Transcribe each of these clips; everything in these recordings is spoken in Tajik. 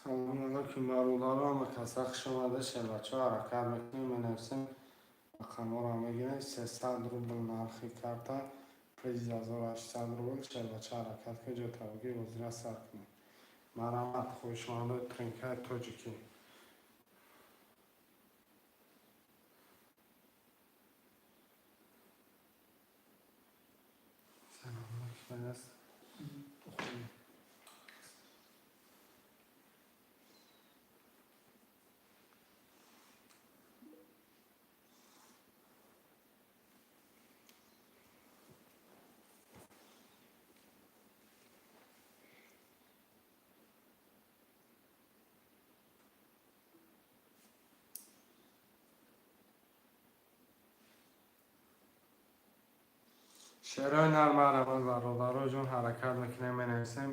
Салом алейкум, бародаро, ҳама каса хуш омада. Шербачаҳо, ҳаракат мекунем, менависем, рақамҳоро мегирем. 300 рубл нархи карта, приз 1800 рубл. Шербача, ҳаракат кунед, ҷо табигӣ бозира сар кунед. Марҳамат, хоҳишмандои тринкаи тоҷикӣ. Салом алейкум. Шерои нар, марҳамат, бародаро ҷон, ҳаракат мекунем, менависем.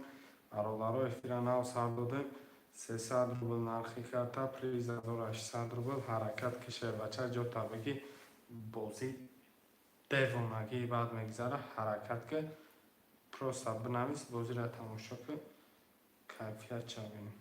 Бародаро, эфира нав сар додем. 300 рубл нархи карта, приз 1800 рубл. Ҳаракат ки, шербача, ҷо табигӣ бозӣ девонагии баъд мегзара. Ҳаракат ки, просто бинавис, бозиро тамошо ки, кайфият чабинем.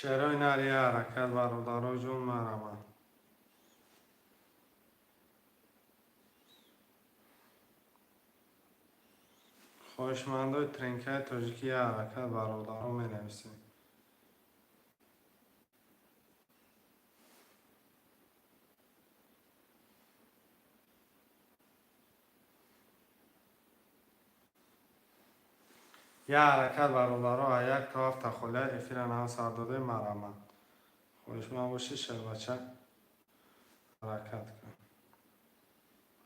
Шерои нар, я ҳаракат, бародаро ҷон, марҳамат. Хоҳишмандои тринкаи тоҷикӣ, я ҳаракат, бародаро, менависем. Я ҳаракат, бародаро, а як то ҳафта холия эфира нав сар додем. Марҳамат, хоҳишманд бошӣ, шербача, ҳаракат кун,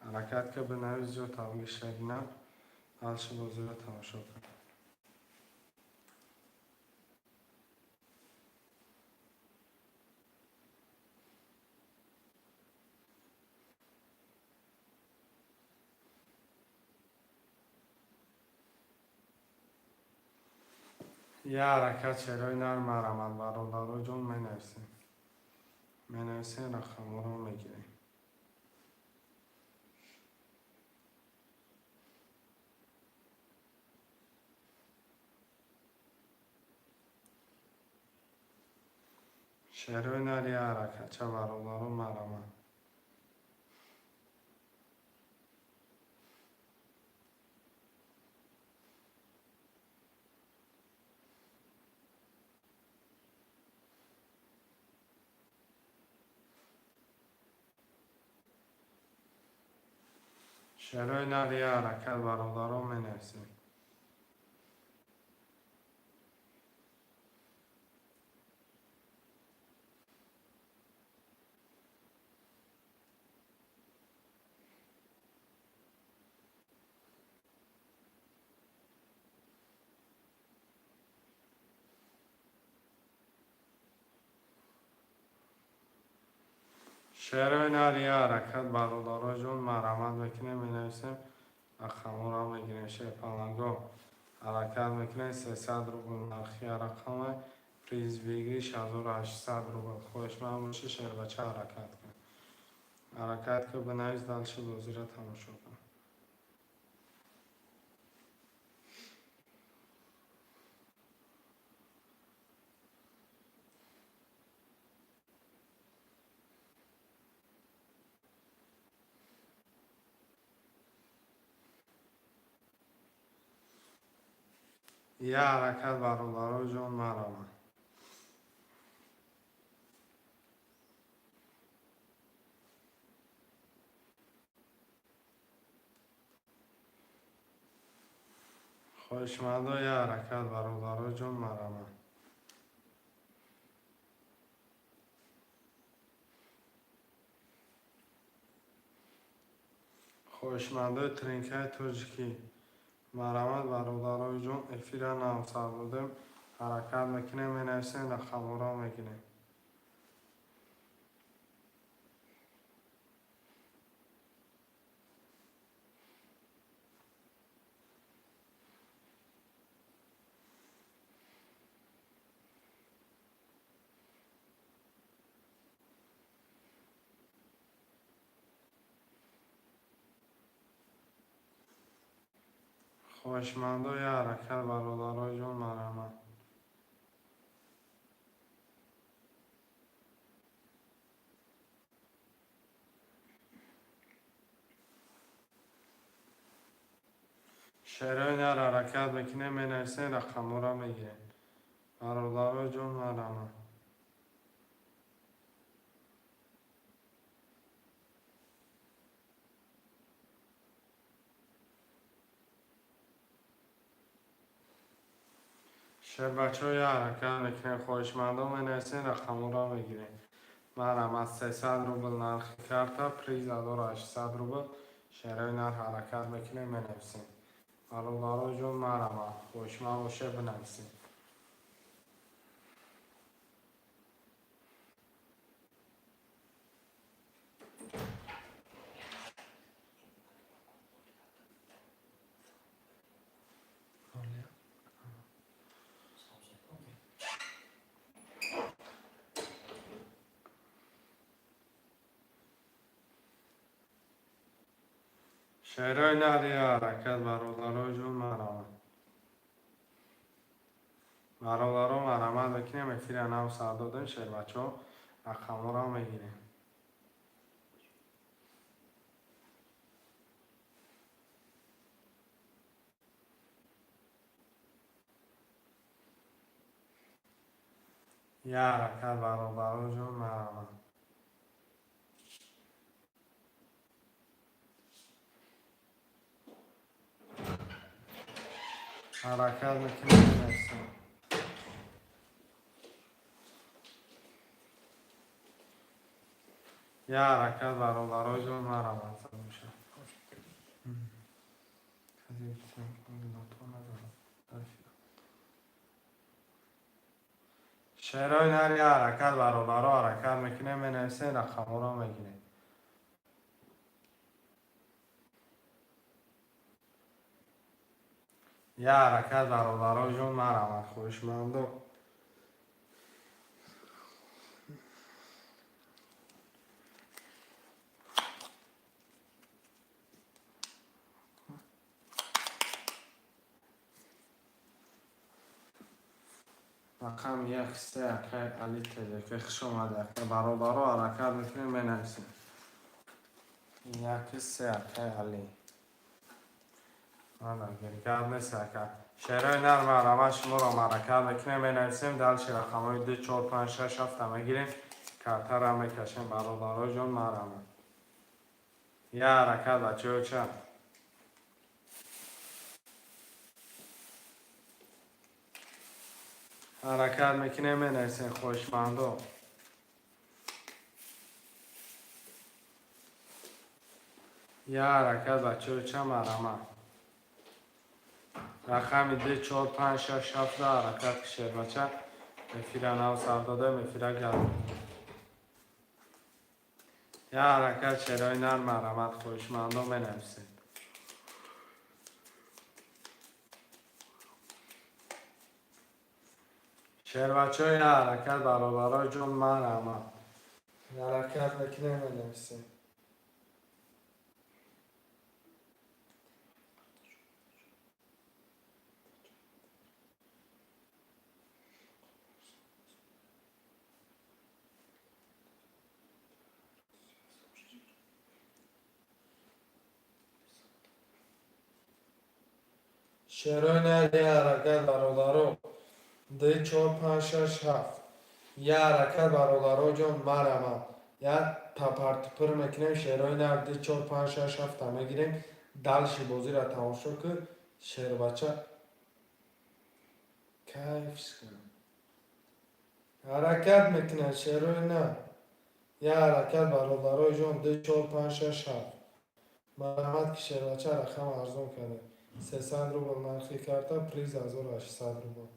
ҳаракат ки, бинавис, ҷо табигӣ шерина дальше бозиро тамошо кун. Я ҳаракат, шерои нар, марҳамат, бародаро ҷон, менависем, менависем, рақамҳоро мегирем. Шерои нар, я ҳаракатча, бародаро, марҳамат. Шерои нар, я ҳаракат, бародаро, менависем. Шерои нар, я ҳаракат, бародаро ҷон, марҳамат мекунем, менависем, рақамҳоро мегирем. Шерпаланго, ҳаракат мекунем. 300 рубл нархи рақама, приз выигрыш 1800 рубл. Хоҳишманд бошӣ, шербача, ҳаракат кун, ҳаракат ки, бинавис, дальше бозиро тамошо кун. Я ҳаракат, бародаро ҷон, марҳамат. Хоҳишмандо, я ҳаракат, бародаро ҷон, марҳамат. Хоҳишмандои тринкаи тоҷикӣ, марҳамат, бародарои ҷон, эфира нав сар додем. Ҳаракат мекунем, менависем, рақамҳоро мегирем. Хоҳишмандо, я ҳаракат, бародаро ҷон, марҳамат. Шерои нар ҳаракат мекунем, менависем, рақамҳоро мегирем. Бародаро ҷон, марҳамат. Шербачаҳо, я ҳаракат мекунем, хоҳишмандо менависем, рақамҳоро мегирем. Марҳамат, 300 рубл нархи карта, приз 1800 рубл. Шерои нар ҳаракат мекунем, менависем. Бародаро ҷон, марҳамат, хоҳишманд боше, бинависем. Шерои нар я ҳаракат, бародаро ҷон, марҳамат. Бародаро, марҳамат мекунем, эфира нав сар додем, шербачаҳо, рақамҳоро мегирем. Я ҳаракат, бародаро ҷон, марҳамат. Ҳаракат мекунем, менависем. Я ҳаракат, бародаро ҷон, марҳамат. Шерои нар я ҳаракат, бародаро, ҳаракат мекунем, менависем, рақамҳоро мегирем. Я ҳаракат, бародаро ҷон, марҳамат, хоҳишмандо. Рақами як се, акай Али ТЖК, хуш омадед, акай. Бародаро, ҳаракат мекунем, менависем. Як се, акай Али. Гап нест, ака. Шерои нар, марҳамат, шуморо ҳаракат мекунем, менависем, дальше рақамҳои ду, чор, панҷ, шаш, ҳафта мегирем, картара мекашем, бародаро ҷон, марҳамат. Я ҳаракат, бачаҳо, ча. Ҳаракат мекунем, менависем, хоҳишмандо. Я ҳаракат, бачаҳо, ча, марҳамат. Рақами ду, чор, панҷ, шаш, ҳафта ҳаракат, шербача. Эфира нав сар додем, эфира гарм. Я ҳаракат, шерои нар, марҳамат, хоҳишмандо, менависед. Шербачаҳо, я ҳаракат, бародаро ҷон, марҳамат. Ҳаракат мекунем, менависем. Шерои нар я ҳаракат, бародаро. Ду, чор, панҷ, шаш, ҳафт. Я ҳаракат, бародаро ҷон, марҳамат. Я тапартупур мекунем, шерои нар ду, чор, панҷ, шаш, ҳафта мегирем. Дальше бозиро тамошо кун, шербача кайф кун. Ҳаракат мекунад шерои нар. Я ҳаракат, бародаро ҷон, ду, чор, панҷ, шаш, ҳафт. Марҳамат, ки шербача рақам арзон кардем. 300 рубл нархи карта, приз 1800 рубл.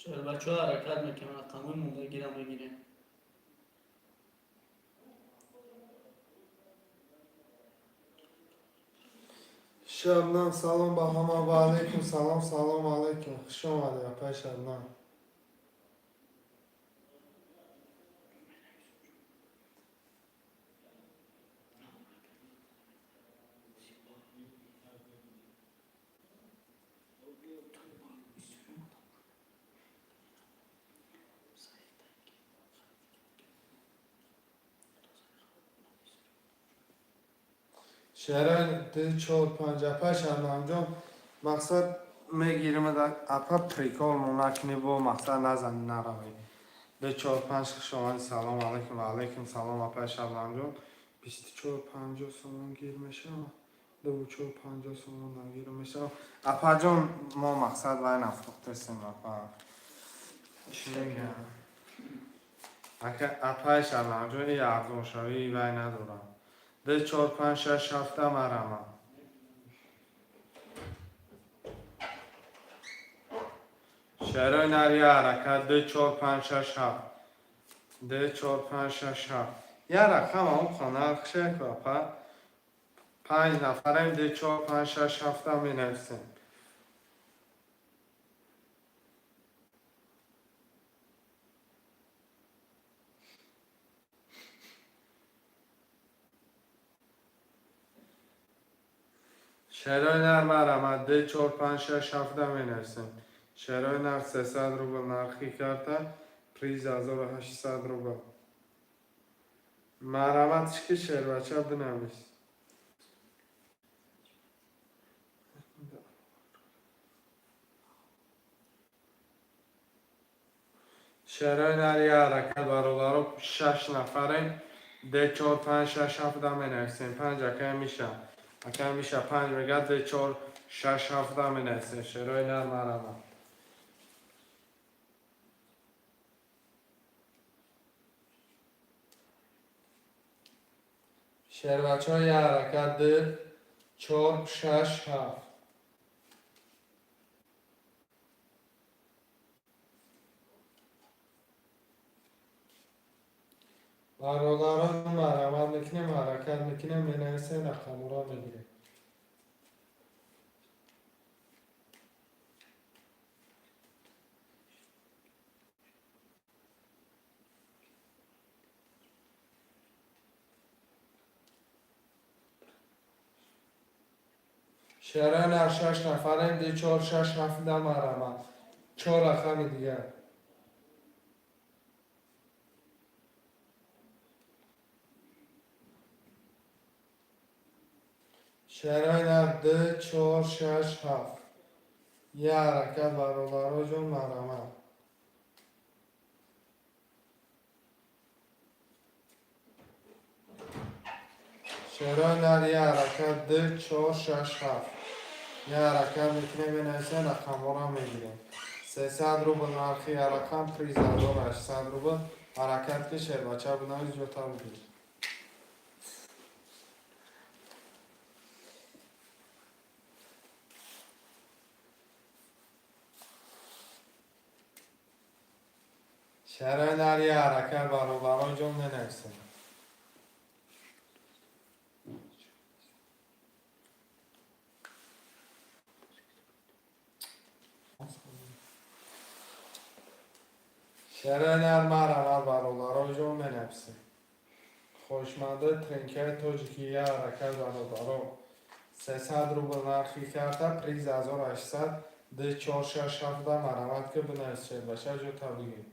Шербачаҳо, ҳаракат мекунем, рақамҳои мондагиро мегирем. Шабнам, салом ба ҳама. Ва алайкум салом, салом алайкум. Хуш омадед, апай Шабнам. Шерон ду чор панҷ, апай Шабнамҷон, мақсад мегирим, апа, прикол мо накунӣ, бо мақсад назани, наравӣ. Ду чор панҷ, хуш омадед, салом алайкум. Ва алайкум салом, апай Шабнамҷон. 24,50 сомон гир мешавад, 24,50 сомон нагир мешавад. Апаҷон, мо мақсад вай нафрӯхтесем, апа. Чӣ мегӯям, апай Шабнамҷон, и арзоншавии вай надорам. Ду чор панҷ шаш ҳафта, марама. Шерои нар, я ҳаракат. Ду чор панҷ шаш ҳафт, ду чор панҷ шаш ҳафт, я рақам он нархшек, апа. Панҷ нафарем, ду чор панҷ шаш ҳафта менависем. Шерои нар, марама. Ду чор панҷ шаш ҳафта менависем. Шерои нар, 300 рубл нархи карта, приз 1800 рубл. Марҳамат ки, шербача, бинавис. Шерои нар, я ҳаракат, бародаро. Шаш нафарем, д чор панҷ шаш ҳафта менависем. Панҷ, акай Миша, акай Миша панҷ мегӯяд. Д чор шаш ҳафта менависем. Шерои нар, марҳамат. Шербачаҳо, я ҳаракат. Ду чор шаш ҳафт. Бародарон, марҳамат мекунем, ҳаракат мекунем, менависем, рақамҳоро мегирем. Шерои нар, шаш нафарем, ду чор шаш ҳафта, марҳамат. Чор рақами дигар. Шерои нар, ду чор шаш ҳафт, я ҳаракат, бародароҷон, марҳамат. Шерои нар, я ҳаракат. Ду чор шаш ҳафт, я ҳаракат мекунем, менависем, рақамҳоро мегирем. 300 рубл нархи я рақам, приз 1800 рубл. Ҳаракат ки, шербача, бинавис, ҷота бигир. Шерои нар, я ҳаракат, бародароҷон, менависем. Шерои нар, марҳамат, бародароҷон, менависем. Хоҳишмандаи тренкаи тоҷики, я ҳаракат, бародаро. 300 рубл нархи карта, приз 1800. Ду чор шаш ҳафта, марҳамат ки, бинавис, шербача, ҷота бигир.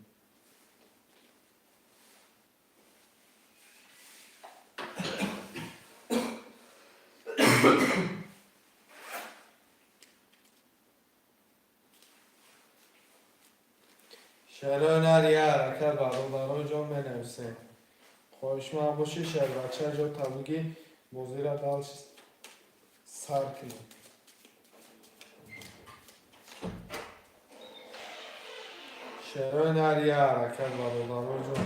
Шерои нар, я ҳаракат, бародароҷон, менависем. Хоҳишманд бошӣ, шербача, ҷота бигир, бозира дальше сар кунем. Шерои нар, я ҳаракат, бародароҷон.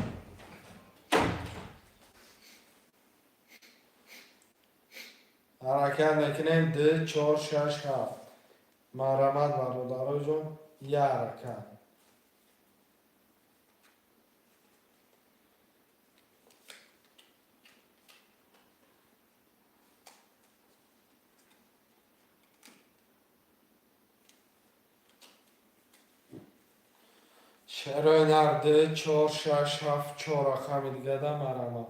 Ҳаракат мекунем. Ду чор шаш ҳафт, марҳамат, бародароҷон, я ҳаракат. Шерои нар, ду, чор, шаш, ҳафт, чор рақами дигада марама.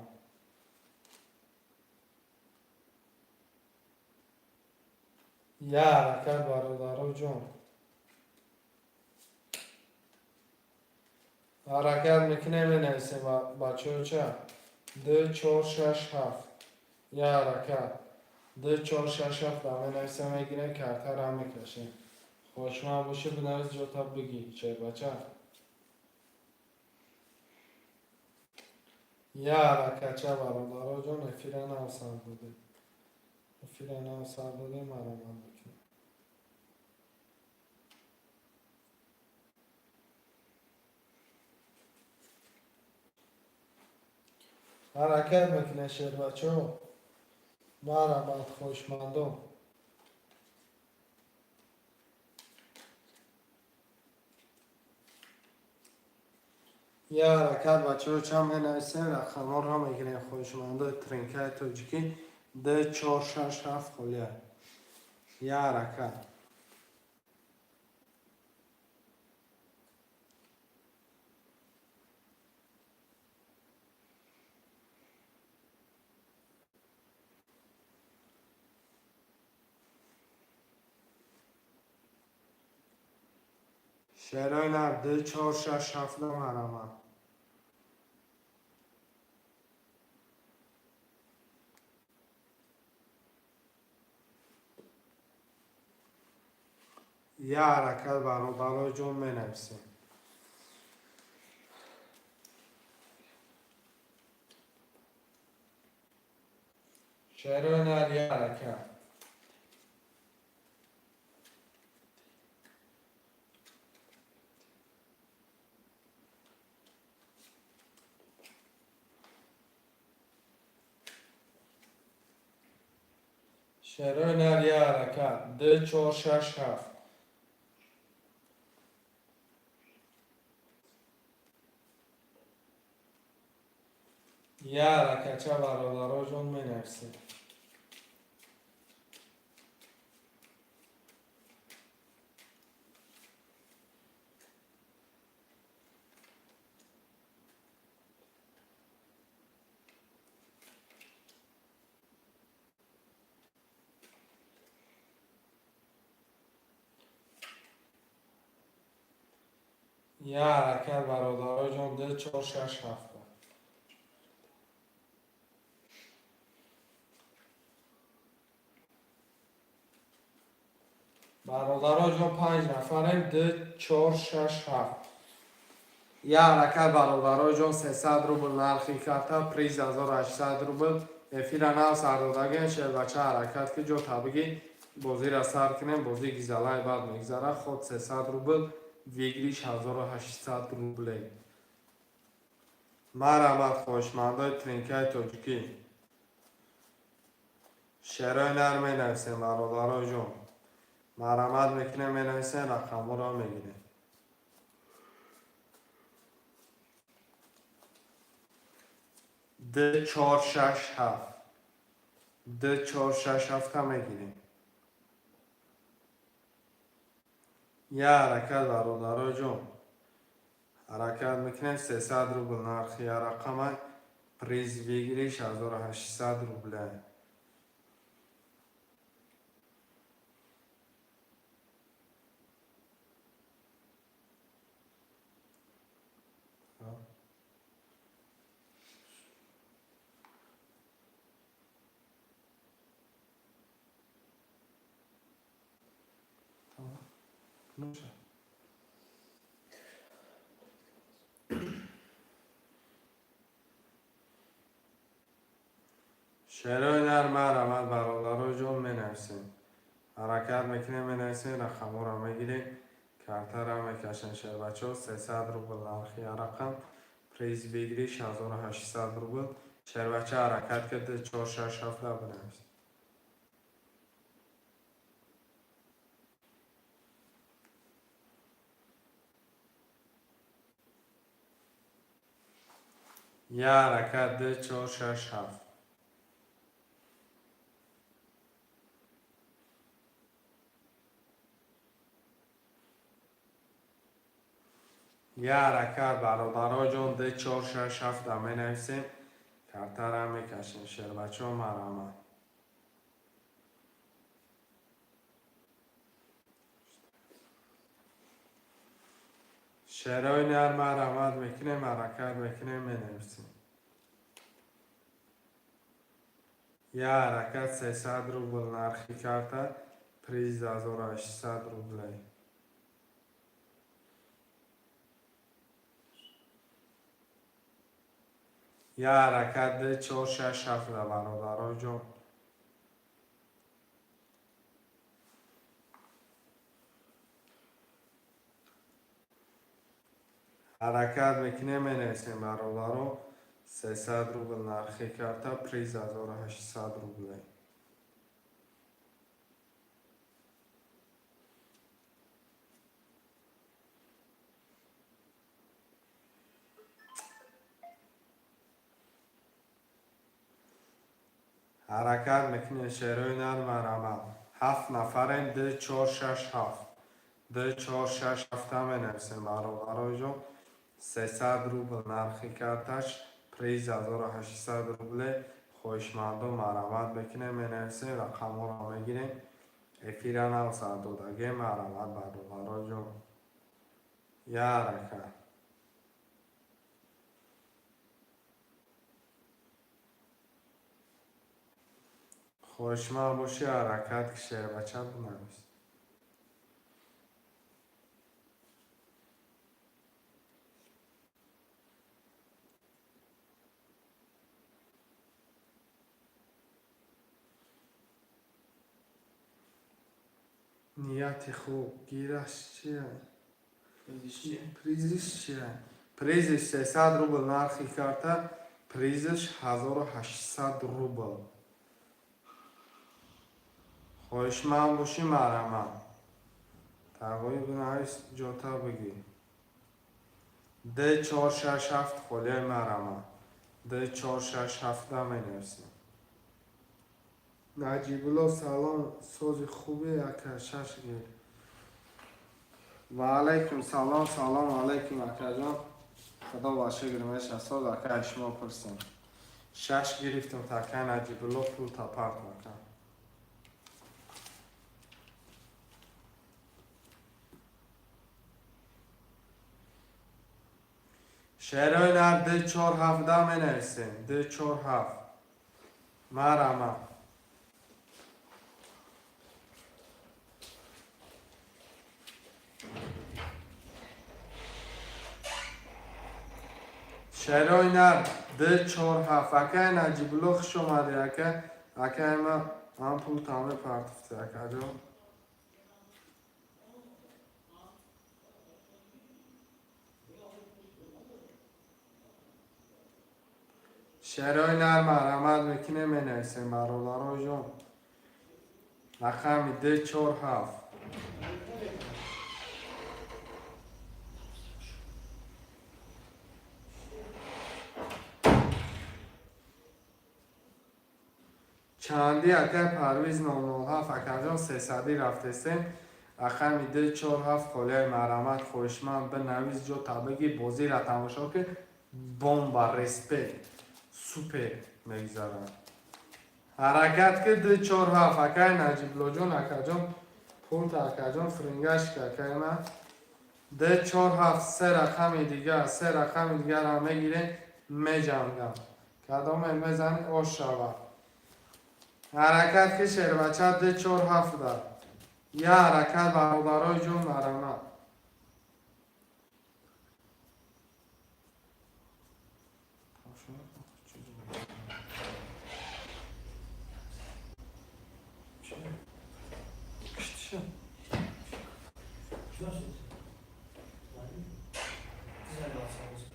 Я ҳаракат, бародаро ҷон. Ҳаракат мекунем, менависем, бачаҳо ча. Ду, чор, шаш, ҳафт. Я ҳаракат. Ду, чор, шаш, ҳафт менависем, мегирем, картара мекашем. Хоҳишманд бошӣ, бинавис, ҷота бигӣ, шербача. Я ҳаракатча, бародаро ҷон, эфира нав сар додем. Эфира нав сар додем, маромад мекунем. Ҳаракат мекунем, шербачаҳо. Марҳамат, хоҳишмандон. Я ҳаракат, бачаҳо, чанд менависем, рақамҳоро мегирем, хоҳишмандои тринкаи тоҷикӣ. Д, чор, шаш, ҳафт холия. Я ҳаракат. Шерои нар, ду, чор, шаш, ҳафт марҳамат. Я ҳаракат, бародарои ҷон, менависем. Шерои нар, я ҳаракат. Шерои нар, я ҳаракат. Ду, чор, шаш, ҳафт. Я ҳаракатча, бародаро ҷон, менависем. Я ҳаракат, бародаро ҷон, ду, чор, шаш, ҳафт. Бародаро ҷон, панҷ нафарем, ду, чор, шаш, ҳафт. Я ҳаракат, бародаро ҷон, 300 рубл нархи карта, приз 1800 рубл. Эфира нав сар додагем, шербача, ҳаракат ки ҷо табигӣ бозира сар кунем, бозӣ гизалай баъд мегзара. Ход 300 рубл, выигрыш 1800 рубле. Марҳамат, хоҳишмандои тринкаи тоҷикӣ. Шерои нар менависем, бародаро ҷон. Марҳамат мекунем, менависем, рақамҳоро мегирем. Д, чор, шаш, ҳафт. Д, чор, шаш, ҳафта мегирем. Я ҳаракат, бародаро ҷон. Ҳаракат мекунем, 300 рубл нархи я рақама, приз выигрыш 1800 рубля. Нуша. Шерои нар, марҳамат, бародаро ҷон, менависем. Ҳаракат мекунем, менависем, рақамҳоро мегирем, картара мекашем, шербачаҳо. 300 рубл нархи я рақам, приз выигрыш 1800 рубл. Шербача, ҳаракат карда, чор, шаш, ҳафта бинавис. Я ҳаракат, ду, чор, шаш, ҳафт. Я ҳаракат, бародароҷон, д чор шаш ҳафта менависем, картара мекашем. Шербачо, марҳамат. Шерои нар, марҳамат мекунем, ҳаракат мекунем, менависем. Я ҳаракат, 300 рубл нархи карта, приз 1800 рублей. Я ҳаракат, д чор шаш ҳафта, бародароҷон. Ҳаракат мекунем, менависем, бародаро. 300 рубл нархи карта, приз 1800 рублей. Ҳаракат мекунем, шерои нар, марҳамат. Ҳафт нафарем. Д чор шаш ҳафт, д чор шаш ҳафта менависем, бародароҷон. 300 рубл нархи карташ, приз 1800 рубле. Хоҳишмандон, марҳамат мекунем, менависем, рақамҳоро мегирем. Эфира нав сардодагем. Марҳамат, бародароҷон, я ҳаракат. Хоҳишманд бошӣ, ҳаракат ки, шербача, бинавис. Нияти хуб гираш чия? Призиш чия? Призиш чия? Призиш 300 рубл нархи карта, призиш 1800 рубл. Хоҳишманд бошӣ, марҳамат. Тағои, бинавис, ҷота бигир. Д чор шаш ҳафт холияи, марҳамат. Д чор шаш ҳафта менависем. Наҷибулло, салом, сози хуби, ака? Шаш гир. Ва алайкум салом, салом алайкум, акаҷон. Худо ба шукр, меша соз, ака, шумо пурсем. Шаш гирифтам, така Наҷибулло, пул тапарт, ака. Шерои нар, д чор ҳафта менависем. Д чор ҳафт, марҳамат. Шерои нар, д чор ҳафт. Акай Наҷибулло, хуш омадӣ, ака. Акай ма, ман пул таме партуфти, акаҷон. Шерои нар, марҳамат мекунем, менависем, бародароҷон. Рақами д чор ҳафт. Чанди, акай Парвиз 007? Акаҷон, сесадӣ рафтесем. Рақами д чор ҳафт холияи, марҳамат. Хоҳишманд, бинавис, ҷо табиги, бозиро тамошо ки, бомба, респект, супер мегзарад. Ҳаракат ки, д чор ҳафт. Акай Наҷиблоҷон, акаҷон, пулта, акаҷон, фрингашка, акай ман. Д чор ҳафт, се рақами дигар, се рақами дигарам мегирем, меҷангам. Кадоме мезани, ош шавад. Ҳаракат ки, шербача, д чор ҳафта. Я ҳаракат, бародарои ҷон, марҳамат. Güzel söz. Güzel bir söz.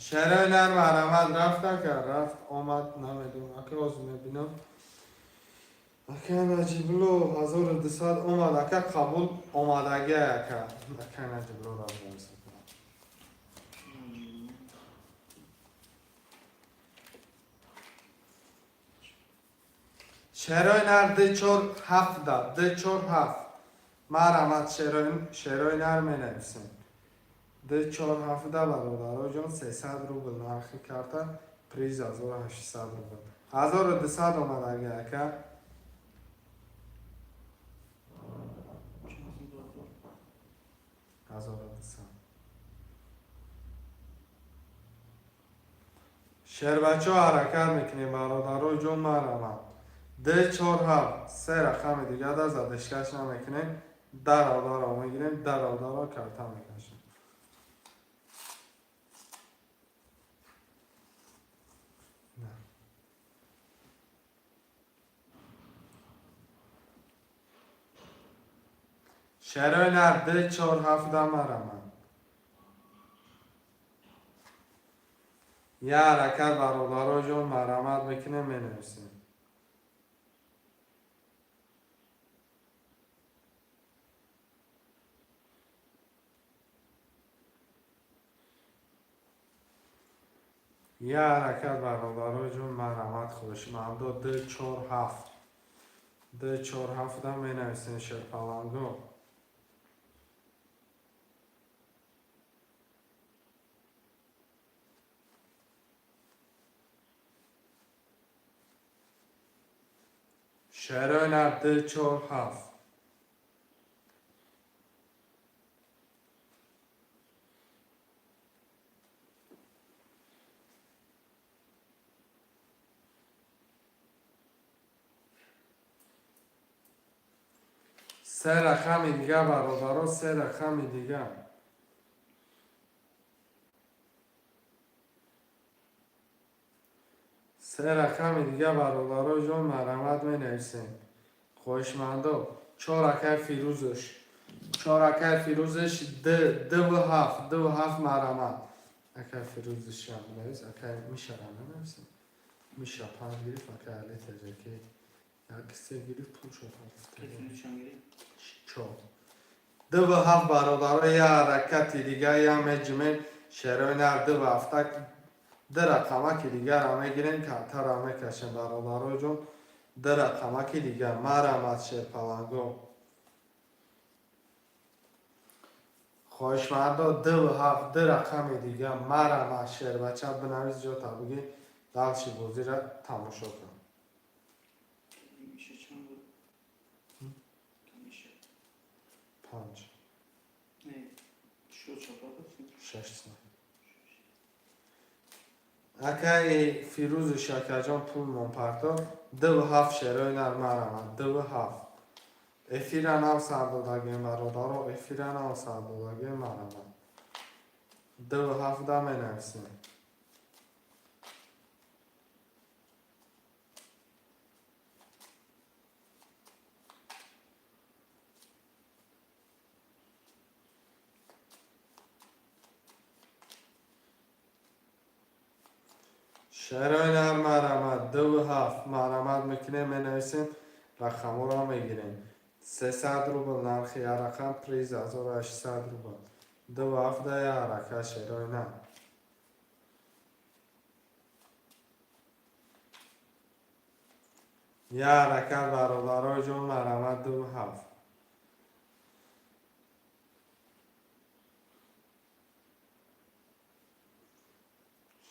Шерои нар, марҳамат. Рафт, ака, рафт, омад, намедонам, ака, ҳозир мебинам. Ака Наҷибло, 1200 омад, ака, қабул омадагия, ака. Ака Наҷибло рафт. Шерои нар, д чор ҳафта, д чор ҳафт. Марҳамат, шерои нар менависем. Д чор ҳафта, бародароҷон, 300 рубл нархи карта, приз 1800 рубл. 1200 омадаги, ака. Чанд доллар? 1200. Шербачо, ҳаракат мекунем, бародароҷон, марҳамат. Д чор ҳафт, се рақами дига да задышкаш намекунем, даро даро мегирем, даро даро карта мекашем. На. Шерои нар, д чор ҳафта, марҳамат. Я ҳаракат, бародароҷон, марҳамат мекунем, менависем. Я ҳаракат, бародароҷон, марҳамат, хоҳишмандо, д чор ҳафт, д чор ҳафта менависем, шерпаланго. Шерои нар, д чор ҳафт. Се рақами дига, бародаро, се рақами дига. Се рақами дига, бародаро ҷон, марҳамат, менависем. Хоҳишмандо, чор, акай Фирӯзш, чор, акай Фирӯзш, д дв ҳафт, дв ҳафт, марҳамат. Акай Фирӯзшам навис, акай Мишарам нанависем. Миша панҷ гирифт, акай Али Теҷаки як се гирифт, пул шуд. Фирӯз чанд гирифт? Чор. Дв ҳафт, бародаро, я ҳаракати дига я меҷимем. Шерои нар, дв ҳафта, ду рақамаки дигарро мегирем, картаро мекашем, бародароҷон. Ду рақамаки дигар, марҳамат, шерпаланго. Хоҳишмандо, дв ҳафт, ду рақами дигар, марҳамат. Шербача, бинавис, ҷота бигӣ, дальше бозиро тамошо кун. Миша чанд буд? Миша. Панҷ. Не, шо чапа буд? Шаш се. Акаи Фирӯзу Шакарҷон пул монпарто. Дв ҳафт, шерои нар, марҳамат, дв ҳафт. Эфира нав сар додагем, бародаро, эфира нав сар додагем, марҳамат. Дв ҳафта менависем. Шерои нар, марҳамат, дв ҳафт, марҳамат мекунем, менависем, рақамҳоро мегирем. 300 рубл нархи як рақам, приз 1800 рубл. Дв ҳафта, як ҳаракат, шерои нар. Як ҳаракат, бародарои ҷон, марҳамат, дв ҳафт.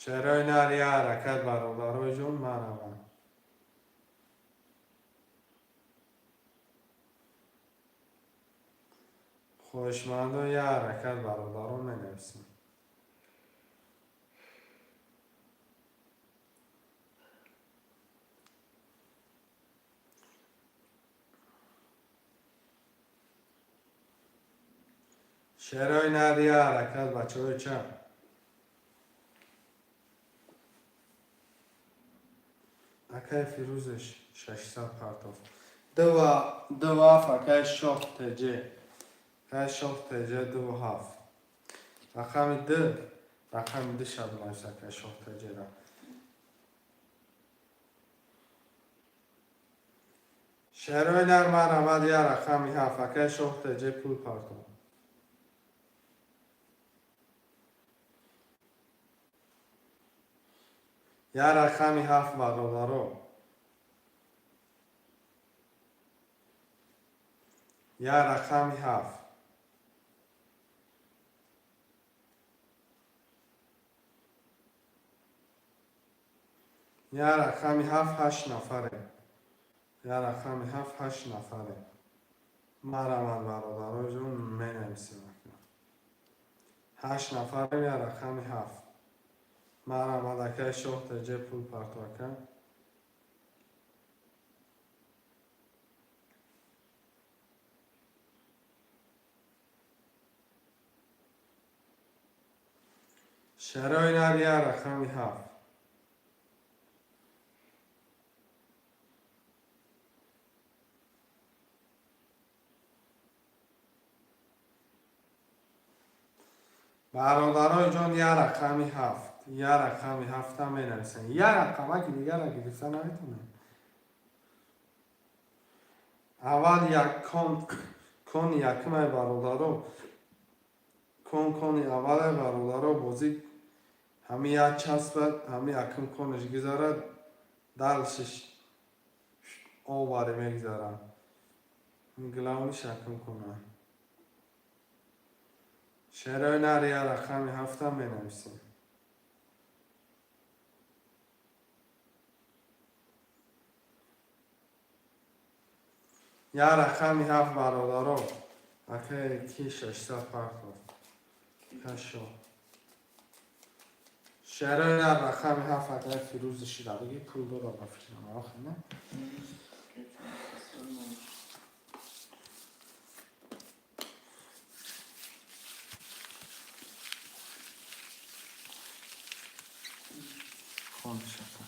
Шерои нар, як ҳаракат, бародарои ҷон, марҳамат. Хоҳишмандо, як ҳаракат, бародарон, менависем. Шерои нар, як ҳаракат, бачаҳои чап. Акай Фирӯзш 600 партофт. Дв ҳафт, акай Шоҳ Теҷ. Акай Шоҳ Теҷ, дв ҳафт. Рақами д, рақами д шаб навис, акай Шоҳ Теҷера. Шерои нар, марҳамат, як рақами ҳафт, акай Шоҳ Теҷ пул партофт. Як рақами ҳафт, бародаро. Як рақами ҳафт. Як рақами ҳафт, ҳашт нафарем. Як рақами ҳафт, ҳашт нафарем. Марамад, бародароҷон, менависем. Ҳашт нафарем, як рақами ҳафт. Марамад, акай Шоҳ Теҷе, пул парто, ака. Шарои нар, як рақами ҳафт. Бародарои ҷон, як рақами ҳафт, як рақами ҳафта менависем. Як рақамаки дигара гирифта наметонем. Аввал як кон, кони якумай, бародаро, кон, кони аввалай, бародаро. Бозӣ ҳами як часпад, ҳами якум конаш гузарад, дальше ш оваре мегузарад. Главный ш якум кона. Шерои нар, як рақами ҳафта менависем. Як рақами ҳафт, бародаро. Акай ки 600 партов кашо. Шерои нар, рақами ҳафт. Акай Фирӯз шида биги, пул дора ба фикрам, охи не?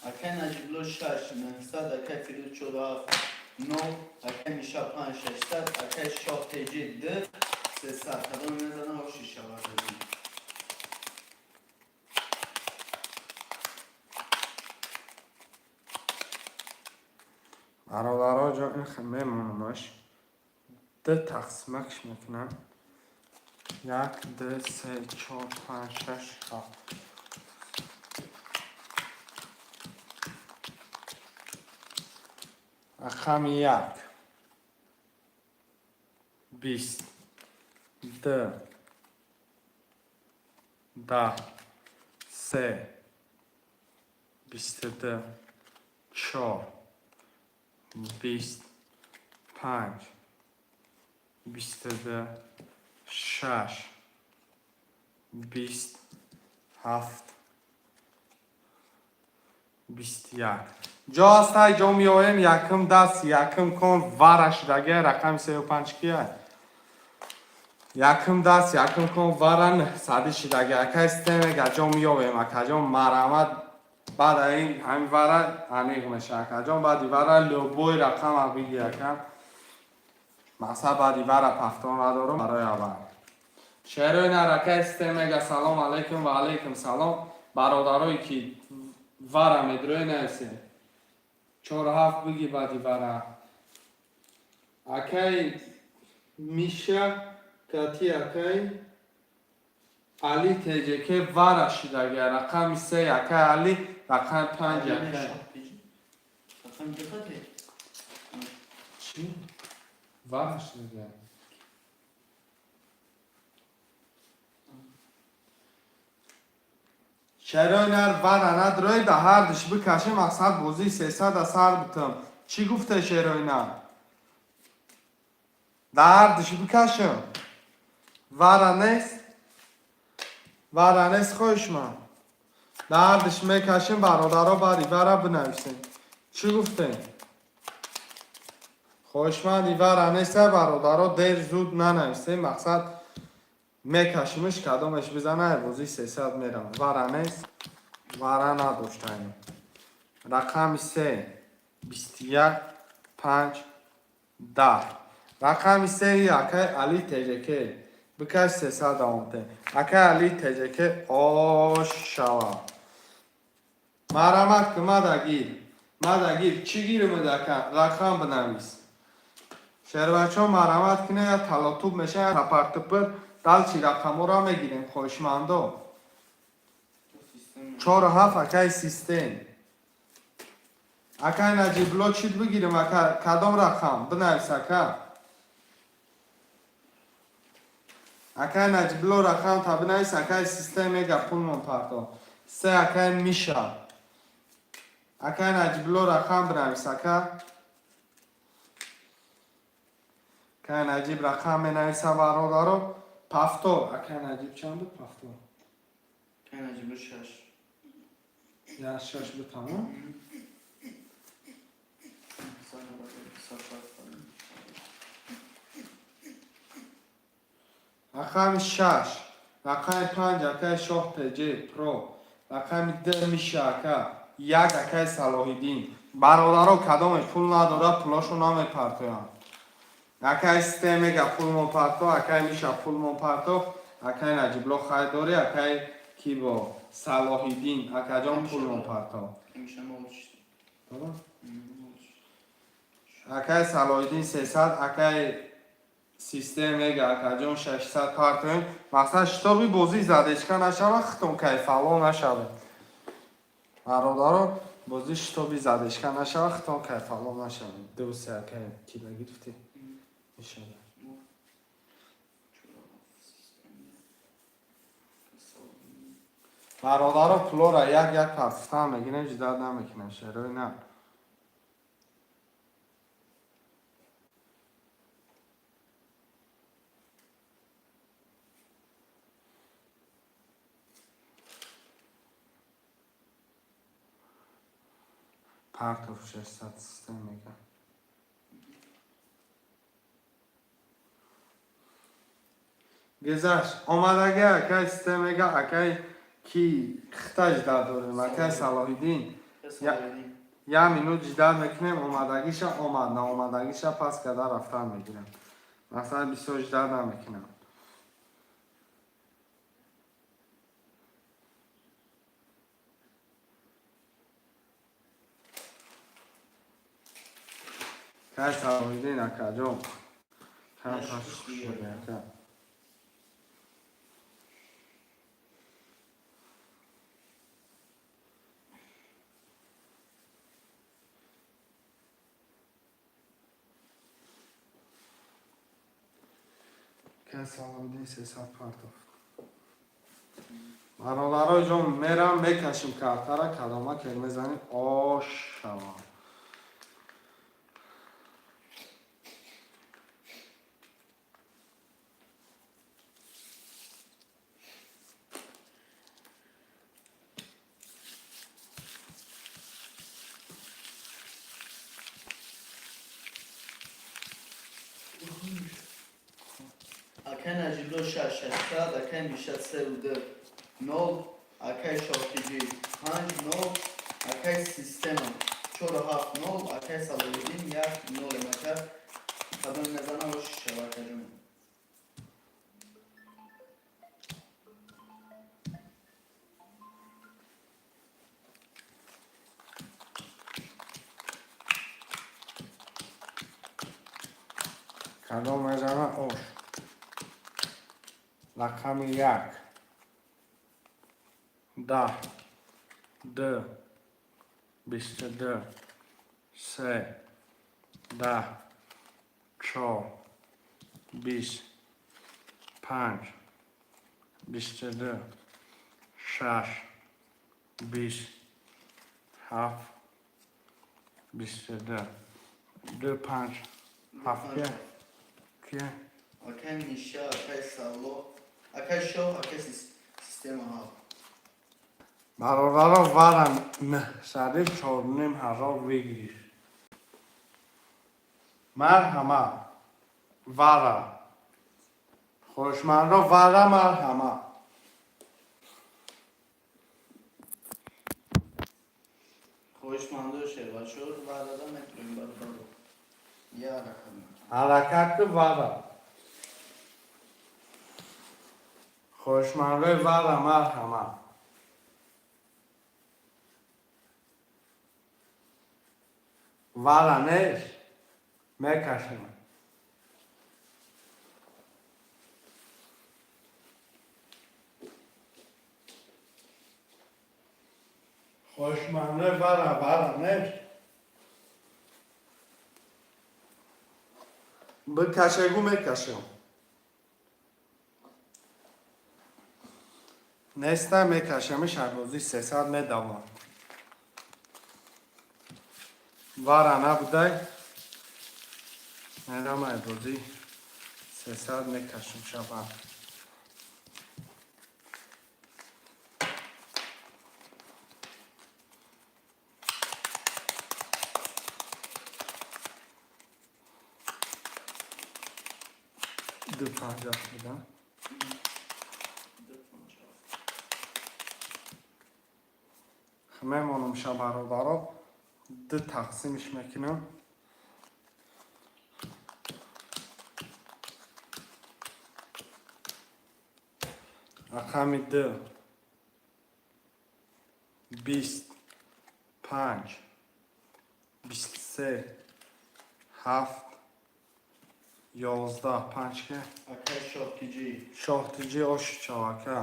Акай Наҷибло шаш 900, акай Фирӯз чору ҳафт но, акай Миша панҷ 600, акай Шоҳ Теҷи д 300. Кадом мезана, оши шавад. Бародаро ҷон, ин мемонамаш, д тақсимакш мекунам: як, д, се, чор, панҷ, шаш, ҳафт. Рақами як: 20, д, 10, се, 22, чор, 20, панҷ, 22, шаш, 20, ҳафт, 21. Ҷо ҳастай, ҷо меоем. Якум даст, якум кон вара шудагия. Рақами сею панҷ кия? Якум даст, якум кон вара нӯҳсадӣ шудагия. Акай стемега, ҷо меёвем, акаҷон, марамат. Баъд ин ҳамин вара аниқ меша, акаҷон. Баъди вара любой рақама биги, ака. Мақсад, баъди вара пафтон надорум. Барои аввал шерои нар, акай стемега, салом алейкум. Ва алейкум салом. Бародарое ки вара медрои, нависем. Чору ҳафт биги баъди вара. Акай Миша кати акай Али Теҷеке вара шидагия. Рақами се акай Али, рақами панҷ акай Рақами диққате. Чӣ вара шидагия? Шерои нар, вара надрои, да ҳардиш бикашем. Мақсад, бозии 300-а сар битам. Чӣ гуфте, шерои нар? Да ҳардиш бикашем. Вара нест, вара нест, хоҳишман. Да ҳардиш мекашем, бародаро. Баъди вара бинависем. Чӣ гуфтем, хоҳишманди? Вара неста, бародаро, дер зуд нанависем. Мақсад, мекашимш, кадомеш бизана, бозии 300 мерам. Вара нест, вара надоштаем. Рақами се: 21, панҷ, 10. Рақами сеи акай Али Теҷеке бикаш, 300 давомте. Акай Али Теҷеке, ош шава. Марамат ки, мада гир, мада гир. Чӣ гирмуд, ака? Рақам бинавис. Шербачо, марамат кине, я талотуб меша, я тапартупир. Дальше рақаморо мегирем, хоҳишмандо. Чору ҳафт, акай Систем. Акай Наҷибло, чит бигирем, ака? Кадом рақам бинавис, ака. Акай Наҷибло, рақам та бинавис. Акай Систем мега, пулмон парто. Се, акай Миша. Акай Наҷибло, рақам бинавис, ака. Акай Наҷиб рақам менависа, бародаро. Повтор. Акай Наҷиб, чанд буд повтор? Акай Наҷибло, шаш. Я шаш буд, тамом. 997. Рақами шаш, рақами панҷ, акай Шоҳ Теҷ Про, рақами д, Миша ака, як, акай Салоҳиддин. Бародаро, кадоме пул надора, пулошо намепартоянд. Акай Систем мега, пулмон парто. Акай Миша, пулмон парто. Акай Наҷибло, хайр дорӣ. Акай кибо Салоҳиддин акаҷон, пулмон парто. Миша молчит. Акай Салоҳиддин, 300. Акай Систем мега, акаҷон, 600 партоем. Мақсад, чтобы бозӣ задержка нашава, хитон кайфало нашава. Бародаро, бозӣ чтобы задержка нашава, хитон кайфало нашава. Ду, се, акай кила гирифтӣ, иншалла. Бародаро, пулора як як партифтан мегирем, ждать намекунем, шерои на. Партов 600, Систем мега. Гузашт, омадаги, акай Систем мега. Акай ки хита ждать дорем? Акай Салоҳиддин, як минут ждать мекунем. Омадагиша омад, наомадагиша пас када рафтан мегирам. Масалан, бисёр ждать намекунам. Кай Салоҳиддин акаҷон, кам пас шуд, ака. Кай Салоҳиддин, 300 партов. Бародарои ҷон, мерам, мекашим картара. Кадома ки мезанем, ош шавам. Акай Наҷибло, шаш 600, акай Миша, сеу ду нол, акай Шоҳтиҷӣ, панҷ нол, акай Система, чору ҳафт нол, акай Салоҳиддин, як нол. Эмака кадом мезанам, ош шава, акаҷон. Кадом мезана, ош. Рақами як, 10, д, 22, се, 10, чор, 20, панҷ, 22, шаш, 20, ҳафт, 22, ду, панҷ, ҳафт. Кия, кия? Акай Миша, акай Сало, акай Шоҳ, акай Система, ҳафт. Бародаро, варам нҳсади 4500 выигрыш. Марҳама, вара. Хушмандо, вара, марҳама. Хоҳишмандо шербачор, ваъдада метавонем, бародаро. Я рақам. Ҳаракат ку, вара. Хушмандои вара, марҳама. Вара нест, мекашем. Хушмандои вара, вара нест. Бикашегу, мекашем. Неста, мекашамиш, ҳарбозӣ 300 медавам. Вара набудай, мерам, айбозӣ 300 мекашам шаба. Ду панҷоҳ буда. 2,57. Мемонам ша, бародаро, ду тақсимиш мекунам. Рақами ду, 25, 23, 7, 11, панҷ ки. Акай Шоҳтиҷӣ. Шоҳтиҷӣ, оши чавака.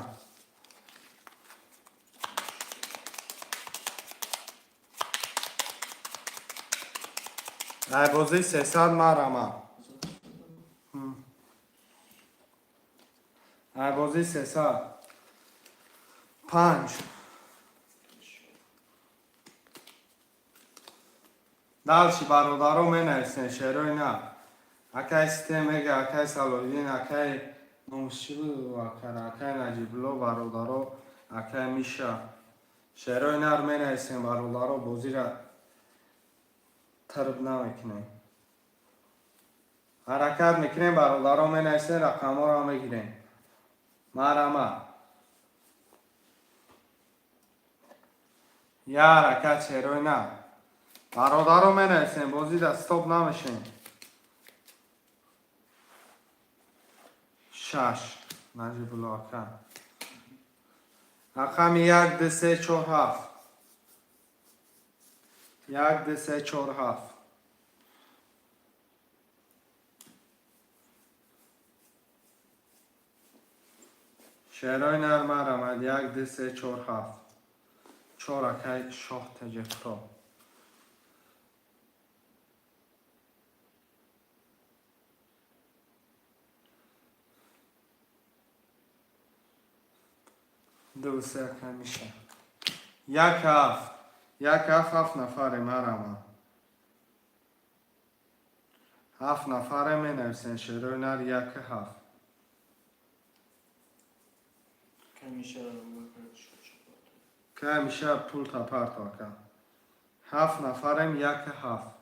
Ай бозии 300 марама. Ай бозии 300. Панҷ. Дальше, бародаро, менависен шерои на. Акай систем мега, акай Салоҳиддин, акай номш чӣ буд, акай Наҷибулло, бародаро, акай Миша. Шерои нар менависем, бародаро, бозира тарб намекунем. Ҳаракат мекунем, бародаро, менависем, рақамҳоро мегирем. Марама. Я ҳаракат, шерои на. Бародаро, менависем, бозида стоп намешем. Шаш. Наҷибулло ака. Рақами як, ду, се, чор, ҳафт. Як, ду, се, чор, ҳафт. Шерои нар марамад. Як, ду, се, чор, ҳафт. Чор, акай Шоҳ Теҷефро. Ду, се, акай Миша. Як, ҳафт. Як, ҳафт, ҳафт нафаре марама. Ҳафт нафаре менависен шерои нар, як, ҳафт. Акай Миша кард шуд. Кай Миша, пул тапарто, ака. Ҳафт нафарем, як, ҳафт.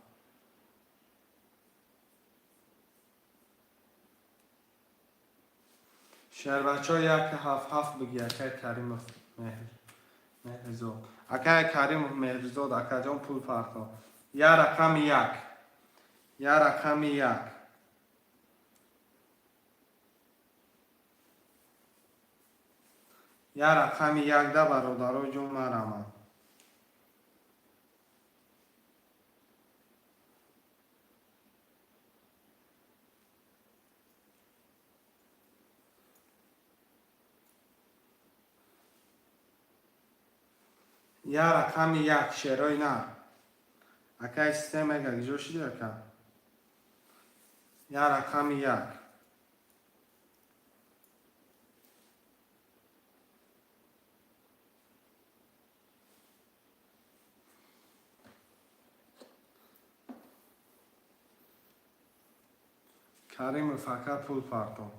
Шербачо, як, ҳафт, ҳафт биги, акай Каримов Меҳризод. Акай Каримов Меҳризод, акаҷон, пул парто. Я рақами як. Я рақами як. Я рақами якда, бародаро ҷон, марама. Я рақами як, шерои нар. Акай система мега, киҷо шиди, ака? Я рақами як. Каримов ака, пул парто.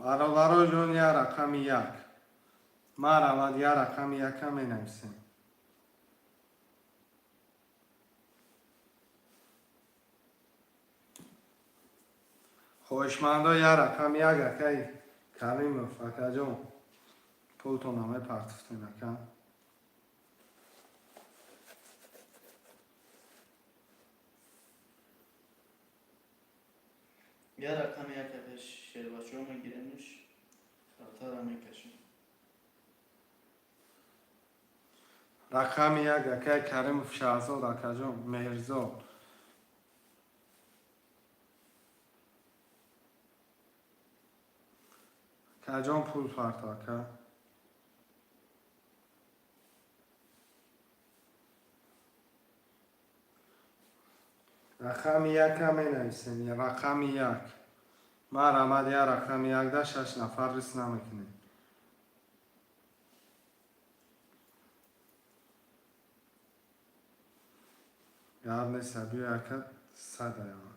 Бародаро ҷон, я рақами як. Марамад, я рақами яка менависем. Хоҳишмандо, я рақами як, акай Каримов акаҷон, пултона мепартуфтем, ака. Я рақами як, акай Шербачо, мегиремш, хатара мекашем. Рақами як, акай Каримов Шаҳзод акаҷон, Меҳрзод. Акаҷон, пул парто, ака. Рақами яка менависем, рақами як. Марҳамат, я рақами якда шаш нафар рис намекунем. Гап нест, биё яка садаям.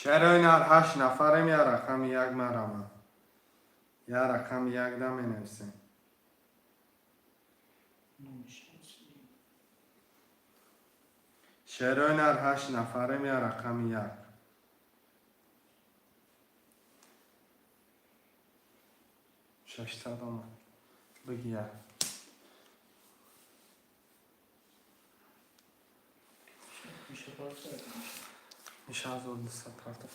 Шарои нар ҳашт нафарем, я рақами як марҳамат. Я рақами якда менависем. Шерои нар ҳашт нафарем, я рақами як. 600 омад. Биги як. Миша 1200 партов.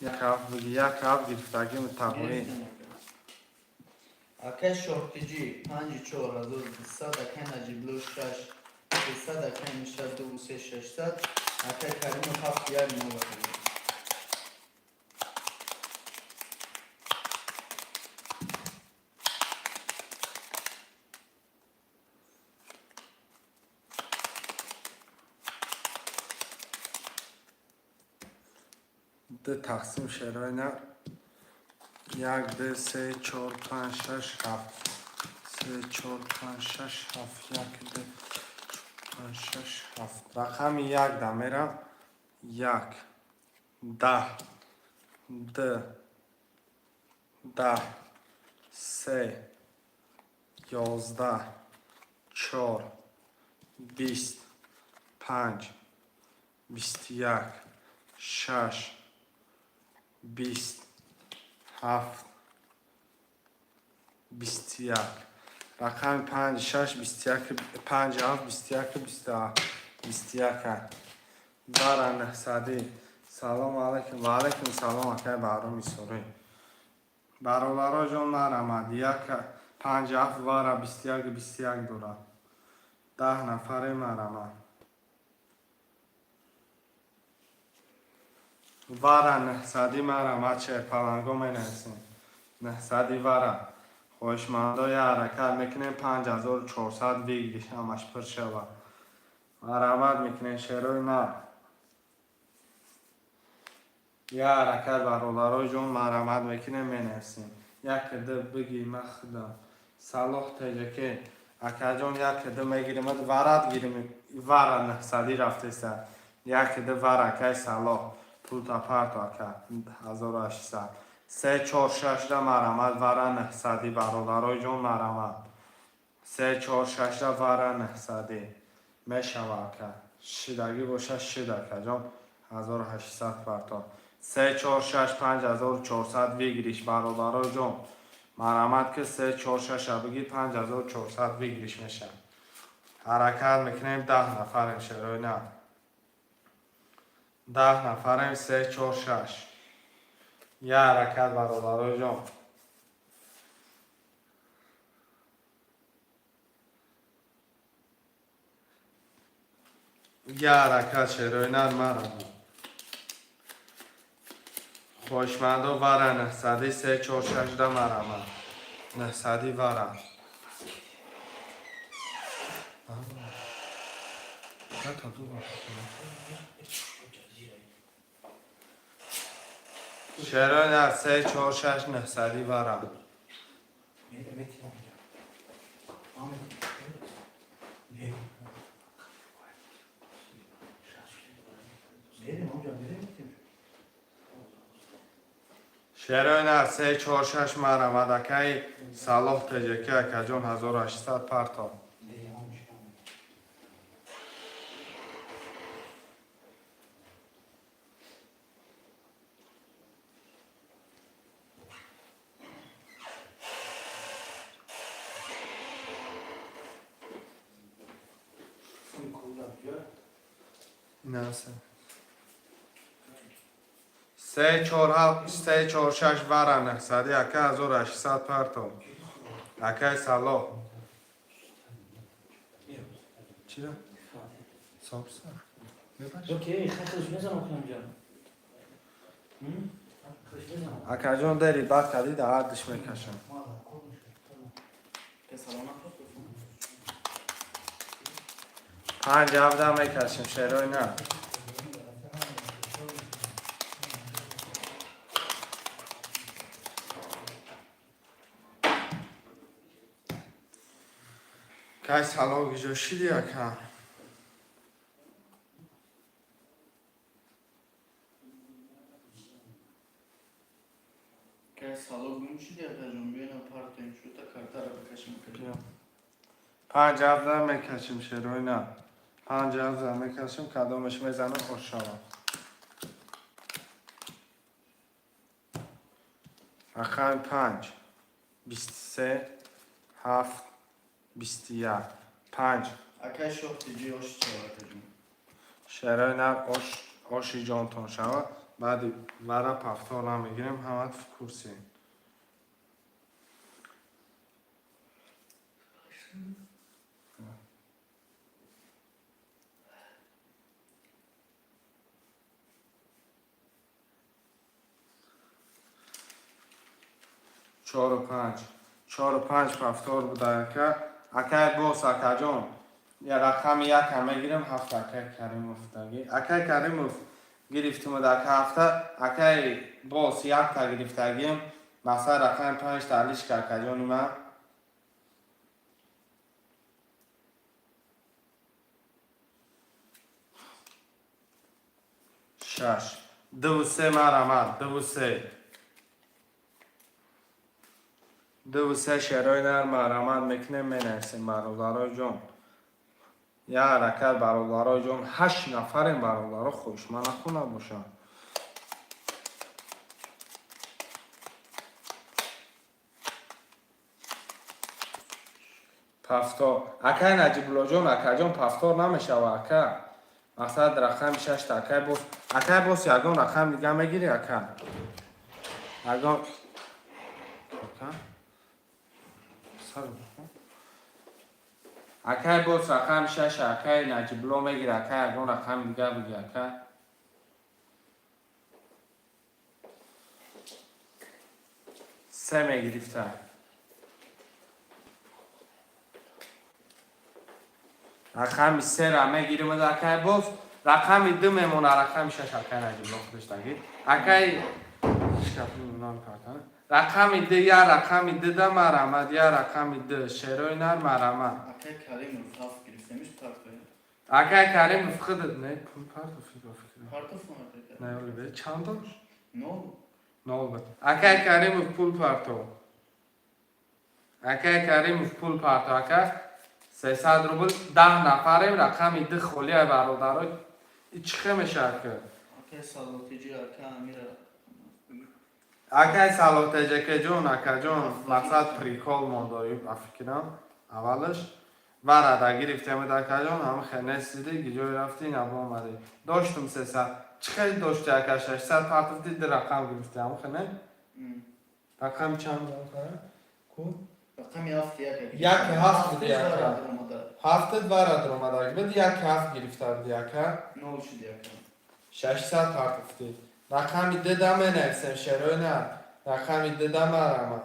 Як ҳафт биги, як ҳафт гирифтагӣ мутабоӣ. Акай Шоҳтиҷӣ панҷи чор 1200, акай Наҷибло шаш 300, акай Миша дуву се 600, акай Каримов ҳафт як нол. Ду тақсим шерои нар. Як, ду, се, чор, панҷ, шаш, ҳафт. Се, чор, панҷ, шаш, ҳафт. Як, ду, панҷ, шаш, ҳафт. Рақами як да мерам. Як, 10, ду, 10, се, 11, чор, 20, панҷ, 21, шаш, 20, ҳафт, 21. Рақами панҷ, шаш, 21, панҷ, ҳафт, 21, 21. Бара наҳсадӣ. Салому алайкум. Ва алайкум салом, акай Баҳром Исорӣ. Бародаро ҷон, марҳамат. Як, панҷ, ҳафт, вара 21, 21 дорад. 10 нафаре, марҳамат. Вара наҳсадӣ, марҳамат, шерпаланго менависем. Наҳсади вара. Хоҳишмандо, я ҳаракат мекунем, 5400 выигрыш ҳамаш пур шавад. Марҳамат мекунем, шерои нар. Я ҳаракат, бародарои ҷон, марҳамат мекунем, менависем. Як ду биги ма худам. Салоҳ теҷаке. Акаҷон, як ду мегирем, варат гирем, вара наҳсадӣ рафтеса. Як ду вара, акай Салоҳ. Пулта парто, ака, 1800. Се, чор, шашда марҳамат, вара наҳсадӣ, бародарои ҷон, марҳамат. Се, чор, шашда вара наҳсадӣ. Мешава, ака. Шидагӣ боша, шид, акаҷон. 1800 парто. Се, чор, шаш, 5400 выигрыш, бародарои ҷон. Марҳамат ки се, чор, шаша биги, 5400 выигрыш мешавад. Ҳаракат мекунем, 10 нафарем, шерои на. 10 нафарем, се, чор, шаш. Я ҳаракат, бародарои ҷон. Я ҳаракат, шерои нар, марҳамат. Хоҳишмандо, вара наҳсадӣ, се, чор, шашда марҳамат. Наҳсадӣ вара. Та ду. Шерои нар, се, чор, шаш, наҳсадӣ вара. Шерои нар, се, чор, шаш, марҳамат, акаи Салоҳ теҷаки, акаҷон, 1800 парто. Наса. Се, чор, ҳафт, се, чор, шаш, вара наҳсадӣ, ака, 1800 парто. Акаи Салоҳ. Чира? Собственно. Окей, хеле мезанам кунам. Акаҷон, дери бад кардӣ, да ҳардиш мекашам. Панҷ ҳабда мекашем, шерои на. Кай сало гиҷо шиди, ака? Кай сало гум шиди, акаҷон, биёна партоем шута картара бикашем. Панҷ ҳабда мекашем, шерои на. Панҷ ҳабда мекашем, кадомаш мезанам, ошава. Рақами панҷ, 23, ҳафт, 21, панҷ. Акай шохтиҷи, ош чава, акаҷон. Шерои нар, оши ҷонтон шава. Баъди вара повтор намегирем, ҳамат в курсе. Чору панҷ, чору панҷ повтор буда, ака. Акай бос, акаҷон, я рақами яка мегирем, ҳафт акай Каримов даги. Акай Каримов гирифтимуд, ака, ҳафта. Акай бос якта гирифтагим. Масалан, рақами панҷта алишка, акаҷони ман. Шаш, дуву се, марамад, дуву се, дуву се, шерои нар, марамад мекунем, менависем, бародарои ҷон. Я ҳаракат, бародарои ҷон, ҳашт нафарем, бародаро, хоҳишман нахона бошанд. Повтор, акай Наҷибуллоҷон, акаҷон, повтор намешава, ака. Мақсад рақами шашта, акай бос. Акай бос, ягон рақам дига мегирӣ, ака? Ягон ака? Акай бос, рақами шаша, акай Наҷибулло мегирӣ, ака, ягон рақами дига биги, ака. Се мегирифта. Рақами сера мегирим, акай боз, рақами ду мемона, рақами шаш, акай Наҷибулло худаш дагир. Акай рақами ду, я рақами ду да марамад, я рақами ду, шерои нар, марамад. Акай Каримов ҳафт гирифтемиш, партоем. Акай Каримов худат не пул партофи, ба фикрам. Партофон, акай. Не, оли бе чанд дошт? Нол. Нол буд. Акай Каримов, пул парто. Акай Каримов, пул парто, ака. 300 рубл, 10 нафарем, рақами ду холия, бародаро. Чӣ хе мешавад ки? Акай Салотиҷи, ака Амира. Акай Салотеҷакаҷон, акаҷон, мақсад прикол мондорӣ, ба фикрам, аввалаш. Варада гирифтемуд, акаҷон, ҳам хе нестиди, гиҷой рафтӣ, набомадӣ. Доштум 300. Чӣ хел дошти, ака, 600 партофти, ду рақам гирифти, ҳам хе не? Рақам чанд, ака? Ку? Рақами ҳафт як. Як ҳафт буди, ака. Ҳафтат вара даромада буд, як ҳафт гирифта буди, ака. Нол шуди, ака. 600 партофтӣ. Рақами ду менависем, шерои на. Рақами ду марама.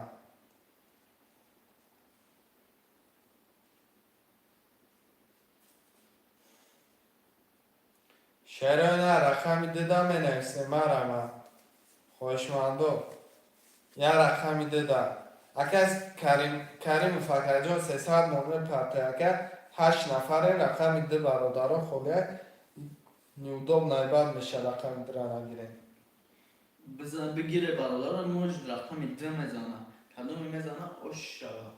Шерои на, рақами ду менависем, марама. Хоҳишмандо. Я рақами ду. Ака Карим, Каримов акаҷон, 300 номер парта, ака. Ҳашт нафарем, рақами ду, бародаро, холия. Неудобно бад меша, рақами дура нагирем. Бизан бигире, бародаро, мож рақами ду мезана. Кадоме мезана, ош шава.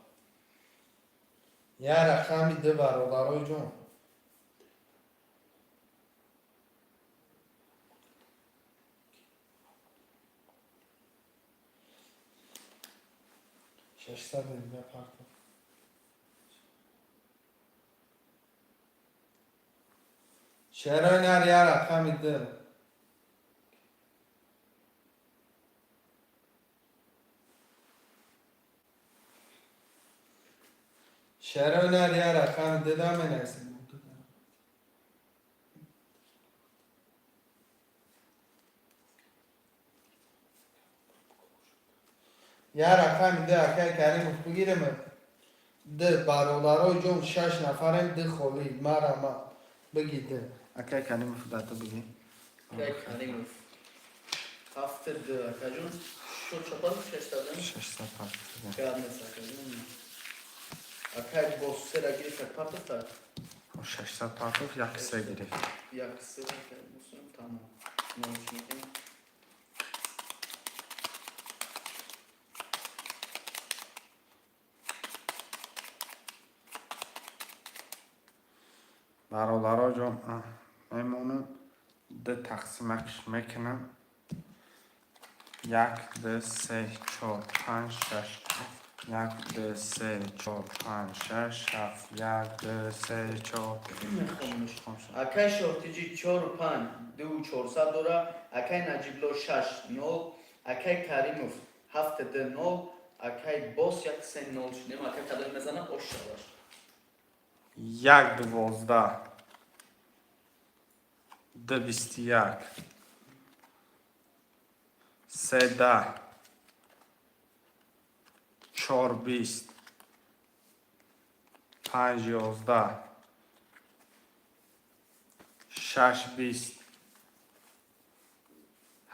Я рақами ду, бародарои ҷон. 600 дига парто. Шерои нар, я рақами ду. Шерои нар, я рақами ду да менависем. Я рақами ду, акай Каримов, бигирем. Ду, бародарои ҷон, шаш нафарем, ду холӣ. Марама, биги ду. Акай Каримов, дата биги. Акай Каримов ҳафта ду, акаҷон, шуд чапад шашсадам. 600 партоф. Гап нест, акаҷон. Акай боз сера гирифта партофта. 600 партоф, як се гирифт. Як се, акай мусулм, тамом. Нолш мекунем. Бародаро ҷон, мемонам, ду тақсимакш мекунам: як, ду, се, чор, панҷ, шаш. Як, ду, се, чор, панҷ, шаш, ҳафт. Як, ду, се, чор. Мехонмеш. Акай Шоҳтиҷи чору панҷ ду чорсад дора, акай Наҷибло шаш нол, акай Каримов ҳафта ду нол, акай бос як се нол шудем. Акай қадам мезана, ош шаваш. Як, 12, ду, 21, се, 10, чор, 20, панҷ, 11, шаш, 20,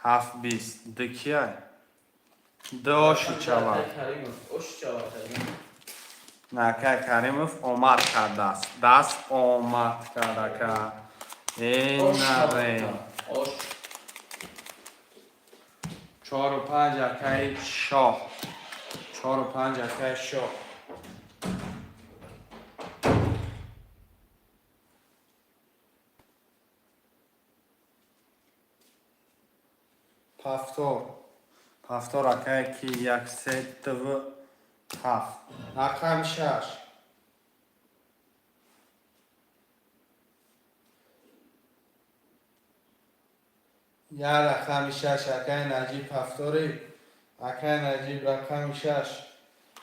ҳафт, 20. Ду кияй? Ду оши чава. Акай Каримов ош шава, Каримов. Акай Каримов омад кардааст, даст омад кард, ака. Ош Энаре. шава, ош. Чору панҷ, акаи Шоҳ. Чору панҷ, акаи Шоҳ. Пафтор, пафтор, акае ки як, се, дв, ҳафт. Рақами шаш. Я рақами шаш, акаи Наҷиб ҳафтори. Акаи Наҷиб, рақами шаш.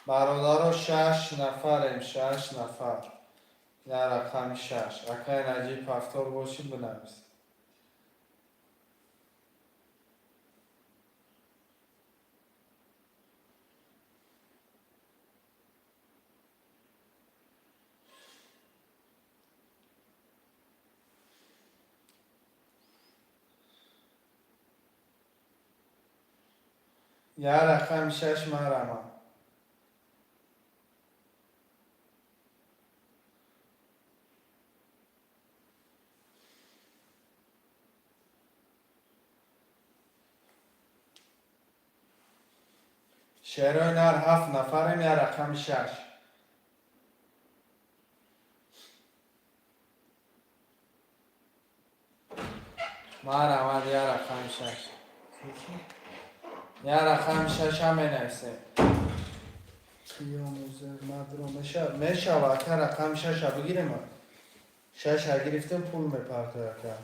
Бародаро, шаш нафарем, шаш нафар. Я рақами шаш, акаи Наҷиб ҳафтор бошӣ, бинавис. Я рақами шаш, марама. Шерои нар, ҳафт нафарем, я рақами шаш. Марамад, я рақами шаш. Я рақами шаша менависем. Мешава, ака, рақами шаша бигирем. Шаша гирифтем, пул мепартоя, ака.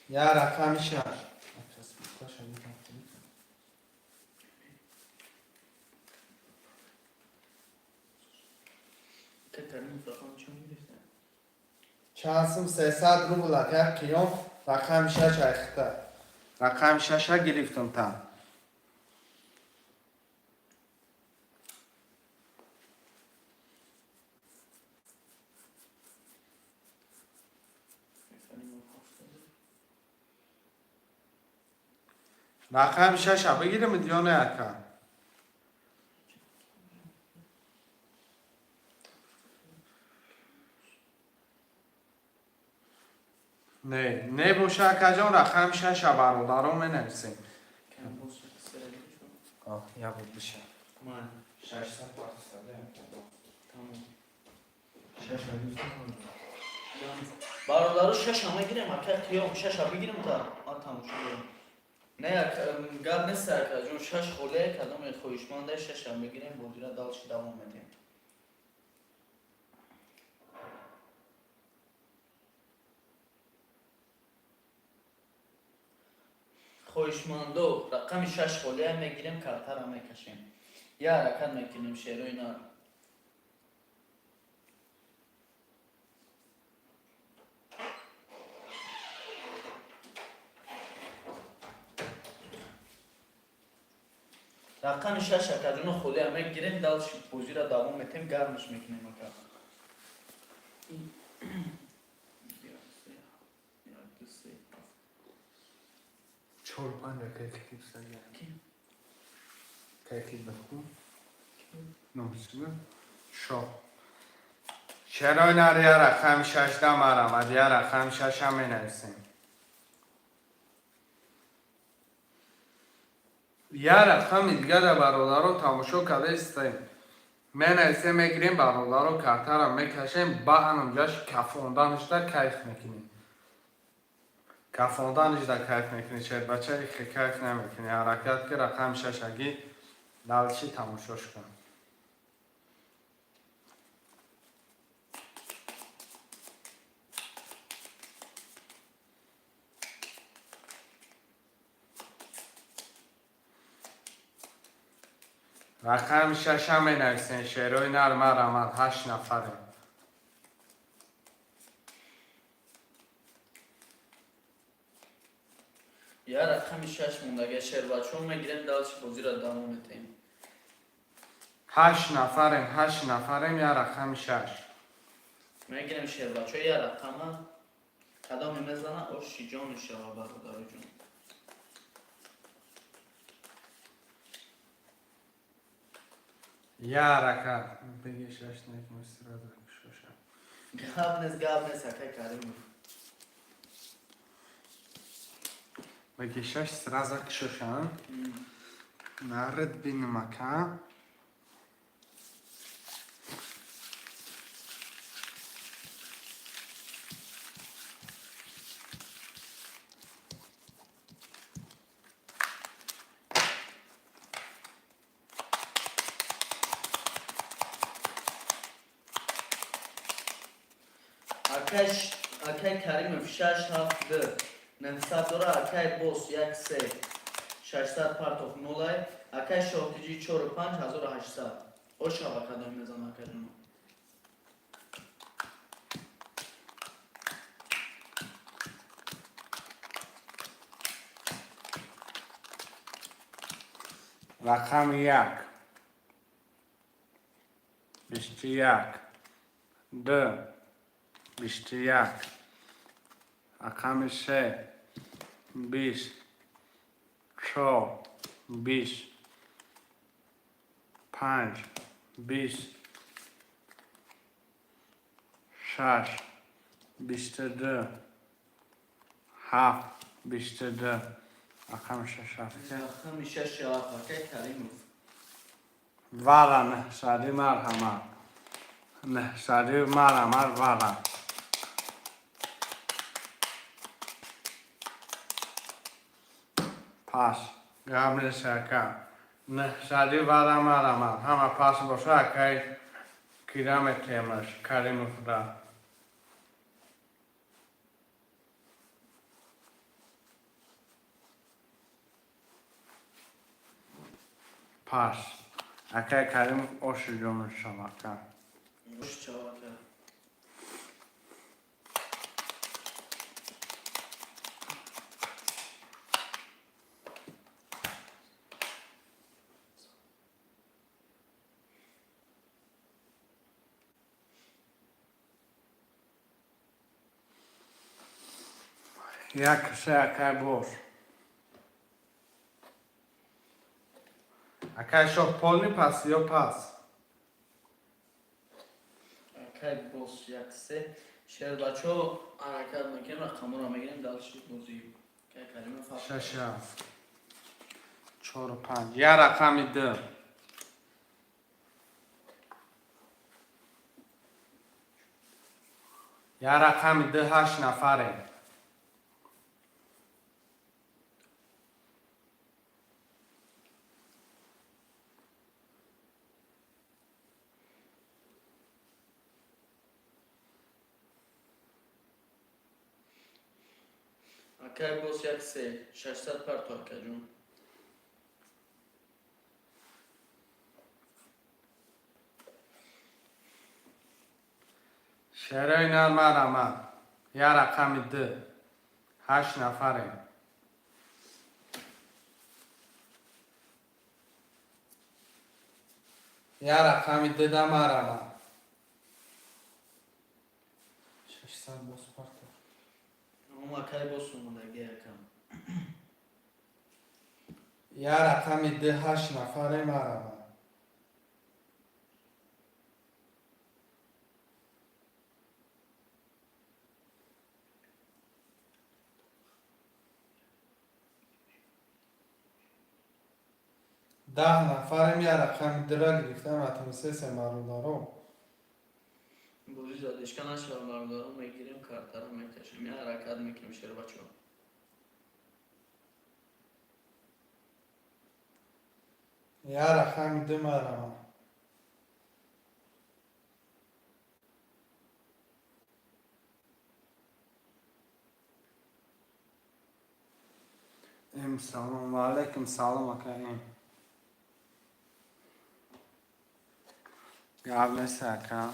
Я рақами шаш. Акай Каримов рақами чанд гирифта? Чанд сум? 300 рубл, ака Қиём, рақами шаш айхта. Рақами шаша гирифтум та. Каримов ҳафта ду. Рақами шаша бигирем ё не, ака? Не, не боша, акаҷон, рақами шаша, бародарон, менависем. Каримов боз як сера гирифта. Я буд биша. Ман. 600. Тамом. Шаша гирифтам. Бародаро, шаша мегирем, акай Қиём, шаша бигирем та ма тамошо дорем. Не, гап нест, акаҷон, шаш холе, кадоме хоҳишманда, шаша мегирем, бозира дальше давом медиҳем. Хоҳишмандо, рақами шаш холия мегирем, картара мекашем, я ҳаракат мекунем, шерои нар. Рақами шаш, акаҷоно, холия мегирем, дальше бозиро давом метем, гармаш мекунем, ака. Як, се, як, ду, се, ҳафт. Чор, панҷ, акай клип сага. Ки? Кай клип баху? Номсиба? Шо. Шерои нар, я рақами шашда марамад, я рақами шаша менависем. Я рақами дигара, бародаро, тамошо карда истаем. Менависем, мегирем, бародаро, картара мекашем, ба анамҷаш кафонданашда кайф мекунем. Кафонданашда кайф мекунӣ, шербача, ихе кайф намекунӣ. Ҳаракат ки рақами шашагӣ дальше тамошош кун. Рақами шаша менависем, шерои нар, марамад, ҳашт нафарем. Я рақами шаш мондага, шербачаҳо, мегирем, дальше бозиро давом метаҳем. Ҳашт нафарем, ҳашт нафарем, я рақами шаш. Мегирем, шербачаҳо, я рақама кадоме мезана, оши ҷону шава, бародароҷон. Я ҳаракат беги, шаш некм, сразу шоша. Гап нест, гап нест, акай Каримов. Беги, шаш, сразу кшоша. Наред бинмака. Акай Каримов шаш, ҳафт, ду, 900 дора, акай Бос як, се, 600 партов нолай, акай Шоҳтиҷи чору панҷ, 1800. Ошава кадоме мезана, акаҷоно. Рақами як, 21, ду, 21, рақами се, 20, чор, 20, панҷ, 20, шаш, 22, ҳафт, 22, рақами шаш, ҳафт. Рақами шаш, ҳафт, акай Каримов. Вара нҳсади, марҳамат, нҳсади, марҳамат, вара. Пас гап нест, ака. Нҳсади, вара, марҳамат, ҳама пас боша, акай кира метемаш Каримовда. Пас акай Каримов, оши ҷонаш шава, ака. Ош чава, ака. Як, се, акай бош. Акай Шоҳ, полный пас ё пас? Акай Бос як, се, шербачаҳо, ҳаракат мекунем, рақамҳоро мегирем, дальше бозӣ. Акай Каримов ҳафт. Шаш, ҳафт, чору панҷ, я рақами ду. Я рақами ду, ҳашт нафарем. Акай Бос як, се, 600 парто, акаҷон. Шерои нар, марҳамат, я рақами ду, ҳашт нафарем. Я рақами дуда марама. 600 боз парто. Ом акай бос омадаги акам. Я рақами ду, ҳашт нафаре, марама. 10 нафарем, я рақами дура гирифта натонистесем, бародаро. Бозӣ задишка нашавам, бародарон, мегирем, картаро мекашем. Я ҳаракат мекунем, шербачо. Я рақами ду марама. Эм, салом, ва алайкум салом, ака эм. Гап нест, ака.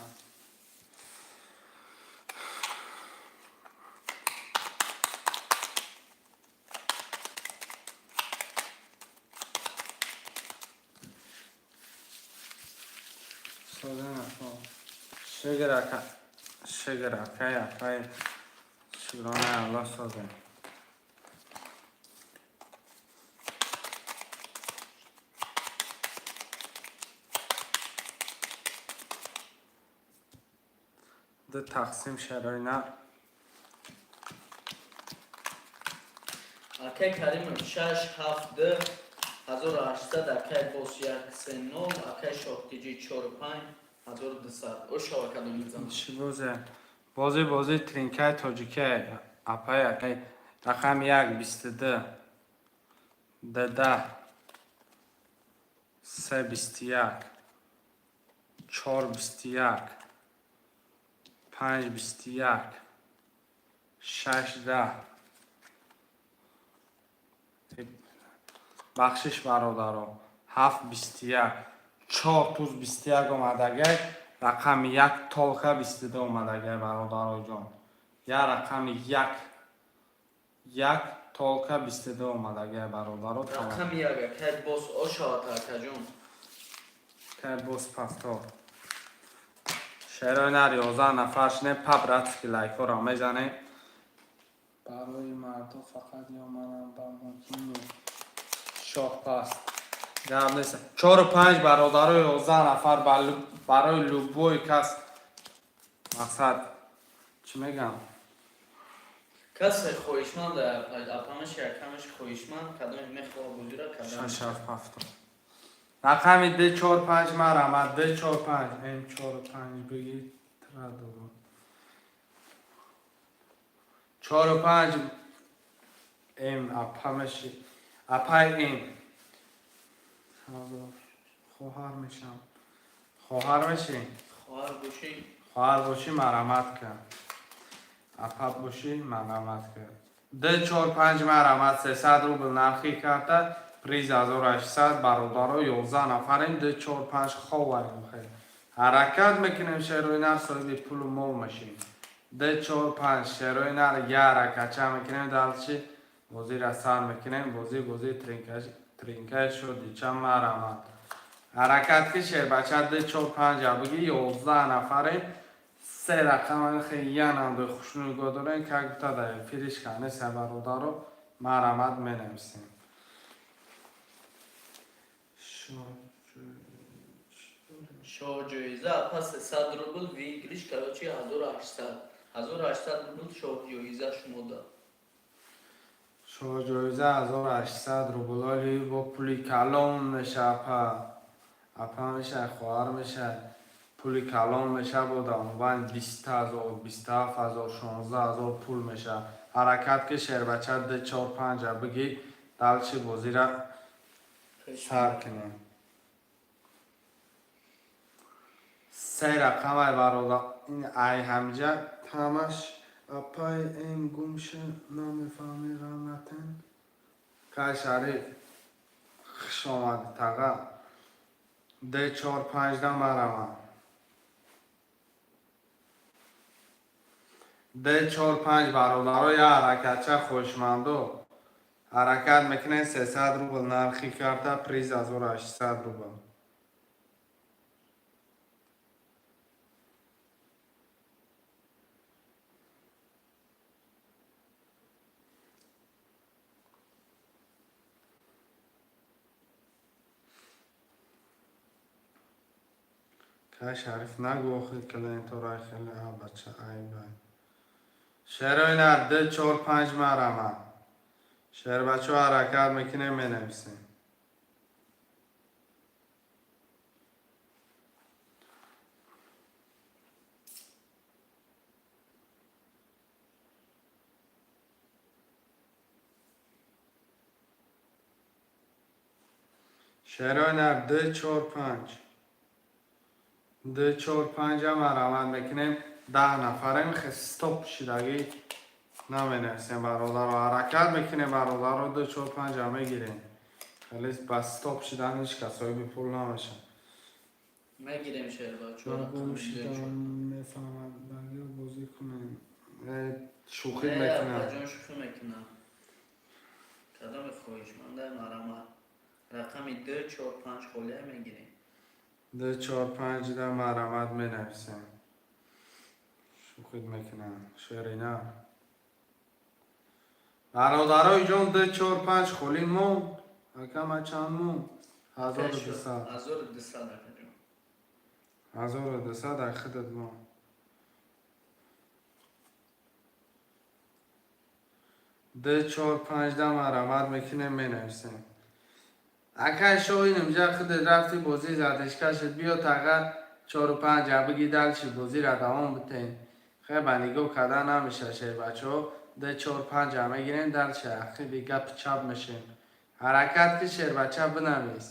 Сода нафо. Шукр, ака. Шукр, акай, акай. Шукрона Аллоҳ, созе. Ду тақсим шароина. Акай Каримов шаш ҳафт ду 1800, акай бос як се нол, акай Шоҳтиҷӣ чору панҷ 1200. О шава кадом мезанам. Чӣ бозе? Бози, бози тринкаи тоҷикия, апай, акай. Рақами як 22, д 10, се 21, чор 21, панҷ 21, шаш 10. Бахшиш, бародаро, ҳафт 21, чор туз 21 омадагай, рақами як толка 22 омадагай, бародароҷон. Я рақами як, як толка 22 омадагай, бародаро. Рақами як, акай бос, о шавад, акаҷон. Кай боз пафтор. Шерои нар, 11 нафар шине, по-братски лайкҳоро мезанем. Барои мардо фақат ё манам ба мумкин шоҳ паст. Гап нест. Чору панҷ, бародаро, 11 нафар, барои любой кас, мақсад чӣ мегам? Касе хоҳишманд, апамаш, якамаш хоҳишманд, кадоме мехоҳа бозира, кадом. Шаш ҳафт ҳафтод. Рақами д чор панҷ марама, д чор панҷ, м чору панҷ бигӣ, тра дорам. Чору панҷ м апа меши. Апай м. Хоҳар мешам. Хоҳар мешӣ? Хоҳар бошӣ. Хоҳар бошӣ, марамат кун. Апа бошӣ, марамат кун. Д чор панҷ марамат, 300 рубл нархи карта, приз 1800, бародаро, 11 нафарем, д чор панҷ ховарем, хел. Ҳаракат мекунем, шерои нар, соҳиби пулу мол мешем. Д чор панҷ, шерои нар, я ҳаракатча мекунем, дальше бозиро сар мекунем, бозӣ, бозӣ тринкаи шодича марамат. Ҳаракат ки, шербача, д чор панҷа бигӣ, 11 нафарем, се рақам хеле янам хушну нигоҳ дорем, как будто дар эфириш канеса, бародаро, марамат менависем. Шоҳ ҷоиза апа 300 рубл, выигрыш, короче, 1800. 1800 рубл шоҳ ҷоиза шумо дод. Шоҳ ҷоиза 1800 рубл, оли бо пули калон меша, апа. Апа меша, хоҳар меша. Пули калон меша, бо дамобайн 20 000, 27 000, 16 000 пул меша. Ҳаракат ки, шербача, д чор панҷа бигӣ, дальше бозира сар кунем. Се рақамай, бародар, ин ай ҳамҷа ҳамаш апай м гумша намефаҳми ғаматен. Кай Шариф, хуш омадӣ, таға. Д чор панҷда марамам. Д чор панҷ, бародаро, я ҳаракатча, хоҳишмандо. Ҳаракат мекунем, 300 рубл нархи карта, приз 1800 рубл. Кай Шариф, нагӯ, охи клиентора хеле бача айбай. Шерои нар, д чор панҷ марама. Шербачо, ҳаракат мекунем, менависем. Шерои нар, д чор панҷ, д чор панҷа марамат мекунем. 10 нафарем, стоп шидагӣ наменависем, бародаро. Ҳаракат мекунем, бародаро, ду чор панҷа мегирем. Хеле ба стоп шидан ҳеҷ кас соҳиби пул намешад. Мегирем, шербачо. Мефаҳмад, бозӣ кунем, шӯхӣ мекунам. Ҷон, шӯхӣ мекунам. Кадоми хоҳишманда, марамат, рақами ду чор панҷ холия мегирем. Ду чор панҷ да марамат менависем. Шӯхӣ мекунам, шерина. Бародарои ҷон, ду чор панҷ холӣ мон. Акама чанд мон? 1200. 1200, акаҷон. 1200 дар худат мон. Ду чор панҷ да марамат мекунем, менависем. Акай шоҳинам, ҷа худат рафти, бозӣ задешка шуд. Биё, таға чору панҷа биги, дальше бозиро давом битем. Хе, ба нигоҳ карда намеша, шербачаҳо. Ду чор панҷа мегирем, дальше ақиби гапи чап мешем. Ҳаракат ки, шербача, бинавис.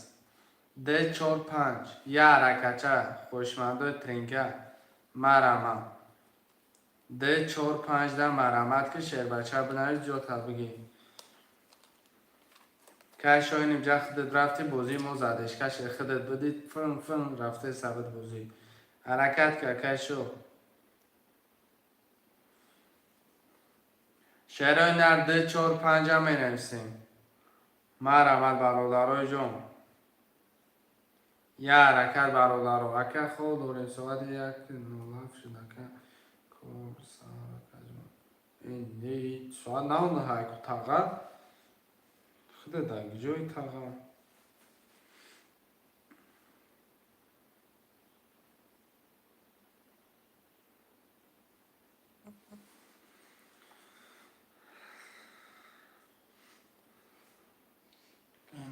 Д чор панҷ, я ҳаракатча. Хоҳишмандои тринка, марама, д чор панҷ да марамат ки, шербача, бинавис, ҷота бигӣ. Кай шоҳиним, ҷа худат рафти, бозии мо задешка шуд, худат будӣ, фин фин рафте сабит бозӣ. Ҳаракат ка, кай шо. Шерои нар, д чор панҷа менависем. Марамат, бародарои ҷон, я ҳаракат, бародаро. Ака, хоб дорем, соати 1:07 шуд. Ака, кор сар, акаҷон. Соат навну таға. Худа дар ҷои таға.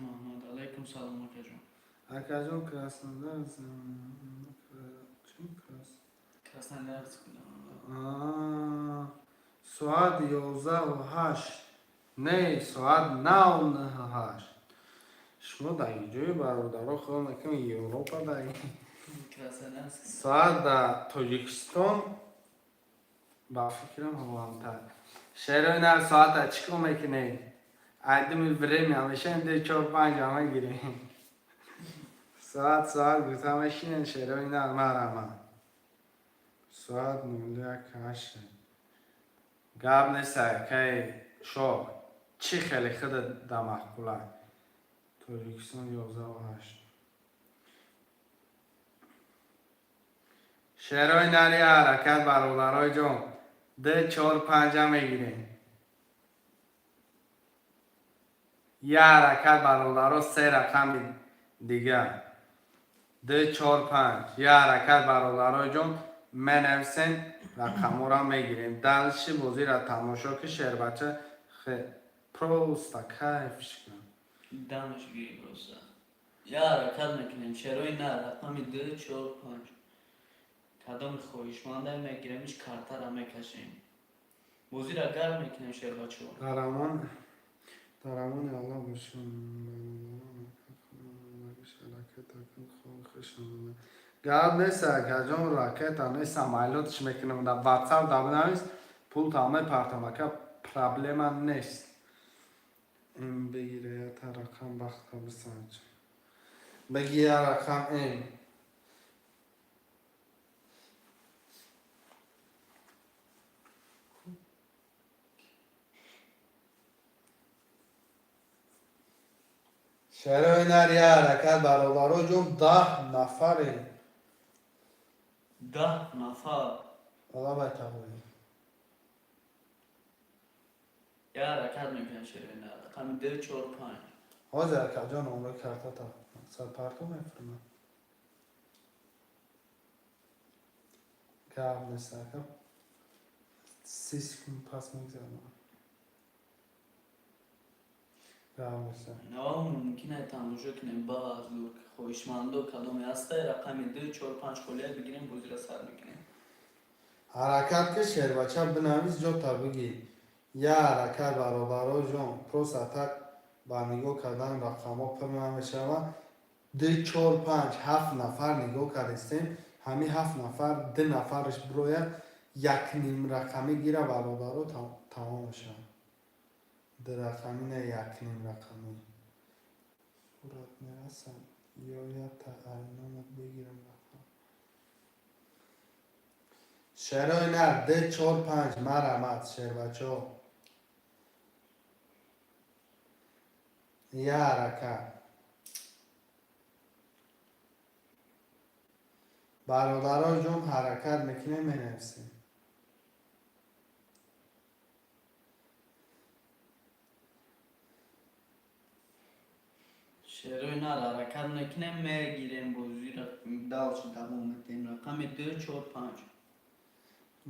Муҳаммад, алайкум салом, акаҷон. Акаҷон, Краснодар чи крас? Красноярск. Соат 11:08, не, соат 9:08. Шумо дар ҷои, бародаро, худо накунад, Европа дар Красноярск. Соат дар Тоҷикистон ба фикрам ҳавамтар. Шерои нар, соата чӣ кор мекунед? Айдими время мешаем, ду чор панҷ мегирем. Соат соат гуфта мешинем. Шерои нар, марама. Соат 01:08. Гап нест, акай шо, чӣ хеле худат да маъқула. Тоҷикистон 11:08. Шерои нари, ҳаракат, бародарои ҷон, д чор панҷа мегирем. Я ҳаракат, бародаро, се рақами дигар. Д чор панҷ, я ҳаракат, бародарои ҷон, менависем, рақамҳоро мегирем. Дальше бозиро тамошо ки, шербача, просто кайф шикан. Дамаш гири просто. Я ҳаракат мекунем, шерои нар, рақами ду чор панҷ. Кадоми хоҳишманда, мегиремиш, картара мекашем. Бозиро гарм мекунем, шербачо. Дар амони Аллоҳ бошем. Гап нест, акаҷон, ракета нест, самолётш мекунам. Дар ватсап да бинавис, пулта мепартам, ака, проблема нест. Ин бигира, ята рақам, бахта бисанҷ. Бигира рақам ин. Шерои нар, я ҳаракат, бародаро ҷон, 10 нафаре. 10 нафар. Алла байтағои. Я ҳаракат мекунем, шерои нар, рақами ду чор панҷ. Ҳозир, акаҷон, омро картата сад парту мефурмам. Гап нест, ака. 30 секунд пас мегзарам. Гап нест. Но мумкин ай тамошо кунем ба зур. Хоҳишмандо кадоме ҳастай, рақами ду, чор, панҷ холия бигирем, бозиро сар мекунем. Ҳаракат ки, шербача, бинавис, ҷота бигир. Я ҳаракат, бародаро ҷон, просто так ба нигоҳ кардан рақамҳо пур намешавад. Ду, чор, панҷ, ҳафт нафар нигоҳ кардистем. Ҳамин ҳафт нафар ду нафараш бирояд, якним рақамӣ гира, бародаро, тамом мешавад. Ду рақамӣ не, якним рақамӣ. Сурат мерасад ё якта айномат бигирам рақам. Шерои нар, д, чор, панҷ, марамат, шербачо. Я ҳаракат. Бародаро ҷон, ҳаракат мекунем, менависем. Шерои нар, ҳаракат мекунем, мегирем, бозиро дальше давом медиҳем. Рақами ду, чор, панҷ.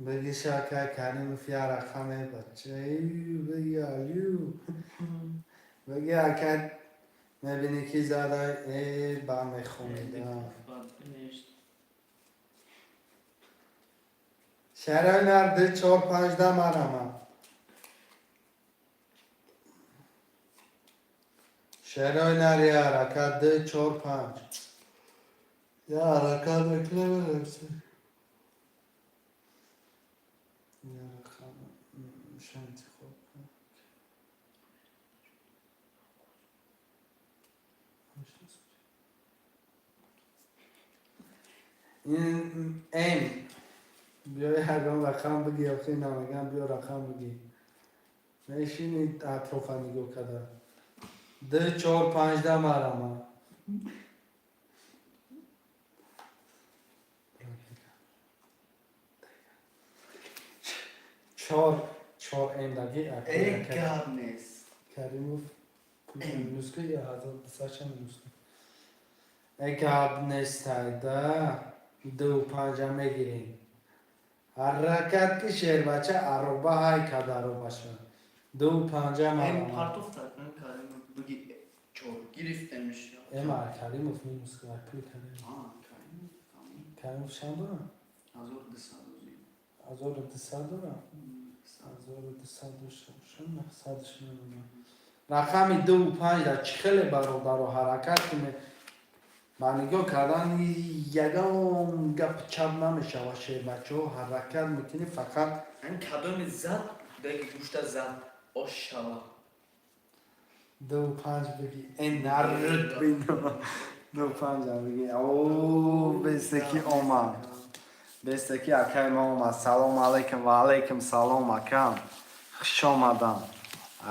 Бигӣ, шакай Каримов, я рақаме, бачаи, бигӣ, алю. Бигӣ, акай, мебинӣ ки зада, э, ба мехонида. Бад бинешт. Шерои нар, ду, чор, панҷ, да, марамат. Шерои нар, я ҳаракат, ду, чор, панҷ. Я ҳаракат мекунем, менависем. Я рақам ша интихоб кун. Ин М. Биё, ягон рақам бигӣ, охи намегам, биё, рақам бигӣ. Мешини атрофа нигоҳ карда. Ду, чор, панҷ, да, марама. Чор, чор М даги. Э, гап нест. Каримов минус ку я 1200 ча минус ку. Э, гап нестай, да. Ду панҷа мегирем. Ҳаракат ки, шербача, ароба ҳай кад аробаша. Ду панҷа, М. марама. Партофта Каримов, биги, чор гирифтемиш. Эма Каримов минус ку, пули Каримов. А, Каримов тамом. Каримов чанд дорам? 1200 озӣ. 1200 дорам? 1200 дошта бошам, садш намедонам. Рақами ду панҷ да чӣ хеле, бародаро, ҳаракат кунед. Ба нигоҳ кардан ягон гап чап намешавад, шербачаҳо, ҳаракат мекунӣ фақат. Ҳамин кадоми зад, деги гӯшта зад, ош шава. Ду панҷ бигӣ, э, нард бино. Ду панҷа бигӣ. О, бестеки омад. Бестеки акай ма омад. Салом алейкум, ва алейкум салом, акам. Хуш омадам.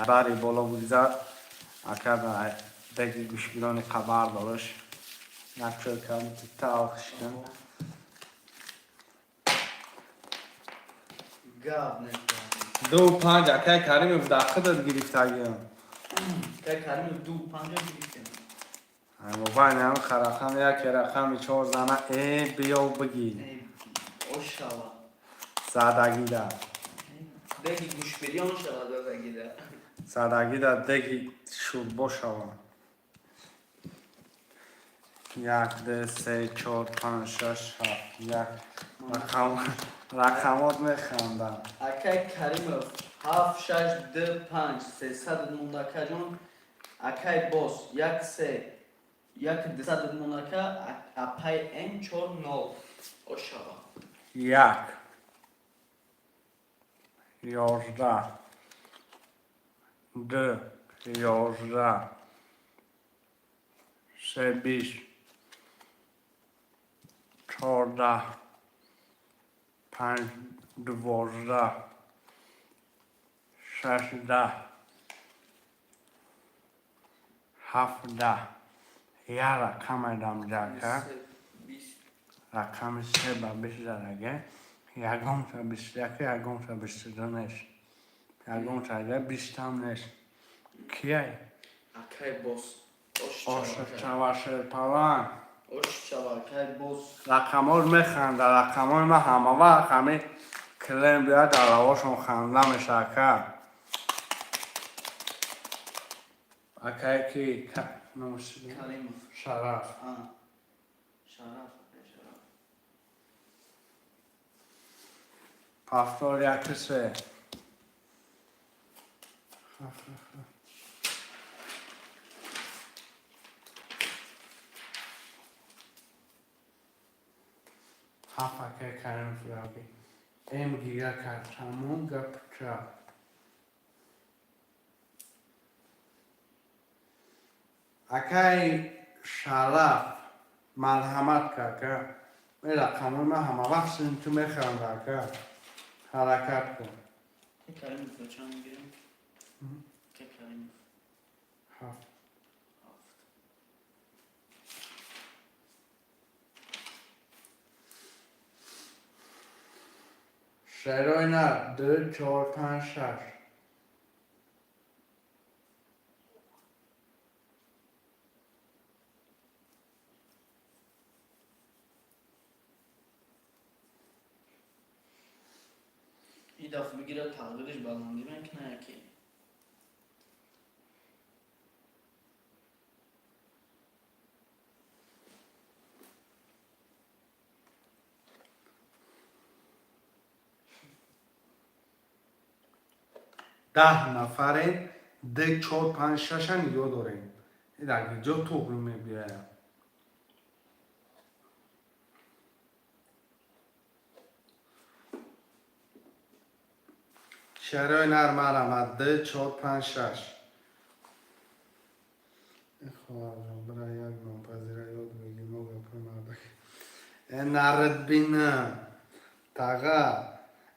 Бари боло бигзар. Ака деги гӯшбирони хабар дораш. Як чой кардем, талхш кун. Гап нест. Ду панҷ, акай Каримов, дар худат гирифтагиам. Акай Каримов, ду панҷа гирифтем. Мобайн ҳам рақам яке, рақами чор зана, э, биё, бигӣ. Э, ош шава. Задагида. Деги гӯшбириён шава додагида. Задагида деги шӯрбо шава. Як, ду, се, чор, панҷ, шаш, ҳафт, як. Рақам, рақамот механдам. Акай Каримов, ҳафт, шаш, ду, панҷ, 300 монда, акаҷон. Акай Бос, як, се, як, 200 монда, ака. Апай М, чор, нол, ош шава. Як, 11, ду, 11, се, 20, 14, панҷ, 12, шаш, 10, ҳафт, 10. Як рақам айдам ҷака. 20. Рақами се ба 20 задаге, ягонта 21, ягонта 22 нест, ягонта ага бистам нест. Кияй? Акай Бос, ош Ош шава. Шава, шерпалан. Ош чавакай боз. Рақамҳо механда, рақамҳои ман ҳама вақт ҳами клиент биёяд, дар лавошон ханда меша, ака. Акае ки номаш чӣ буд? Каримов. Шараф. А. Шараф, акай Шараф. Повтор яки се. Ҳафт, акай Каримов раби. М гига кард, тамом гап ча. Акай Шараф, марҳамат ка, ака. Ме рақамҳои ман ҳама вақт сини ту механда, ака. Ҳаракат кун. Ке Каримов чанд мегирем? Ке Каримов. Ҳафт. Ҳафт. Шерои нар ду, чор, панҷ, шаш. И дафъ бигирад, тақдириш баландӣ мекунад яке. 10 нафарем, ду, чор, панҷ, шаша нигоҳ дорем. Дар ҷо туғри мебиёяд. Шерои нар марама ду, чор, панҷ, шаш. Хоҳарҷон, бира як нонпазира ёд бигир, мо гапои мардак. Э, наридбина. Таға.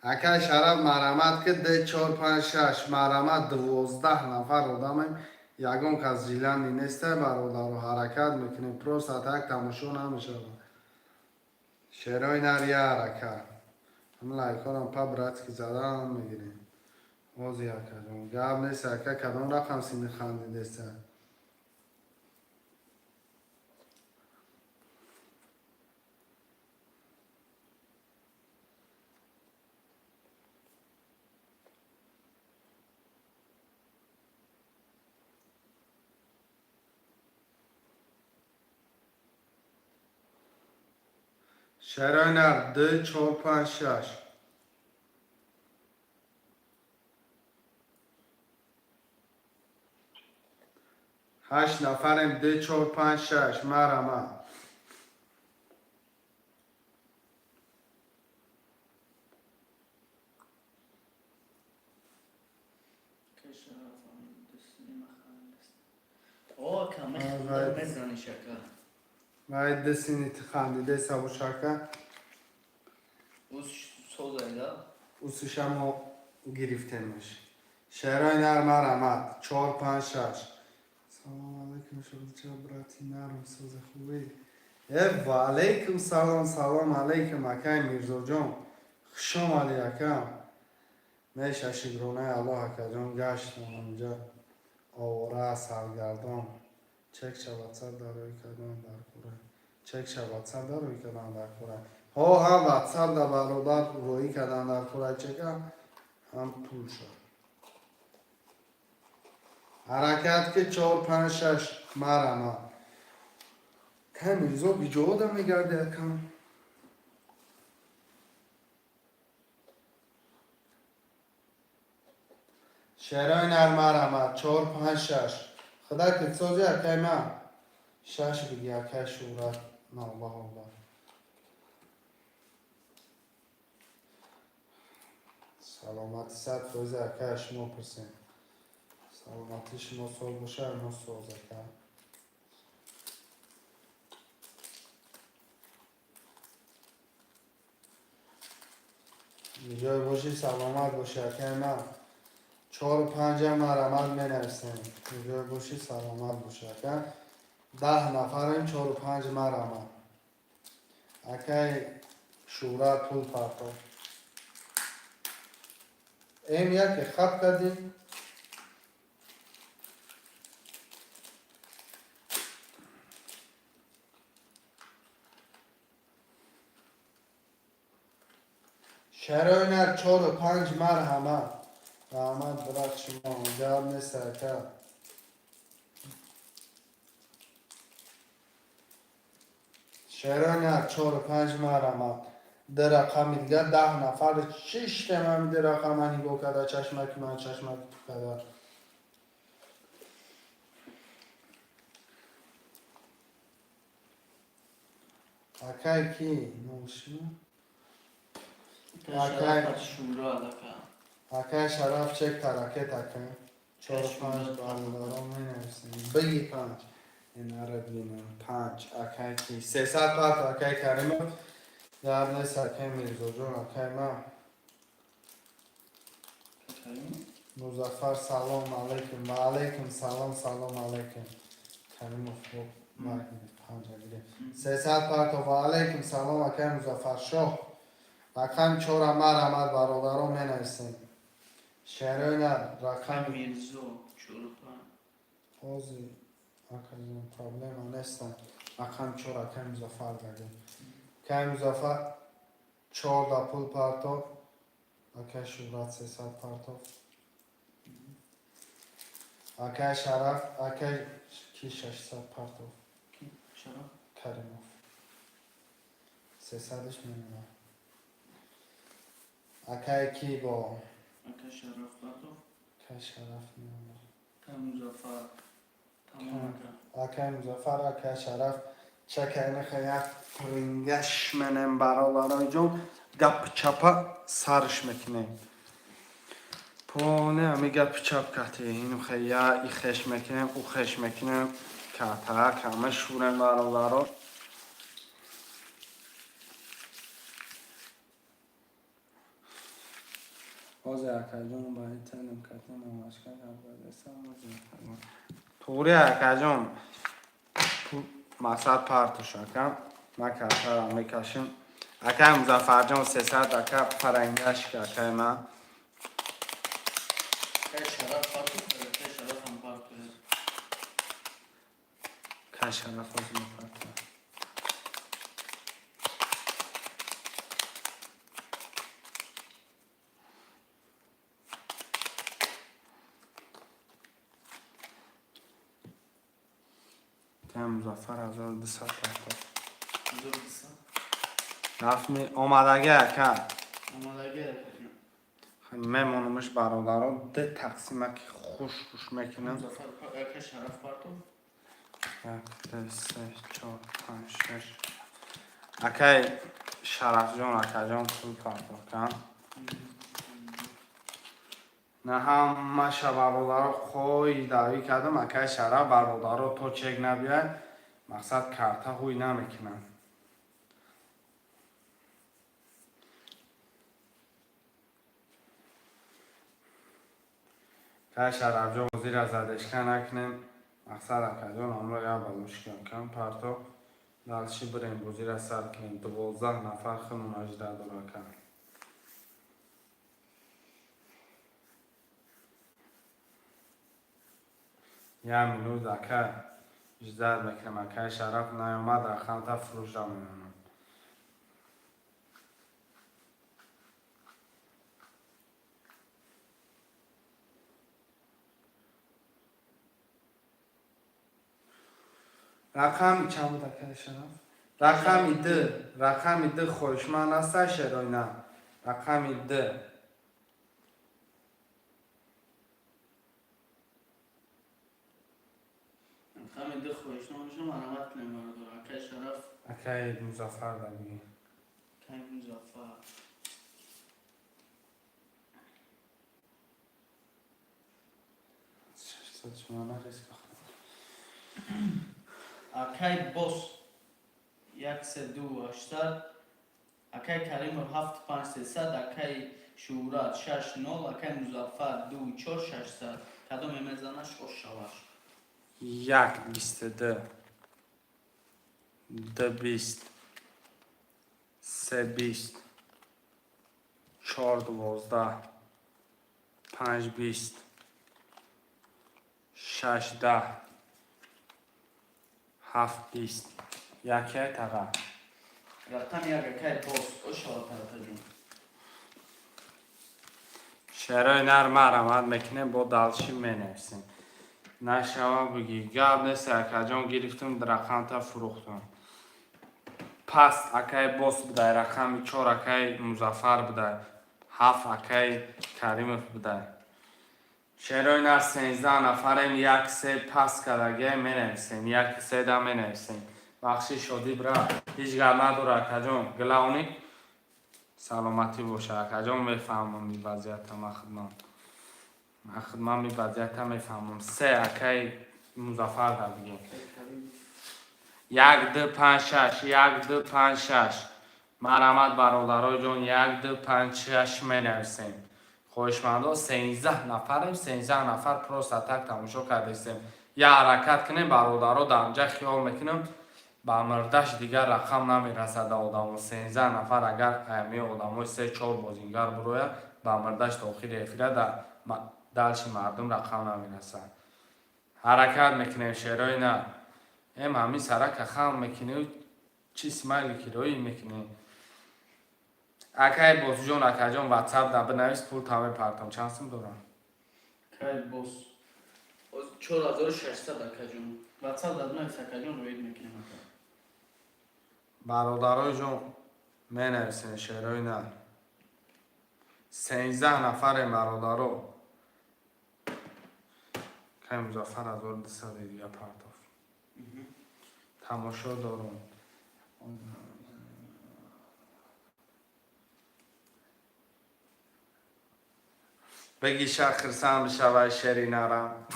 Акай Шараф, марҳамат ки ду, чор, панҷ, шаш. Марҳамат, 12 нафар одамем. Ягон кас жилани неста, бародаро, ҳаракат мекунем. Просто так тамошо намешавад. Шерои нар я ҳаракат. Ҳам лайкҳорам по-братски задан мегирем. Ози, акаҷон. Гап нест, ака, кадом рақам сини хандидеста? Шерои нар ду, чор, панҷ, шаш. Ҳашт нафарем, ду, чор, панҷ, шаш. Марама. Ке Шараф дастини махандест. О, ака, механда мезаниш, ака. Вай дастини ти хандидеста бош, ака. Уз созайда. Усиша мо гирифтемаш. Шерои нар марҳамат. Чор, панҷ, шаш. Салом алейкум, шодича, брати нарм, сози, хубӣ? Э, ва алейкум салом, салом алейкум, акай Мирзоҷон. Хуш омадӣ, ака. Меша, шукронаи Аллоҳ, акаҷон, гаштам онҷа. Овора, саргардон. Чек ша ватсап дар рӯй кардан дар кора. Чек ша ватсап дар рӯй кардан дар кора. Ҳо, ҳам ватсап да, бародар, рӯӣ кардан дар кора чека, ҳам пул шуд. Ҳаракат ки чор, панҷ, шаш, марама. Кай Мирзо биҷода мегарди, акам? Шерои нар марама чор, панҷ, шаш. Худо ки сози, акай ман. Шаш биги, акай Шӯҳрат Навбаҳоба. Саломатӣ 100%, акай, шумо пурсем. Саломатӣ шумо соз боша, мо соз, ака. Ҷой бошӣ, саломат бошӣ, акай ман. Чору панҷа марҳамат менависем. Ҷой бошӣ, саломат бошӣ, ака. 10 нафарем, чору панҷ марҳамат. Акай Шӯҳрат пул партов. Эм яке хат кардӣ? Шерои нар чору панҷ, марҳамат. Раҳмат, брат, шумо гап нест, ака. Шерои нар чору панҷ, марҳамат. Ду рақами дигар, 10 нафар шиштем, ҳами ду рақама нигоҳ карда, чашмаки ман чашмаки ту карда. Акай ки ношина? Акай Шӯрат ака. Акай Шараф, чек таракет, ака. Чору панҷ, бародарон, менависем. Биги панҷ. Инара бинам. Панҷ. Акай ки? 300 парт, акай Каримов. Гап нест, акай Мирзоҷон, акай ман. Музаффар, салом алейкум. Ва алейкум салом, салом алейкум. Каримов панҷа гирифт. 300 партов. Ва алейкум салом, акай Музаффаршоҳ. Рақами чора, марҳамат, бародарон, менависем. Шерои нар рақами Мирзо чору панҷ. Ҳозир, акаҷон, проблема нестам. Рақами чор, акай Музаффар дагем. Акай Музаффар чорда пул партов. Акай Шӯҳрат 300 партов. Акай Шараф, акай ки 600 партов. Шараф? Каримов. Сесадаш мемонад. Акай ки бо? Акай Шараф партов. Акай Шараф мемонад. Акай Музаффар. Тамом, ака. Акай Музаффар, акай Шараф. Чакайнаха як прингаш менем, бародарои ҷон. Гапи чапа сарш мекунем. Поне ами гапи чап кати. Инухе я ихеш мекунем, ухеш мекунем. Ката кама шурем, бародаро. Ҳозир, акаҷон, ба итанам катем амашка гап. Туғри, акаҷон, мақсад партуш, ака. Ман картара мекашим. Акай Музаффарҷон 300, ака, парангашка, акай ман. Акай Шараф партов, акай Шараф ҳам партов. Акай Шараф ҳозир мепартояд. Акай Музаффар 1200 партов. 1200. Рафми омадагӣ, ака. Омадагӣ, акаҷон. Мемонумш, бародаро, ду тақсима ки хуш хуш мекунам. Музаффар, акай Шараф партов. Як, ду, се, чор, панҷ, шаш. Акай Шарафҷон, акаҷон, пул партов кан. На ҳамаша, бародаро, қоидавӣ кардам, акай Шараф, бародаро, то чек набиёяд, мақсад карта ҳуй намекунам. Акай Шарафҷон, зира задешка накунем. Мақсад, акаҷон, амро як балошкам кам парто. Дальше бирем, бозира сар кунем. 12 нафар хунун ажда дора, ака. Як минут, ака, ждать мекунем. Акай Шараф наёмад, рақамта фурӯшда мемонам. Рақами чанд буд, акай Шараф? Рақами д, рақами д хоҳишманд аста, шеройна. Рақами д. Рақами д хоҳишманд бошам, марҳамат кунем, бародар. Акай Шараф. Акай Музаффар дагӣ. Акай Музаффар. 600 сомона риск. Акай Бос як се ду ҳаштад, акай Каримов ҳафт панҷ 300, акай Шӯҳрат шаш нол, акай Музаффар ду чор 600. Кадоме мезанаш, ош шаваш. Як 22, д 20, се 20, чор 12, панҷ 20, шаш 10, ҳафт 20. Яке таға. Рақами як, акай Бос, ош шава, таратаҷон. Шерои нар марамат мекунем, бо дальше менависем. Нашава, бигӣ, гап нест, акаҷон, гирифтум, рақамта фурӯхтум. Паст акай бос будай, рақами чор акай Музаффар будай, ҳафт акай Каримов будай. Шерои нар, 13 нафарем, як се паст кардагия, менависем, як седа менависем. Бахши шодӣ, бра, ҳеҷ гап надора, акаҷон, главный саломатӣ боша, акаҷон. Мефаҳмам ин вазъията, ман худман ин вазъията мефаҳмам. Се акай Музаффар да бигем. 1, 2, 5, 6, 1, 2, 5, 6. Марҳамат, бародарои ҷон, 1, 2, 5, 6 менависем. Хоҳишмандо, 13 нафарем, 13 нафар просто так тамошо кардастем. Я ҳаракат кунем, бародаро, дар инҷа хиёл мекунам, ба мирдаш дигар рақам намерасад одамо. 13 нафар, агар ами одамои се чор бозингар бирояд, ба мирдаш то охири эфира дальше мардум рақам намерасад. Ҳаракат мекунем, шерои на эм ҳамин сарака хам мекунӣ, чӣ смайли кироӣ мекунӣ. Акай Босҷон, акаҷон, ватсап да бинавис, пул та мепартам. Чанд сум дорам? Кай бос 4600, акаҷон. Ватсап да бинавис, акаҷон, роид мекунем, ака. Бародарои ҷон, менависем, шерои на. 13 нафарем, бародаро. Кай Музаффар 1200 дига партоф. Тамошо дорум. Бегиша, хирсанд бишавай, шери нарам.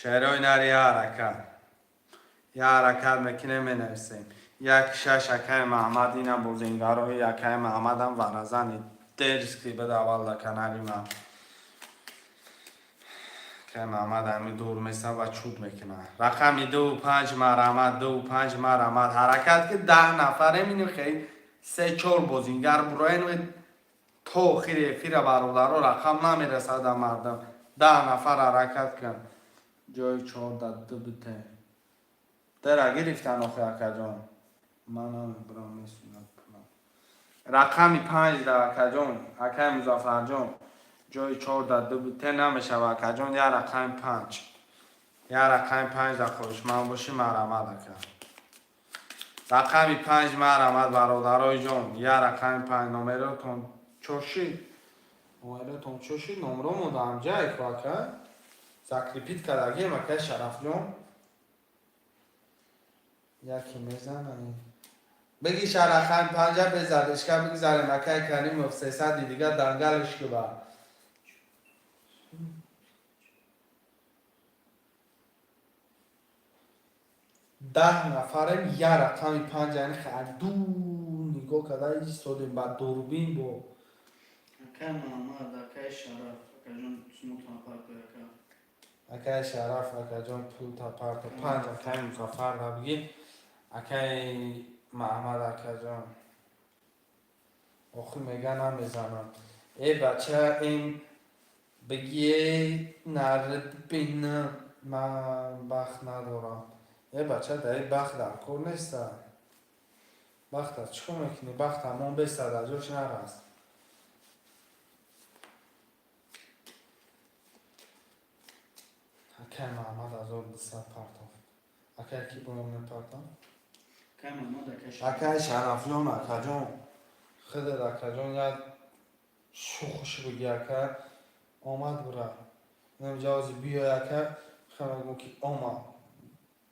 Шерои нар, я ҳаракат. Я ҳаракат мекунем, менависем. Як шаш акай Маҳмад, ина бозингарои акай Маҳмадам варазани дерзкий бада аввал дар канали ман. Акай Маҳмад ҳами дур меса ва чуд мекунад. Рақами ду панҷ, марҳамат, ду панҷ, марҳамат. Ҳаракат ки 10 нафарем, ину хел се чор бозингар буроен то охири эфира, бародаро, рақам намерасад мардам. 10 нафар ҳаракат кун. Ҷои чорда ду бите. Дера гирифтан охи, акаҷон. Ман намебурам, месунам пулам. Рақами панҷ да, акаҷон, акай Музаффарҷон. Ҷои чорда ду бите намешава, акаҷон, я рақами панҷ. Я рақами панҷ да хоҳишманд бошӣ, марҳамат, ака. Рақами панҷ, марҳамат, бародарои ҷон, я рақами панҷ. Номеротон чошид? Номеротон чошид? Номро даамҷа ку, ака? Закрепить кардагием, акай Шарафҷон. Яке мезана. Бигиша, рақами панҷа безадишка бигзарем, акай Каримов 300-и дига дангалш куба. 10 нафарем, я рақами панҷ, яъне ду нигоҳ карда истодем ба дурбин бо. Акай Муҳаммад, акай Шараф, акаҷон, сумотон партои, ака. Акай Шараф, акаҷон, пул та парто. Панҷ акай Музаффар да бигӣ. Акай Маҳмад, акаҷон. Охир мега намезанам. Э бача, ин бигие нард бина, ман бахт надорам. Э бача, дар ин бахт дар кор неста. Бахта чӣ кор мекунӣ? Бахт ҳамон беста, дар ҷош нараст. Акай Маҳмад 1200 партоф. Акай ки боям мепартам? Акай Муҳаммад, акай Шараф. Акай Шарафҷон, акаҷон. Худат, акаҷон, як шухш буги, ака. Омад бура. Инам ҷавози биёй, ака. Хама ки омад.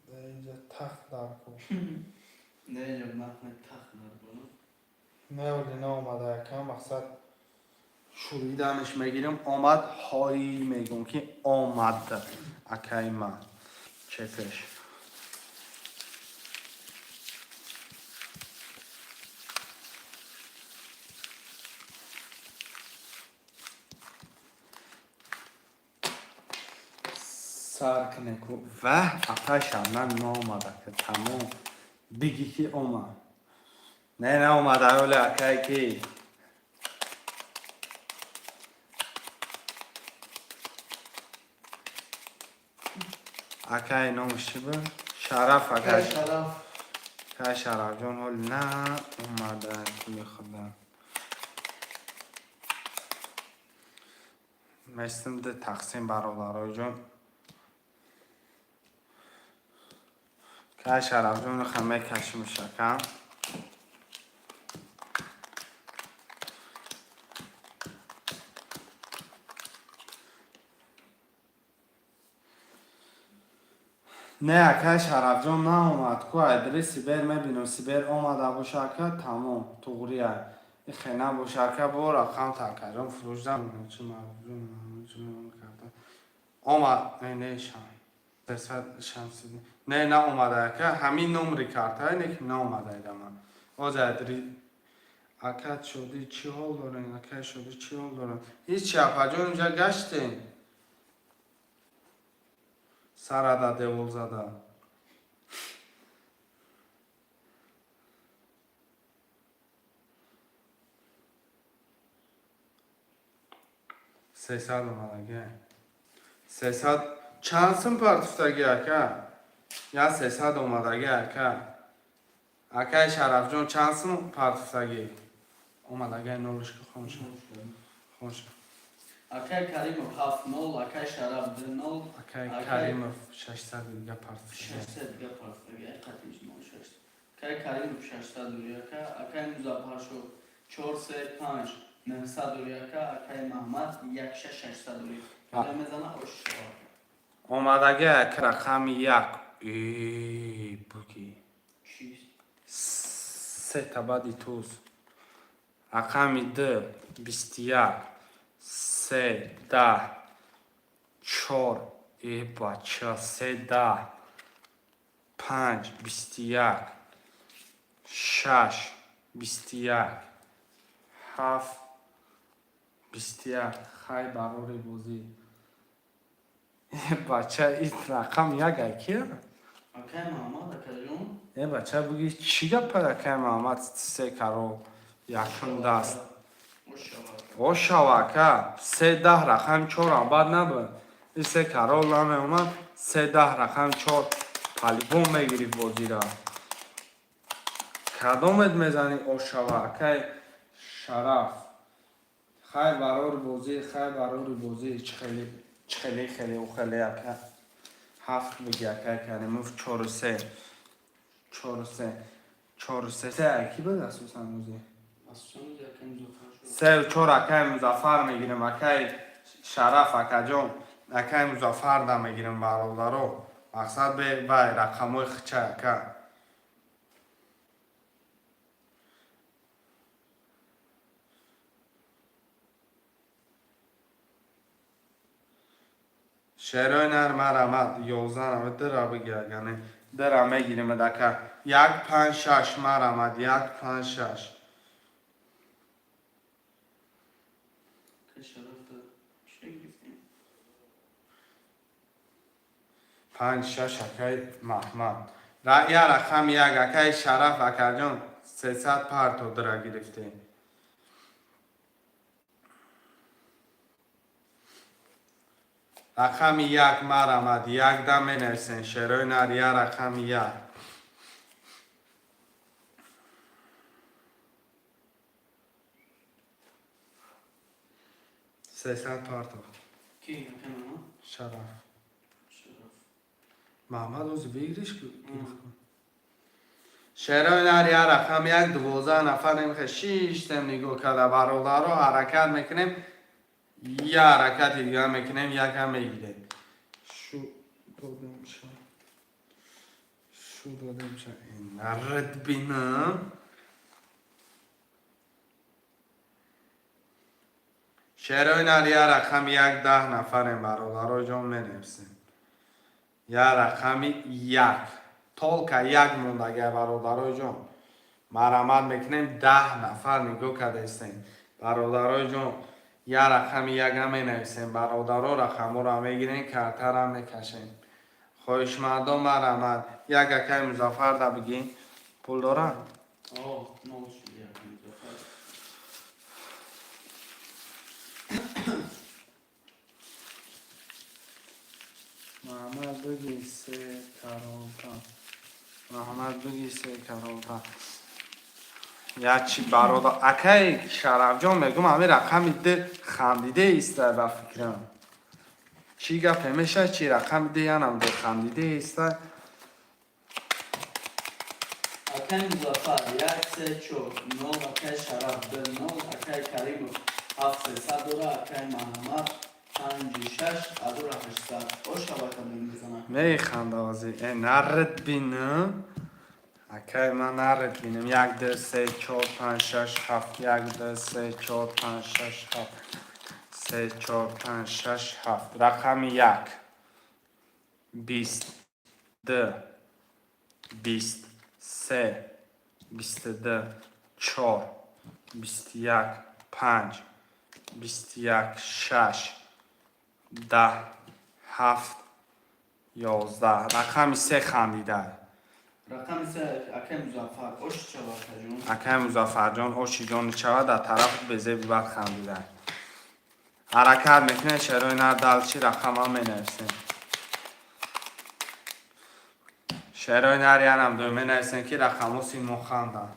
Дар инҷа тахт дар кор. Не, инҷа нақне тахт дар. Не, оли наомада, ака, мақсад шуриданаш мегирам, омад, ҳой мегӯм ки омад акаи ман. Чекаш. Сар кунеку ва апай Шабнам наомада, ка тамом бигӣ ки омад. Не, наомада оле, акай ки. Акай номаш чӣ буд? Шараф, акай. Акай Шараф. Кай Шарафҷон ҳол на омада пули худа. Местим ду тақсим, бародароҷон. Кай Шарафҷон ха мекашим шакам. Не, акай Шарафҷон наомад ку, айдри Сибер мебинам, Сибер омада боша, ака, тамом, туғрия. Ихе набоша, ака, бо рақам такаҷон фурӯшда чи карда. Омад, не, не, Шамсиддин. Не, наомада, ака, ҳамин номри картае, не ки наомада идама. Оз айдри ака шодӣ чӣ ҳол дорен? Акай шодӣ чӣ ҳол дорен? Ҳеҷ, апаҷон, инҷа гаштем. Сарада деволзада. 300 омадаги. 300 чанд сум партуфтаги, ака? Я 300 омадаги, ака. Акай Шарафҷон, чанд сум партуфтаги? Омадаги нолушка хонша. Хонша. Акай Каримов 7-0, акай Шараф 2-0. Акай Каримов 600 дига партуфтаги. 600 дига партуфтаги, ай қатиш 06. Акай Каримов 601, акай Музаффаршо 4 3 5 901, акай Маҳмад 1 6 601. Кадом мезана ош шава. Омадаги, ака, рақами як. Э, буки. Чист? Се табади туз. Рақами ду, 21, се, 10, чор, э, бача, се, 10, панҷ, 21, шаш, 21, ҳафт, 21. Хай, барори бозӣ. Э, бача, ин рақам як акия? Акай Маҳмад, акаҷон. Э, бача, буги чӣ гапа, акай Маҳмад, се каро якум даст. Ош шава. Ошава, ака, се 10 рақам чорам бад набуд. И се карол намеомад, се 10 рақам чор по-любому мегирифт бозира. Кадомет мезанӣ, ошава, акай Шараф? Хай, барори бозӣ, хай, барори бозӣ, чӣ хеле, чӣ хеле, хеле, хеле, ака. Ҳафт буги, акай Каримов, чору се. Чору се. Чору се. Се аки буд асосан бозӣ? Асосан акай Музаффаршо. Сеу чор акай Музаффар мегирем, акай Шараф, акаҷон, акай Музаффар да мегирем, бародаро. Мақсад бе вай рақамҳои хича, ака. Шерои нар марамад 11 нава дира биги, агане дира мегирем, ака. Як панҷ шаш марамад, як панҷ шаш. Акай Шараф да чӣ гирифтем? Панҷ шаш, акай Маҳмад. Я рақами як, акай Шараф, акаҷон, 300 парто дира гирифтем. Рақами як марамад, як дам менависен, шерои нар, я рақами як. 300 парто. Ки, акай Маҳмад? Шараф. Шараф. Маҳмад ози выигрыш гирифт. Шерои нар, я рақами як, 12 нафар немихе шиштем нигоҳ карда, бародаро, ҳаракат мекунем, я ҳаракати дига мекунем, якам мегирем. Шу додемша. Шу додемша. Нарад бинам. Шерои нар, я рақами як, 10 нафарем, бародаро ҷон, менависем. Я рақами як. Только як мондага, бародарои ҷон. Марамат мекунем, 10 нафар нигоҳ кардаистем. Бародарои ҷон, я рақами якам менависем. Бародаро, рақамҳоро мегирем, картара мекашем. Хоҳишмандон, марамат. Як акай Музаффар да бигӣ. Пул дора? О, нол шуд акай Музаффар. Маҳмад, бигӣ се каролка. Раҳмат, биги се карота. Ячи барода акай Шарафҷон, мегум, ҳами рақами д хандиде иста, ба фикрам. Чӣ гапе меша, чи рақами д янам д хандиде иста? Акай Музаффар як се чор нол, акай Шараф д нол, акай Каримов ҳафт сесад дора, акай Маҳаммад панҷи шаш 1800. Ош шабака мезанад. Механдавази э наред бинам, акай, ман наред бинам. Як, ду, се, чор, панҷ, шаш, ҳафт. Як, ду, се, чор, панҷ, шаш, ҳафт. Се, чор, панҷ, шаш, ҳафт. Рақами як 20, д 20, се 22, чор 21, панҷ 21, шаш 10, ҳафт 11. Рақами се хандида. Рақами се, акай Музаффар, ош шабакаҷон. Акай Музаффарҷон, оши ҷони чава, дар тарафи безеби бад хандида. Ҳаракат мекунем, шерои нар, далчи рақамам менависем. Шерои нар янам ду менависем, ки рақамҳо симо ханданд.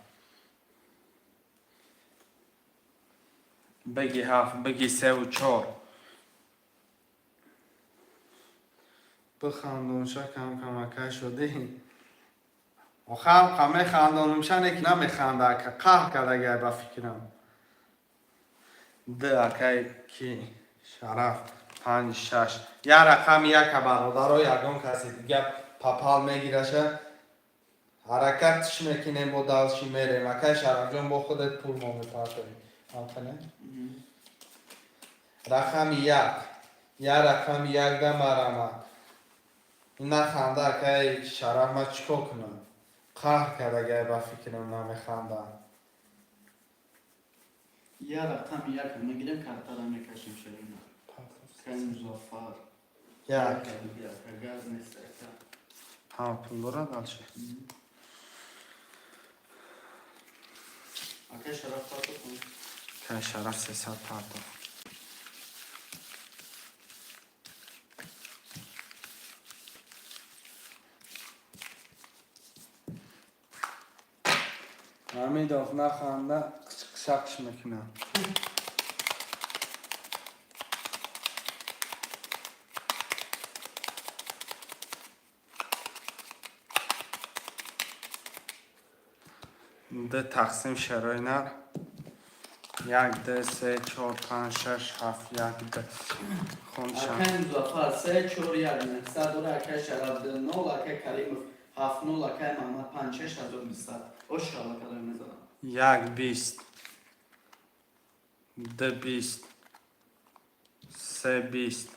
Биги ҳафт, биги севу чор. Бихандонша кам камакай шудӣ. Охам қа механдонумша, не ки намеханда, ака, қаҳр кардагай, ба фикрам. Д акай ки Шараф панҷ шаш. Я рақами яка, бародаро, ягон каси дига попал мегираша. Ҳаракатш мекунем, бо дальше мерем. Акай Шарафҷон, бо худат пул мо мепартоем. Ҳамхеле? Рақами як. Я рақами як да марама. Наханда, акай Шараф, ман чӣ кор кунам? Қаҳр кардагай, ба фикрам, намеханда. Я рақами як мегирем, картара мекашем, шерина. Акай Музаффар. Як. Газ нест, ака. Ҳама пул дорад дальше. Акай Шараф, партоф. Акай Шараф 300 партоф. Ҳамидов наханда, қишқишақш мекунам. Д тақсим шерои нар. Як, д, се, чор, панҷ, шаш, ҳафт, як, д. Хоншам. Акай Музаффар се чор як 900 дора, акай Шараф д нол, акай Каримов ҳафт нол, акай Маҳаммад панҷ шаш 1200. Ош шабакада мезанам. Як 20, д 20, се 20,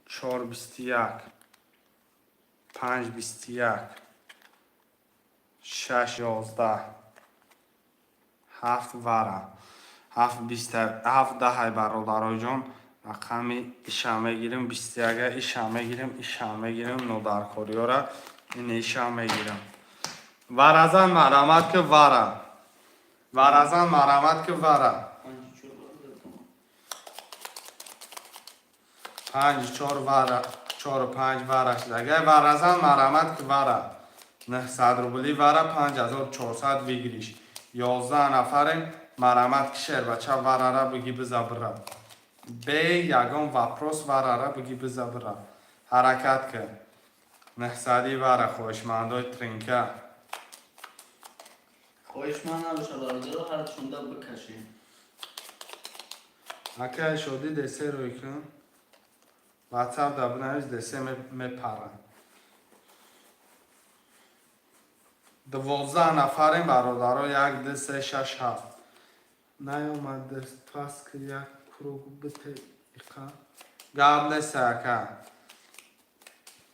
чор 21, панҷ 21, шаш 11, ҳафт вара. Ҳафт бист, ҳафт даҳай, бародароҷон, рақами иша мегирем, 21-а иша мегирем, иша мегирем, нодаркориёра ин иша мегирем. Варазан марамат ки вара. Варазан марамат ки вара. Панҷ чор вара. Панҷ чор вара, чору панҷ вара шудагай. Варазан марамат ки вара. 900 рубли вара, 5400 выигрыш. 11 нафарем, марамат ки шербача, варара биги биза бира. Бе ягон вопрос варара биги биза бира. Ҳаракат ки. 900-и вара, хоҳишмандои тринка. Хоҳишманд набошад, бародаро, ҳар чунда бикашем. Акай Шодӣ, десе рӯй кун. Ватсап да бинавис, десе мепарам. 12 нафарем, бародаро, як, ду, се, шаш, ҳафт. Наёмад пас ки як круг бите иқа. Гап нест, ака.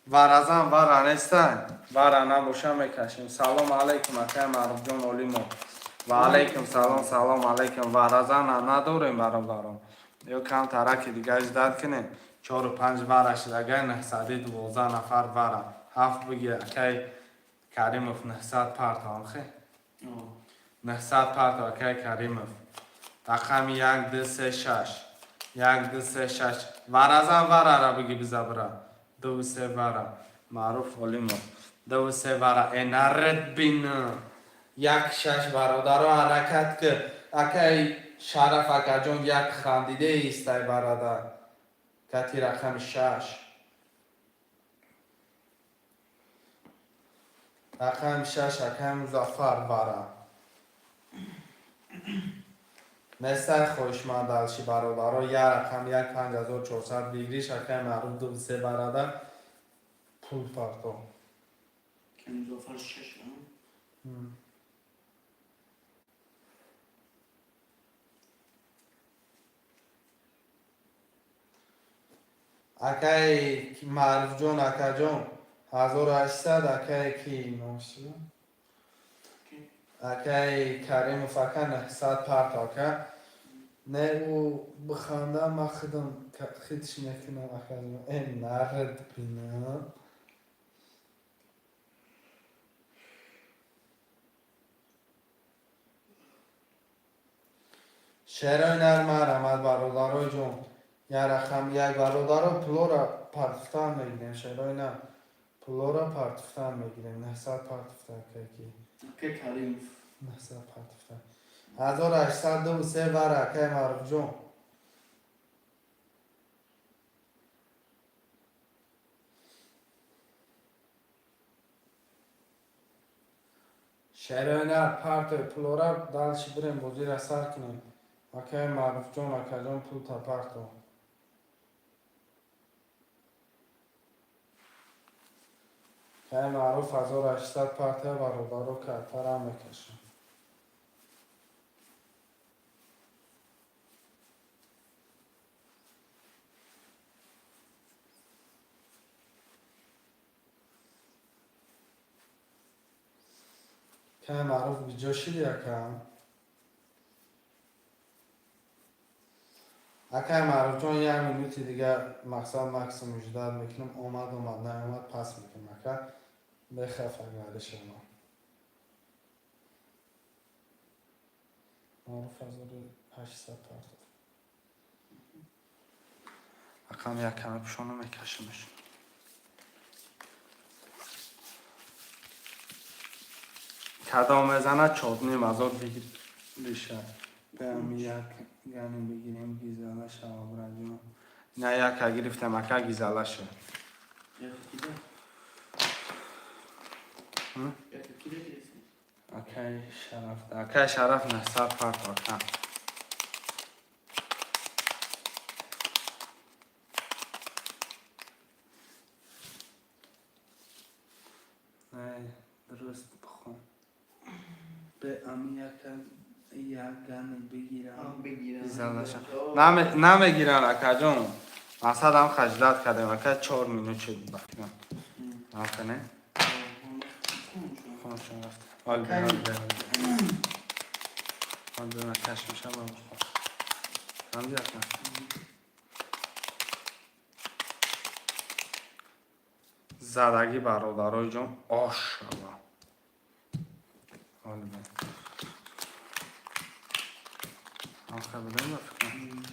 Варазан вара нестай. Вара набоша, мекашем. Салом алейкум, акай Маъруфҷон Олимов. Ва алейкум салом, салом алейкум. Варазан надорем, бародарон. Ё кам тараки дига ждать кунем. Чору панҷ вара шудагай, 900-и 12 нафар вара. Ҳафт биги, акай Каримов, 900 партовам хе. 900 партов, акай Каримов. Рақами як, ду, се, шаш. Як, ду, се, шаш. Варазан варара биги биза бира. Ду, се вара. Маъруф Олимов. Ду се вара энаред бин. Як шаш, бародаро, ҳаракат ки. Акай Шараф акаҷон як хандиде истай, бародар. Кати рақами шаш. Рақами шаш, акай Музаффар вара. Нестай хоҳишманд алши, бародаро, як рақам як 5400 бигириш, акай Маъруф ду се бародар пул парто. Акай Музаффар шаш, а? Акай Маъруфҷон, акаҷон, 1800, акай ки номши? Акай Каримов ака 900 парто, ака. Не, ӯ биханда, ман худам хитш мекунам, акаҷон. Э, нард бинам. Шерои нар марамад, бародарои ҷон. Як рақам як, бародаро, пулора партуфтан мегирем, шерои нар. Пулора партуфтан мегирем. 900 партуфта, акаки. Акай Каримов. 900 партуфта. 1800 ду се вара, акай Маъруфҷон. Шерои нар партои пулора, дальше бирем, бозира сар кунем. Акай Маъруфҷон, акаҷон, пул та парто. Акай Маъруф 1800 партия, бародаро, картара мекашам. Акай Маъруф биҷо шиди, ака? Акай Маъруфҷон, як минути дигар, мақсад максимум ждать мекунам. Омад, омад, наомад, пас мекунам, ака. Бехафа шава. Маъруф 1800 партов. Акам як каме пушона мекашамаш. Кадом мезанад, 4500 бигир биша. Беам як гани бигирем, гизала шава, браҷон. На, яка гирифтам, ака, гизала ша. Яка кида? М? Яка кида гирифти? Акай Шараф. Акай Шараф 900 парто, ака. Не, дуруст бихон. Бе ами яка як гани бигирам. Ам бигирам. Гизала ша. Намегиран, акаҷон. Мақсадам хаждат кардем, ака, 4 минут шуд бахтам. Нафане? Хоншон рафт. Ҳол бе, ҳол бе, ҳол бе. Ҳол бе, ман каш мешавам, бихор. Фаҳмидӣ, ака? Задагӣ, бародарои ҷон, ош шава. Ҳол бе. Охир будем ба фикрам.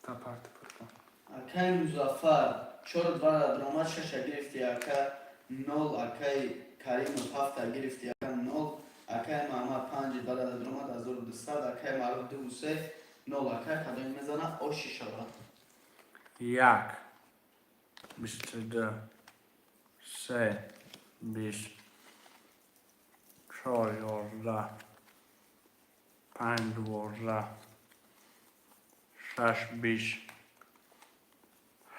Та парти пуркун. Акай Музаффар чор два даромад, шаша гирифти, ака, нол. Акай Каримов ҳафта гирифти, ака, нол. Акай Маҳмад панҷ два даромад, 1200. Акай Маъруф дуву се нол. Акай кадоми мезана, оши шава. Як, 22, се, 20, чор, 11, панҷ, 12, шаш, 20,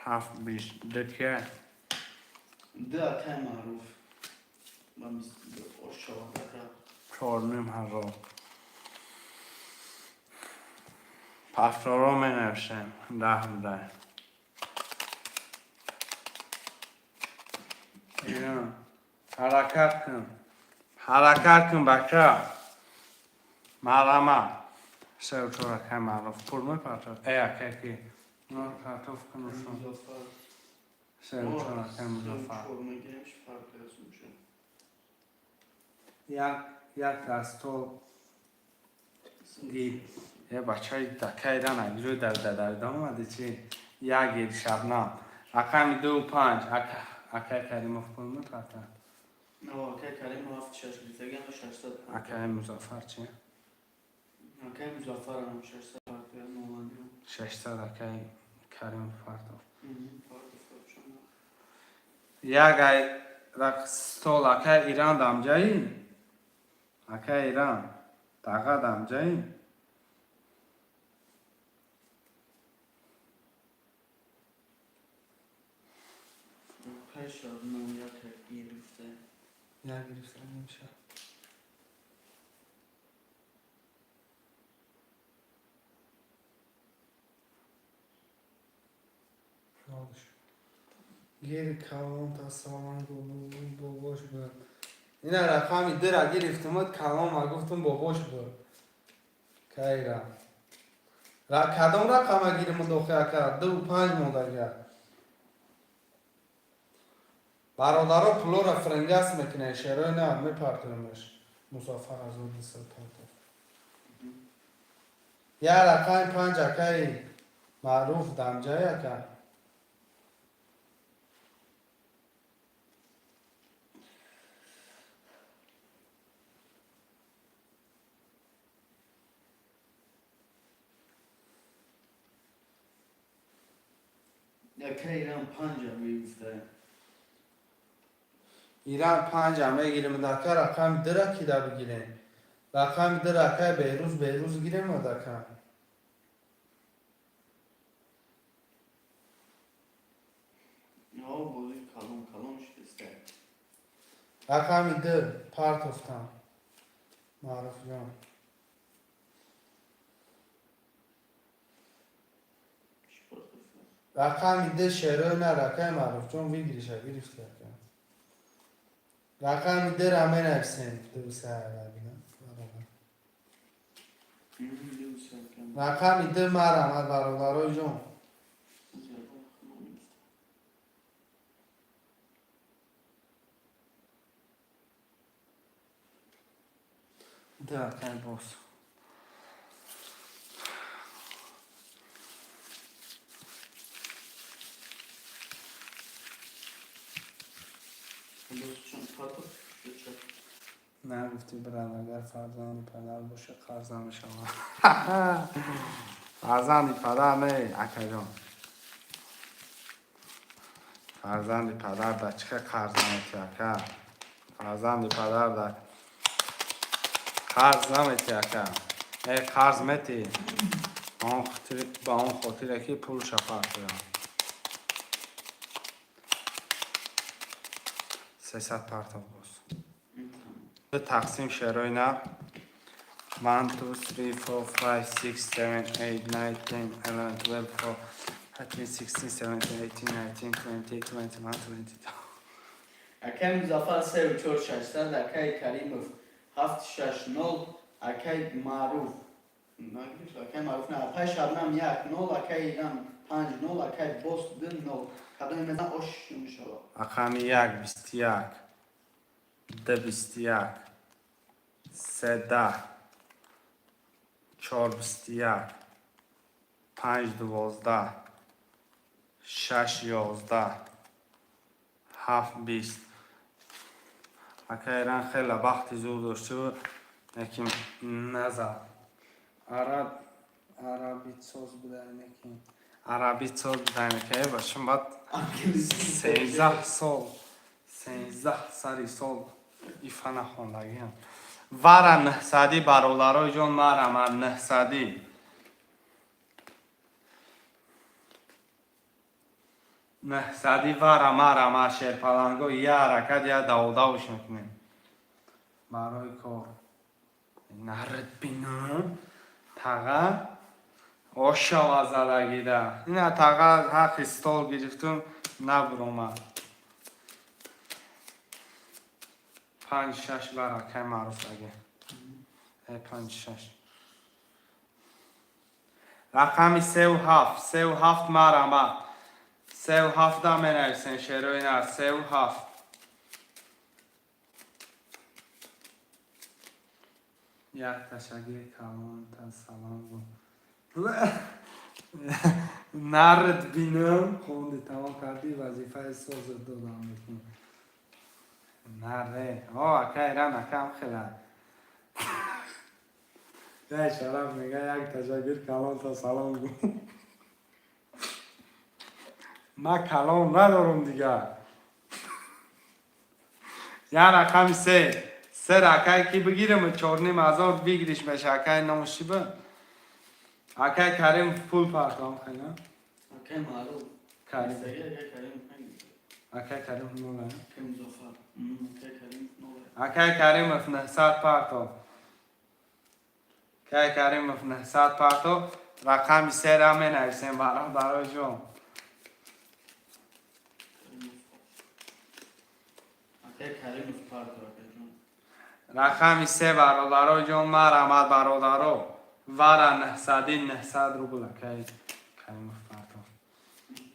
ҳафт, 20, дке. Ду, акай Маъруф ба ош шава, ака. 4500. Пафторо менависем, 10 дай. Ҳаракат кун. Ҳаракат кун, бача. Марама. Сеу чор, акай Маъруф. Пул мепартод. Э, акай ки. Партоф кун ушун. Музаффар. Сеу чор, акай Музаффар. Чор мегирем, чӣ фарқ дорад меша? Як як дастол гир. Е, бачаи дакаи ран агиҷои давида омади чи? Як гир, Шабнам. Рақами ду панҷ. Акай Каримов пул мепарта. Акай Каримов ҳафт шаш гирифтагиам, 600. Акай Музаффар чи? Акай Музаффарам 600 партоя ноландиам. 600 акай Каримов партов. Як ай стол. Акай Иран дамҷаи? Акай Иран таға дамҷаи? Акай Шабнам як гирифта. Як гирифта меша. Гир, калон тасавван, бобош буд. Ина рақами дира гирифтумад, калон гуфтум, бобош буд. Кайра кадом рақама гиримуд охи, ака? Ду панҷ мондага. Бародаро, пулора фрингас мекунед, шерои на мепартоемаш. Музаффар 1200 партов. Я рақами панҷ, акаи Маъруф дамҷай, ака? Акай Иран панҷа мегуфта. Иран панҷа мегирем, дака. Рақами дира кида бигирем? Рақами дира, акай Беҳрӯз. Беҳрӯз гирем, дака. Бози калон калон шудеста. Рақами д партофтам, Маъруфҷон. Чӣ партофта? Рақами д, шерои на, ракаи Маъруфҷон выигрыша гирифти, ака. Рақами дра менависем, ду се. Ду се. Рақами д марамад, бародарои ҷон. Зиёда. Д, акай бос. Боз чанд партоф шуд? Нагуфти, брат, агар фарзанди падар боша, қарз намешавад. Фарзанди падар не, акаҷон. Фарзанди падар да чӣ қарз намети, ака? Фарзанди падар да қарз намети, ака. Э, қарз мети, ба он хотире ки пулша партоям. 300 партов боз. Тақсим, шерои нар. 1, 2, 3, 4, 5, 6, 7, 8, 9, 10, 11, 12, 4, 13, 16, 17, 18, 19, 20, 21, 22. Акай Музаффар сеу чор 600, акай Каримов ҳафт шаш нол, акай Маъруф нагирифт, акай Маъруф на, акай Шабнам як нол, акай Иран панҷ нол, акай Бос ду нол. Кадоме мезан, ош мешавад. Рақами як 21, д 21, се 10, чор 21, панҷ 12, шаш 11, ҳафт 20. Ака Иран хеле бахти зур дошту, лекин назад. Араб арабитсоз буда, неки арабитсоз буда, неки башум. Баъд 13 сол, 13 сари сол ифа нахондагиам. Вара нҳсадӣ, бародарои ҷон, марама нҳсадӣ. Нҳсадӣ вара марама, шерпаланго. Я ҳаракат, я даводавш мекунем барои кор. Нарид бинам, таға ошава задагида. Ина таға ҳақи стол гирифтум, набуромад. Панҷ шаш бар, акай Маъруф аге. Э, панҷ шаш. Рақами сеу ҳафт, сеу ҳафт марама. Сеу ҳафта менависен, шерои нар, сеу ҳафт. Як ташагир калонта салом гу. Нард бинам, хонди тамом кардӣ, вазифаи созат додам мекун. Наре. О, ака Иран акам хела. Я Шараф мега як ташагир калонта салом гу. Ма калон надорам дигар. Я рақами се. Се ракай ки бигирам 4,5 ҳазор бигириш меша акай номаш чӣ буд? Акай Карим пул партом хела. Акай Маъруф. Карим. Акай Карим. Акай Карим нола. Акай Музаффар. Акай Карим нола. Акай Каримов 900 партов. Акай Каримов 900 партов. Рақами сера менависем бародаро ҷон. Акай Каримов партов акай ҷон. Рақами се бародаро ҷон, марҳамат бародаро. Вара 900 900 рубл акай Каримов партов.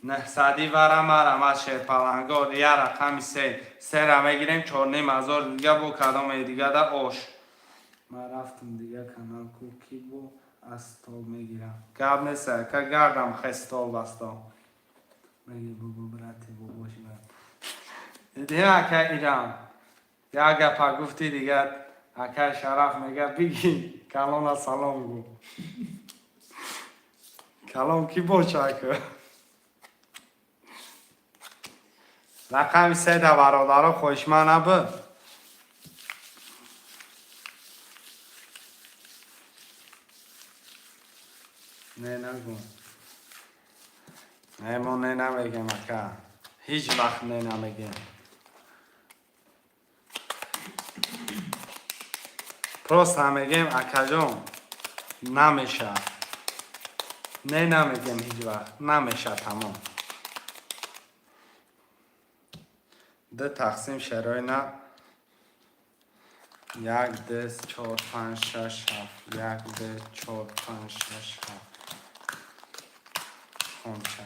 900 вара марҳамат шерпалангор. Я рақами се. Сера мегирем 4,5 ҳазор дига бо кадоме дига да ош. Ман рафтам дига канал ку ки бо аз стол мегирам. Гап нест ака гардам хе стол басто. Меги бугу брати бобоши брат. Дига ака Иран. Як гапа гуфти дига акай Шараф мега биги калона салом гу. Калон ки боша ака? Рақами се да бародаро хоҳишманд набуд. Не нагу. Не мо не намегем ака. Ҳеҷ вақт не намегем. Просто мегем акаҷон намеша. Не намегем ҳеҷ вақт. Намеша тамом. Ду тақсим шерои на як ду чор панҷ шаш ҳафт як ду чор панҷ шаш ҳафт.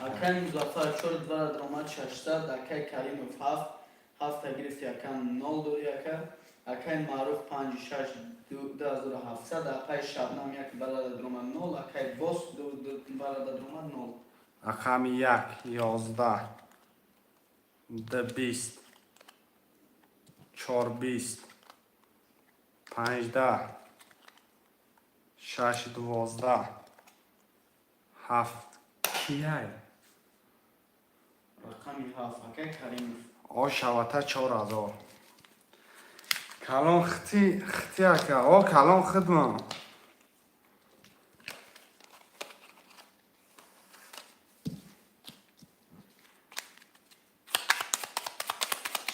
Акай Музаффар чор двара даромад 600, акай Каримов ҳафт, ҳафта гирифти ака нол дори ака. Акай Маъруф панҷи шаш 2700, акай Шабнам як барада даромад нол, акай Бос ду барада даромад нол. Рақами як 11 ду 20 чор 20 панҷ 10 шаш 12 ҳафт кияй? Рақами ҳафт акай Каримов. О шавата 4000. Калон хити хити ака. О калон хидмам.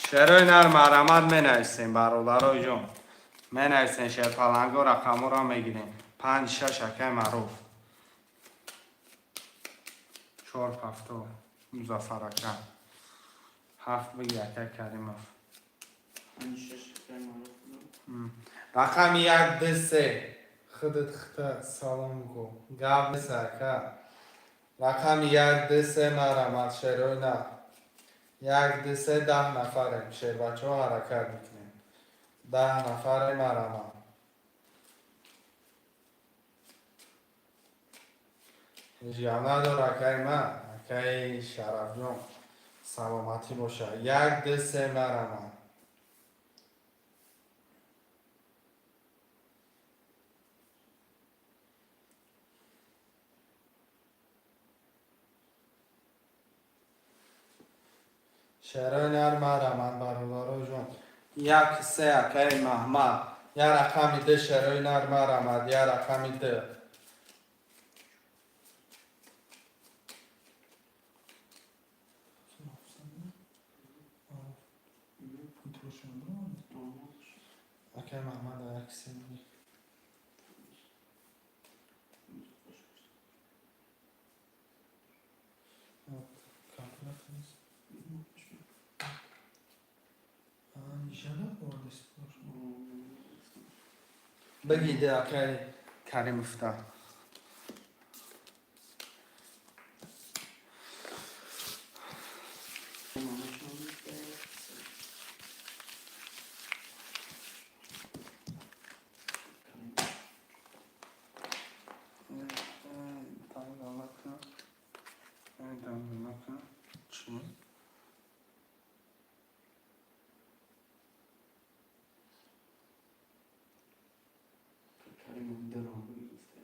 Шерои нар марҳамат менависем бародарои ҷон. Менависем шерпаланго рақамҳоро мегирем. Панҷ шаш акай Маъруф. Чор ҳафто Музаффар ака. Ҳафт биги акай Каримов. Панҷи шаш акай Маъруф. Рақами як ду се. Худат хита салом гу. Гап нест ака. Рақами як ду се марҳамат шерои нар. Як ду се 10 нафарем. Шербачаҳо ҳаракат мекунем. 10 нафаре марҳамат. Ҳеҷ гап надор акаи ман, акаи Шарафҷон. Саломатӣ боша. Як ду се марҳамат. Шерои нар марҳамат бародаро ҷон. Як се акаи Маҳмад. Я рақами ду шерои нар марҳамат. Я рақами ду. Акаи Маҳмад як се биги. Калькулятор нест? Бигиде акаи Каримовта. Дандонака чӣ? Каримов дирам гуфте.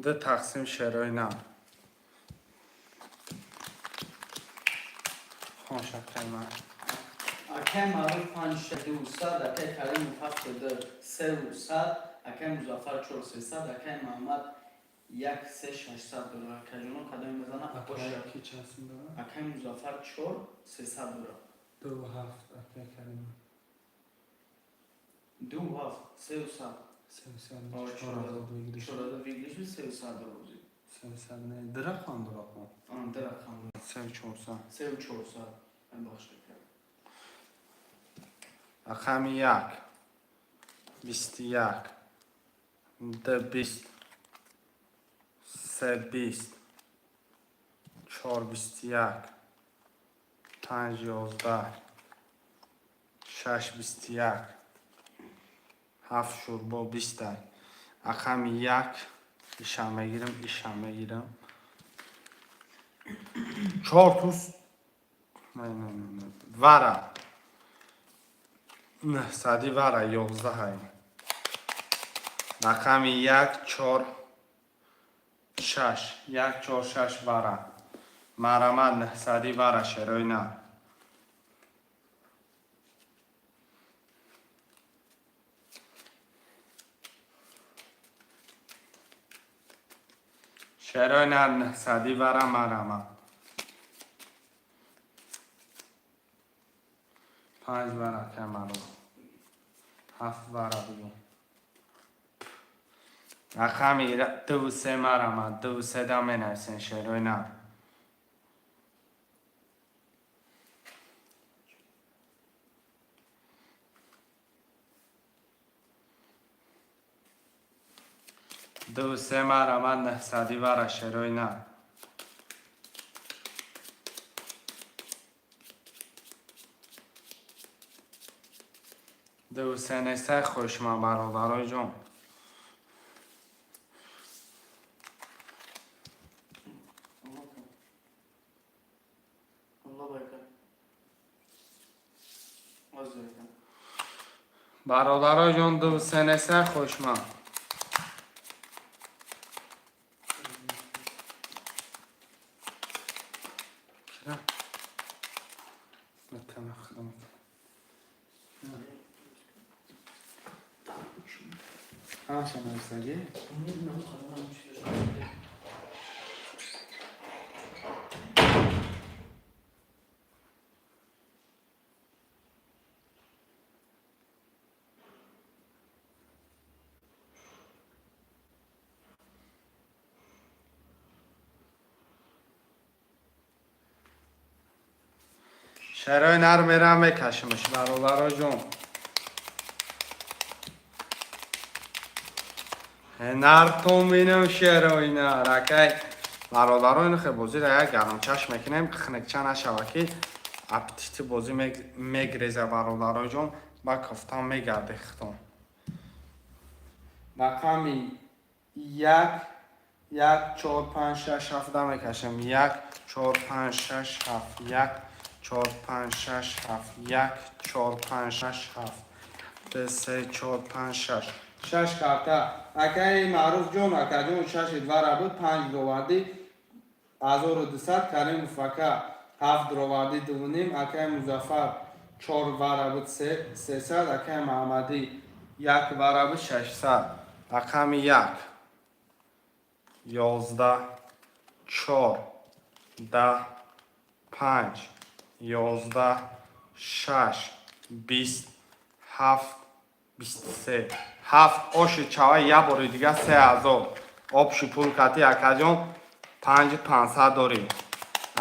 Д тақсим шерои нам. Хоншакай ман. Акай Маъруф панҷ ду сад, акай Каримов ҳафту ду сеу сад, акай Музаффар чор сесад, акай Муҳаммад як се шашсад дора. Акайҷоно, кадоме мезана? Боша. Акай ки чанд дора? Акай Музаффар чор сесад дора. Ду ҳафт акай Карим. Ду ҳафт сеу сад. Сесад. О, чор ҳазор выигрыш. Чорада выигрыш сеу сад дора бозӣ. Сесад не, дирақам дора кун. Ан дирақам. Сеу чорсад. Сеу чорсад. Бахш, акай. Рақами як. 21. Д 20. Се 20. Чор 21. Панҷ 11. Шаш 21. Ҳафт шӯрбо бистай. Рақами як ишам мегирам, ишам мегирам. Чор туз. Не, не, не, не. Вара. Нӯҳсади вара 11-ай. Рақами як чор шаш. Як чор шаш вара. Марамат, нӯҳсади вара, шерои нар. Шерои нар, нӯҳсади вара, марамат. Панҷ вара камару. Ҳафт вара бигӯ. Рақами дуву се, марамат, дуву седа менависен, шерои нар. Дуву се, марамат, нӯҳсади вара, шерои нар. Дуву се нестай, хоҳишман, бародарои ҷон. Аллоҳ баракат. Озор акай. Бародарои ҷон, дуву се нестай, хоҳишман. Кира? Метана худам. Ҳамаша нависагӣ? Намедонам, хабарам чӣ дошт. Шерои нар мерам, мекашимш, бародаро ҷон. Нартон бинам, шерои нар. Акай бародаро, ину хе бозиро як гармчаш мекунем, хунукча нашава, ки аппетити бозӣ мегреза, бародаро ҷон, ба кофтан мегарде хитон. Рақами як, як, чор, панҷ, шаш, ҳафт мекашем. Як, чор, панҷ, шаш, ҳафт, як, чор, панҷ, шаш, ҳафт, як, чор, панҷ, шаш, ҳафт, ду, се, чор, панҷ, шаш. Шаш карта. Акаи Маъруф ҷон, акаҷон, шаши двара буд, панҷ довардӣ, 1200. Каримов ака ҳафт дровардӣ, дувним. Акаи Музаффар чор вара буд, 300. Акаи Маҳаммадӣ як вара буд, 600. Рақами як, 11, чор, 10, панҷ, 11, шаш, 20, ҳафт, 23. Ҳафт оши чава, як бори дига 3000. Общий пул кати, акаҷон, панҷи пансад дорӣ.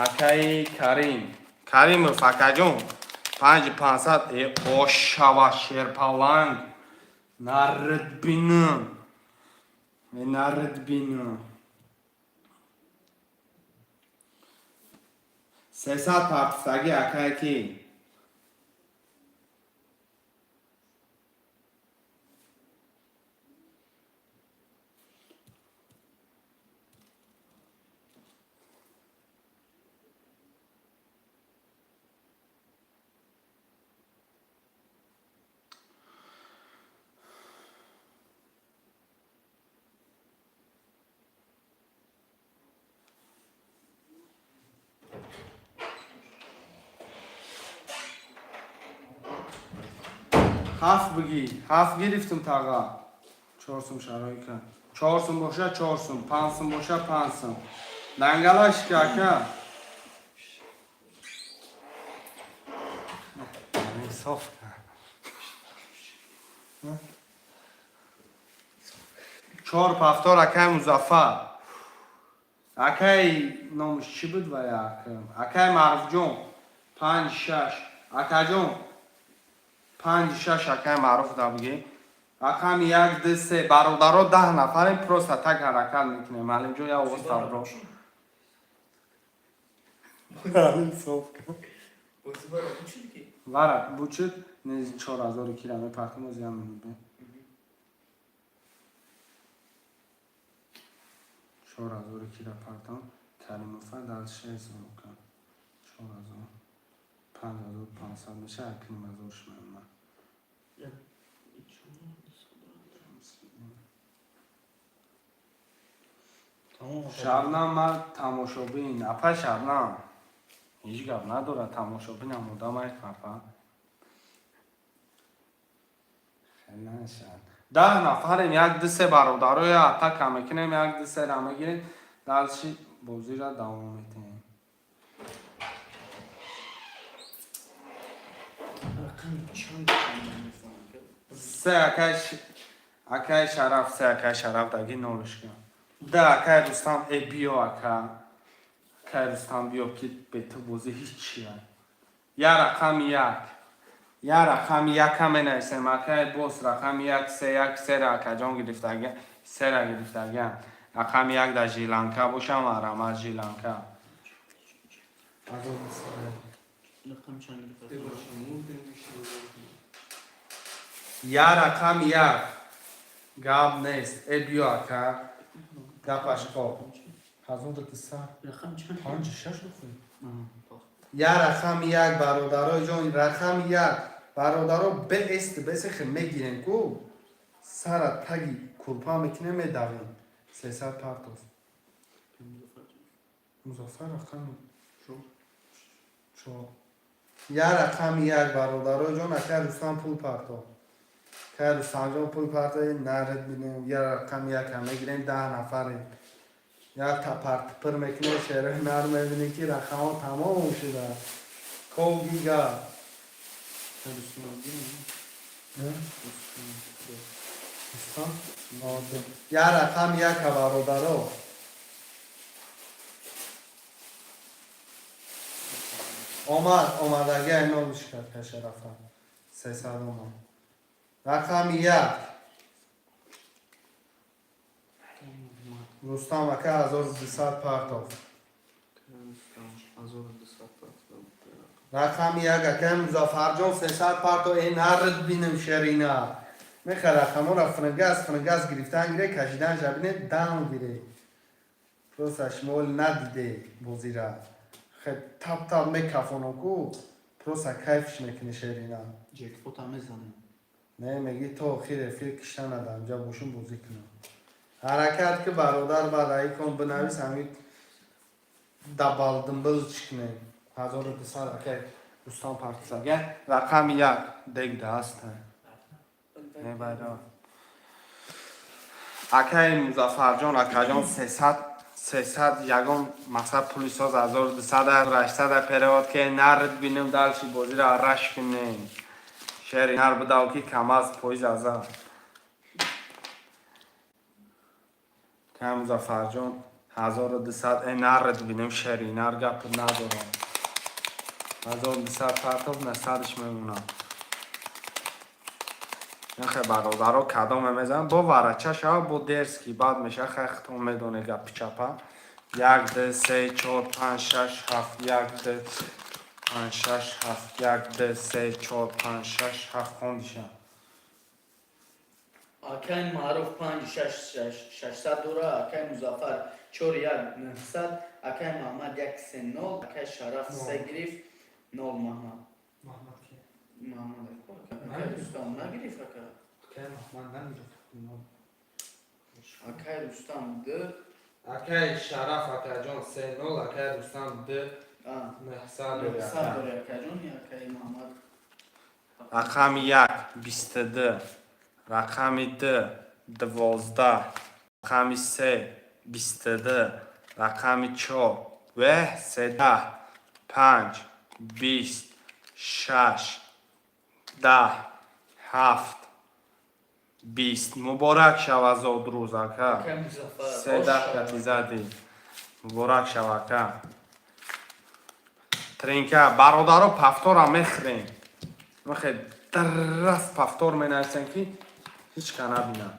Акаи Карим, Каримов акаҷон. 5500. Э, ошава, шерпаланг, нарид бинам, э, нарид бинам. 300 партифтагӣ, акае ки ҳафт бигӣ, ҳафт гирифтум, таға. 4 сум шарои кан, 4 сум боша, 4 сум, 5 сум боша, 5 сум. Дангалашка, ака. Инсоф кан. Чор пафтор, акай Музаффар. Акай, номаш чӣ буд вая, акай Маъруфҷон, панҷ шаш, акаҷон, панҷ шаш. Акай Маъруф да бигӣ. Рақами як, ду, се. Бародаро, 10 нафарем, просто так ҳаракат мекунем. Маълимҷон, я овоз табро. Инсоф кан. Бозӣ бара бучид ки? Вара бучид, нези 4000 кила мепартам, озиам минут. 4000 кила партам. Каримофа дар 6000 кан. 4000, 5500 меша, 1500 шумама. Як. Тамом. Шабнам, ман тамошобин. Апа Шабнам, ҳеҷ гап надорад, тамошобинам, одамай хафа хеле нашад. 10 нафарем, як, ду, се. Бародароя, атака мекунем, як, ду, сера мегирем, дальше бозиро давом метиҳем. Рақами чанд мефаҳмам. Се, акай акай Шараф, се, акай Шараф даги нолишка. Да, акай Рустам, э, биё, ака, акай Рустам, биё, ки бе ту бозӣ ҳеҷ чия. Я рақами як, я рақами яка менависем, акай бос. Рақами як, се, як, сера, акаҷон гирифтага, сера гирифтага. Рақами як дар жиланка бошам, арама жиланка. Рақами чанд гирифт? Я рақами як, гап нест. Э, биё, ака, гапаш хоб. 1200. Рақами чанд? Панҷ шаш охи. Я рақами як, бародарои ҷон, рақами як, бародаро. Бест бесехе мегирем ку, сара таги курпа мекунем, медавем. 300 партоз. Музаффар, рақами чор. Я рақами як, бародарои ҷон. Акай Рустам пул парто, акай Рустамҷон пул парто. Наред бинем, я рақами якам мегирем. 10 нафарем, як тапартипир мекунем, шерои нар мебинем, ки рақамҳо тамом шуда. Когига. Рустам, я рақами яка, бародаро. Омад, омадаги, айнолиш кард кашарафа. 300 омад. Рақами як. Рустам ака 1200 партов. Рақами як, акай Музаффарҷон, 300 парто. Э, нарид бинем, шерина меха. Рақаморо фрнгаз фрнгаз гирифтан гире, кашидан шабине, дам гире. Просто шумо надиде бозира. Хе тап тап мекафоно ку, просто кайфш мекунӣ, шерина. Ҷекпота мезанем. Не, меги то охир эфир кишта надам, ҷа бошум, бозӣ кунам. Ҳаракат ки, бародар, баъд аикон бинавис, ҳамин дабалдимбил чӣ кунем. 1200, акай Рустам партисага. Рақами як дегда ҳаста. Не, байра. Акай Музаффарҷон, акаҷон, 300, 300, ягон мақсад пули соз. 1200, 800 перевод ке, нарид бинем, дальше бозиро раш кунем. Шери нар бидав, ки камаз поиз аза. Акай Музаффарҷон, 1200. Э, нарид бинем, шери нар, гап надорам. 1200 партов, 900-ш мемонам. Нахе, бародаро, кадоме мезанам, бо варача шава, бо дерзкий бад меша. Хай, хитон медоне гапи чапа. Як, д, се, чор, панҷ, шаш, ҳафт. Як, д, панҷ, шаш, ҳафт. Як, д, се, чор, панҷ, шаш, ҳафт. Хондиша. Акай Маъруф панҷ шаш шашсад дора, акай Музаффар чор як нӯҳсад, акай Маҳмад як се нол, акай Шараф се гирифт нол. Маҳмад. Маҳмад ки? Маҳмад, акай Рустам нагирифт, ака. Акай Маҳмад нагирифт. Акай Рустам д. Акай Шараф, акаҷон, се нол, акай Рустам д нӯҳсад. 900 дора, акаҷон, акай Маҳмад. Рақами як 22, рақами д 12, рақами се 22, рақами чор веҳ 13, панҷ 20, шаш 10, ҳафт 20. Муборак шава зодрӯз, ака. Акай Музаффар. Седаҳ кати задӣ, муборак шава, ака. Тринка, бародаро, повтора мехӯрем. Мехе дарраст повтор менависем, ки ҳеҷ ка набинад.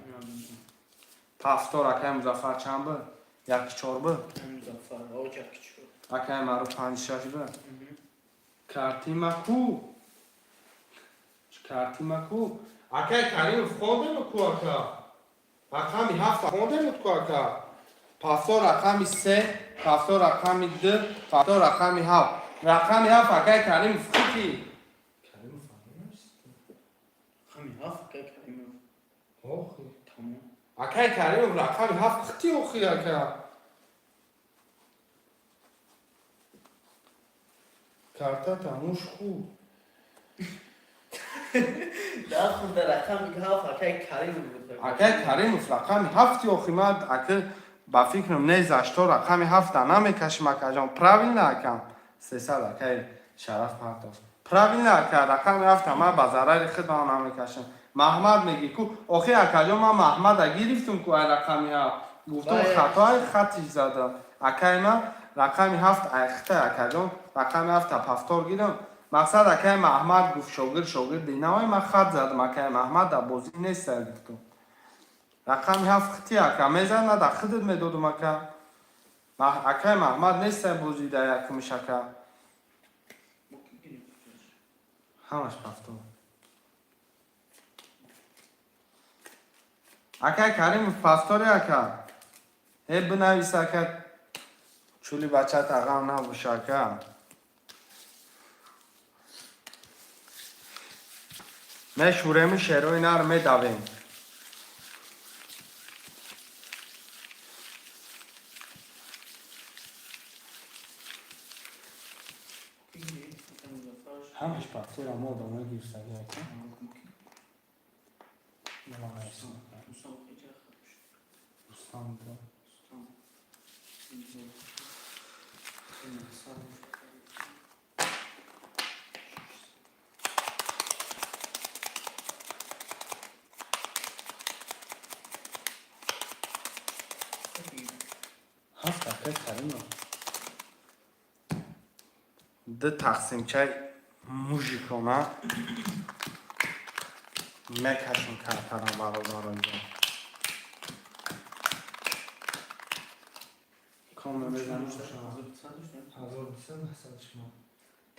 Повтор, акай Музаффар, чанд бу? Яки чор бу? Акай Музаффар оҷ яки чор. Акай Маъруф панҷи шаш бу. Картима ку? Картима ку? Акай Каримов, хондему ку, ака? Рақами ҳафта хондемуд ку, ака? Повтор рақами се, повтор рақами д, повтор рақами ҳафт. Рақами ҳафт, акай Каримов, хити Каримов. Рақами ҳафт, акай Каримов. Охи. Тамом. Акай Каримов, рақами ҳафт хити, охи, ака. Картата муш хуб. Дар хурда рақами ҳафт акай Каримов буд. Акай Каримов, рақами ҳафти, охи, ман ака ба фикрам незашто рақами ҳафта намекашим, акаҷон. Правильно, акам? 300 акай Шараф партов. Правильно, ака, рақами ҳафта ман ба зарари худам намекашам. Маҳмад мегӣ ку, охи, акаҷон, ман Маҳмада гирифтум ку, ай рақами ҳафт гуфтум. Бале. Хатои хатиш задам, акай. Ман рақами ҳафт айхта, акаҷон, рақами ҳафта повтор гирам. Мақсад, акай Маҳмад гуфт шогирд, шогирди навай, ман хат задам. Акай Маҳмад дар бозӣ неста, гуфтум. Рақами ҳафт хити, ака, мезад, на дар худат медодум, ака. Акай Маҳмад неста бозӣ дар якумиш, ака. Ҳамаш повтор. Акай Каримов, повтори, ака, э, бинавис, ака. Чули бачат ағам набоша, ака. Мешӯреми, шерои нар медавем. Ҳамаш повтора мо одамои гирифтагӣ, ака. Рустам. Рустам бо. Рустам. Ҳафт, акай Каримов. Ду тақсимчаи мужикона мекашем картарам, бародаронҷон. Коме мезанем. 1200 900 шумо.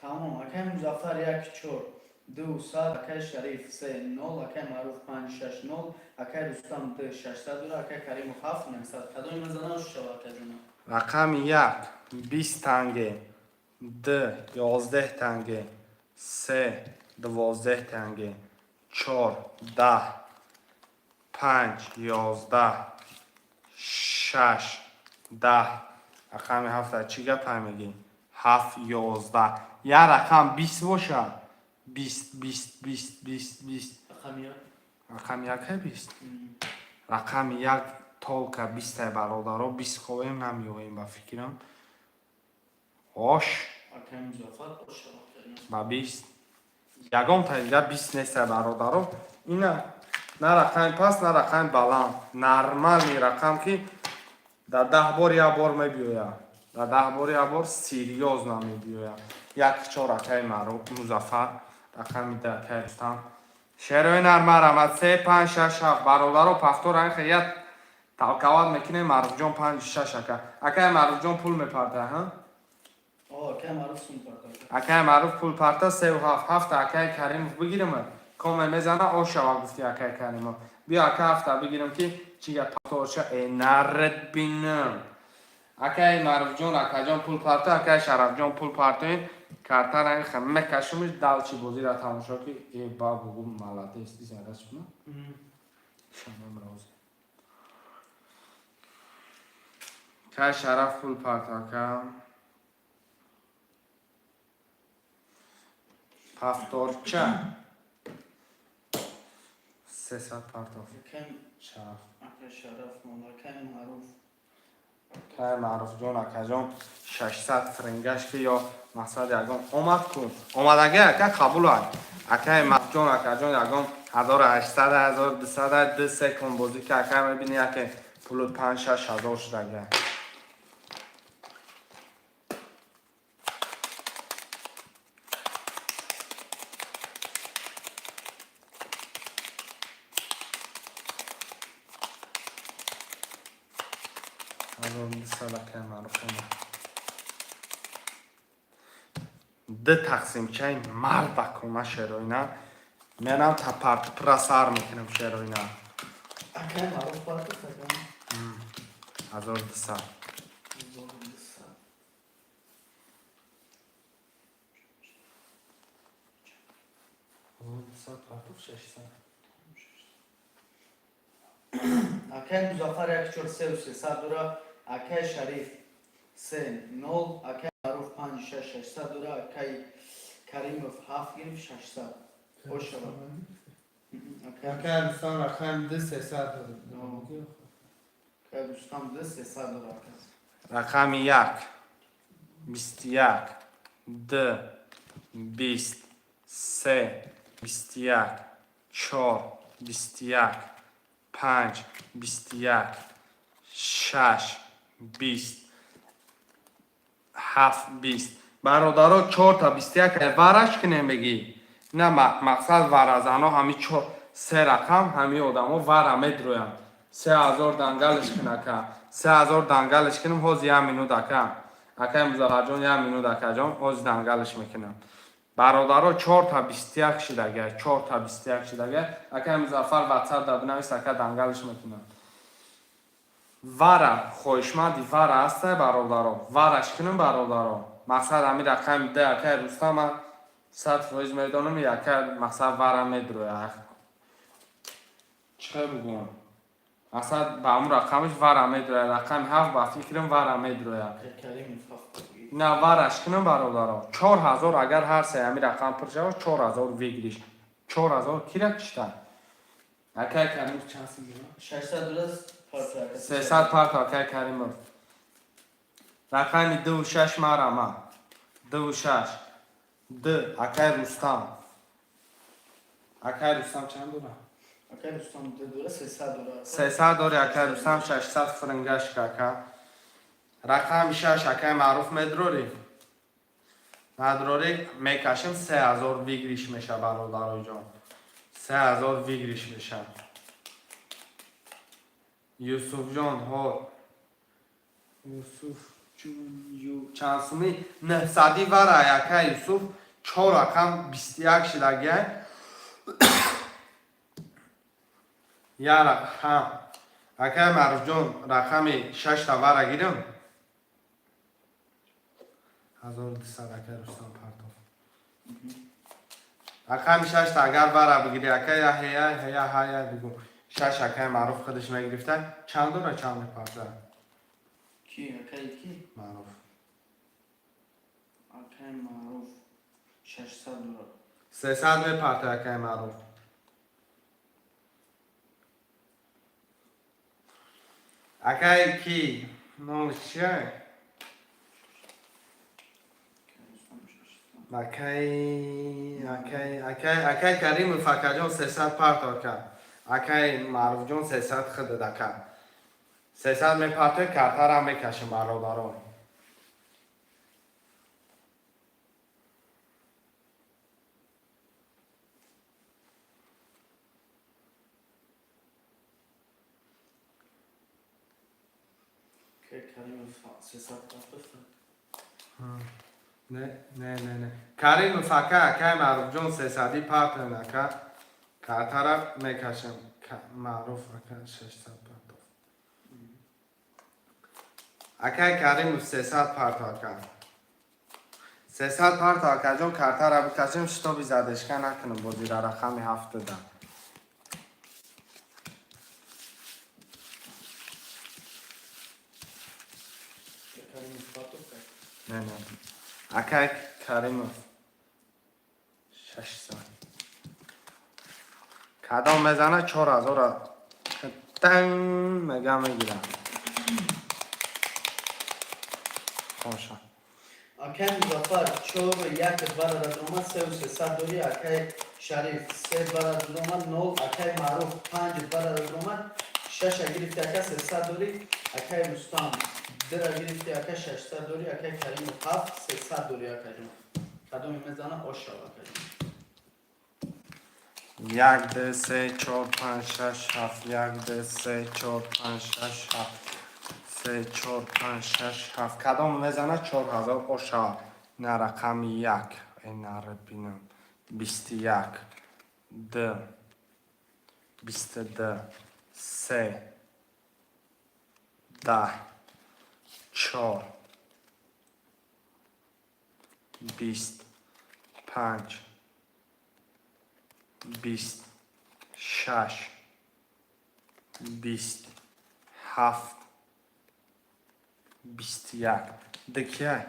Тамом. Акай Музаффар як чор ду сад, акай Шариф се нол, акай Маъруф панҷ шаш нол, акай Рустам д шашсад дура, акай Каримов ҳафт 900. Кадоми мезанам шава, акаҷона? Рақами як 20 танге, д 11 танге, се 12 танге, чор 10, панҷ 11, шаш 10. Рақами ҳафта чӣ гапай мегӣ? Ҳафт 11. Як рақам 20 боша. 20, 20, 20, 20, 20. Рақами як. Рақами якай 20. Рақами як только бистай, бародаро. 20 ховем намеёвем, ба фикрам. Ош. Акай Музаффар ош шава, акаҷон. Ба 20. Ягон та дига 20 нестай, бародаро. Ина на рақами паст, на рақами баланд. Нормальный рақам, ки дар 10 бор як бор мебиёяд. Дар 10 бор як бор серьёзно мебиёяд. Як чор акаи Маъруф Музаффар, рақами ду акаи Рустам. Шерои нар марамад се панҷ шаш ҳафт. Бародаро, повтор ан як толковать мекунем. Маъруфҷон панҷ шаш ака. Акаи Маъруфҷон пул мепарта, ҳа? О, акай Маъруф сум парта. Акаи Маъруф пул парта, севу ҳафт. Ҳафта акаи Каримов бигирим, коме мезана ошава гуфти акаи Каримов. Биё ака, ҳафта бигирам ки чӣ гап повторша э нард бинам. Акаи Маъруфҷон, акаҷон пул парта, акаи Шарафҷон пул партоин. Картара ин хе мекашумиш далчи бозира тамошо ки э ба бугу молодец изарас куна. Шамам рози. Кай Шараф пул парта ака. Повторча. 300 партов. Акай Шараф. Акай Шараф мон, акай Маъруф. Кай Маъруфҷон, акаҷон 600 фрингаш ки ё мақсад ягон омад кун. Омадаги ака қабул ай. Акаи Маъруфҷон, акаҷон ягон 1800, 1200, ду се кун бозӣ ки ака мебини яке пулу 5-6 ҳазор шудага. 1200 акаи Маъруф омад. Ду тақсимчаи мардакона шероина. Менам та партпра сар мекунам шероина. Акай Маъруф парта ака. 1200. 1200. 1200 партов 600. Акай Музаффар як чор севу сесад дора, акай Шариф се нол, акай Маъруф панҷ шаш шашсад дора, акай Каримов ҳафт гирифт 600. Ошава. Акай Акай Рустам рақами ду сесад дорад. Акай Рустам ду сесад дора ака. Рақами як, 21, ду, 20, се, 21, чор, 21, панҷ, 21, шаш, 20, ҳафт, 20. Бародаро, чорта 21 вараш кинем бигӣ. На мақсад варазано ҳами чор се рақам ҳами одамо вара медроянд. 3000 дангалиш кин ака. 3000 дангалиш кинам ҳози як минут ака. Акаи Музаффарҷон як минут акаҷон ҳози дангалиш мекунам. Бародаро, чорта 21 шидага, чорта 21 шидага. Акаи Музаффар WhatsApp да бинавис ака, дангалиш мекунам. Вара хоҳишманди вара ҳастай бародаро. Вараш кунам бародаро. Мақсад ҳами рақами д акаи Рустам ман 100% медонам, яка мақсад вара медроя. Чӣ бугум? Мақсад ба ҳамун рақамиш вара медроя. Рақами ҳафт ба фикрам вара медроя. Акай Каримов ҳафт гирифт. На вараш кунам бародаро. 4000 агар ҳар се ҳами рақам пур шавад, 4000 выигрыш. 4000 кира кишта? Акай Каримов чанд сум гирифт? 600 дора парта ака. 300 парта акай Каримов. Рақами дуву шаш марама. Дуву шаш. Д акай Рустам. Акай Рустам чанд дора? Акай Рустам ду дора сесад дора. Ака. 300 дори акай Рустам, 600 франгаш ака. Рақами шаш акай Маъруф медрорӣ? Надрорӣ мекашем, 3000 выигрыш меша бародароҷон. 3000 выигрыш меша. Юсуфҷон ҳо Юсуф чанд суми 900 вара акай Юсуф чор рақам 21 шидагиай. Я рақам акай Маъруфҷон рақами шашта вара гирам. 1200 акай Рустам партов. Рақами шашта агар вара бигири ака я ҳея ҳея ҳая бигу. Шаш акай Маъруф худаш мегирифта. Чанд дора чанд мепарта? Ки акай ки? Маъруф. Акай Маъруф 600 дора. 300 мепарта акай Маъруф. Акай ки номаш чия? Акай Рустам 600. Акай Каримов акаҷон 300 парто ака. Акай Маъруфҷон 300 худад ака. 300 мепартой картара мекашем бародарон. Каримов 300 рафта. Не, не, не, не. Каримов ака, акай Маъруфҷон, сесадӣ партен, ака. Картара мекашем. Маъруф ака 600 партов. Акай Каримов, 300 парто, ака. 300 парто, акаҷон, картара бикашем, чтобы задержка накунем бозира рақами ҳафтада. Каримов партов как? Не, не. Акай Каримов. 600. Кадом мезана, 4000 тан мега мегирам. Хоша. Акай Музаффар чору як бара омад, сеу сесад дорӣ. Акай Шариф се бара омад, нол. Акай Маъруф панҷ бара омад, шаша гирифти, ака, 300 дорӣ. Акай Рустам дира гирифти, ака, 600 дорӣ. Акай Каримов ҳафт, 300 дорӣ, акаҷон. Кадоме мезана, ошав, акаҷон. Як, ду, се, чор, панҷ, шаш, ҳафт. Як, ду, се, чор, панҷ, шаш, ҳафт. Се, чор, панҷ, шаш, ҳафт. Кадом мезана, 4000 ошава. На рақами як. Э, нара бинам. 21. Д. 22. Се. 10. Чор. 20. Панҷ. 20. Шаш. 20. Ҳафт. 21. Дикияй.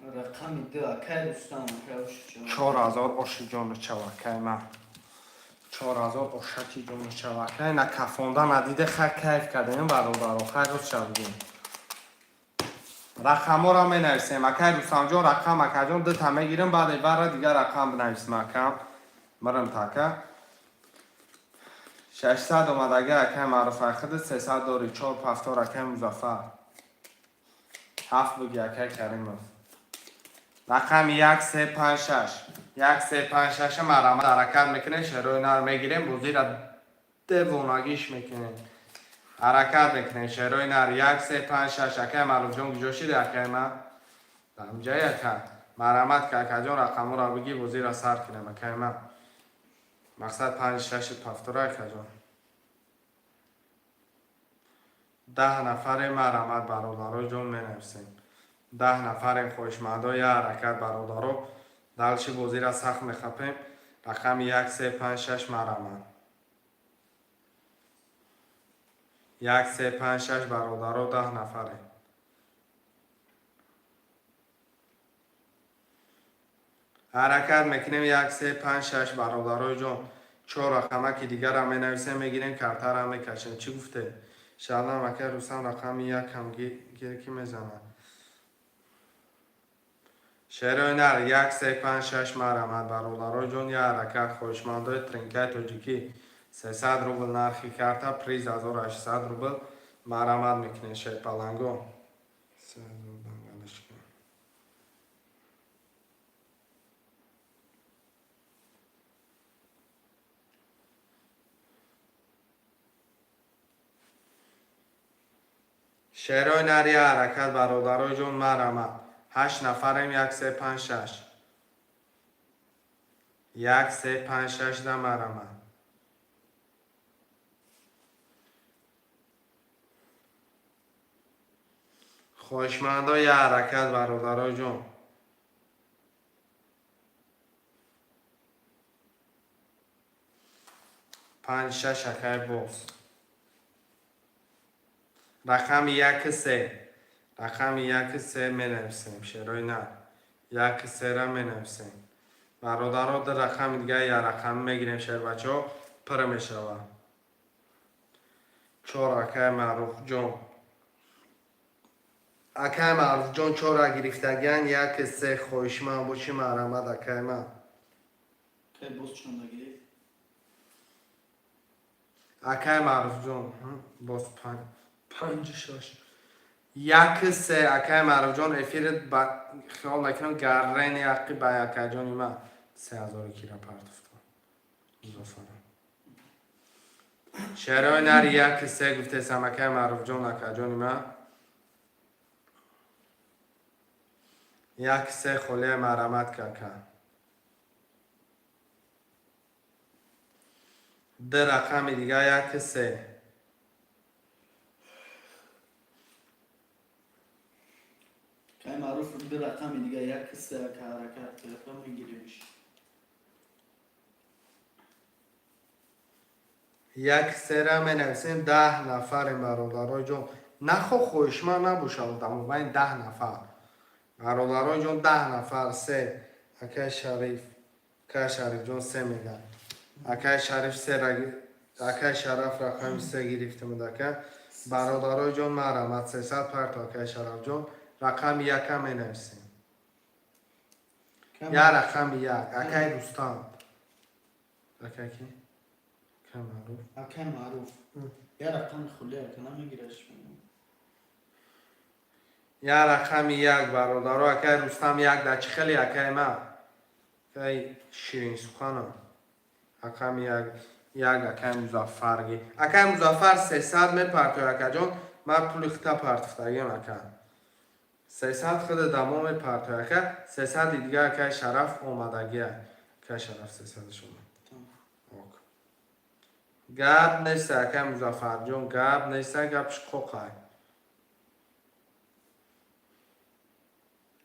Рақами ду, акай Рустам, акай Ошиҷон. 4000 оши ҷону чавакай ман. 4000 ошаки ҷону чавакай. На кафонда надиде, хай, кайф кардем, бародаро. Хай, рӯз шавдем. Рақамҳоро менависем. Акай Рустамҷон, рақам, акаҷон, дута мегирем, баъде бара дигар рақам бинависем, акам. Мирам така. 600 омадага, акай Маъруф, айхиди 300 дори, чор пафтор, акай Музаффар. Ҳафт буги, акай Каримов. Рақами як, се, панҷ, шаш. Як, се, панҷ, шаша марҳамат, ҳаракат мекунем, шерои нар мегирем, бозира девонагиш мекунем. Ҳаракат мекунем, шерои нар, як, се, панҷ, шаш. Акай Маъруфҷон, куҷо шиди, акай ман? Ҳамҷаи ака. Марҳамат ка, акаҷон, рақамҳоро бигӣ, бозира сар кунем, акай ман. Мақсад панҷ, шаши пафтора, акаҷон. 10 нафаре, марҳамат, бародаро ҷон, менависем. 10 нафарем, хоҳишмандо, я ҳаракат, бародаро. Дальше бозира сахт мехапем. Рақами як, се, панҷ, шаш, марҳамат. Як, се, панҷ, шаш, бародаро, 10 нафаре. Ҳаракат мекунем, як, се, панҷ, шаш, бародарои ҷон. Чор рақамаки дигарам менависем, мегирем, картарам мекашем. Чӣ гуфте? Шалам, акай Рустам, рақами якам гир ки мезанад. Шерои нар, як, се, панҷ, шаш, марҳамат, бародарои ҷон, я ҳаракат, хоҳишмандои тринкаи тоҷикӣ, 300 рубл нархи карта, приз 1800 рубл, марҳамат мекунем, шерпаланго. 3000 бангалашка. Шерои нар, я ҳаракат, бародарои ҷон, марҳамат. Ҳашт нафарем, як, се, панҷ, шаш. Як, се, панҷ, шаш да марҳамат. Хоҳишмандо, я ҳаракат, бародарои ҷон. Панҷ, шаш, акай боз. Рақами як, се. Рақами як, се менависем, шерои нар. Як, сера менависем. Бародаро, ду рақами дига я рақамӣ мегирем, шербачаҳо, пир мешавад. Чор, акай Маъруфҷон. Акай Маъруфҷон чора гирифтагиан, як, се, хоҳишманд бошӣ, марҳамат, акай ман. Акай боз чанда гирифт? Акай Маъруфҷон, боз панҷ, панҷ, шаш. Як, се, акай Маъруфҷон, эфирит ба хиёл мекунам гаррени ҳаққи ба акайҷони ман. 3000 кира партофтам. Музофарам. Шерои нар, як, се гуфтесам, акай Маъруфҷон, акайҷони ман. Як се холия, марҳамат, кака. Ду рақами дига, як се. Кай Маъруф, ду рақами дига, як се, ака, ҳаракат кирафа, мегиримиш. Як сера менависем. 10 нафарем, бародарои ҷон. Нахо, хоҳишманд набошад, одамобайн 10 нафар, бародарои ҷон, 10 нафар. Се, акай Шариф, акай Шарифҷон се мегӯяд. Акай Шариф се, акай Шараф рақами се гирифтемуд. Ака, бародарои ҷон, марҳамат, 300 парто. Акай Шарафҷон, рақами яка менависем. Як рақами як, акай Рустам, акай ки, акай Маъруф. Акай Маъруф, як рақами хули, ака, намегираш. Як рақами як, бародаро. Акай Рустам як да чӣ хеле, акай ма, акай ширинсуханам, рақами як, як. Акай Музаффарги, акай Музаффар 300 мепартои. Акаҷон, ман пули хита партофтагим, ака. 300 хида дамо мепартои, ака. 300-и дига акай Шараф омадагия. Акай Шараф 300-аш омад. Ок, гап нест, акай Музаффарҷон, гап нест, гапш қоқай.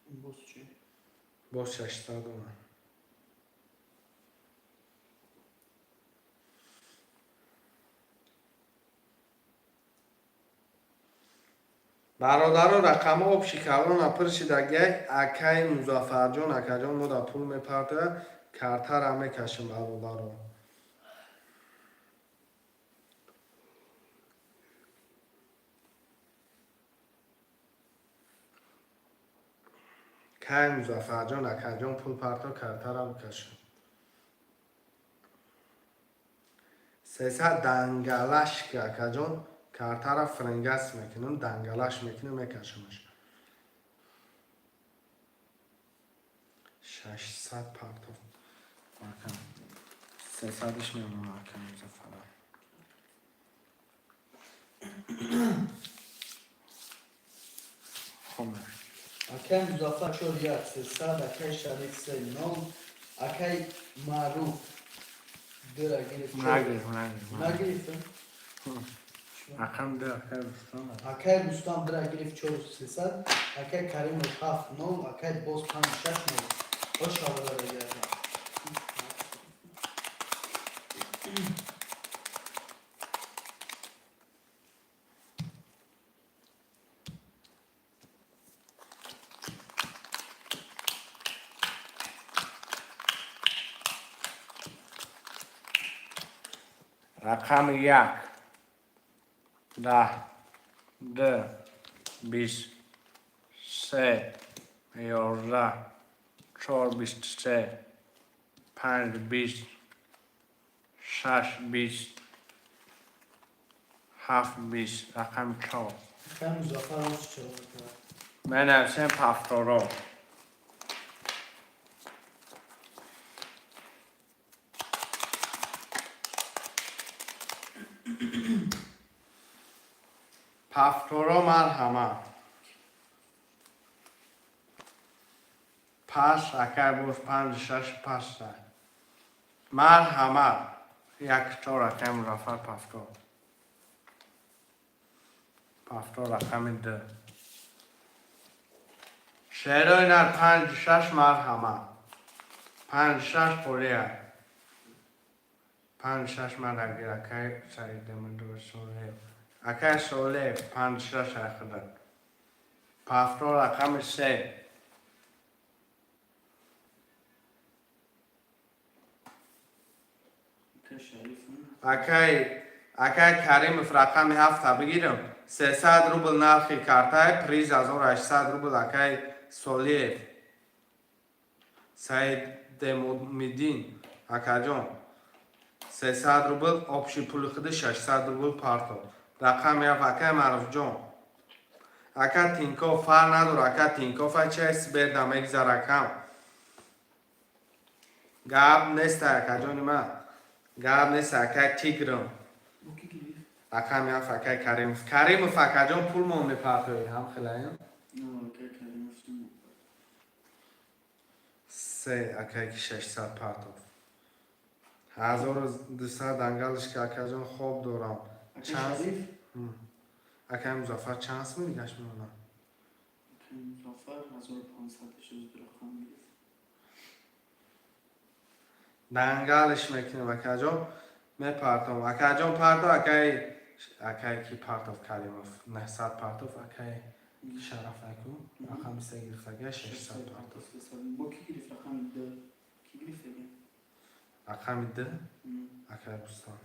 Боз чӣ? Боз 600 омад. Бародаро, рақамҳо общий калона пур шидагиай. Акаи Музаффарҷон, акаҷон, мо да пул мепартоя, картара мекашем, бародаро. Кай Музаффарҷон, акаҷон, пул парто, картара бикашем. 300 дангалашка, акаҷон, картара фрингас мекунем, дангалаш мекунем, мекашемаш. 600 партов, ака, 300-иш мемонад, ака Музаффара. Хоб. Акай Музаффар чор як 300, акай Шариф се нол, акай Маъруф дура гирифт. Нагирифт, нагирифт. Нагирифтам. Рақам ду, акай Рустам. Акай Рустам дура гирифт, чор 300, акай Каримов ҳафт нол, акай боз панҷ шаш нол. Бош, ҳавола гардам. Рақами як, 10, ду, 20, се, 11, чор, 23, панҷ, 20, шаш, 20, ҳафт, 20, рақами чор. Акай Музаффар оз чор кард. Менависем пафторо. Пафторо, марҳамат. Пас, акай, боз панҷ шаш паста. Марҳамат, як чор, акай Музаффар, пафтор. Пафтор, рақами ду. Шерои нар, панҷ шаш, марҳамат. Панҷ шаш холия. Панҷ шаш марагир, акай Саидамадов Солеев. Акай Солеев, панҷ шаш ахда. Пафтор, рақами се. Акай Шариф. Акай Каримов, рақами ҳафта бигирам. 300 рубл нархи картай, приз 1800 рубл, акай Солиев. Саид Демумиддин, акаҷон. 300 рубл, общий пули худи 600 рубл парто. Рақами ҳафт, акай Маъруфҷон. Ака Тинков, фарқ надор, ака Тинков, ай чай сберда мегзар, акам. Гап нест, акаҷони ман. Гап нест, акай Тиграм. Ки гирифт? Рақами ҳафт, акай Каримов. Каримов, акаҷон, пул мо мепартоӣ, ҳам хелаем? Акай Каримов. Се акае ки 600 партов. 1200 ангалиш ки, акаҷон, хоб дорам. Акай Чанд? Шариф. Акаи Музаффар чанд сум дигаш мемонад? Акай Музаффар 1500 шуд, рақам гирифт. Дангалиш мекунем, акаҷон, мепартом. Акаҷон, парто. Акае ки партов, Каримов 900 партов. Акаи Шараф аку рақами се гирифтага, 600 партов. Бо ки гирифт рақами д? Ки гирифт ага? Рақами д? Акаи Рустам.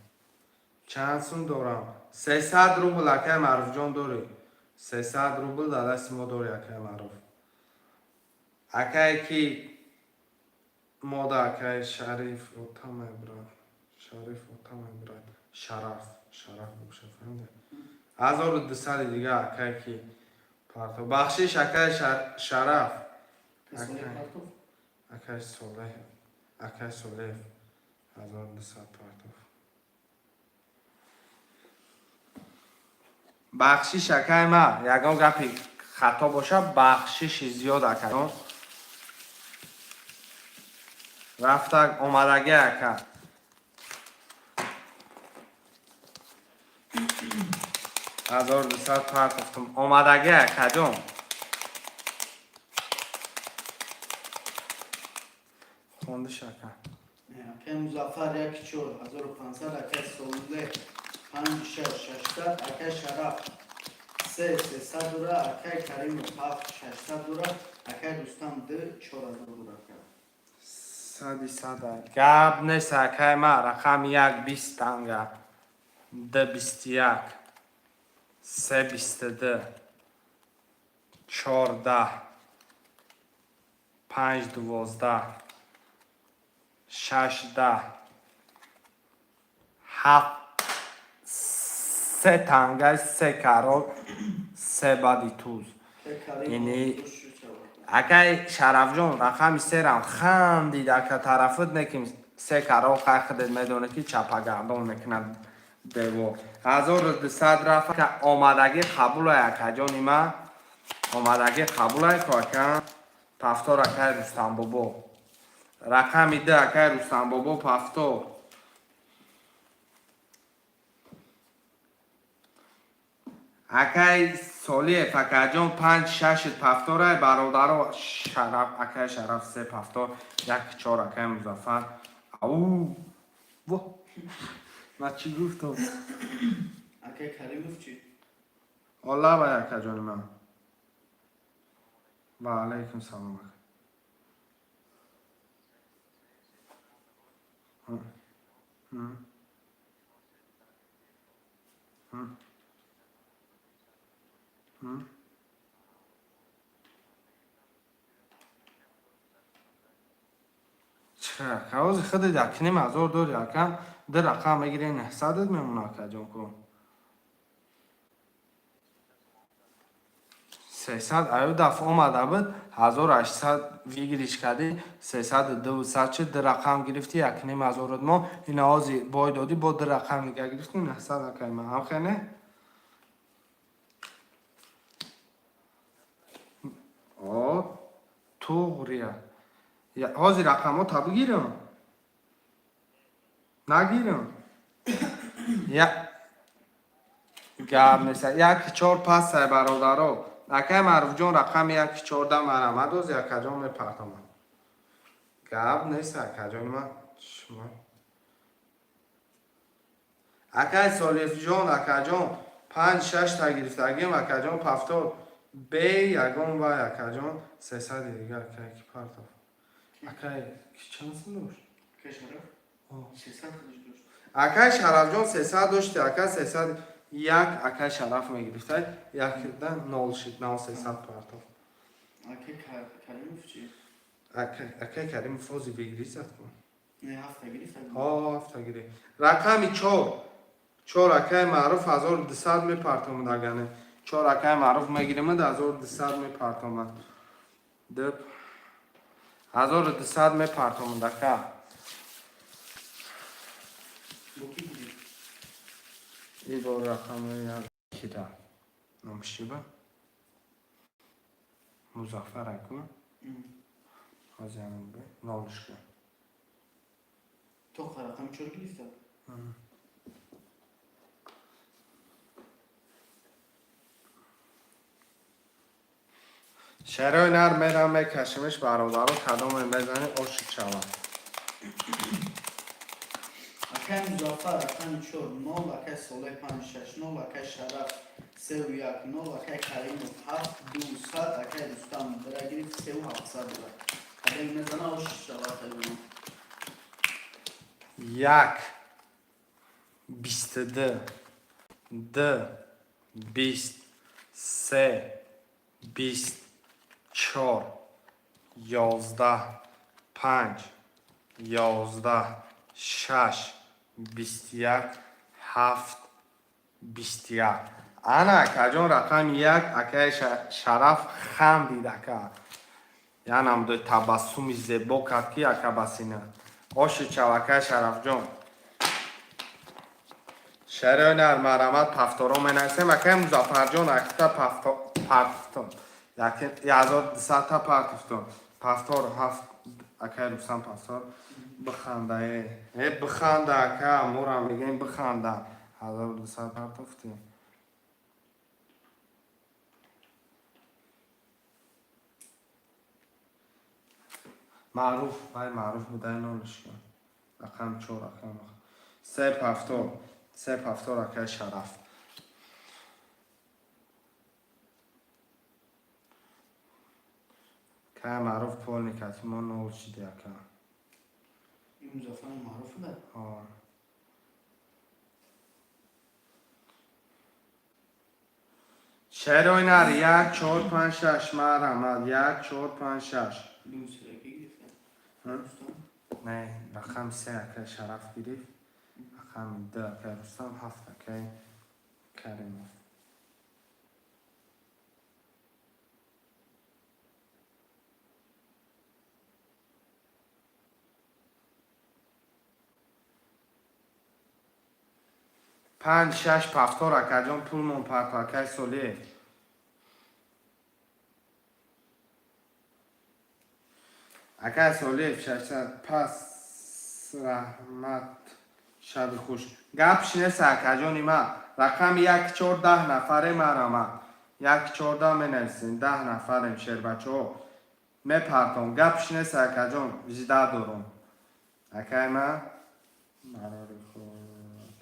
Чанд сум дорам? 300 рубл, акаи Маъруфҷон, дорӣ. 300 рубл дар дасти мо дорӣ, акаи Маъруф. Акае ки мода, акаи Шариф отамай, брат, Шариф отамай, брат, Шараф, Шараф боша, фаҳмида? 1200 дига, акае ки парто. Бахшиш, акаи Шараф. Солеҳ Акай. партов. Акаи Солеҳ, акаи Солеҳ 1200 партов. Бахшиш, акаи ма, ягон гапи хато боша, бахшиши зиёд, акаҷон. Рафта омадагӣ, ака. 1200 партофтум, омадагӣ, акаҷон. Хондиш, ака. Акай Музаффар як чор 1500, акай Солеҳ панҷ шаш 600, акай Шараф се 300 дура, акай Каримов ҳафт 600 дура, акай Рустам д 4000 дура, ака. Сади сада гап нест, акай ма. Рақами як 20 танга, д 21, се 22, чор 10, панҷ 12, шаш 10, ҳафт се танга, се карол, се бади туз. Акай Каримов душ шавад. Акай Шарафҷон, рақами серам хандид, ака, тарафуд неким. Се карол хай, худет медонед, ки чапагардон мекунад девор. 1200 рафт, ака, омадагӣ қабулай, акаҷони ма, омадагӣ қабулай ко, ака. Пафтор, акай Рустамбобо, рақами д, акай Рустамбобо, пафтор. Акай Солиев, акаҷон, панҷ шашит пафторай, бародаро. Шараф, акай Шараф, се пафтор, як чор, акай Музаффар. Ау, во, ман чӣ гуфтам? Акай Каримов чӣ? Оллабай, акаҷони ман, ва алайкум салом, ака. М. М. М. Ча, ҳози худат якним ҳазор дори, ака, ду рақам мегири, 900-ат мемона, акаҷон, ку. 300 аю дафъ омада буд, 1800 выигрыш кардӣ, сесаду дусад шуд, ду рақам гирифтӣ, якним ҳазорат мо. Ина ҳози бой додӣ, бо ду рақам дига гирифтӣ, 900, акай ман, ҳамхе не? О, туғрия. Ҳозир рақамҳо та бигирам? Нагирам? Я гап нест. Як чор пасай, бародаро. Акай Маъруфҷон, рақами як чорда марамад, ози, акаҷон, мепартомам. Гап нест, акаҷони ман, шумо. Акай Солиевҷон, акаҷон, панҷ шашта гирифтагим, акаҷон, пафтор бе ягон вай, акаҷон, 300-и дига, акай ки партов. Акай ки чанд сум дошт? Акай Шараф О. 300 худиш дошт. Акай Шарафҷон 300 дошти, ака, 300 як акай Шараф мегирифтай, якда нол шид, нав 300 партов. Акай Каримов чӣ? Акай Каримов фози выигрыш зад кун. Не, ҳафта гирифт. Ҳо, ҳафта гирифт. Рақами чор. Чор, акай Маъруф, 1200 мепартомад, агане. Чор, акай Маъруф мегиримад, 1200 мепартомад. Дп. 1200 мепартомад, ака. Бо ки гирифт? Ибо рақами як кида. Номаш чӣ ба? Музаффар аку? Ҳозир нолишка. То рақами чор гирифта? Шерои нар мерам, мекашимиш, бародаро. Кадоме мезанӣ, ошиқ шавад. Акай Музаффар рақами чор нол, акай Солеҳ панҷ шаш нол, акай Шараф сеу як нол, акай Каримов ҳафт ду сад, акай Рустам бира гирифт, 3700 дорад. Кадоме мезана, ошиқ шавад, хайвонон. Як, 22, д, 20, се, 20, чор, 11, панҷ, 11, шаш, 21, ҳафт, 21. Ана, акаҷон, рақами як, акаи Шараф хандид, ака. Янам ду табассуми зебо кард, ки ака басина. Оши чав, акаи Шарафҷон. Шарои нар, марҳамат, пафторо менависем. Акаи Музаффарҷон, акта партуфтум. 1200-та партуфтум. Пафтор ҳафт, акаи Рустам пафтор. Биханда, э, биханда, ака, мора мегӯем, биханда. 1200 партуфтем. Маъруф, вай маъруф будай, нолишка. Рақам чор, рақам се, пафтор, се пафтор, акаи Шараф. Кай маъруф полный кати мо нол шиди, ака. Ин Музаффар маъруф буда? О. Шерои нар, як, чор, панҷ, шаш, марҳамат, як, чор, панҷ, шаш. Ду сираки гирифта? Ҳм? Рустам? Не, рақами се акаи Шараф гирифт, рақами ду акаи Рустам, ҳафт акаи Каримов. Панҷ, шаш, пафтор, акаҷон, пулмон парто, акаи Солиев. Акаи Солиев, 600. Пас раҳмат, шаби хуш. Гап шинеса, акаҷони ман. Рақами як, чор, 10 нафаре, марҳамат. Як, чорда менависем, 10 нафарем, шербачаҳо. Мепартом. Гап шинеса, акаҷон, жда дорум. Акай ман барори худ.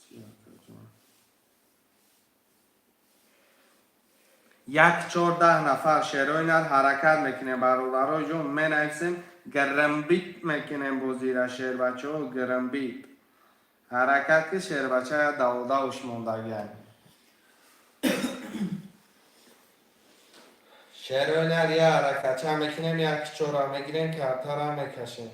Чи, акаҷон? Як, чор, 10 нафар, шерои нар, ҳаракат мекунем, бародарои ҷон, менависем, грмбит мекунем бозира, шербачаҳо, грмбит. Ҳаракат ки, шербача, даводавш мондагиам. Шерои нар, я ҳаракатча мекунем, як чора мегирем, картара мекашем.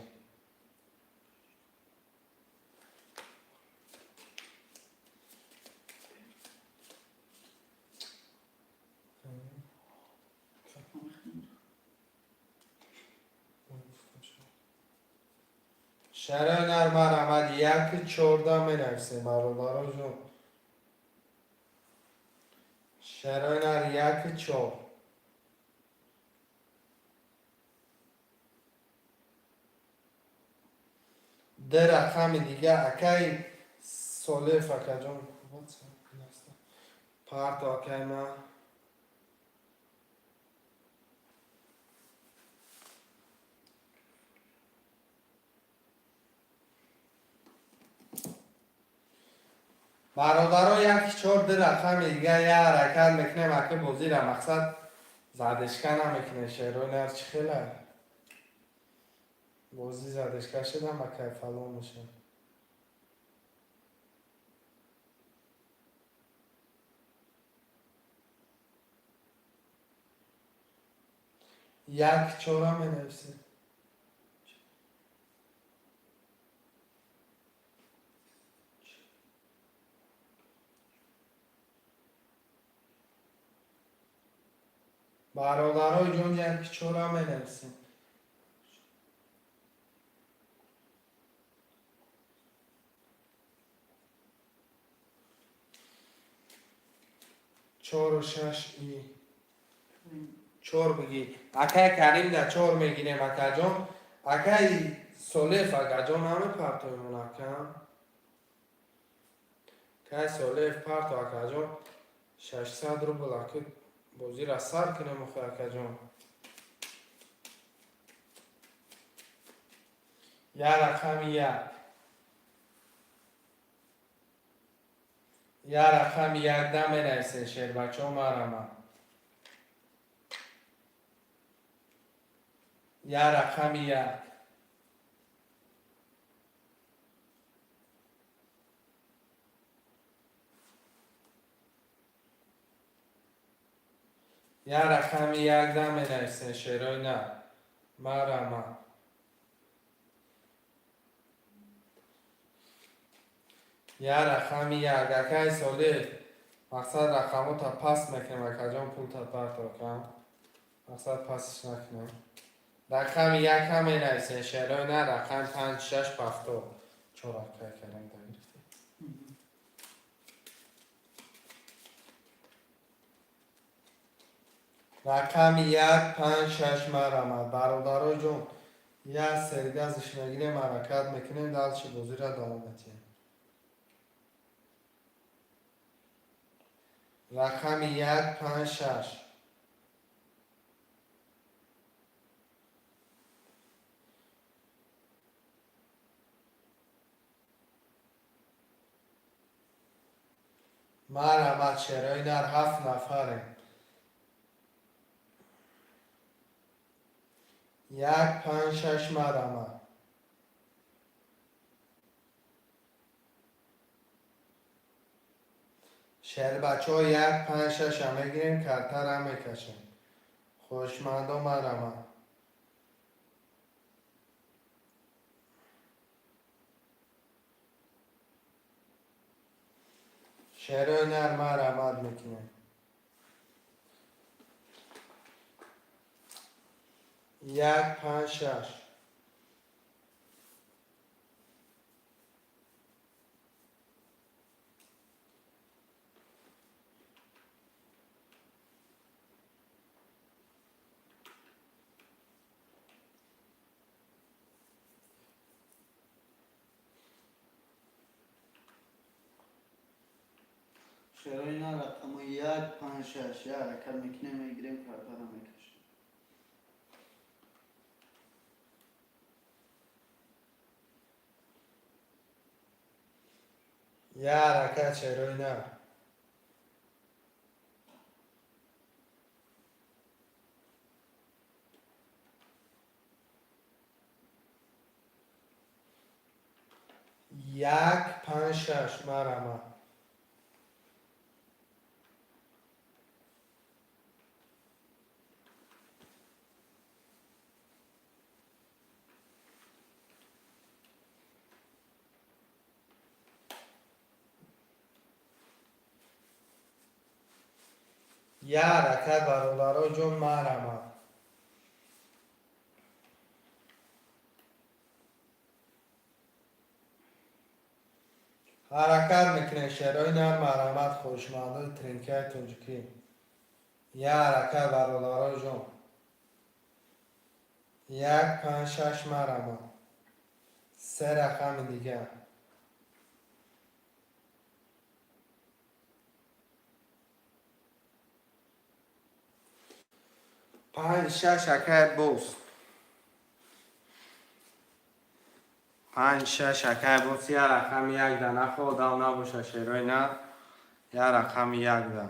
Шарои нар, марҳамат, як, чорда менависем, бародаро ҷон. Шарои нар, як, чор. Ду рақами дига, акаи Солиев, акаҷон. Парто, акаи ман. Бародаро, як, чор, ду рақами дига, я ҳаракат мекунем, ака, бозира мақсад задешка намекунем, шерои нар, чӣ хела? Бозӣ задешка шудам, акай, фалон мешавам. Як, чора менависем. Бародарои ҷон, як, чора менависем. Чору шаш и Чор бигӣ. Акай Карим да чор мегирем, акаҷон. Акай Солеҳ, акаҷон, намепартоемон, ака. Акай Солеҳ, парто, акаҷон. 600 рубл, ака, бозира сар кунем охи, акаҷон. Як рақами як. Як рақами як наменависен, шербачаҳо, марама. Як рақами як. Як рақами як наменависен, шерои на. Марама. Як рақами як. Акай Солеҳ, мақсад рақамота паст мекунем, акаҷон, пулта парто, ака. Мақсад пастиш накунем. Рақами як ҳам менависен, шерои на, рақами панҷ, шаш, повтор. Чор, акай Карим, да гирифтем. Рақами як, панҷ, шаш, марама. Бародаро ҷон, як сергазиш мегирем, ҳаракат мекунем, дальше бозиро давом медиҳем. Рақами як, панҷ, шаш. Марҳамат, шерои нар, ҳафт нафарем. Як, панҷ, шаш, марҳамат. Шербачаҳо, як, панҷ, шаша мегирем, картара мекашем. Хоҳишмандо, марҳамат. Шерои нар, марҳамат мекунем. Як, панҷ, шаш. Шерои на, рақами як, панҷ, шаш. Як ҳаракат мекунем, мегирем, картара мекашем. Як ҳаракат, шерои нар. Як, панҷ, шаш, марҳамат. Як ҳаракат, бародаро ҷон, марҳамат. Ҳаракат мекунем, шерои нар, марҳамат, хоҳишмандои тринкаи тоҷикӣ. Як ҳаракат, бародаро ҷон. Як, панҷ, шаш, марҳамат. Се рақами дигар. Панҷ, шаш, акай боз. Панҷ, шаш, акай боз. Як рақами як да нахоҳ, набоша, шерои нар. Як рақами як да.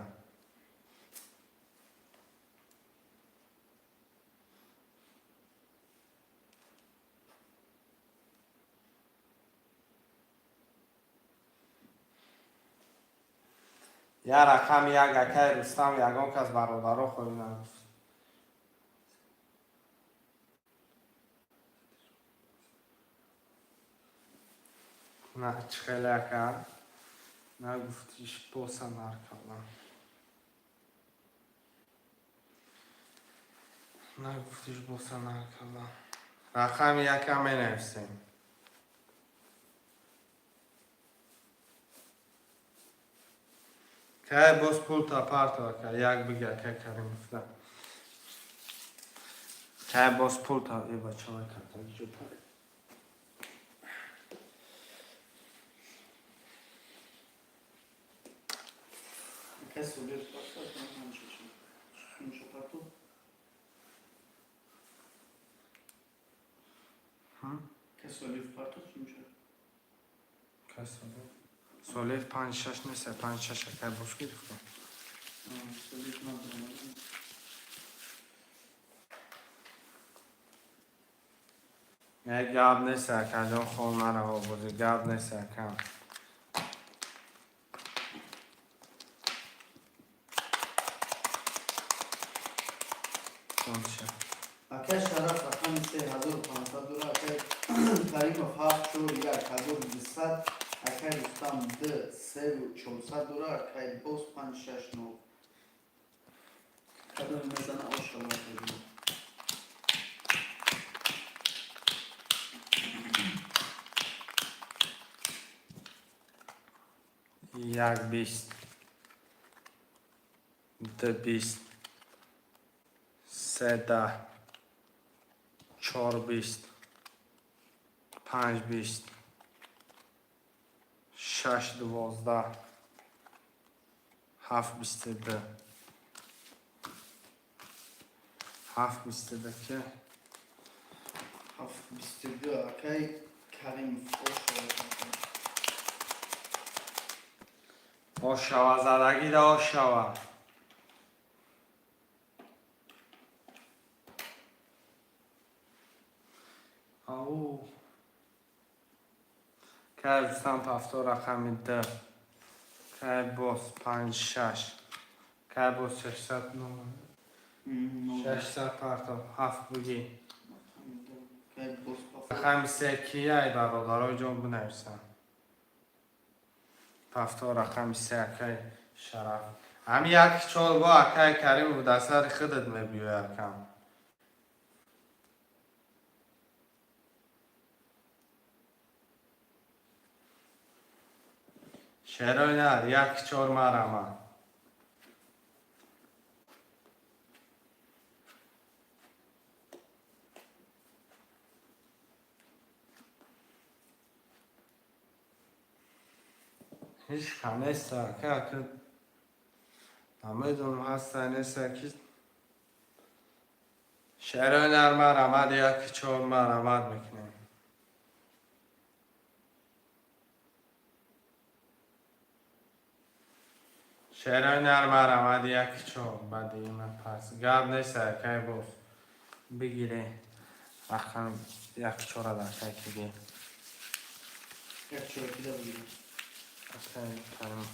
Як рақами як, акай Рустам, ягон кас бародаро хоҳӣ нагуфт. На, чӣ хеле, ака, нагуфтиш, боса наркалам. Нагуфтиш, боса наркалам. Рақами якам менависем. Кай боз пулта парто, ака, як биги, акай Карим гуфта. Кай боз пул та э бача карта ҷо пари. Акай Собир паста панҷ шаш. Сумша парту. Акай Солиев парту сумша. Кай Солиев? Солиев панҷ шаш нест, панҷ шаш акай боз гирифта. Солиев надорам. Як гап нест, акаҷон, хол нараво бозӣ, гап нест, акам. Акай Шараф рақами 3500 дора, акай Каримов 7 4 1 1200, акай Рустам 2 3 400 дора, акай Боз 5 6 0. Кадоме мезана, ошава акаҷон. Як бист, ду бист, се даҳ, чор бист, панҷ бист, шаш 12, ҳафт 22, ҳафт 22 ки. 7 22, акай Каримов, ошава акаҷон. Ошава, задагида ошава. Ау. Кай Рустам пафтор рақами д. Кай боз панҷ шаш. Кай боз 600 600 партов ҳафт буги. Акай Боз пафтор. Рақами се кияй, бародарои ҷон, бинависам. Пафтор рақами се, акай Шараф. Ҳами як чор бо акай Каримов дар сари худат мебиёй, акам. Шерои нар, як чор марама. Ҳеҷ ка нест, ака, ака. Намедонам ҳаста неста ки. Шерои нар марамад, як чор марамад мекунем. Шерои нар марамад, як чор баъди има пас. Гап нест, акай боз. Бигире. Рақам як чора дар акай киги. Як чора кида бигирем? Акай Каримов.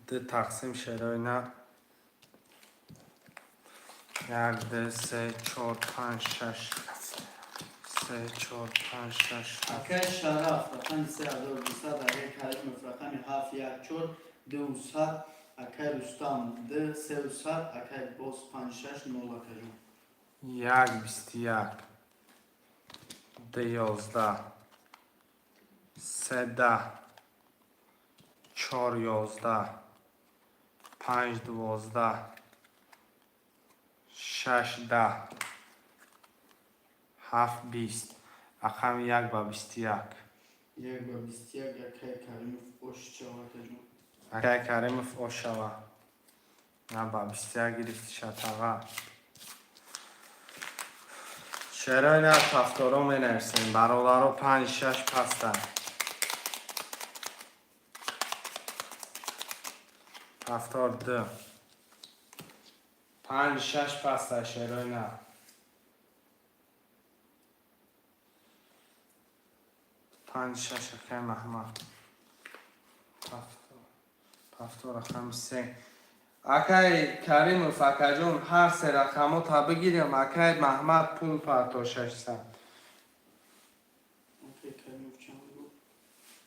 Д тақсим шерои нар. Як, ду, се, чор, панҷ, шаш. Се, чор, панҷ, шаш, ҳафт. Акай Шараф рақами 3200, акай Каримов рақами 7 1 4 200, акай Рустам 2 300, акай Боз 5 6 0, акаҷон. Як 21. Ду 11. Се даҳ. Чор 11. Панҷ 12. Шаш даҳ. Ҳафт 20. Рақами як ба 21. Як ба 21, акай Каримов, ошчава, акаҷон. Акай Каримов, ошава. На ба 21 гирифти шатаға. Шерои нар пафторо менависем. Бародаро, панҷ шаш паста. Пафтор ду. Панҷ шаш паста, шерои нар. Панҷ шаш, акай Маҳмад. Пафтор. Пафтор рақами се. Акай Каримов, акаҷон, ҳар се рақамо та бигирем, акай Маҳмад пул парто 600. Акай Каримов чанд буд?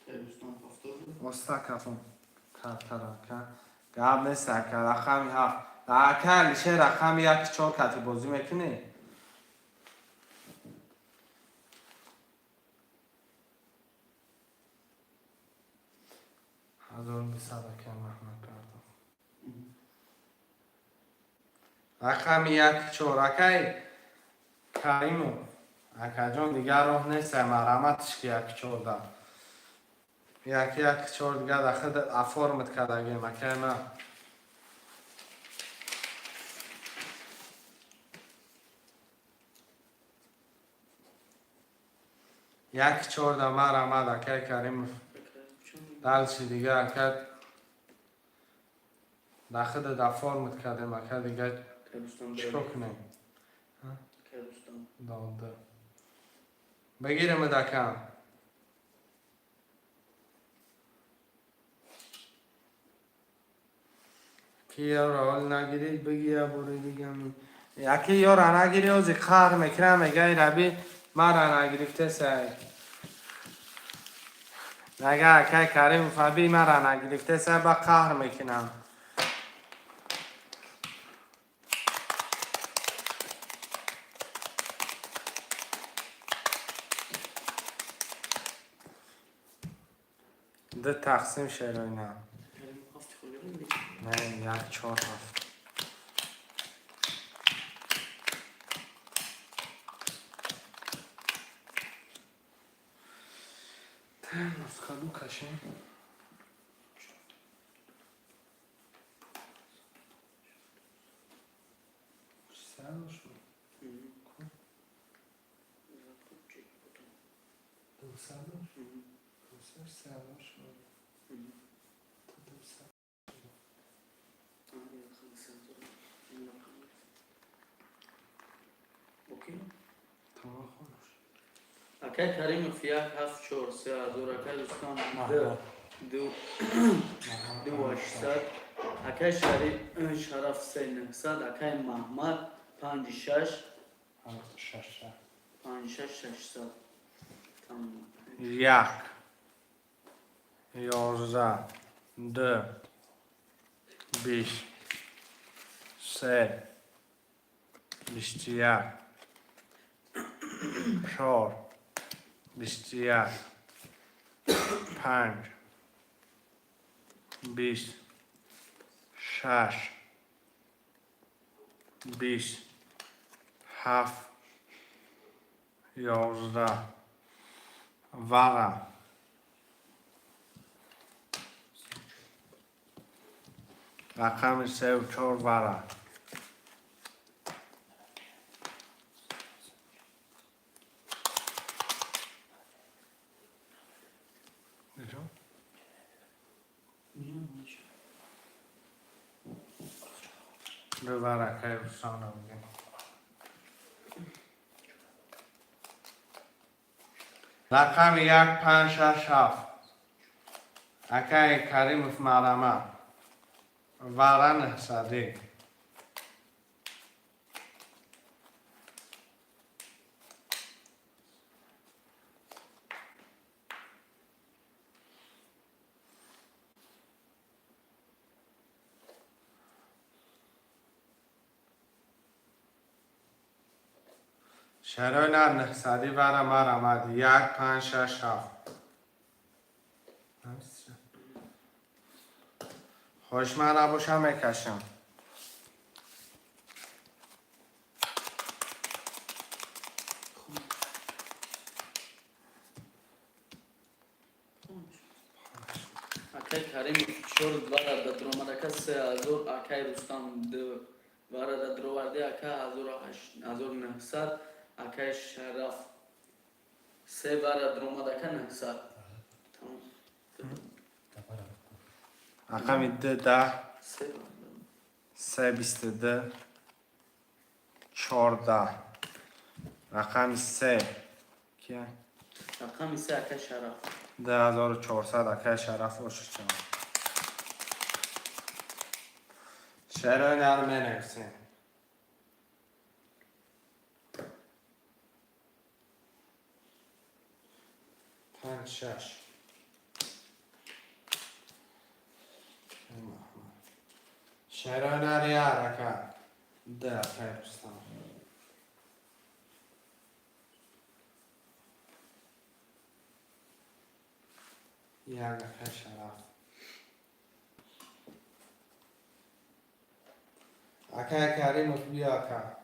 Акай Рустам пафтор буд. Оста кафон картара ака. Гап нест, ака, рақами ҳафт. Ака Алишер, рақами як чор кати бозӣ мекунӣ? 1200, ака Маҳмад пардохт. Рақами як чор, акай Каримов. Акаҷон, дигар роҳ нест, марҳаматш ки як чорда. Як як чор дигар дахд оформить кардагем, акай ман. Як чорда марҳамат, акай Каримов. Дальше дига, ака, дахд оформить кардем, ака, дига чикор кунем? Дода. Бигирем, ака. Ки ёро ҳол нагирӣ, бигира бури дигами. Яки ёра нагирӣ, ози қаҳр мекунам, мега раби мара нагирифтесай. Нага акай Каримов аби мара нагирифтесай, ба қаҳр мекунам. Ду тақсим шероина. Не, як чор ҳафт. Нусхаду кашем. Сар шуд. Дусаду? Дусад сар шуд. Дусад. Окей? Тамом, хомӯш. Акай Каримов як ҳафт чор 3000, акай Рустам ду ду 800, акай Шараф се 900, акай Маҳмад панҷ шаш шаш панҷ шаш 600. Тамом. Як, 11, ду, 20, се, 21, чор, 21, панҷ, 20, шаш, 20, ҳафт, 11, вара. Рақами севу чор вара. Куҷо? Бибар, акай Рустамро бигир. Рақами як панҷ шаш ҳафт. Акай Каримов, марҳамат. Вара 900-ӣ. Шарои нар 900-ӣ вара, марҳамат. Як панҷ шаш ҳафт. Хоҳиш ман набошам, мекашам. Акай Каримов чор вара дадромад, ака 3000, акай Рустам ду вара дадроварди, ака 1900, акай Шараф се вара дромад, ака 900. Тамом. Рақами ду 10. Се вара. Се 22, 14. Рақами се кия? Рақами се акай Шараф. 2400, акай Шараф, ошичам. Шерои нар менависем. Панҷ шаш. Шерои нар яр, ака. Д, акай Рустам. Як, акай Шараф. Акай Каримов, биё, ака.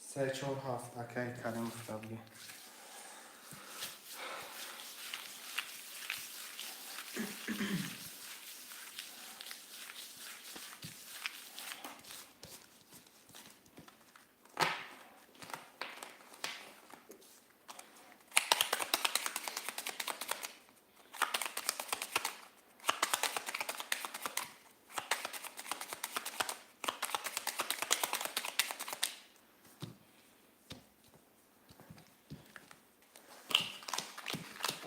Се, чор, ҳафт, акай Каримов, табги.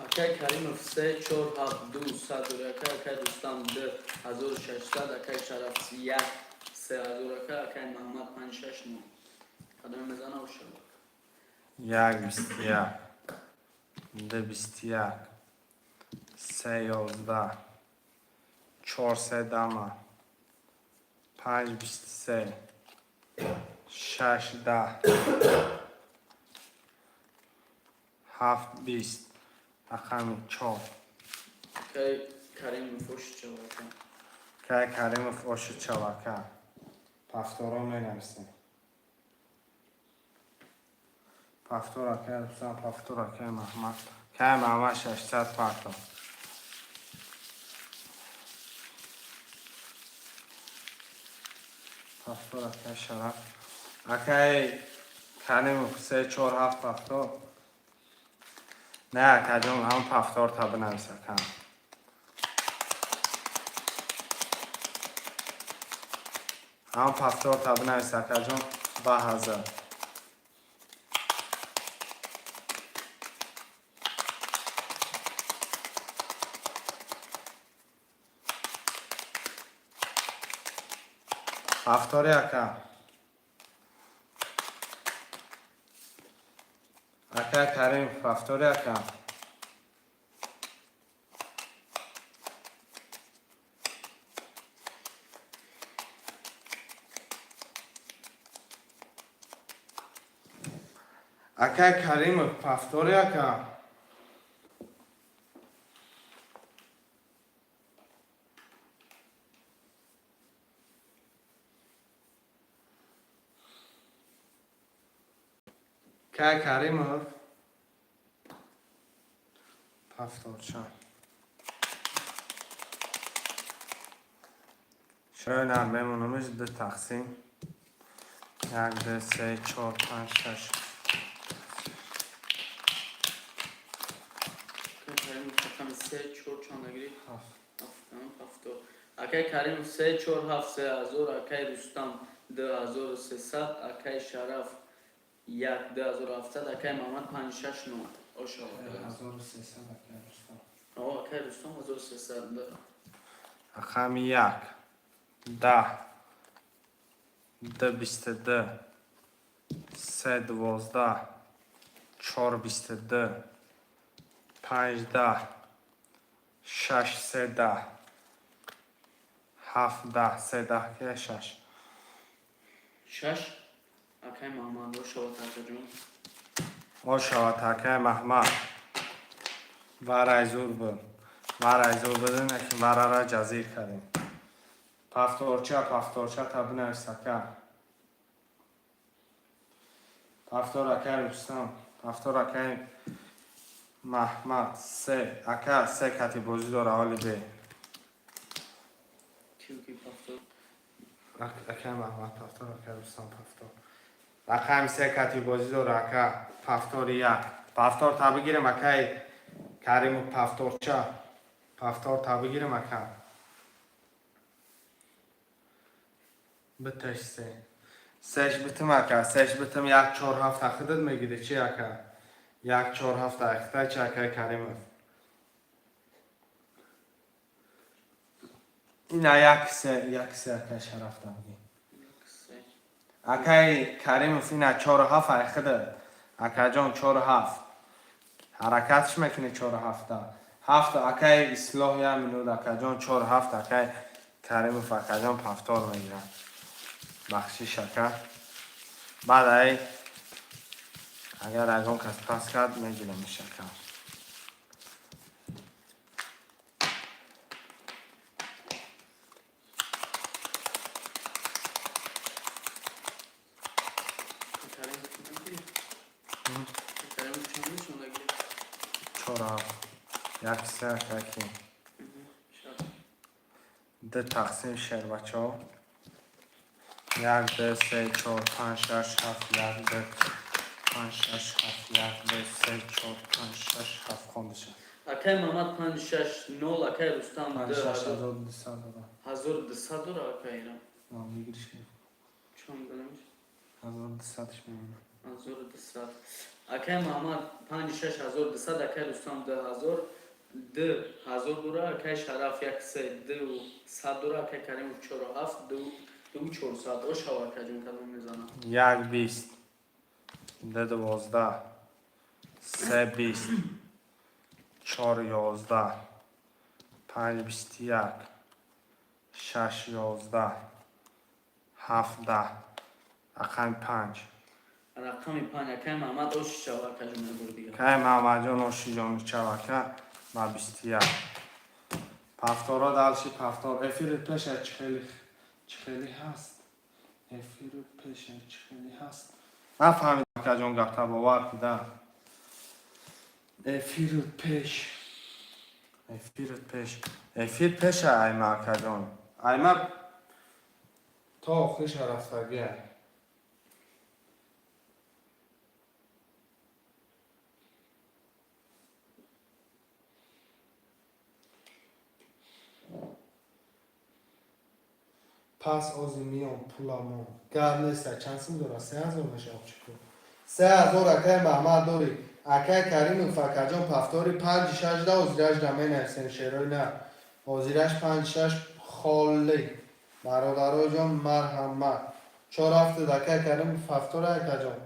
Акай Каримов се, чор, ҳафт, ду, саду ака. Акай Рустам, ду ҳазору шашсад. Акай Шараф, як, се ҳазор, ака. Акай Маҳмад, панҷ, шаш, нол. Кадоме мезана, ошавад. Як, 21, ду, 21, се, 11, чор, се, дама, панҷ, 23, шаш, 10, ҳафт, 20, рақами чор. Акай Каримов, оши чавака. Акай Каримов, оши чавака. Повторо менависем. Повтор, акай Рустам, повтор, акай Маҳмад. Акай Маҳмад, 600 парто. Повтор, акай Шараф. Акай Каримов, се, чор, ҳафт, повтор. Не, акаҷон, ҳам повтор та бинавис, ака. Ҳам повтор та бинавис, акаҷон, ба ҳазар. Повтори, ака. Ака Карим, повтори, ака. Акай Каримов, повтори, ака. Акай Каримов. Повторча. Шояд мемонамиш ду тақсим. Як, ду, се, чор, панҷ, шаш. Акай Каримов, рақами се, чор, чанда гирифт? Ҳафт. Ҳафтам, ҳафто. Акай Каримов, се, чор, ҳафт, се ҳазор. Акай Рустам, 2300. Акай Шараф, як, 2700. Акай Маҳмад, панҷ, шаш, нол. Ошавад. 1300, акай Рустам. О, акай Рустам, 1300. Рақами як, 10, ду, 22, се, 12, чор, 22, панҷ, 10, шаш, се, 10, ҳафт, 10, се, 10, ки шаш. Шаш, акай Маҳмад, ошавад, акаҷон. Ошавад, акай Маҳмад. Варай зур буд. Варай зур буд, ки варара ҷазир кардем. Повторча, повторча та бинавис, ака. Повтор, акай Рустам, повтор, акай Маҳмад, се, ака, се кати бозӣ дора оли бе. Киу ки повтор? Акай Маҳмад повтор, акай Рустам повтор. Рақами се кати бозӣ дора, ака, повтори як. Повтор та бигирем, акай Каримов, повторча. Повтор та бигирем, ака. Биташ се. Сеш битим, ака, сеш битим, як, чор, ҳафт худат мегири чи, ака? Як, чор, ҳафт ахта чи, акай Каримов? Ина як, се, як, се, акай Шараф та бигир. Се. Акай Каримов, ина чору ҳафт ай худат. Акаҷон, чору ҳафт. Ҳаракатш мекунӣ чору ҳафта. Ҳафта акай Ислоҳ, як минут, акаҷон, чору ҳафт акай Каримов, акаҷон повтор мегирад. Бахшиш, ака. Баъд ай агар ягон кас пас кард, мегирамиш, ака. Каримов чанд нишондагӣ? Чору ҳафт. Як се, акаки. Ду тақсим, шербачаҳо. Як, ду, се, чор, панҷ, шаш, ҳафт, як, ду, панҷ, шаш, ҳафт, як, ду, се, чор, панҷ, шаш, ҳафт, хондаша. Акай Мамад 5-6-0, акай Рустам Панҷ, ду шаш, 1200 дора. 1200 дора акай Ирам. Выигрыш. Чанд дорам? 1200-ш мемонад. 1200. Акай Мамад 5-6 1200, акай Рустам 2000, 2000 дора, акай Шараф 1-3 200 дора, акай Каримов 4-7 2 400. Ошава, акаҷон, кадом мезанам? Як бист, ду 12, се бист, чор 11, панҷ 21, шаш 11, ҳафт 10, рақами панҷ. Рақами панҷ, акай Маҳмад, оши шава, акаҷон, як бори дигар. Кай Маҳмадҷон, ошиҷон чавака ба 21. Повторо дальше, повтор. Эфири пеша чихели чихели ҳаст? Эфири пеша чихели ҳаст? Нафаҳмидам, акаҷон, гапта, бовар куда. Эфири пеш. Эфири пеш. Эфир пеша айма, акаҷон. Айма то охириша рафтагия. Пас ози миён пуламон. Гап неста, чанд сум дора? 3000 мешавад чику. 3000, акай Маҳмад, дорӣ. Акай Каримов, акаҷон, повтори панҷи шаш да озираш да менависем, шерои на. Озираш панҷ шаш холӣ. Бародароҷон, марҳамат. Чор ҳафтад, акай Каримов, повтори, акаҷон.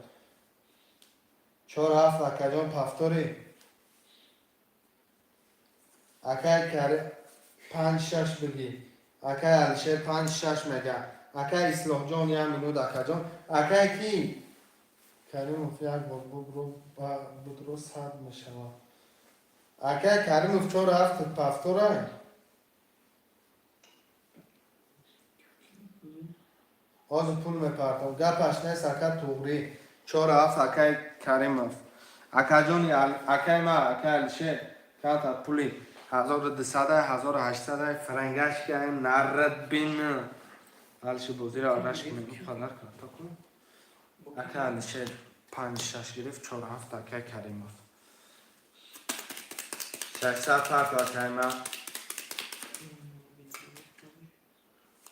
Чор ҳафт, акаҷон, повтори. Акай Карим панҷ шаш бигӣ. Акай Алишер панҷ шаш мега. Акай Ислоҳҷон, як минут, акаҷон. Акай ки? Каримов як бор бубро будро сад мешавад. Акай Каримов, чор ҳафт повторай. Ҳозир пул мепартом. Гапаш нест, ака, туғрӣ. Чор ҳафт, акай Каримов. Акаҷони акай ма, акай Алишер, карта пули 1200, 1800 франгаш каем нарад бин. Алишер бозиро араш кунем, падар карта кун. Акай Алишер панҷ шаш гирифт, чор ҳафт, акай Каримов. 600 парто, акай ма.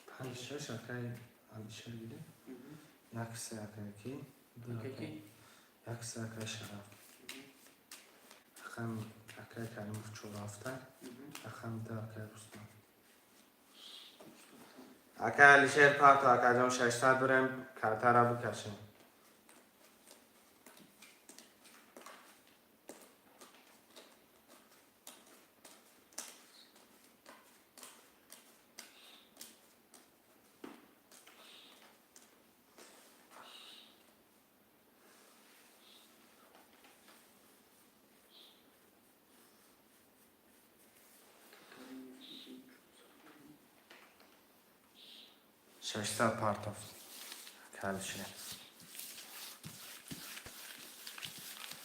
Панҷ шаш акай Алишер гирифт. Як се, акай ки? Ду. Акай ки? Як се, акай Шараф. Рақами акай Каримов чор ҳафта. Рақами ду, акай Рустам. Акай Алишер парто, акаҷон, 600 бирем, картара бикашем. 600 партов. Акай Алишер.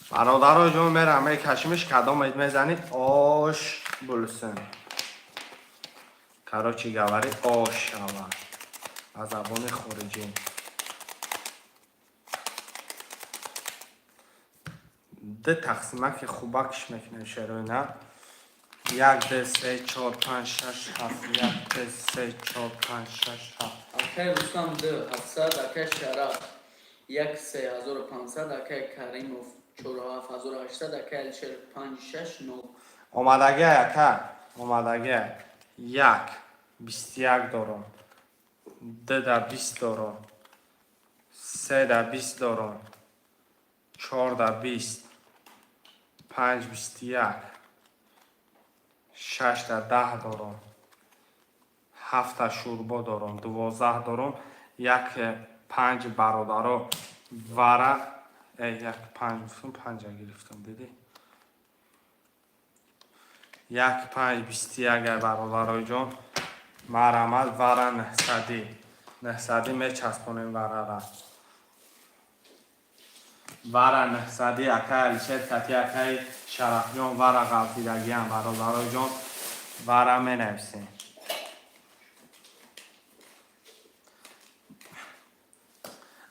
Бародаро ҷон, мерам мекашимиш, кадом мезанид, ош булсин. Короче говори, ош шавад. Ба забони хориҷӣ. Ду тақсимаки хубакш мекунем, шерои на. Як, ду, се, чор, панҷ, шаш, ҳафт, як, ду, се, чор, панҷ, шаш, ҳафт. Акай Рустам 2 700, акай Шараф 1 3 1500, акай Каримов 4 7 1800, акай Алишер 5 6 0. Омадагия, ака, омадагия. Як, 21 дорум. Ду да 20 дорум. Се да 20 дорум. Чор да 20. 5,21, шашта 10 дорум, ҳафта шӯрбо дорум, 12 дорум, як панҷ, бародаро, вара як панҷ гуфтум, панҷа гирифтам, дидӣ? 1,5 21 ай, бародарои ҷон, марҳамат, вара 900, 900 мечаспонем варара. Вара 900, акай Алишер кати акай Шарафҷон вара ғалтидагиам, бародарои ҷон, вара менависем.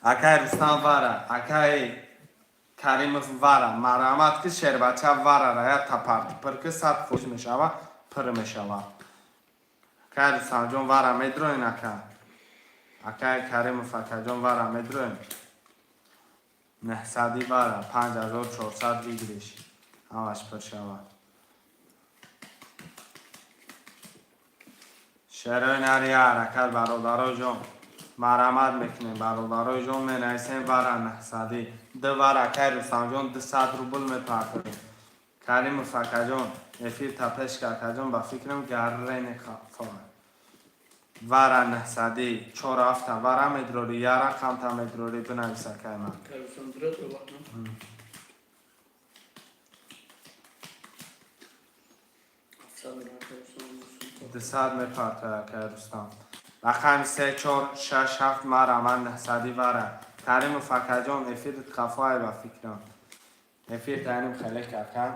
Акай Рустам вара, акай Каримов вара, марҳамат, ки шербача варара я тапарти пир ки 100% мешава, пир мешава. Акай Рустамҷон, вара медроен, ака? Акай Каримов, акаҷон, вара медроен? 900 вара, 5400 выигрыш, ҳамаш пир шавад. Шерои нари, ҳаракат, бародарои ҷон, марҳамат мекунем, бародарои ҷон, менависем вара 900, ду вара, акай Рустамҷон, 200 рубл мепартоем. Каримов акаҷон, эфир тапешка, акаҷон, ба фикрам гаррени хафоа. Вара 900, чор ҳафта вара медрорӣ, я рақамта медрорӣ, бинавис, акай ман. Акай Рустам дурат ро. 700 акай Рустам. 200 мепартояд акай Рустам. Рақами се, чор, шаш, ҳафт, марҳамат, 900 вара. Каримов акаҷон, эфирит хафоай, ба фикрам. Эфир таиним хеле ака.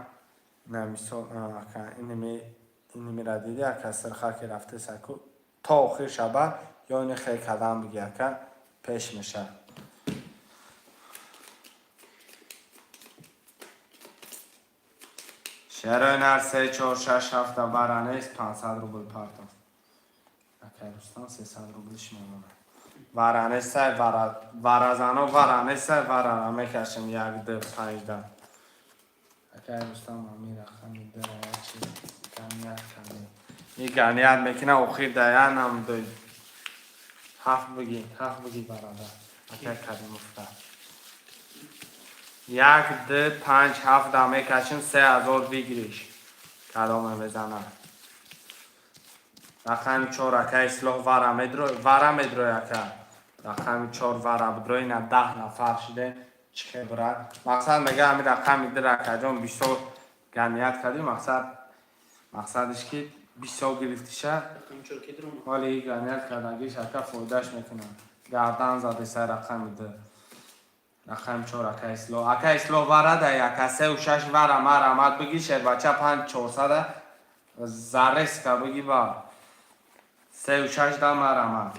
На мисол, ака, иними диди, ака, сирха ки рафте саку то охир шаба ё ини хел кадам биги, ака, пеш мешавад. Шерои нар, се, чор, шаш, ҳафта вара нест, 500 рубл партов. Акай Рустам, 300 рублиш мемонад. Вара нестай, вара, варазано вара нестай, варара мекашем як, ду, панҷ да. Акай Рустам, ами рақами ду ячи ганият кардем. И ганият мекина охир да я намдой. Ҳафт биги, ҳафт биги, бародар. Акай Каримовда. Як, ду, панҷ, ҳафт да мекашем, 3000 выигрыш. Кадоме мезанад? Рақами чор, ака Ислоҳ, вара медрой, вара медрой, ака. Рақами чор вара бидрой, на 10 нафар шиде, чӣ хел брат. Мақсад мега ами рақами ду, акаҷон, бисёр ганият кардӣ, мақсад мақсадиш ки бисёр гирифтиша. Рақами чор ки дурам? Ҳоли и ганият кардагиш, ака, фоидаш мекунад. Гардан задеса рақами ду. Рақами чор, ака Ислоҳ. Ака Ислоҳ, вара дай, ака, сеу шаш вара, марҳамат биги, шербача панҷ чорсада зарреска биги ба. Сеу шаш да марҳамат.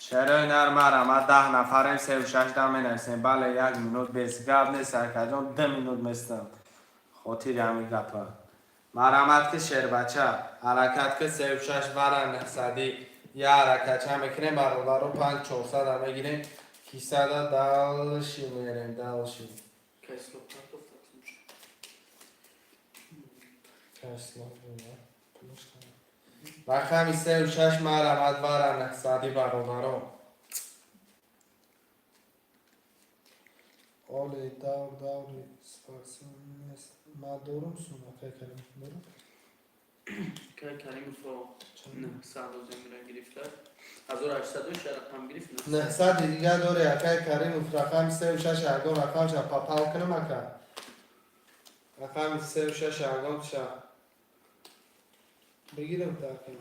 Шерои нар, марҳамат, 10 нафарем, сеу шаш да менависем. Бале, як минут без гап нест, акаҷон, 2 минут местам. Хотири ҳамин гапа. Марҳамат ки шербача, ҳаракат ки, сеу шаш вара 900. Я ҳаракатча мекунем, бародаро, панҷ чорсада мегирем. Кисада дальше мерем, дальше. Акай Ислоҳ партов тақсим шуд. Касло, рақами сеу шаш, марҳамат, вара 900, бародаро. Оли давр даври спортсмен нест. Ма дорум сум, акай Каримов, дорум. Акай Каримов 900 оземира гирифта. 1800 ша рақам гирифт. 900 дига дори, акай Каримов, рақами сеу шаш, ягон рақамша попал кунам, ака. Рақами сеу шаш ягонша бигирам та, ака.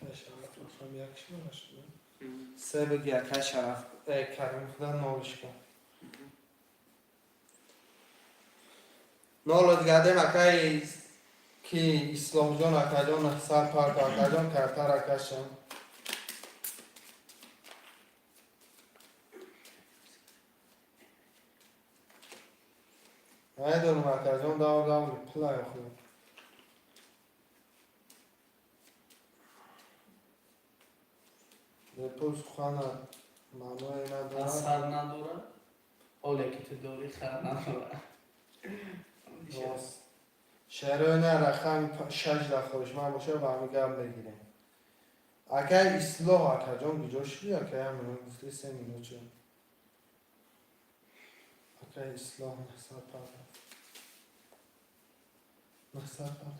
Рақам як шума шуд. Се биги, акай Шараф, Каримов да нолишка. Ноло дигадем, акай ки Исломҷон, акаҷон, сар парто, акаҷон, картара кашам. Намедонам, акаҷон, давр давр пулай худ. Бепул сухана маъное надорад. Сар надорад. Ҳоле ки ту дорӣ, хар надорад. Рост. Шерои рақами шаш да хоҳишманд боша, ба ҳамин гап мегирем. Акай Ислоҳ, акаҷон, куҷо шудӣ, акай? Ҳамин гуфти, 3 минут шуд. Акай Ислом 900 партов. 900 партов.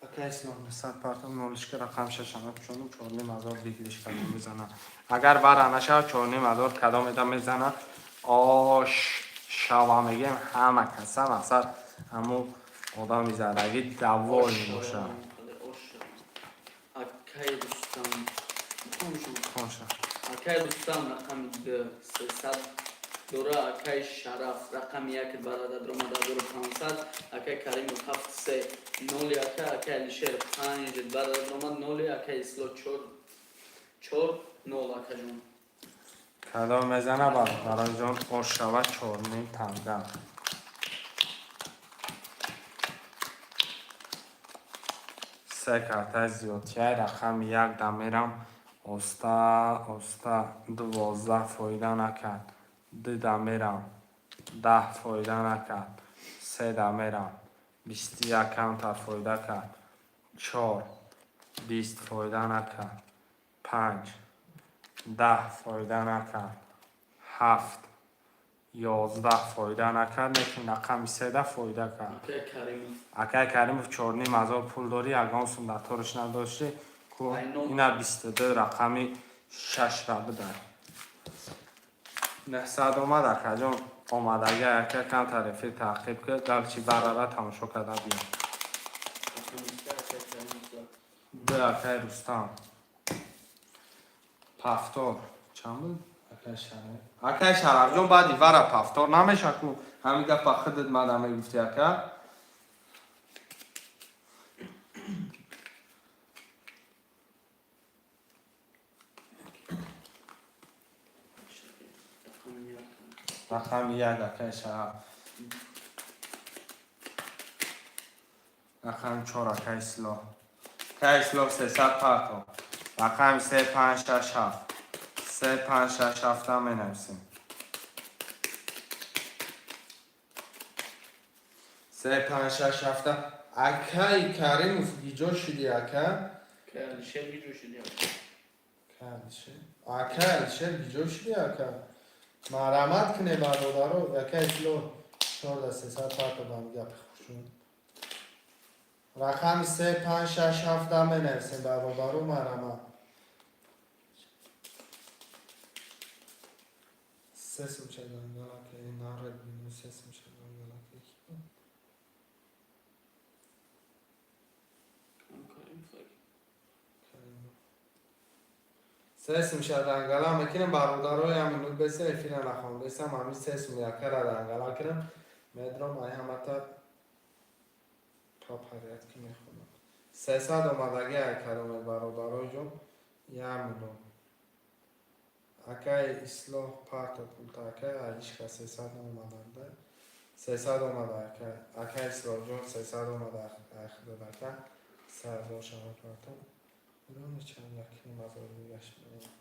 Акай Ислом 900 партов, нолишка рақам шашама пушонум, 4500 выигрыш кадом мезана. Агар вара нашава, 4500 кадом еда мезана. Ош шава мегем ҳама каса, мақсад ҳаму одами задагӣ довольный боша. Акай Рустам. Хоншон. Хонша. Акай Рустам рақами д 300 дора, акай Шараф рақами як барада дромада 1500, акай Каримов ҳафт се ноли, ака акай Алишер панҷ барада дромад ноли, акай Исло чор чор нол, акаҷон. Кадом мезана, бародароҷон, ош шава чорним танга. Се картаи зиёдтияй, рақами як да мерам, оста оста, 12 фоида накард, ду да мерам, 10 фоида накард, се да мерам, 21 камтар фоида кард, чор, 20 фоида накард, панҷ, 10 фоида накард, ҳафт, 11 фоида накард, лекин рақами седа фоида кард. Акай Каримов. Акай Каримов, 4500 пул дорӣ, ягон сум дар ториш надоштӣ ку. Айно. Ина 22 рақами шашра бидар. 900 омад, акаҷон, омадаги ака камтар эфир таъқиб кар, дарчи барара тамошо карда биё. Рақами се акай Каримов зад. Ду акай Рустам. Повтор чанд буд, акай Шараф? Акай Шарафҷон, баъди вара повтор намеша ку, ҳамин гапа худат мада мегуфти, ака. Рақами як. Рақами як акай Шараф. Рақами чор акай Ислоҳ. Акай Ислоҳ, 300 парто. Рақами се, панҷ, шаш, ҳафт. Се, панҷ, шаш, ҳафтам менависем. Се, панҷ, шаш, ҳафта. Акай Каримов, гиҷо шуди, ака? Акай Алишер, гиҷо шуди? Акай Алишер, акай Алишер, гиҷо шуди, ака? Марҳамат куне, бародаро. Акай Ислоҳ, чорда 300 парто бам гапи хушун. Рақами се, панҷ, шаш, ҳафта менависем, бародаро, марҳамат. Се сумча гангалака нарад бину, се сумча гангалака. Каримов. Се сумша дангала мекунем, бародарои, ҳамин беса эфира нахондесам, ҳамин се сум якара дангала кунем, медром ай ҳамата по порядке мехонам. 300 омадаги ай кадоме, бародарои ҷон, як минут. Акай Ислоҳ, парто пулта, акай Алишка, 300 омаданда, 300 омада, акай, акай Ислоҳҷон, 300 омада, ай худат, ака, 3000 шава партом. Урони чанд, 1500 дигаш меояд.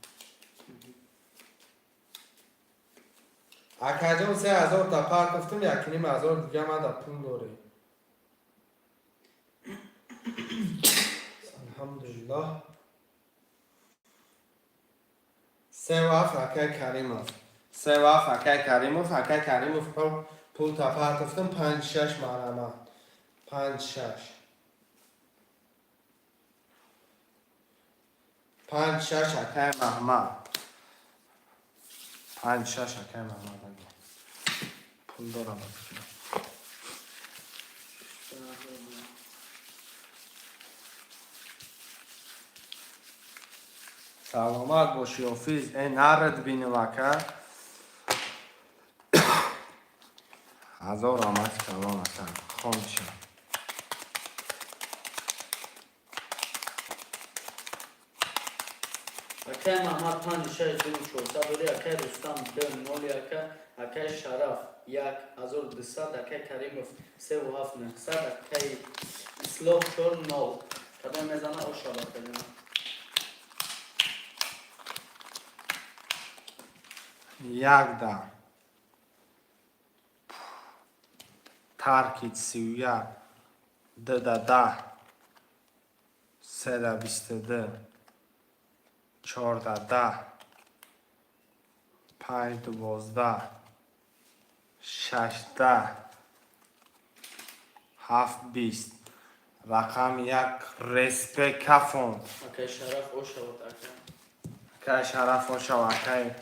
Акаҷон, 3000 та партофтум, 1500 дига мада пул дорӣ. Алҳамдулиллоҳ. Севу ҳафт акай Каримов. Севу ҳафт акай Каримов, акай Каримов, пул та партофтум, панҷ шаш, марҳамат. Панҷ шаш. Панҷ шаш акай Маҳмад. Панҷ шаш акай Маҳмад ака. Пул дорам. Ба фикрам. Саломат бошӣ, Офиз. Э, нарад бинем, ака. Ҳазор раҳмати калон, ака. Хонша. Акай Маҳмад, панҷ шаш ду чорсад дори, акай Рустам, д ноли, ака акай Шараф, 1200, акай Каримов, севу ҳафт нӯҳсад, акай Ислоҳ, чор нол. Кадом мезана, ошава, акаҷон. Як да. Таркид 31. Д да 10. Се да 22. Чор да 10. Панҷ 12, шаш 10, ҳафт 20. Рақами як, респект, кафон. Акай Шараф, ошавад, ака. Акай Шараф, ошав. Акай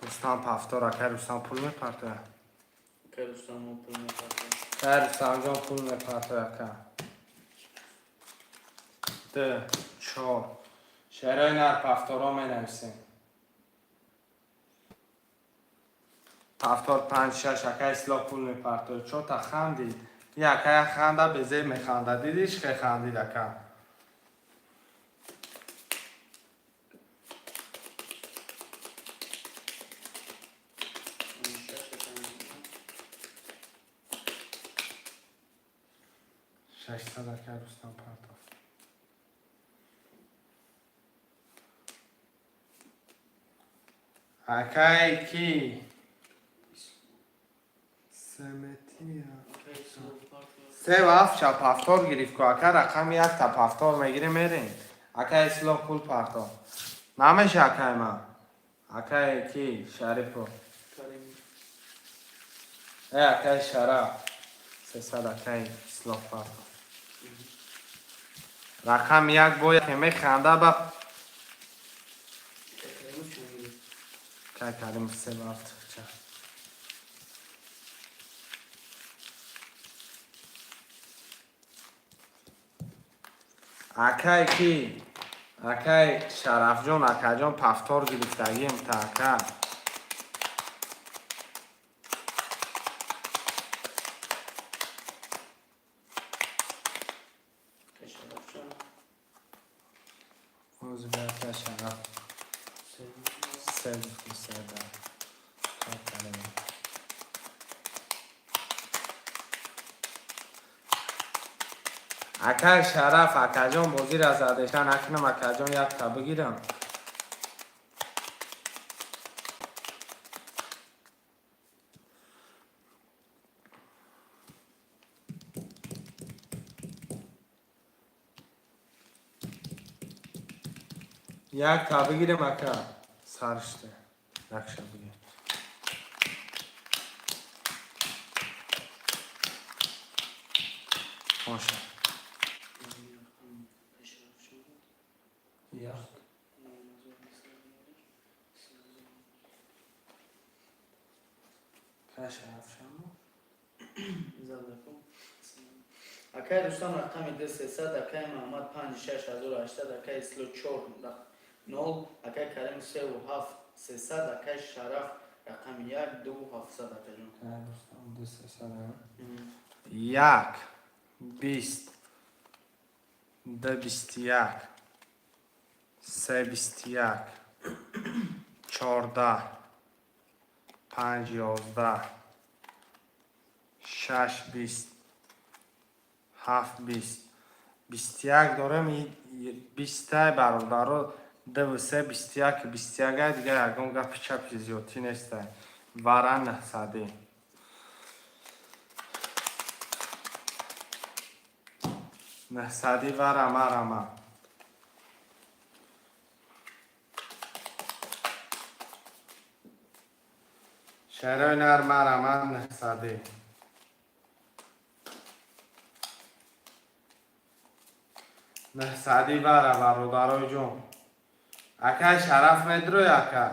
Рустам, повтор. Акай Рустам пул мепартояд. Акай Рустам мо пул мепартояд. Акай Рустамҷон пул мепартояд, ака. Ду, чор. Шерои нар, повторо менависем. Повтор панҷ, шаш. Акай Ислоҳ пул мепартояд. Чота хандид. И акая ханда, безеб механда. Дидиш, хе хандид, ака. Шаш, акай. 600, акай Рустам партофт. Акай ки семетия. Акай Ислоҳ партояд. Се ҳафт ша повтор гирифт ку, ака. Рақами якта повтор мегирем, мерем. Акай Ислоҳ пул партофт. Намеша, акай ман. Акай ки Шарипов. Карим. Э, акай Шараф 300. Акай Ислоҳ партофт. Рақами як бояд механда ба. Акай Каримов чанд гирифт? Акай Каримов се ҳафт ча. Акай ки, акай Шарафҷон, акаҷон, повтор гирифтагим та, ака. Акай Шараф чанд? Ҳозир акай Шараф. Се. Се гуфтем, се да. Акай Каримов. Акай Шараф, акаҷон, бозира задеша накунам, акаҷон, якта бигирам. Якта бигирем, ака. Сариште. Якша бигир. Боша. Акай Шараф чанд? Як. 9800. Акай Шараф шамо? Задаку. Акай Рустам, рақами ду, 300, акай Маҳмад, панҷ, 6800, акай Исло, чор, нол, акай Карим, севу ҳафт, 300, акай Шараф, рақами як, ду, 700, акаҷон. Акай Рустам ду 300. Як 20, ду 21, се 21, 14, панҷ 11, шаш 20, ҳафт 20. 21 дорем, бистай, бародаро. Дуву се 21, 21. Дигар ягон гапи чапи зиёдтӣ нестай. Вара 900-ӣ. 900-ӣ вара, марама. Шарои нар, марама, 900-ӣ. 900-ӣ вара, бародарои ҷон. Акай Шараф, медрӯй, ака?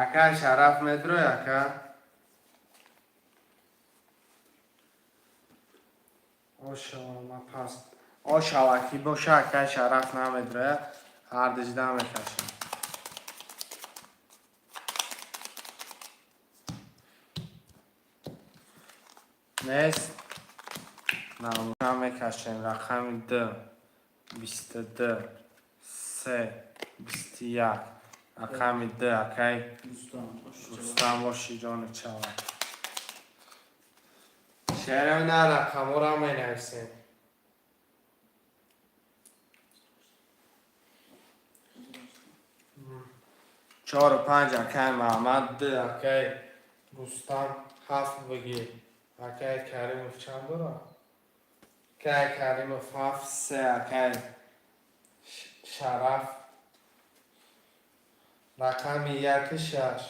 Акай Шараф, медрӯй, ака? Ошава пас. Ошава ки боша, акай Шараф намедрӯя, ҳардижда мекашам. Нест, намекашем. Рақами д, 22, се 21. Рақами д, акай Рустам. Рустам, боши, ҷони чава. Шерои на, рақамҳоро менависем. Чору панҷ, акай Маҳмад. Д, акай Рустам. Ҳафт бигир. Акай Каримов чанд дорад? Кай Каримов ҳафт се, акай Шараф рақами яки шаш.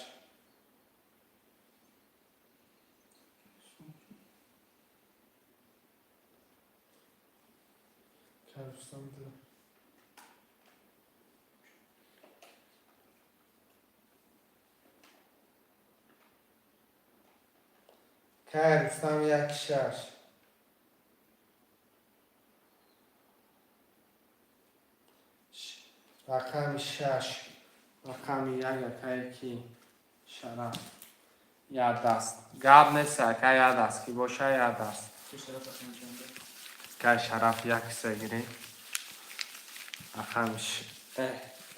Рустам ду. Кай Рустам яки шаш. Рақами шаш, рақами як, акае ки Шараф як даст. Гап нест, ака, як даст ки боша, як даст. Кай Шараф як се гирӣ. Рақами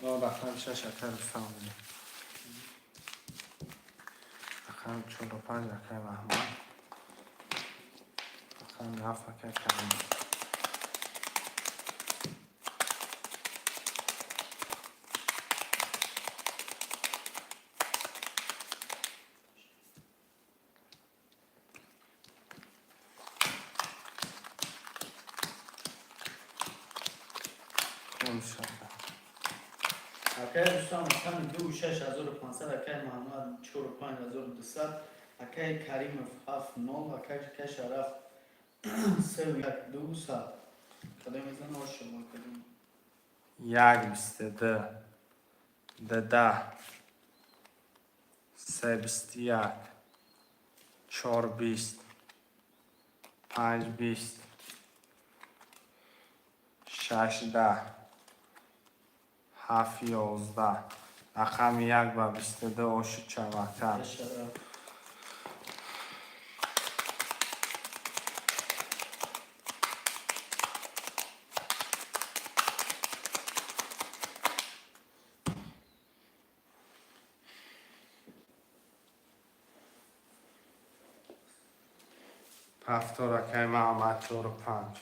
рақами шаш, акай Рустам гирӣ. Рақами чору панҷ, акай Маҳмад. Рақами ҳафт, акай Карим. Иншаллоҳ. Акай Рустам рақами ду 6500, акай Маҳмад чору 5200, акай Каримов ҳафт нол, акай Шараф сеу як дусад. Кадом мезана ошоба кадом? Як бисту ду, ду даҳ, се бисту як, чор бист, панҷ бист, шаш даҳ, ҳафт ёздаҳ. Рақами як ба бисту ду оши чавака. Шараф. Ҳафтор, акай Маҳмад чору панҷ.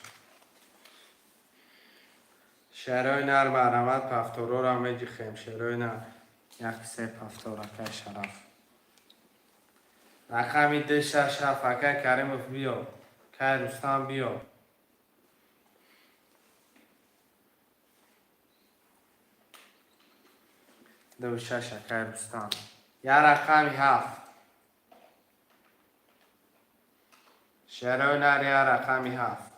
Шерои нар, марҳамат, пафторора меҷихем. Шерои нар як се пафтор, акай Шараф. Рақами ду шаш ҳафт, акай Каримов биё. Кай Рустам биё. Ду шаш, акай Рустам. Я рақами ҳафт. Шерои нар я рақами ҳафт.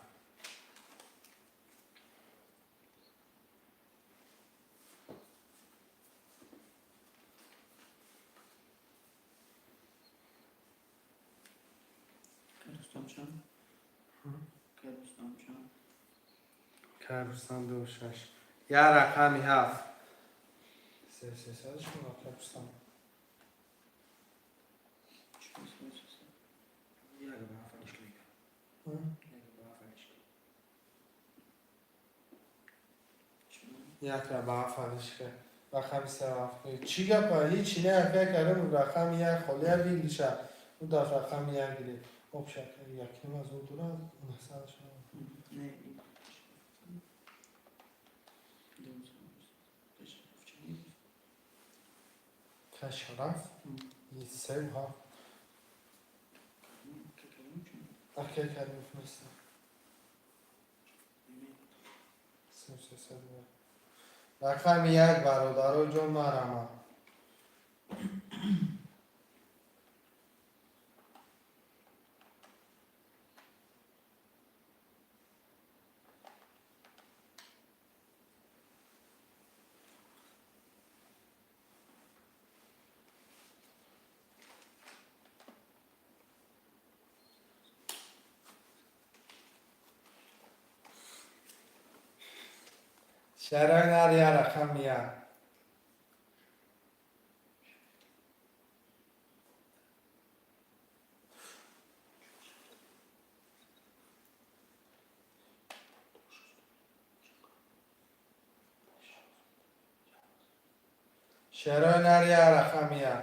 Кай Рустам чанд? Кай Рустам чанд? Кай Рустам ду шаш. Я рақами ҳафт. Се се садашон, акай Рустам. Чор се се се. Як ба ҳафт алиш мекунам. Як ба ҳафт алиш. Чор. Як ба ҳафт алиш кард. Рақами се ҳафт. Чӣ гапа? Ҳичи не, акай Каримов рақами як холия гирдиша. Ӯ дафъа рақами як гирифт. Обша якним аз ӯ дурад, наҳсадашон. Не. Ду се. Кай Шараф чанд? Кай Шараф? Севу ҳафт. Кай Каримов чанд? Акай Каримов нестам. Не. Се се се. Рақами як, бародаро ҷон, марҳамат. Шарои нар я рақами як. Шарои нар я рақами як.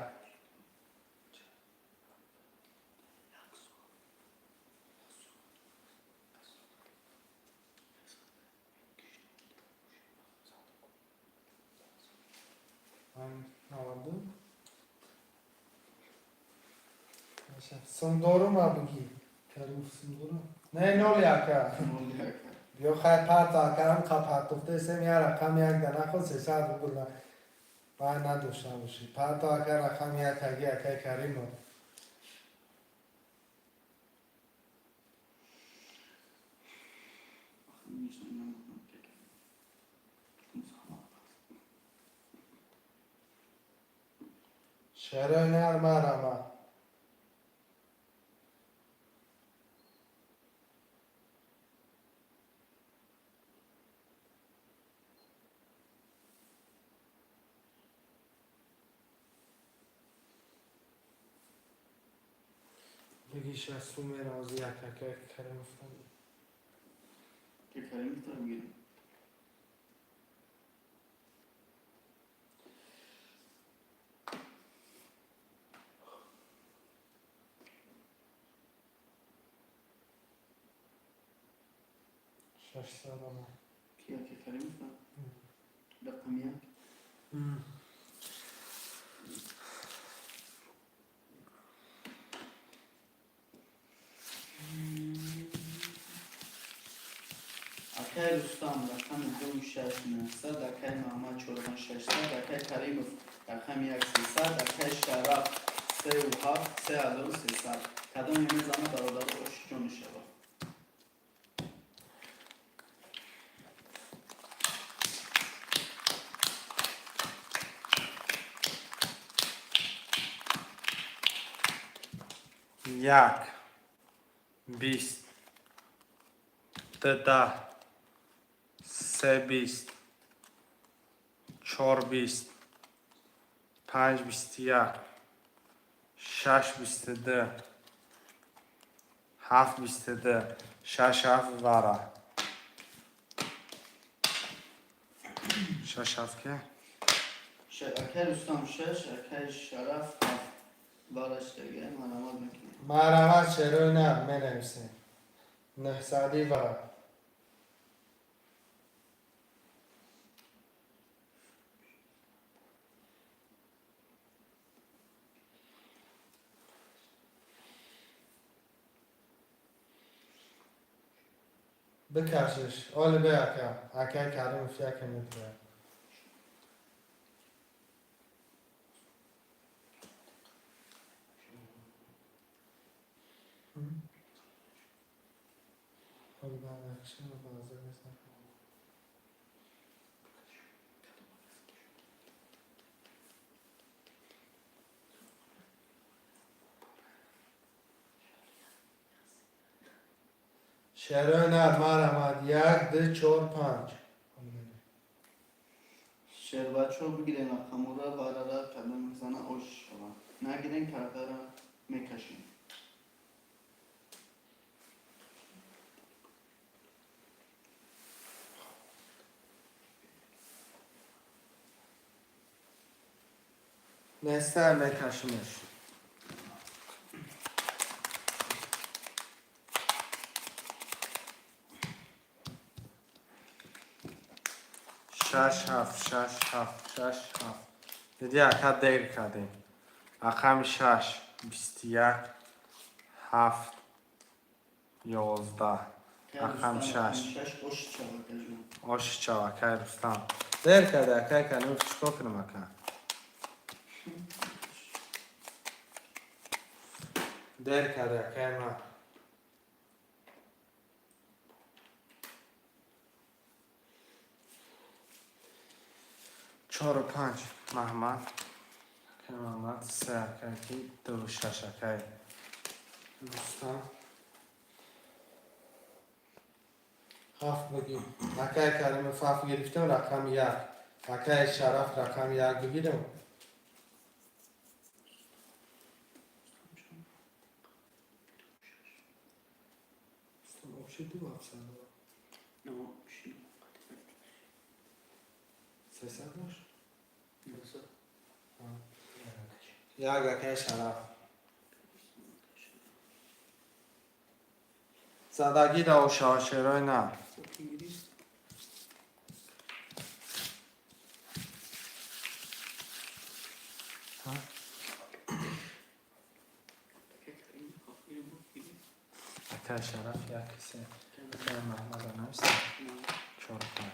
Наваду. Сумдорум, бигӣ. Каримов сумдорум. Не, нол яка. Нол яка. Ё хай парта акарам қа партофтесем, я рақам як да наход 300 рубл на бай надошта бошӣ. Парто ака, рақам як аги акай Каримов. Шерои нар, марама. Бигиша сумера ози як акай Каримов. Ки Каримов та бигирем. 600 ама. Ки ака Каримов та? Рақами як. Акай Рустам рақами ду шаш нӯҳсад, акай Маҳмад чору шашсад, акай Каримов рақами як сесад, акай Шараф сеу ҳафт 3300. Кадоме мезана, бародаро, оши ҷон мешавад. Як, 20, ду 10, се 20, чор 20, панҷ 21, шаш 22, ҳафт 22, шаш ҳафт вара. Шаш ҳафт ки? Акай Рустам шаш, акай Шараф ҳафт. Бараш дега марамат мекунем. Марамат, шерои нар, менависем. Нӯҳсади вара. Бикашиш. Оли бе ака. Акай Каримов яке метавад. Оли ба нақша база нест. Шерои нар, марамад. Як, ду, чор, панҷ. Шербачо бигирен рақамура, варара кадом мезана, ош шавад. Нагирен, картара мекашем. Нестар, мекашимеш. Шаш ҳафт, шаш ҳафт, шаш ҳафт. Диди ака, дер кардем. Рақами шаш, 21, ҳафт, 11. Рақами шаш. Шаш ош шавад, акаҷон. Оши чав, акай Рустам. Дер карда, акай Каримов, чикор кунам, ака? Дер карда, акай ман. Чору панҷ Маҳмад. Акай Маҳмад, се акай ки, ду шаш акай Рустам. Ҳафт бигир. Акай Каримов ҳафт гирифтам, рақами як. Акай Шараф рақами як бигирам. Вообще ду ҳафтсад. No, ши. 300 бош? Нӯҳсад. Як акай Шараф. Задагӣ да ошава, шерои нар. Инглис. Ҳа? Акай Каримов ҳафт гирем, бигирем. Акай Акай Шараф як се. Акай Маҳмада нависта. Чору панҷ.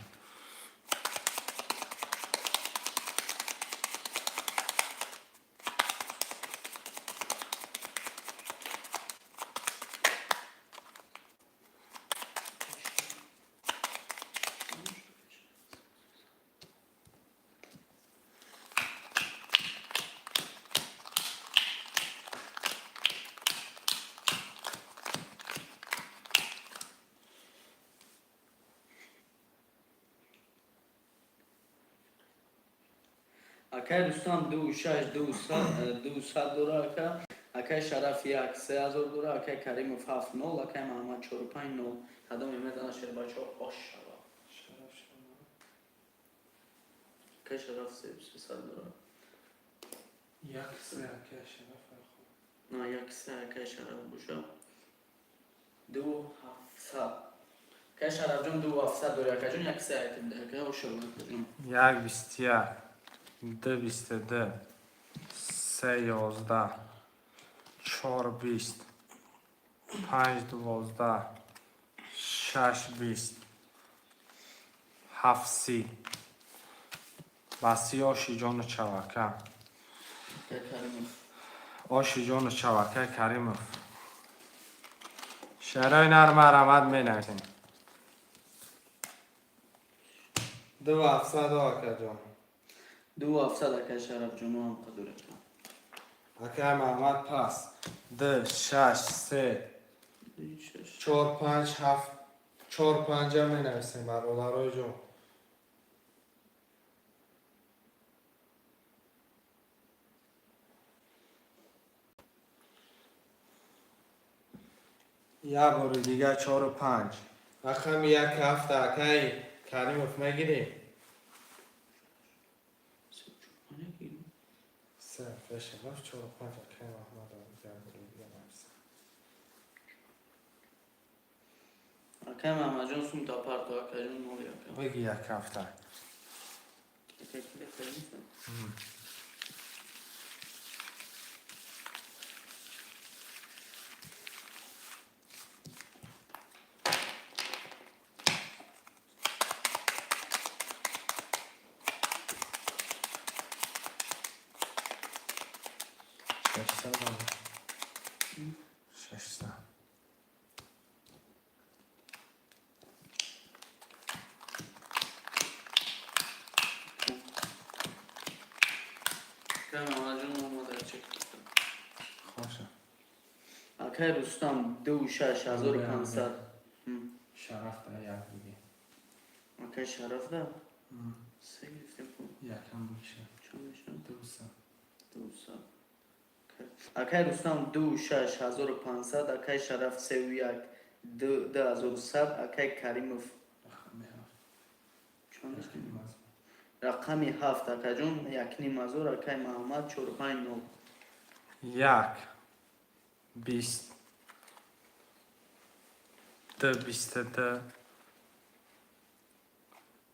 Акай Рустам ду шаш ду сад дора ака. Акай Шараф як 3000 дора, акай Каримов ҳафт нол, акай Маҳмад чору панҷ нол. Кадоме мезана, шербачо, ош шава. Шараф шумо. Акай Шараф 300 дора. Як се, акай Шараф, хуб. На, як се акай Шараф боша. Ду ҳафтсад. Акай Шарафҷон ду ҳафтсад дори, акаҷон, як се айтим да, акай, ош шава, акаҷон. Як 21, ду 22, се 11, чор 20, панҷ 12, шаш 20, ҳафт 30. Ба си оши ҷону чавака. Акай Каримов. Оши ҷону чавакаи Каримов. Шерои нар марамад менависем. Ду ҳафтсад, акаҷон. Ду ҳафтсад, акай Шарафҷону ҳам қадур ака. Акай Маҳмад пас. Ду, шаш, се, Ду шаш. чор, панҷ, ҳафт, чор, панҷа менависем, бародарои ҷон. Як бори дигар чору панҷ. Рақами як ҳафта, акай Каримов, мегирӣ? Се чор панҷ гирем. Се, акай Шараф, чору панҷ, акай Маҳмад, як бори дигар нависем. Акай Маҳмадҷон, сум та парто, акаҷон, ноли, ака. Бигӣ як ҳафта. Акай ки Каримов? 600 ом. 600. Акай Маҳмадҷон омада чек. Хоша. Акай Рустам ду шаш 1500. Шараф да як бигӣ. Акай Шараф да се гирифтем ку. Якам бикша. Чанд мешавад? 200. 200. Акай Рустам ду шаш 1500, акай Шараф севу як 2100, акай Каримов Рақами ҳафт. чанд мешавад? Рақами ҳафт, акаҷон, 1500, акай Маҳмад чору панҷ нол. Як 20, ду 22,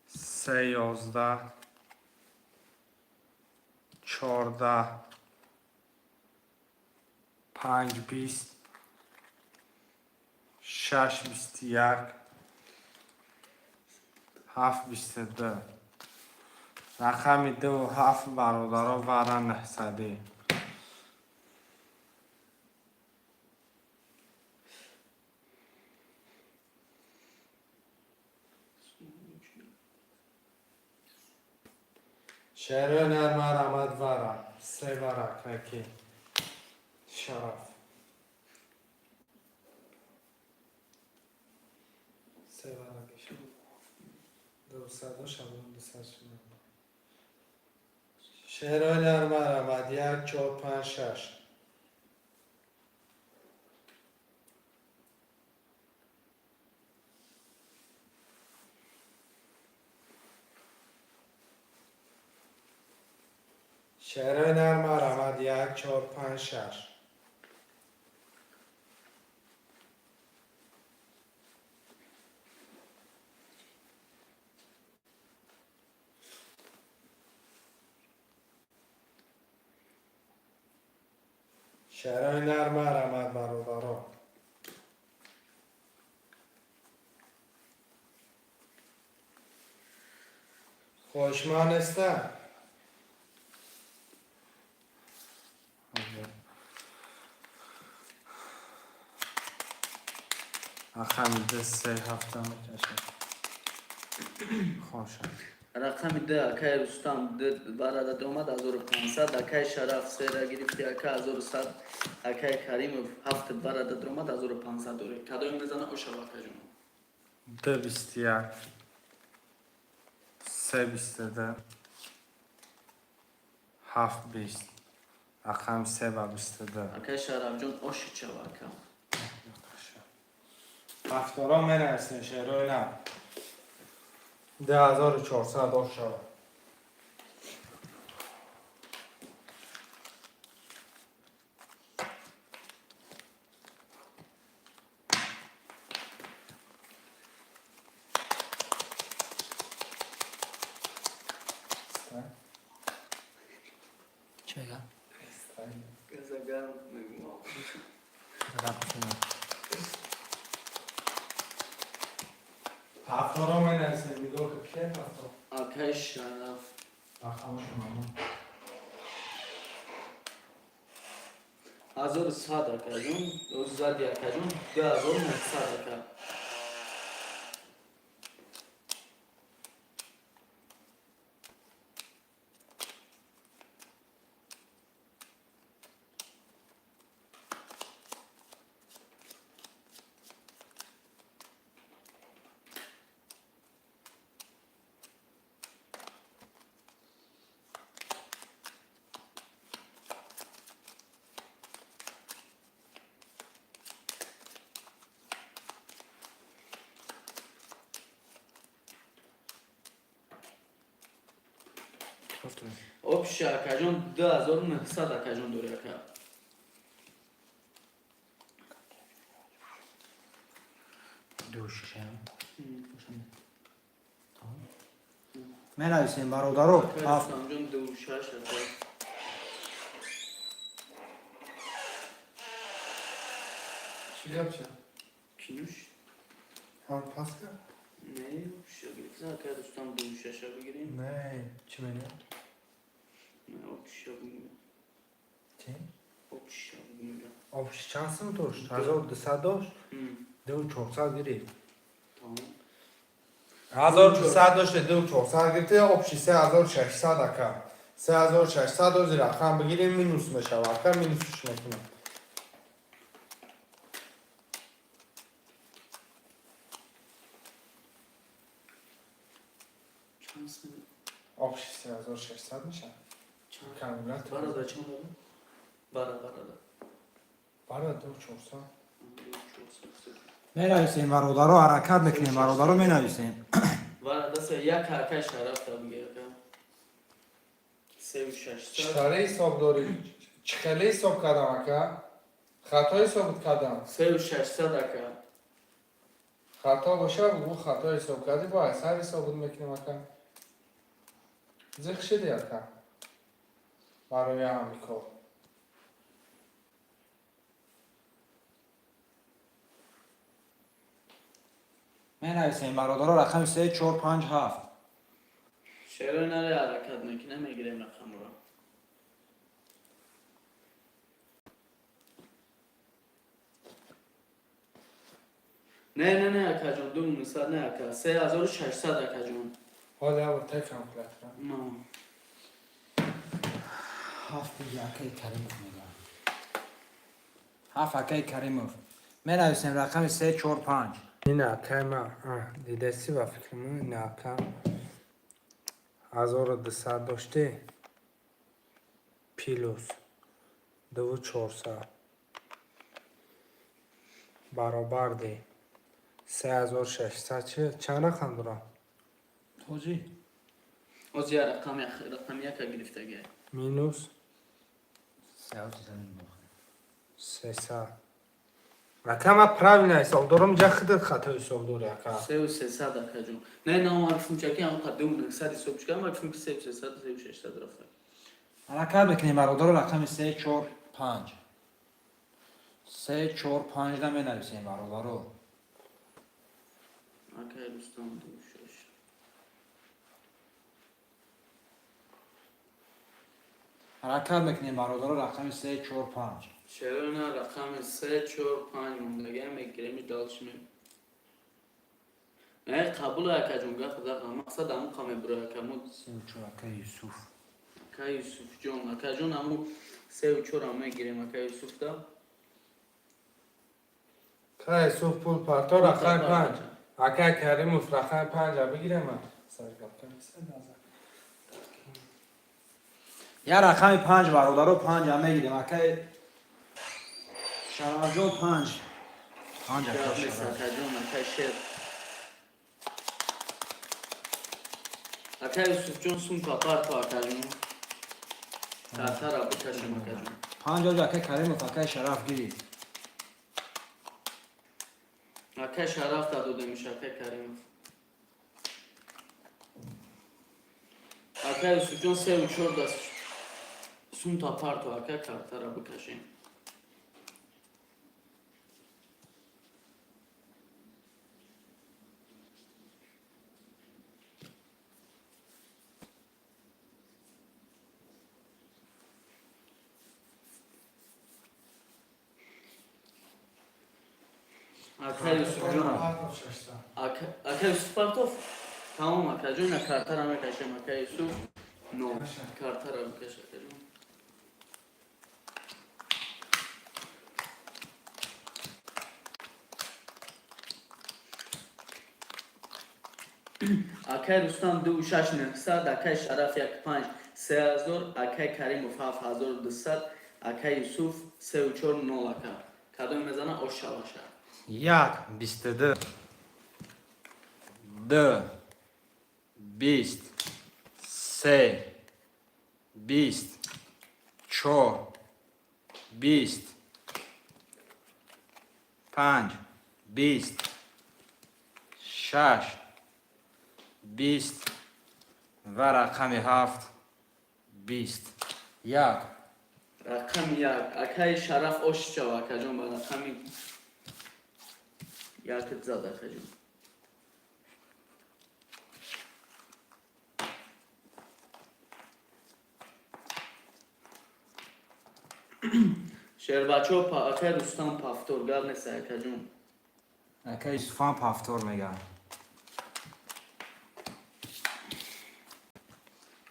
се 11, 14, панҷ 20, шаш 21, ҳафт 22. Рақами дуву ҳафт, бародаро, вара 900-ӣ. Шерои нар марамад вара. Се вара, каки. Шараф. Се вара бишо. 200 шабон 200 шума. Шерои нар марамад як, чор, панҷ, шаш. Шерои нар марамад як, чор, панҷ, шаш. Шерои нар марамад, бародаро. Хоҳишманд неста? Рақами ду се ҳафта мекашад. Хошад. Рақами ду, акай Рустам, ду барада омад, 1500. Акай Шараф сера гирифти, ака, 1100. Акай Каримов ҳафт барада омад, 1500 дорӣ. Кадоми мезана, ошава, акаҷон. Ду 21, се 22, ҳафт 20. Рақами се ба 22. Акай Шарафҷон, оши чава, ака. Ҳафтора менависем, шерои на. 2400 ошава. Чӣ мегӯям? Газагар мегӯям. Ҳафтора менависем, нигоҳ кун, ки ҳафтор. Акай Шараф. Рақамашон. 1100, акаҷон. Зади, акаҷон, 2900, ака. Общий, акаҷон, 2900, акаҷон, дорӣ, ака. Ду шишам. Менависем, бародаро. Акай Ҳафт. Рустамҷон, ду шаш, ака. Чӣ гап, ча? Кинуш. Ҳам пас кард? Не, общий гирифта, акай Рустам, ду шаша бигирем. Не, чӣ мегӯям? Не, общий бигирем. Чӣ? Общий бигирем. Общий чанд сум дошт? 1200 дошт? 2400 гирифт. Тамом. 1200 дошт, 2400 гирифт, общий 3600, ака. 3600 ози рақам бигирем, минус мешава, ака, минусш мекунам. Чанд сум? Общий 3600 мешава. Чанд? Камилат. Барада чанд дорад? Бара, барада. Бара 2400. Ду чорсад. Менависем, бародаро, ҳаракат мекунем, бародаро, менависем. Барада се як, акай Шараф та бигир, ака. Севу шашсад. Чӣ таре ҳисоб дорӣ? Чӣ хеле ҳисоб кардам, ака? Хато ҳисоб кардам. Севу шашсад, ака. Хато боша, бугӯ, хато ҳисоб кардӣ, бо айсар ҳисобот мекунем, ака. Зиқ шидӣ, ака. Барои ҳамин кор. Менависем, бародаро, рақами се, чор, панҷ, ҳафт. Шерои наре, ҳаракат мекунем, мегирем рақамро. Не, не, не, акаҷон, ду нусад не, ака, 3600, акаҷон. Ҳоли ябор тай калкулятора. На. Ҳафт биги, акаи Каримов мегӯям. Ҳафт, акаи Каримов. Менависем рақами се, чор, панҷ. Ин акай ма дидаси, ба фикри ман, ин ака 1200 дошти, плюс 2400 баробарди 3600. Чи чанд рақам дорам? Тоҷи. Оз я рақам, рақам яка гирифтагия. Минус 300. Ака, ман правильно ҳисоб дорам, ҷа худат хато ҳисоб дорӣ, ака. Севу сесад, акаҷон. Не, на, ман гуфтам, чаки ҳамқа ду нусад ҳисоб чикам, ман гуфтам, ки севу сесад, севу шашсад рафта. Ҳаракат мекунем, бародаро, рақами се, чор, панҷ. Се, чор, панҷ наменависем, бародаро. Акай Рустам, ду шаш. Ҳаракат мекунем, бародаро, рақами се, чор, панҷ. Шерона, рақами се, чор, панҷ мондагия мегирем, дальше ме. Не, қабул, акаҷон, гап зад, мақсад аму қаме буро, акаму. Сеу чор, акаи Юсуф. Ака Юсуфҷон, акаҷон, аму сеу чорам мегирем, ака Юсуф да. Ака Юсуф, пул парто, рақами панҷ. Ака Каримов, рақами панҷа бигирем. Саргап. Я рақами панҷ, бародаро, панҷа мегирем. Акаи Шарафҷон, панҷ. Панҷ, ака Гап нест, Шараф. Акаҷон, ака Шер. Ака Юсуфҷон, сумка парто, акаҷон. Картара бикашем, акаҷон. Панҷ оҷа, акаи Каримов, акаи Шараф гирид. Ака Шараф да додемиш, ака Каримов. Ака Юсуфҷон, сеу чор да сумта парто, ака, картара бикашем. Ака Юсуфҷон. Ака Юсуф партов. Тамом, акаҷон, на картара мекашем, ака Юсуф. Но, картара бикаш, акаҷон. Акай Рустам, 2 6 900, акай Шараф, 1 5 3000, акай Каримов, 7200, акай Юсуф, 3 4 0, ака. Кадом мезана, ош шаваша. Як, 22, ду, 20, се, 20, чор, 20, панҷ, 20, шаш, 20 ва рақами ҳафт, 20. Як. Рақами як. Акай Шараф, ош шава, акаҷон, ба рақами як зад, акаҷон. Шербачо, акай Рустам, повтор, гап нест, акаҷон. Акаи Юсуфам повтор мегӯяд.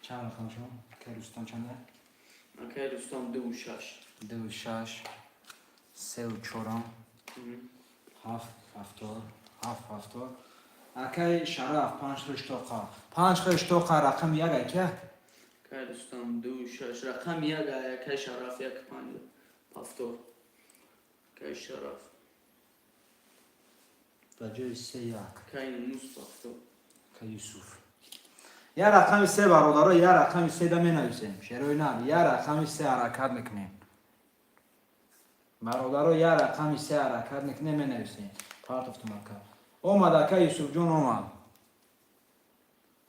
Чанд рақам шумо? Акаи Рустам чанда? Акай Рустам, 2 6. Ду шаш, сеу чорам, ҳафт повтор, ҳафт повтор. Акаи Шараф, панҷ хел штоқа. Панҷ хел штоқа, рақами як, ака? Акай Рустам, 2 6, рақами як, акай Шараф, 1 5 повтор. Акай Шараф. Ба ҷои се, як. Акай Юнус, повтор. Акаи Юсуф. Я рақами се, бародаро, я рақами се да менависем. Шерои нар, я рақами се ҳаракат мекунем. Бародаро, я рақами се ҳаракат мекунем, менависем. Партофтум, ака. Омад, ака Юсуфҷон омад.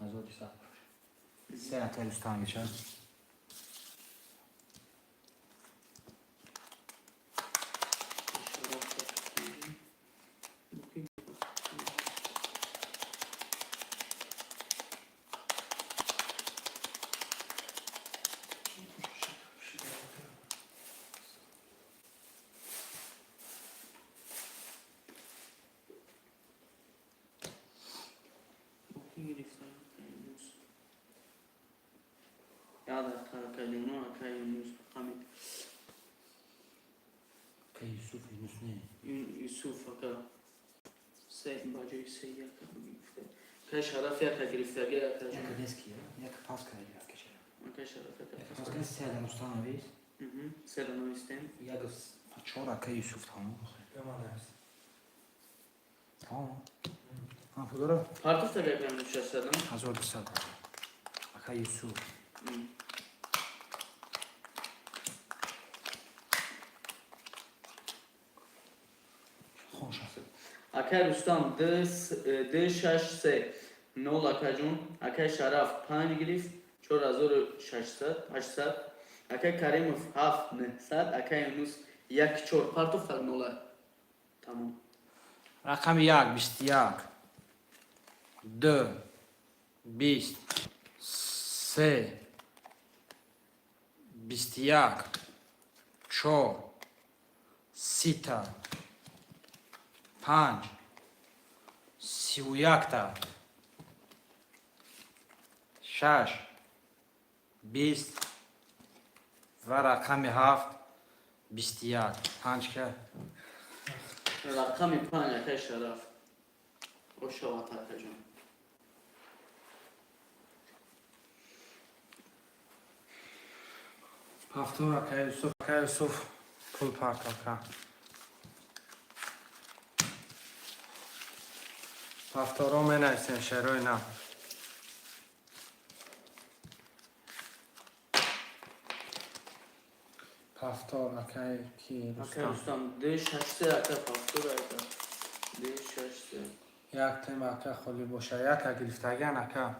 Азоди сабр. Се, акаи Рустам геша. Шараф. Гирифта, Юнус. Як дақиқа, акаҷоно, ака Юнус, рақами Ака Юсуф, Юнус не. Юсуф, ака. Се ба ҷои се яка гирифта. Акай Шараф яка гирифтаги, акаҷон. Яка дески, яка пас карди, ака Шараф. Акай Шараф яка. Яка пас карди, се адам Рустам навис. Сера навистем. Як чор, ака Юсуф, тамом. Тамом. Ҳа, пул дора? Партофта, ака Юнус, 600. 1200. Ака Юсуф. Хонша. Акай Рустам, 2 6 3 0, акаҷон. Акай Шараф панҷ гирифт, 4600, 800. Акай Каримов, 7 900. Акай Юнус, 1 4 партофта, нола. Тамом. Рақами як, 21, ду, 20, се, 21, чор, 30-та, панҷ, 31-та, шаш, 20 ва рақами ҳафт, 21. Панҷ ка? Рақами панҷ, акай Шараф. Ошават, акаҷон. Повтор, акай Юсуф, акай Юсуф, пул партока. Повторо менависем, шерои на. Повтор, акай ки? Акай Рустам. Рустам, д шаш се, ака, повтор, ака. Д шаш се. Як тема, ака, холӣ боша. Яка гирифтаган, ака.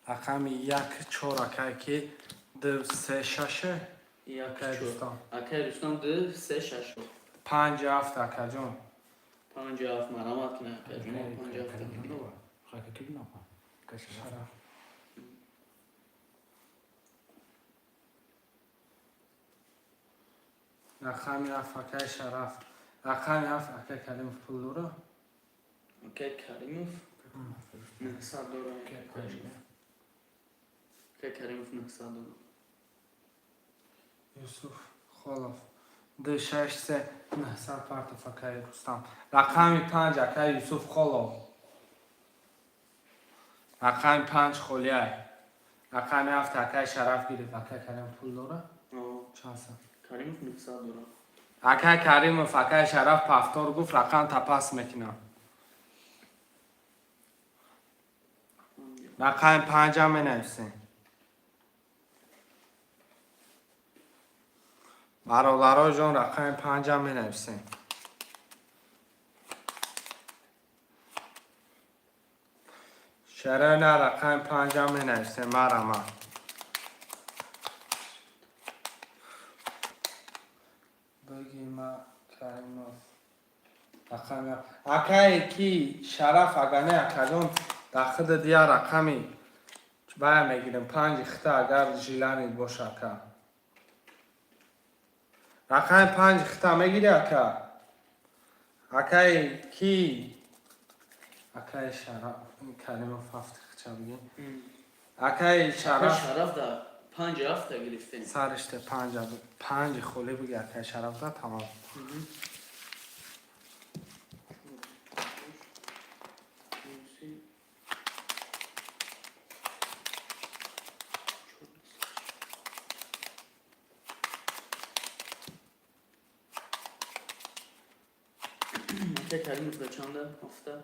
Рақами як, чор, акай ки? Ду, се, шаше? Як Акай чор. Рустам. Акай Рустам, д се шаш. Панҷ, ҳафт, акаҷон. Панҷ ҳафт, марамат кунед, акаҷон. Панҷ ҳафт. Шараф. Рақами ҳафт, акай Шараф. Рақами ҳафт, акай Каримов пул дора? Акай Каримов 900 дора. Акай Каримов 900 дора. Юсуф Холов. Ду, шаш, се, 900 партов, акай Рустам. Рақами панҷ, акай Юсуф Холов. Рақами панҷ холиай. Рақами ҳафт, акай Шараф гирифт. Акай Каримов пул дора? Чанд сад? Каримов 900 дора. Акай Каримов, акай Шараф повтор гуфт, рақам тапас мекунам. Рақами панҷам менависем. Бародаро ҷон, рақами панҷам менависем. Шаро на, рақами панҷам менависем, марама. Бигӣ ма Каримов. Рақами акае ки Шараф, агар не, акаҷон, дар худат я рақами бая мегирем, панҷи хита, агар желание боша, ака. Рақами панҷи хита мегири, ака? Акаи ки? Акаи Шараф, Каримов ҳафти хича бигӣ. Акаи Акай Шараф. Шараф да панҷ ҳафта гирифтем. Сариште панҷ, панҷи холӣ биги, акаи Шараф да, тамом. Акай Каримов да чанда ҳафта?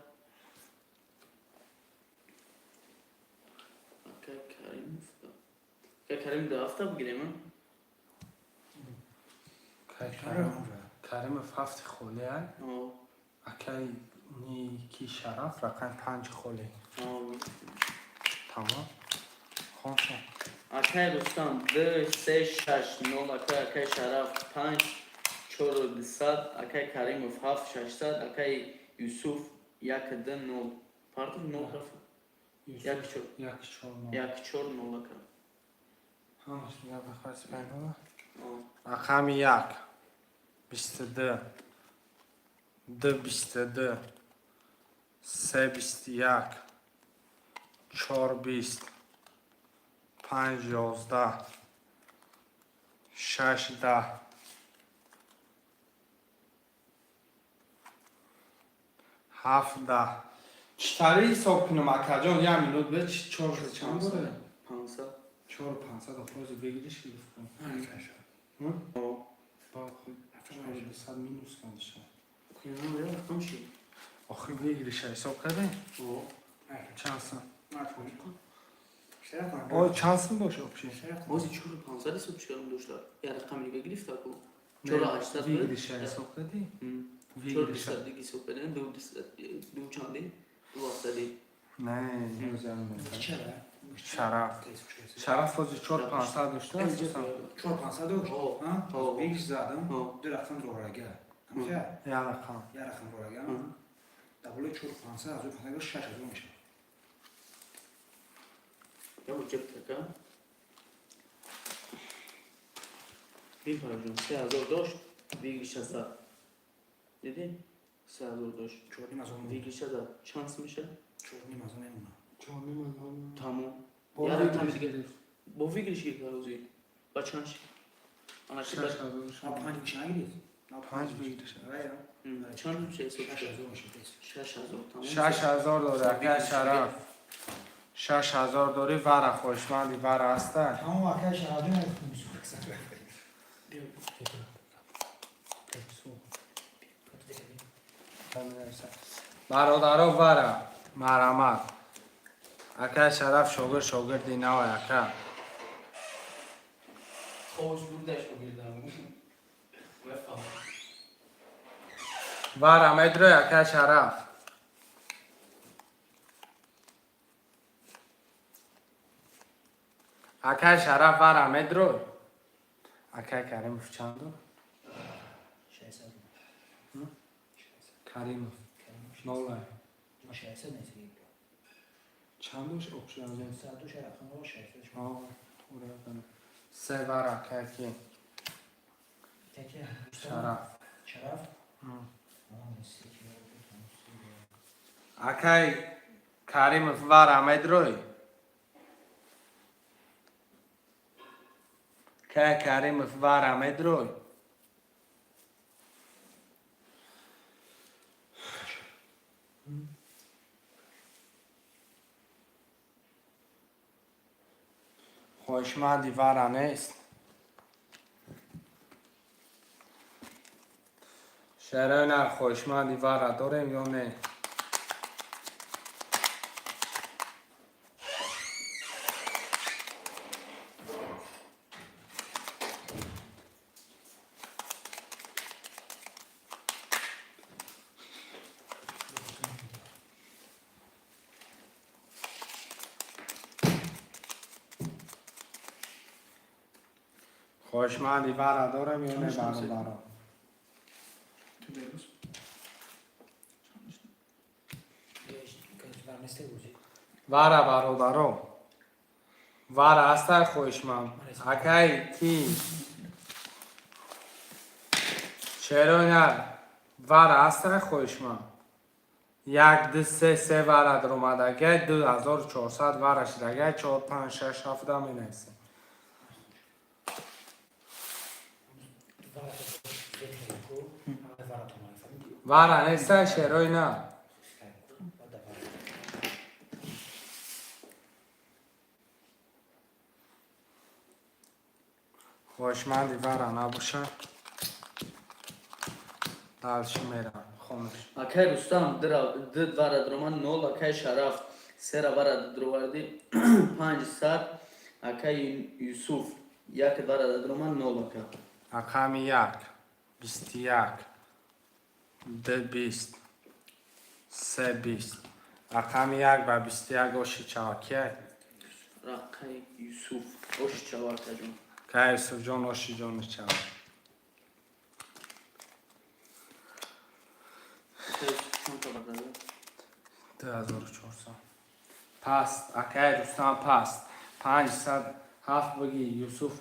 Акай Каримов да. Акай Каримов да ҳафта бигирем, а? Акаи Каримов ҳафти холӣ ай. Акаи ни ки Шараф, рақами панҷи холӣ. Тамом. Хоншо. Акай Рустам д се шаш нол, акай Шараф панҷ чору дусад, акай Каримов ҳафт шашсад, акай Юсуф як д нол. Партов нол рафт. Як чор. Як чор нол. Як чор нол, ака. Ҳамаш мегӯяд, бихоҳӣ пайнола. Рақами як, 22, ду, 22, се, 21, чор, 20, панҷ, 11, шаш, 10, ҳафт, 10. Чӣ тари ҳисоб кунам, акаҷон? Як минут бе, чор чанд боре? 500. Чору пансад охози бигириш гирифтам. 200 минус кардиша. Охи выигрыша ҳисоб кардем? Чанд сум? О, чанд сум боша вообще? Бози чору пансад ҳисоб чикарам дошта. Я рақами дига гирифта ку. Чору ҳаштсад буд. Выигрыша ҳисоб кардӣ? Чору Выигрыша. дусад диги ҳисоб кардем, ду дусад, ду чанди? Ду ҳафтади. Не, Шараф. Шараф ози чор пансад дошта. Чор пансад дошт? О, о. Бегиш задам, О. ду рақам дорага. Ҳамша? Я рақам. Я рақам дорага. Дар болои чор пансад, ҳазор пансад, 6000 мешавад. Я бо ҷеб така. Бипарҷон, 3000 дошт, выигрыша зад. Дидӣ? 3000 дошт. Чорним ҳазор. Выигрыша зад. Чанд сум меша? 4,5 ҳазор мемонад. 4,5 ҳазор. Тамом. Бо Я выигрыш рақами дига. гирифт. Бо выигрыш гирифт ҳозир. Ба чанд шид? Ана шид. 6000. На, панҷ выигрыш нагирифт. Панҷ выигрыш. Чанд меша ҳисоб Шаш шуд? ҳазор мешад. 6000. Тамом. 6000 дори, акай Шараф. 6000 дори, вара хоҳишманди вара ҳаста. Тамом, акай Шарафҷон. Биё. Бародаро, вара марҳамат. Акай Шараф шогирд, шогирди навай, ака. Хобш бурда шогирдам. Мефаҳмам. Вара медрой, акай Шараф? Акай Шараф, вара медрой? Акай Каримов чанду? 600. Каримов нолай. 600 нест. Чандуш обшуазен? Саду шараф 600. Се вара, акай ки? Шараф. Шараф. Акай Каримов, вара медрой? Акай Каримов, вара медрой? Хоҳишманди вара нест. Шарои нар, хоҳишманди вара дорем ё не? Хоҳишманди вара дорем ё не, бародаро? Ту берӯз. Вара, бародаро, вара ҳастай хоҳишманд? Акай ки, чаро нар, вара ҳастай хоҳишманд? Як, ду, се, се вара даромадагай, 2400 вара шидагай, чор, панҷ, шаш, ҳафта менависем. Вара нестай, шерои на. Хоҳишманди вара набошад, дальше мерам, хомӯш. Акай Рустам ду вара дромад нол, акай Шараф сера вара дроварди 500, акай Юсуф як вара дромад нол, ака. Рақами як, 21, ду, 20, се, 20. Рақами як ба 21 оши чавакия. Рақай Юсуф оши чава, акаҷон. Кай Юсуфҷон, оши ҷони чава. Акай Юсуф чанд та вара дод? 2400. Паст, акай Рустам, паст. 500, ҳафт бигӣ, Юсуф,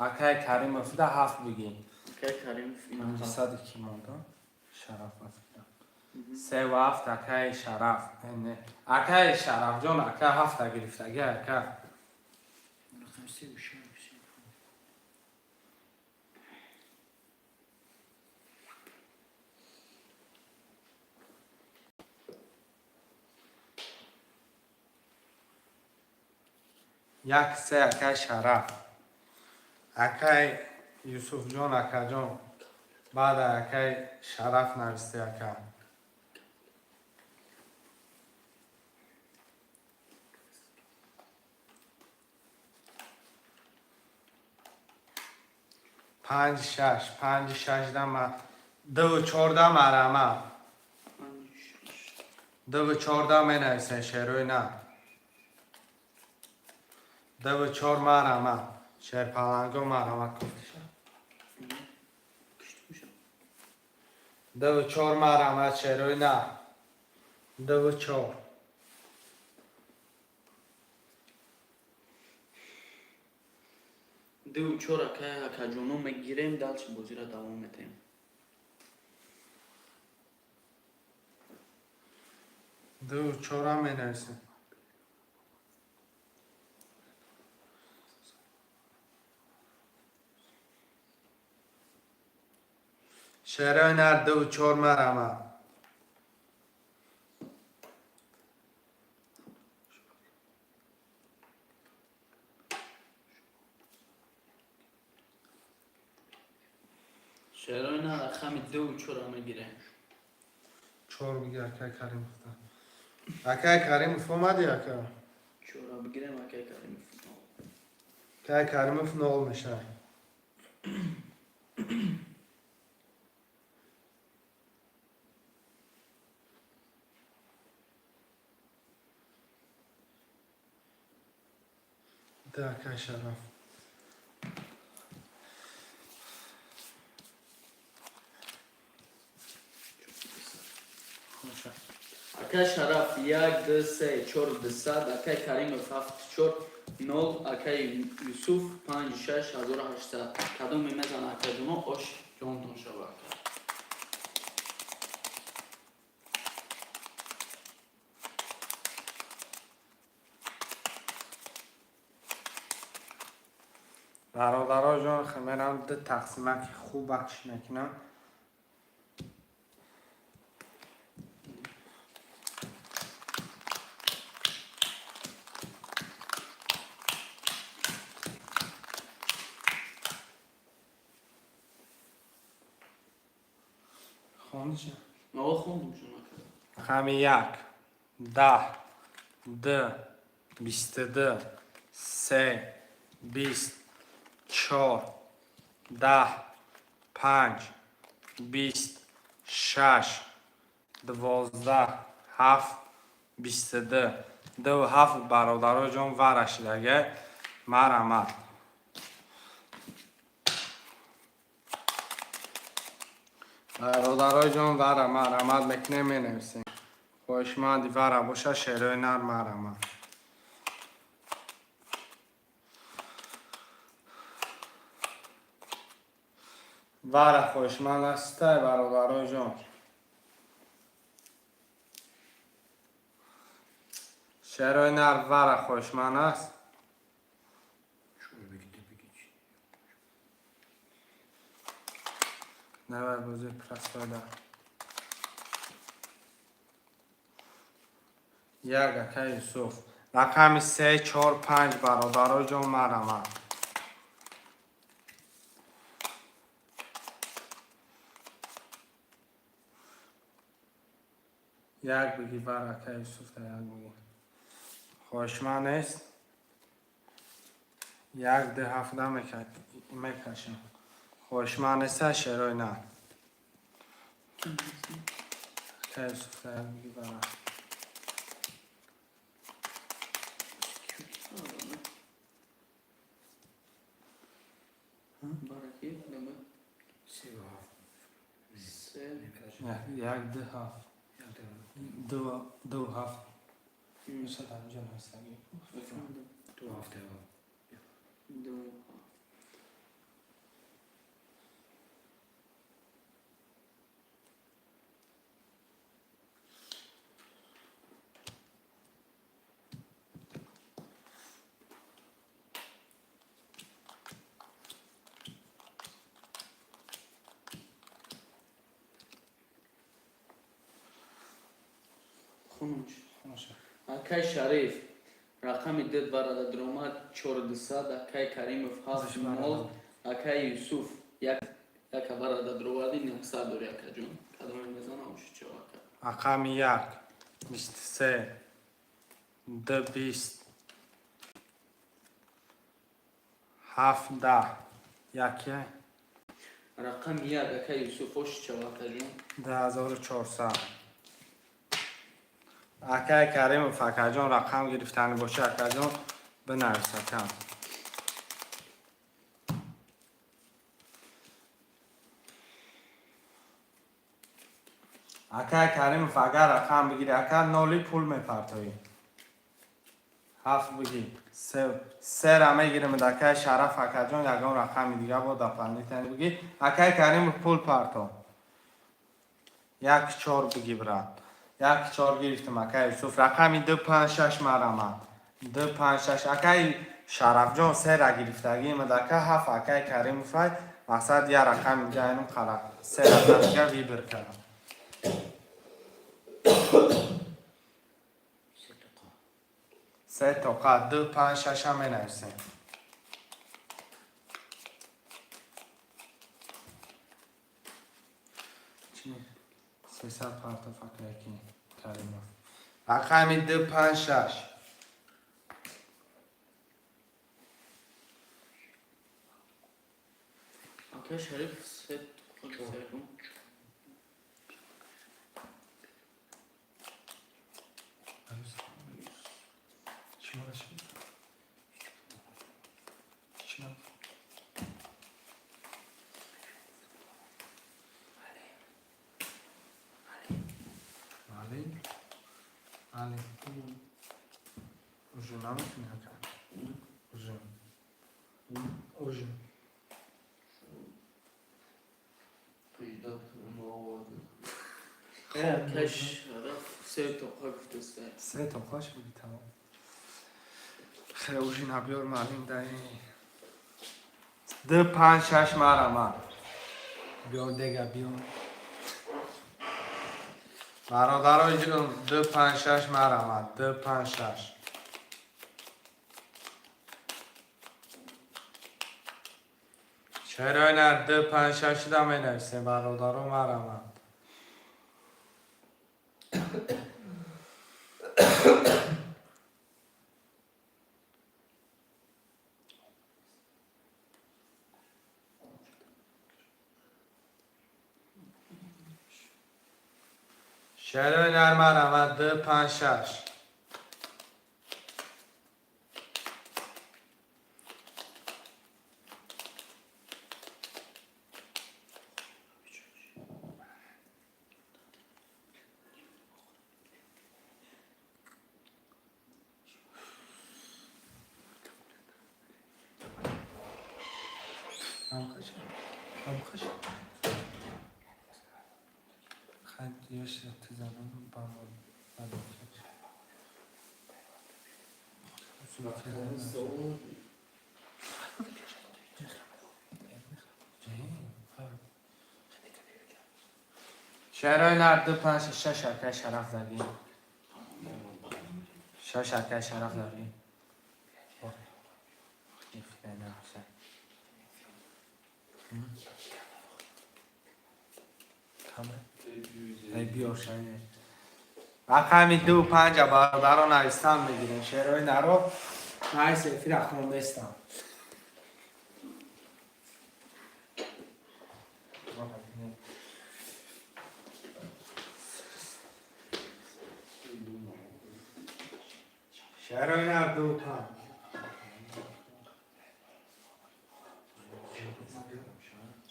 акай Каримов да ҳафт бигӣ. Акай Каримов ина ҳафт. 500 ки монда? Шараф афтида. Севу ҳафт, акай Шараф. Не. Акай Шарафҷон, ака, ҳафта гирифтаги, ака. Рақам се шаш. Як, се, акай Шараф. Акай Юсуфҷон, акаҷон. Баъда акай Шараф нависти, ака. Панҷ, шаш, панҷ, шаш дама, дуву чорда, марама. Панҷ, шаш. Дуву чорда менависен, шерои на. Дуву чор, марама. Шерпаланго, марама куфтиша. Кишт меша. Дуву чор, марама, шерои на. Дуву чор. Ду чор, акай, акаҷоно, мегирем, дальше бозиро давом метаҳем. Ду чора менависем. Шерои нар, ду чор, марама. Шерои нар, рақами ду чора мегирем. Чор биги, акай Каримов. Акай Каримов, омади, ака? Чора бигирем, акай Каримов. Акай Каримов нол мешавад. Да, акай Шараф. Акай Шараф як, ду, се, чор, 200, акай Каримов ҳафт, чор, нол, акай Юсуф панҷ, шаш, 1800. Кадоме мезана, акаҷоно, ош ҷонтон шава, ака. Бародаро ҷон, мерам ду тақсимаки хуб бахш мекунам. Хондиша? Мо хондум шуно, ака. Рақами як, 10, ду, 22, се, 20, чор, 10, панҷ, 20, шаш, 12, ҳафт, 22, ду ҳафт. Бародаро ҷон, вара шидаге, марамад. Бародаро ҷон, вара марамад мекунем, менависем. Хоҳишманди вара боша, шерои нар, марамад. Вара хоҳишманд ҳастай, бародаро ҷон? Шерои нар, вара хоҳишманд аст? Чор бигӣ, ду бигӣ. Давай, бози простой да. Як, акай Юсуф. Рақами се, чор, панҷ, бародаро ҷон, марамад. Як биги бар, акай Юсуф, да як биги. Хоҳишманд нест? Як, ду, ҳафта мекашам. Хоҳишманд неста, шерои нар? Акай Юсуф, да як биги бара. Бараки нема. Севу ҳафт. Се. Як, ду, ҳафт. Як, ду. Ду, ду, ҳафт. Юсуф, ҳамҷа нависаги. Ду ҳафт. Ду ҳафт. Хунуш. Акай Шариф рақами ду барада дромад, чордусад, акай Каримов ҳафт нол, акай Юсуф як, яка барада дроварди, 900 дори, акаҷон. Кадоме мезана, оши чо, ака. Рақами як, 23, ду, 20, ҳафт, 10, яке. Рақами як, акай Юсуф, оши чо, акаҷон. 2400. Акай Каримов, акаҷон, рақам гирифтани боша, акаҷон, бинавис, акам. Акай Каримов, агар рақам бигири, ака, ноли пул мепартоӣ. Ҳафт буги. Сера мегирем акай Шараф акаҷон, ягон рақами дига бо дополнительный буги. Акай Каримов, пул парто. Як чор буги, брат. Як чор гирифтем, акай Юсуф. Рақами ду панҷ шаш марамад. Ду панҷ шаш. Акай Шарафҷон, сера гирифтагием ака, ҳафт акай Каримовай. Мақсад я рақами дига айнум қара. Се рақам дига выбор кардам. Се тоқа. Се тоқа, ду панҷ шаша менависем. Чи? 300 партоф, акаяки Каримов. Рақами ду панҷ шаш. Акай Шариф се тоқа гуфтагум. Чӣ мораши? Чӣ набуд? Али? Али. Ужин наметунӣ, ака? Ужин. Ужин. Пайдо мо. Акай Шараф се тоқа гуфтаста. Се тоқаш буди, тамом. Хе, ужина биёр, маълим даи. Ду панҷ шаш марама. Биёр, дега биёр. Бародарои ҷон, ду панҷ шаш марама. Ду панҷ шаш. Чаро ина ду панҷ шаш шуда менависем, бародаро, марама. Шерои нар марама, ду панҷ шаш. Ҳамкаш. Хай, ёш тизанам ба мо. Шерои нар ду панҷ шаш, акай Шараф задӣ. Шаш, акай Шараф задӣ. Эй, биёр, шайне. Рақами ду панҷа, бародаро, навистан мегирем. Шерои наро найс эфира хондестам. Шерои нар ду панҷ.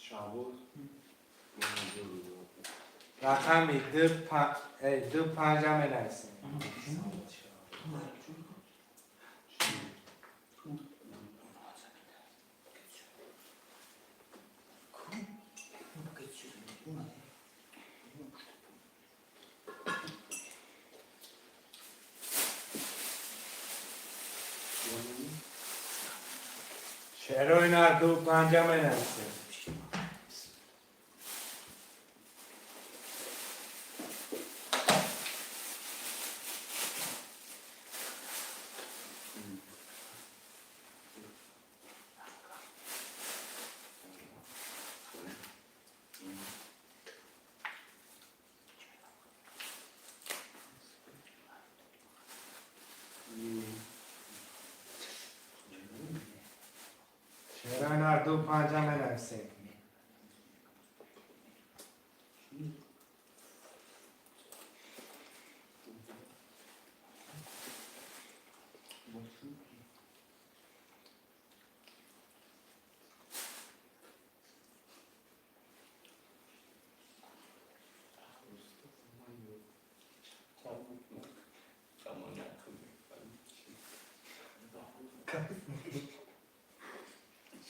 Шаҳбоз. Рақами ду эй, ду панҷа менависем. Шерои нар ду панҷа менависем. Шерои нар ду панҷа менависем.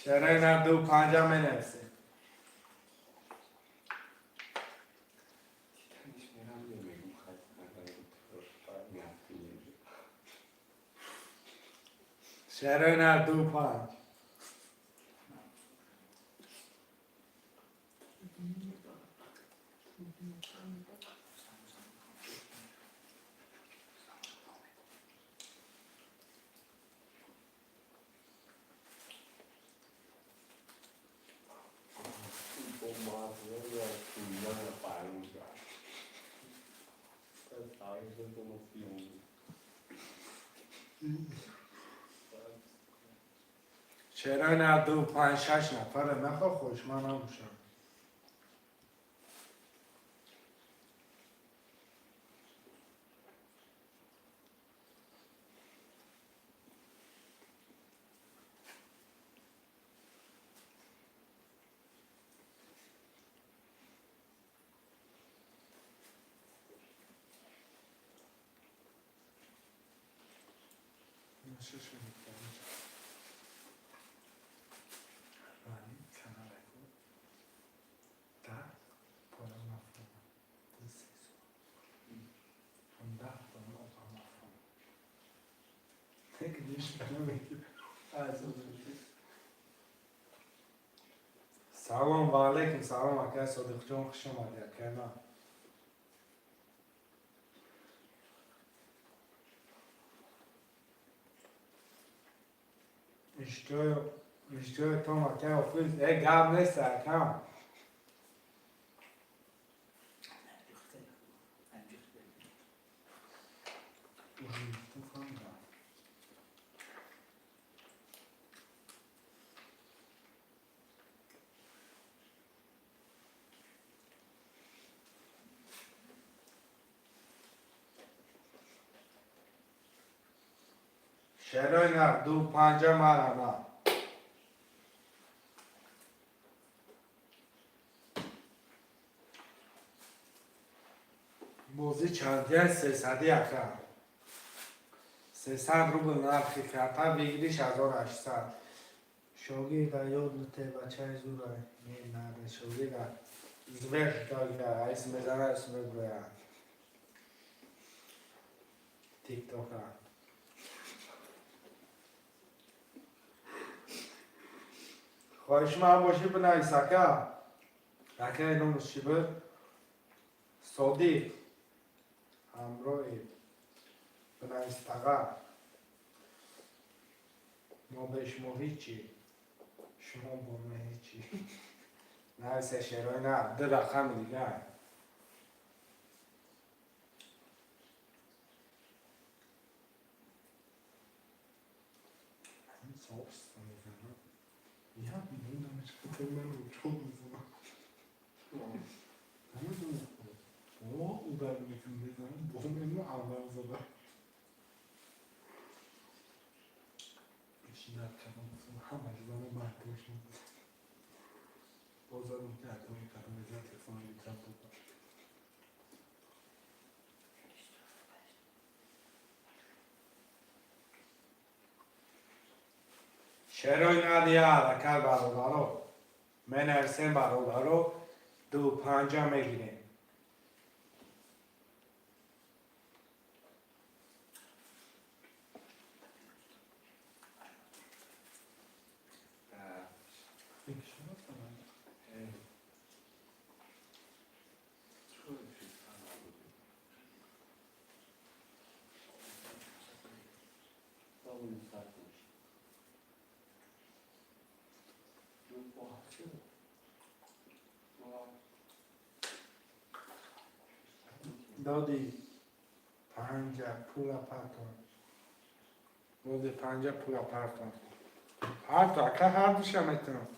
Шерои нар ду панҷа менависем. Шерои нар ду панҷ. Шерои нар ду панҷ шаш нафаре нахо хушман набошам. Салом ва алайкум салом, акай Содиқҷон, хуш омадӣ, акай ман. Иштиҳоятон, акай Ҳофиз, э гап нест, акам. Шерои нар ду панҷа марама. Бозӣ чандия сесади ака. 300 рубл нархи карта, выигрыш 1800. Шогирда ёд нуте бачаи зура. Не надо шогирда. Зверь айс мезана, айс меброя. Тиктока. Хоҳишманд бошӣ бинавис, ака. Акаи номаш чӣ буд? Содиқ. Ҳамроҳи бинавис тағар. Мо бе шумо ҳичи. Шумо бо мо ҳичи. Нависе шерои на, ду рақами дигар. Я намедонам чӣ ман чоп мезанам. Намедонам. О, удар мекунам, мезанам, бо мену аввал зада. Шинат кардам, ҳамаш зана бардошт. Боз задам ки атоми кардам, мезанам телефонам метрам буд. Шерои надия ҳаракат бародаро. Менависем бародаро, ду панҷа мегирем. Доди панҷа пула партон. Доди панҷа пула партон. Ҳарду ака ҳардуша метавонам.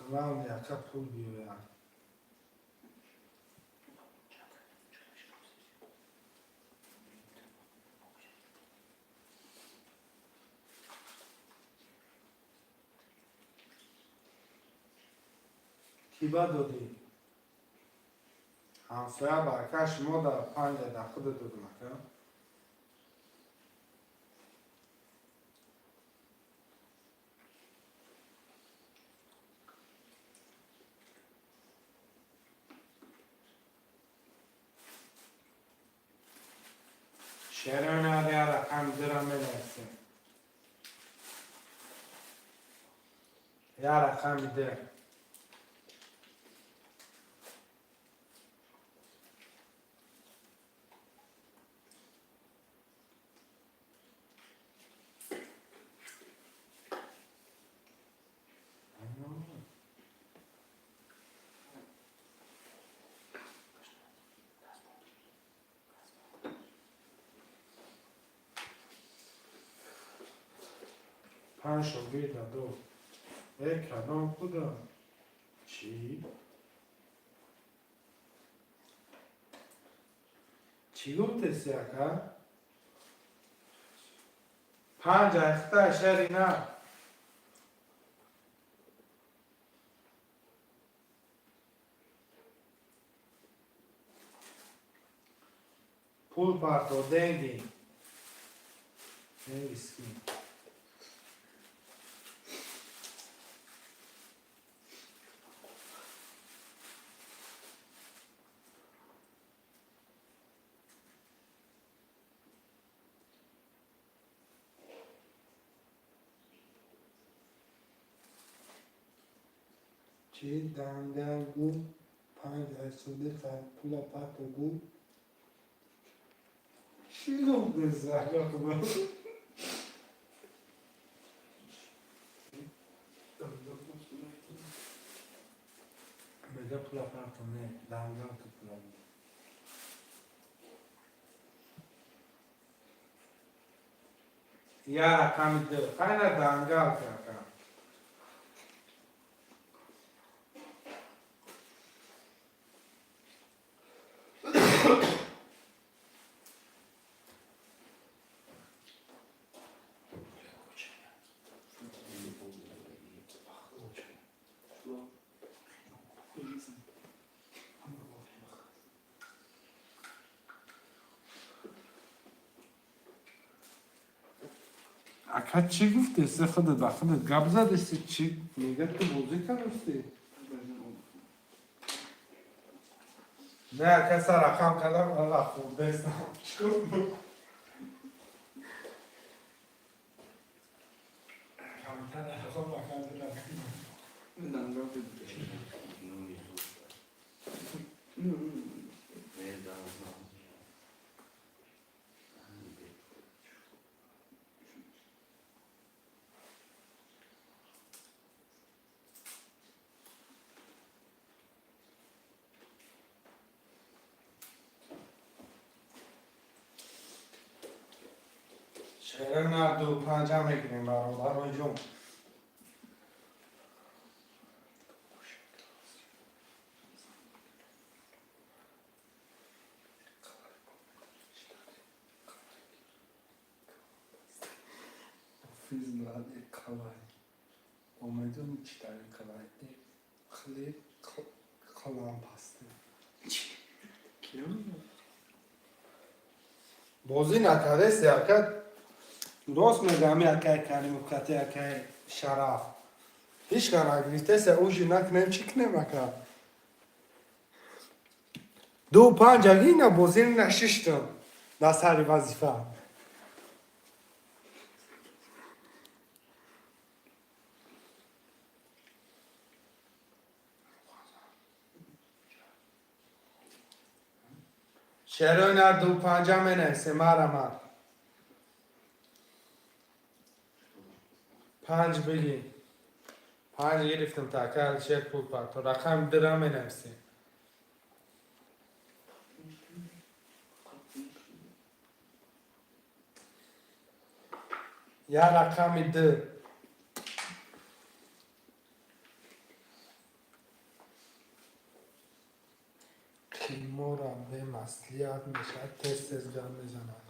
Главное, ака пул биёяд. Киба додӣ? Ҳамсоя ба ака, шумо дар панҷа да худа додум, ака. Шеронаria рақами дура менависем. Я рақами ду. Панҷ шогирда ду. Э, кадом худо? Чӣ? Чӣ гуфтеси, ака? Панҷ айхта шери на. Пул парто, деньги. Деньги скинь. Чӣ дангал гу, панҷ айсуди пула парто гу. Чӣ гуфтеси, ака, худо? Мега пула парто не, дангал ки пула гу. Я рақами ду. Қайна дангал ки, ака. Ака, чӣ гуфтеси? Худат ба худат гап задеси? Чӣ мега, ту бозӣ кардасти? Не, ака, са рақам кардам, ала хурдестам. Чӣ кор? Камтар рақам накардам. Дангал. Шерина ду панҷа мекунем, бародарои ҷон. Физмлади қалай. Омедони чӣ тари қалай? Хлеб қалампасти. Бозӣ накардеси, ака. Рост мегӯям, акай Каримов кати акай Шараф. Ҳеҷ ка нагирифтеся, ужи накунем, чӣ кунем, ака? Ду панҷ агина бозӣ нашиштам дар сари вазифа. Шероина ду панҷа менависем, марамад. Панҷ бигӣ. Панҷ гирифтам та ака Алишер пул парто. Рақами дира менависем. Я рақами ду. Қимора бемаслиҳат мешавад, тез тез гап мезанад.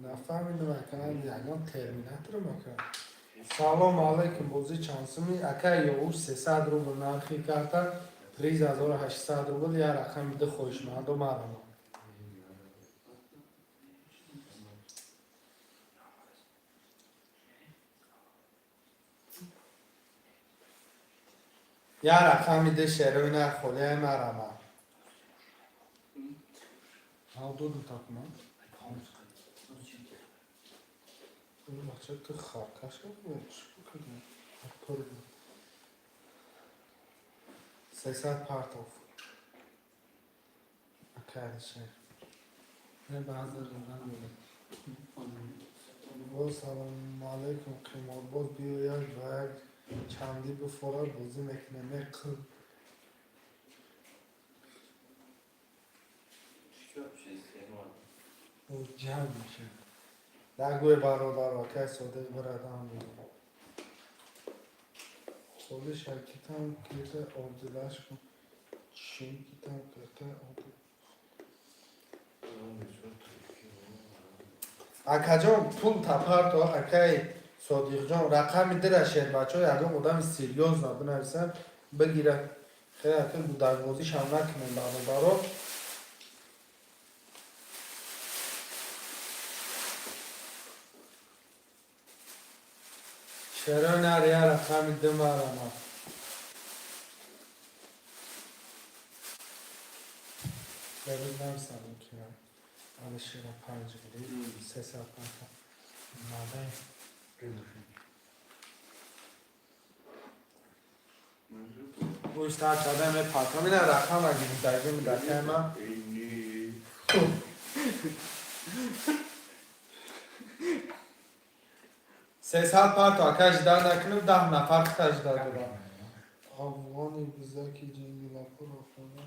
Нафаҳмидам, ака, ягон терминаторам, ака. Салом алейкум, бозӣ чанд суми? Акай Ёвуш, 300 рубл нархи карта, приз 1800 рубл. Я рақами ду, хоҳишманду марама. Я рақами ду, шерои нар холияи марама. Додум такман. Бача, ту харкаша кардӣ? 300 партов. Акай Алишер. Не баъзе додан. Боз салому алейкум, қиморбоз, биё як ба як чандӣ буфора бозӣ мекунем. Меқил. Ҷамъ мешавад. Нагӯе, бародаро, акай Содиқ бирадам буд. Соли шакитам кирда обдилаш кун. Чинкитам кирда обдил. Акаҷон, пул тапарто, акай Содиқҷон, рақами дира шербачо, ягон одами серьёзно бинависам, бигира. Хеле ака гудакбозишам накунем, бародаро. Шерои нар, я рақами ду марама. Бебиз нависам мумкинам. Алишера панҷ гирифт, 300 панҷ. Надай. Гӯш тар карда мепартам. Ина рақама гирифтагӣ мудакайма. 300 парто, ака, жда накунем, 10 нафар хита жда дорам. Афғони бизаки ҷингилапуро хона.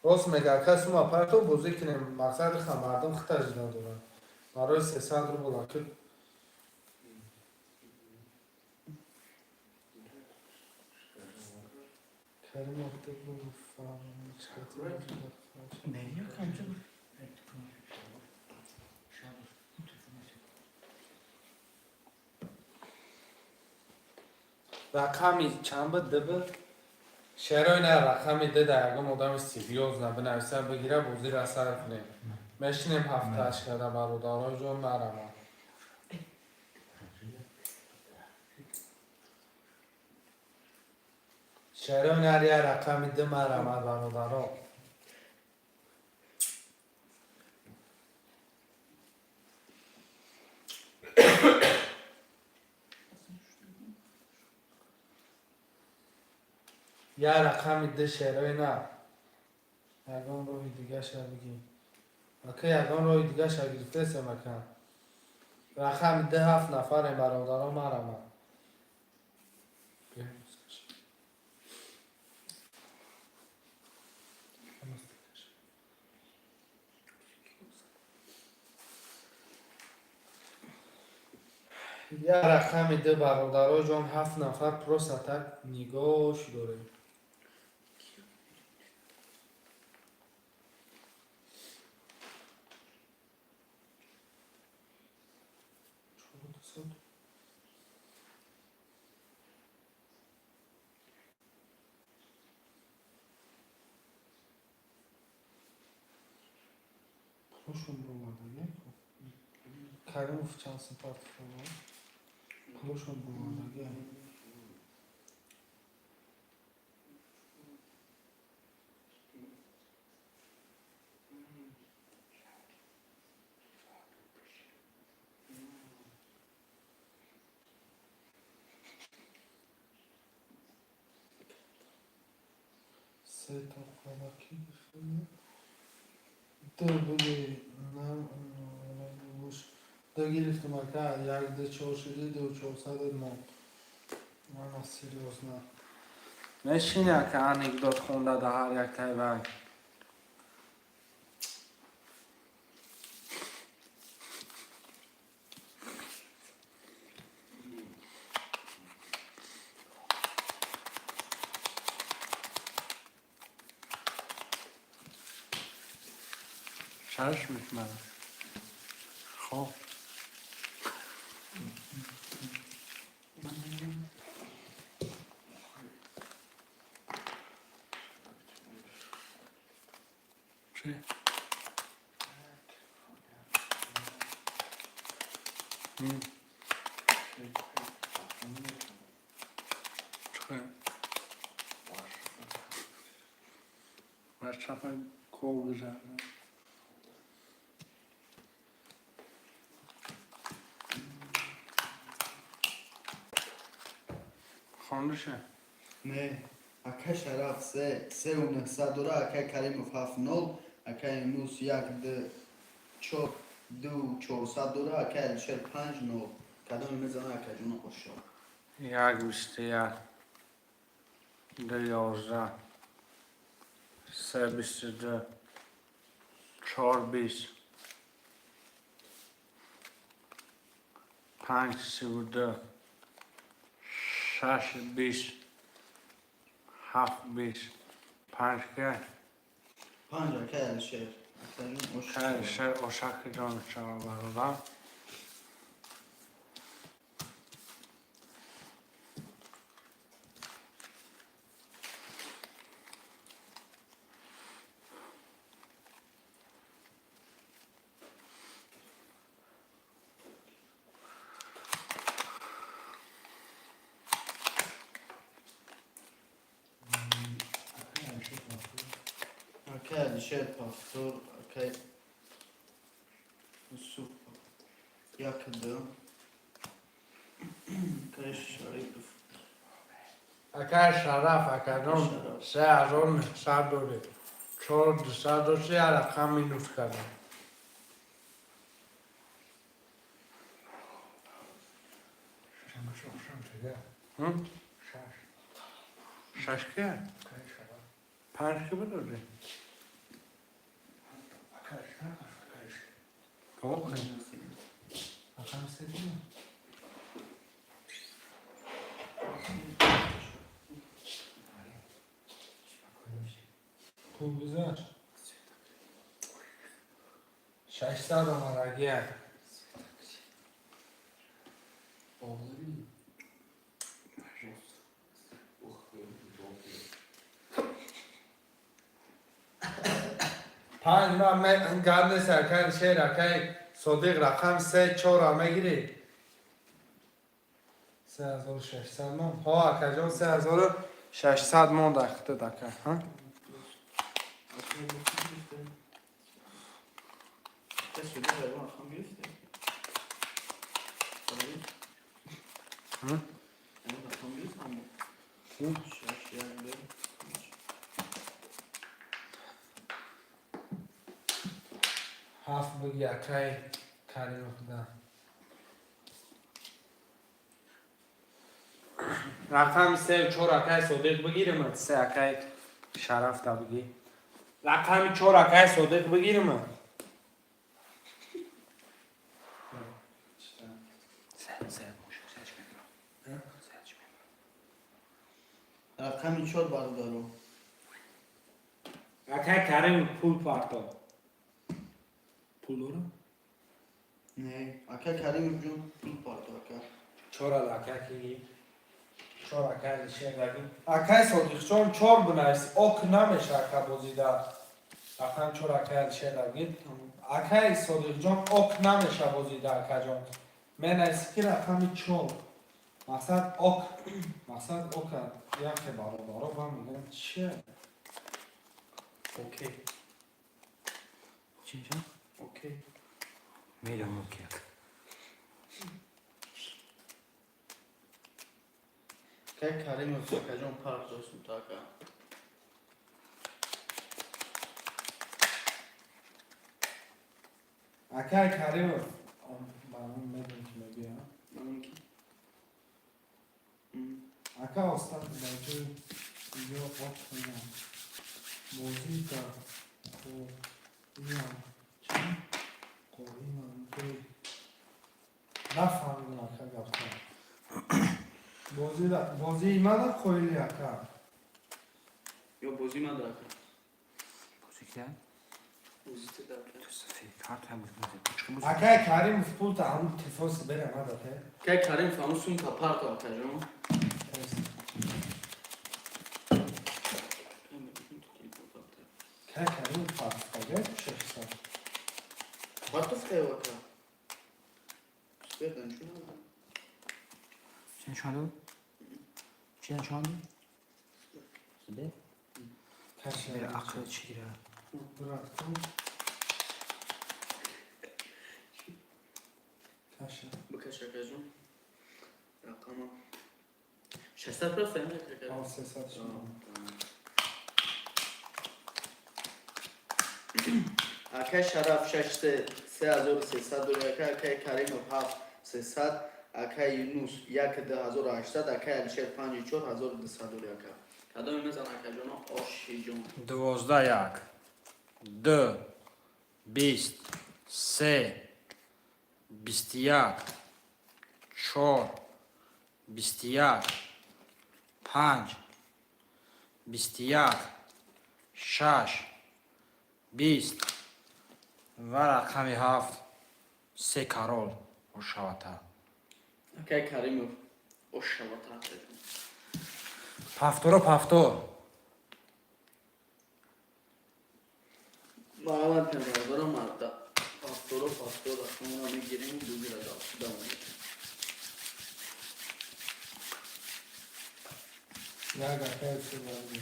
Рост мега, ака, сума парто, бозӣ кунем. Мақсади ха мардум хита жда доранд. Барои 300 рубл, ака. Каримов фармичкати. Не, камча. Рақами чанд буд? Ду буд? Шерои на, рақами ду да ягон одами серьёзно бинависа, бигира, бозиро сар кунем. Мешинем ҳафтааш карда, бародарои ҷон, наравам. Шерои нар, я рақами ду марамад, бародаро. Я рақами ду, шерои нар. Ягон роҳи дигаша бигӣ. Ака, ягон роҳи дигаша гирифтесем, ака. Рақами ду, ҳафт нафарем, бародаро, марамад. Я рақами ду, бародаро ҷон, ҳафт нафар просто так нигоҳ дорем. 400. Пулошон бировардаги. Каримов чанд сум партофта? Пулошон бировардаги. Се тоқалаки гирифтем. Ду буди, на, ду гирифтем, ака, як ду чор шуди, ду 400 мо. Мана серьёзно. Мешини, ака, анекдот хонда да ҳар як тайвак. Шаш мекунад. Хоб. Чӣ? Чӣ? Бар чапа ков гузарда. Хондаша. Не, акай Шараф се, сеу нӯҳсад дора, акай Каримов ҳафт нол, акай Юнус як ду чор ду чорсад дора, акай Алишер панҷ нол. Кадоме мезана, акаҷоно ошо? 1 21, 2 11, 3 22, 4 20, 5 32, 6 20, 7 20, 5 ке? Панҷ, акай Алишер. Акаҷон, ошо. Шер ошаки ҷон шава, бародар. Акай Алишер повтор, акай Юсуф як ду. Акай Шарипов. Акай Шараф, акаҷон, Шараф. 3900 доред. Чор дусад дошти, як рақам минус кардам. Ҳм? Шаш ки? Панҷ ки бидодӣ? Охе. Рақами се кунем? Пул гузашт. 600 омадагия. Оғлари. Панҷ ма гап нест, акай Шер, акай Содиқ, рақам се чора мегирӣ. 3600 мон. Ҳо, акаҷон, 3600 монд ахтид, ака. Ҳа? Акай Юсуф гирифте. Акай Содиқ ягон рақам гирифте? Шариф? Ҳм? Ягон рақам гирифт аммо? Чӣ? Шаш, як, ду, панҷ. Ҳафт буги, акай Каримовда. Рақами се чор, акай Содиқ, бигирим, се акай Шарафта бигӣ. Рақами чор, акай Содиқ, бигирим. Се се чӣ мекунам? Се чӣ мекунам? Рақами чор, бародаро. Акай Каримов пул парто. Пул дорам? Не, акай Каримов ҷон, пул парто, ака. Чора акай ки чор, акай Алишер даги. Акай Содиқҷон, чор бинавис. Ок намеша, ака, бозида. Рақам чор, акай Алишер даги. Акай Содиқҷон, ок намеша бозида, акаҷон. Менависи ки рақами чор. Мақсад ок. Мақсад ок яке, бародаро, ба мегӯям чия? Окей. Чӣ мешавад? Окей. Медонам ки. Акай Каримов, акаҷон, партосум то, ака. Акай Каримов, баром медонӣ ки мегӯям. Мумкин. Ака, остат дар ҷои ё ок мегӯям. Бозӣ дар қоиам чӣ? Қоимам бе. Нафаҳмидам, ака, гаптон. Бозии мана қоили, ака. Ё бозӣ мада, ака. Бозӣ кида? Акай Каримов пулта ҳамун телефон сибера надате. Акай Каримов ҳамун сумка парто, акаҷон. Кай Каримов партофтага 600. Партофтаё, ака. Сбер ничего надо. Чӣ нишон дод? Чӣ нишон дод? Сбер? Бер ақл чӣ гира? Бурафтум. Каша. Бикаш, акаҷон. Рақама. 600 просто, я ака. Ал 300 шуд. Акай Шараф 6 3300 дори, акай, акай Каримов 7 300, акай Юнус 1 2800, акай Алишер 5 4200 дори, ака. Кадоме мезан, акаҷоно, ошиҷон? 12, як, ду, 20, се, 21, чор, 21, панҷ, 21, шаш, 20 ва рақами ҳафт, се карол ошавата. Акай Каримов, ошавата, акаҷон. Пафторо, пафтор. Марҳамат, бародарам, марда. Пафторо, пафтор, рақамро мегирем, дугира давом медиҳем. Як акай Юсуф баъди.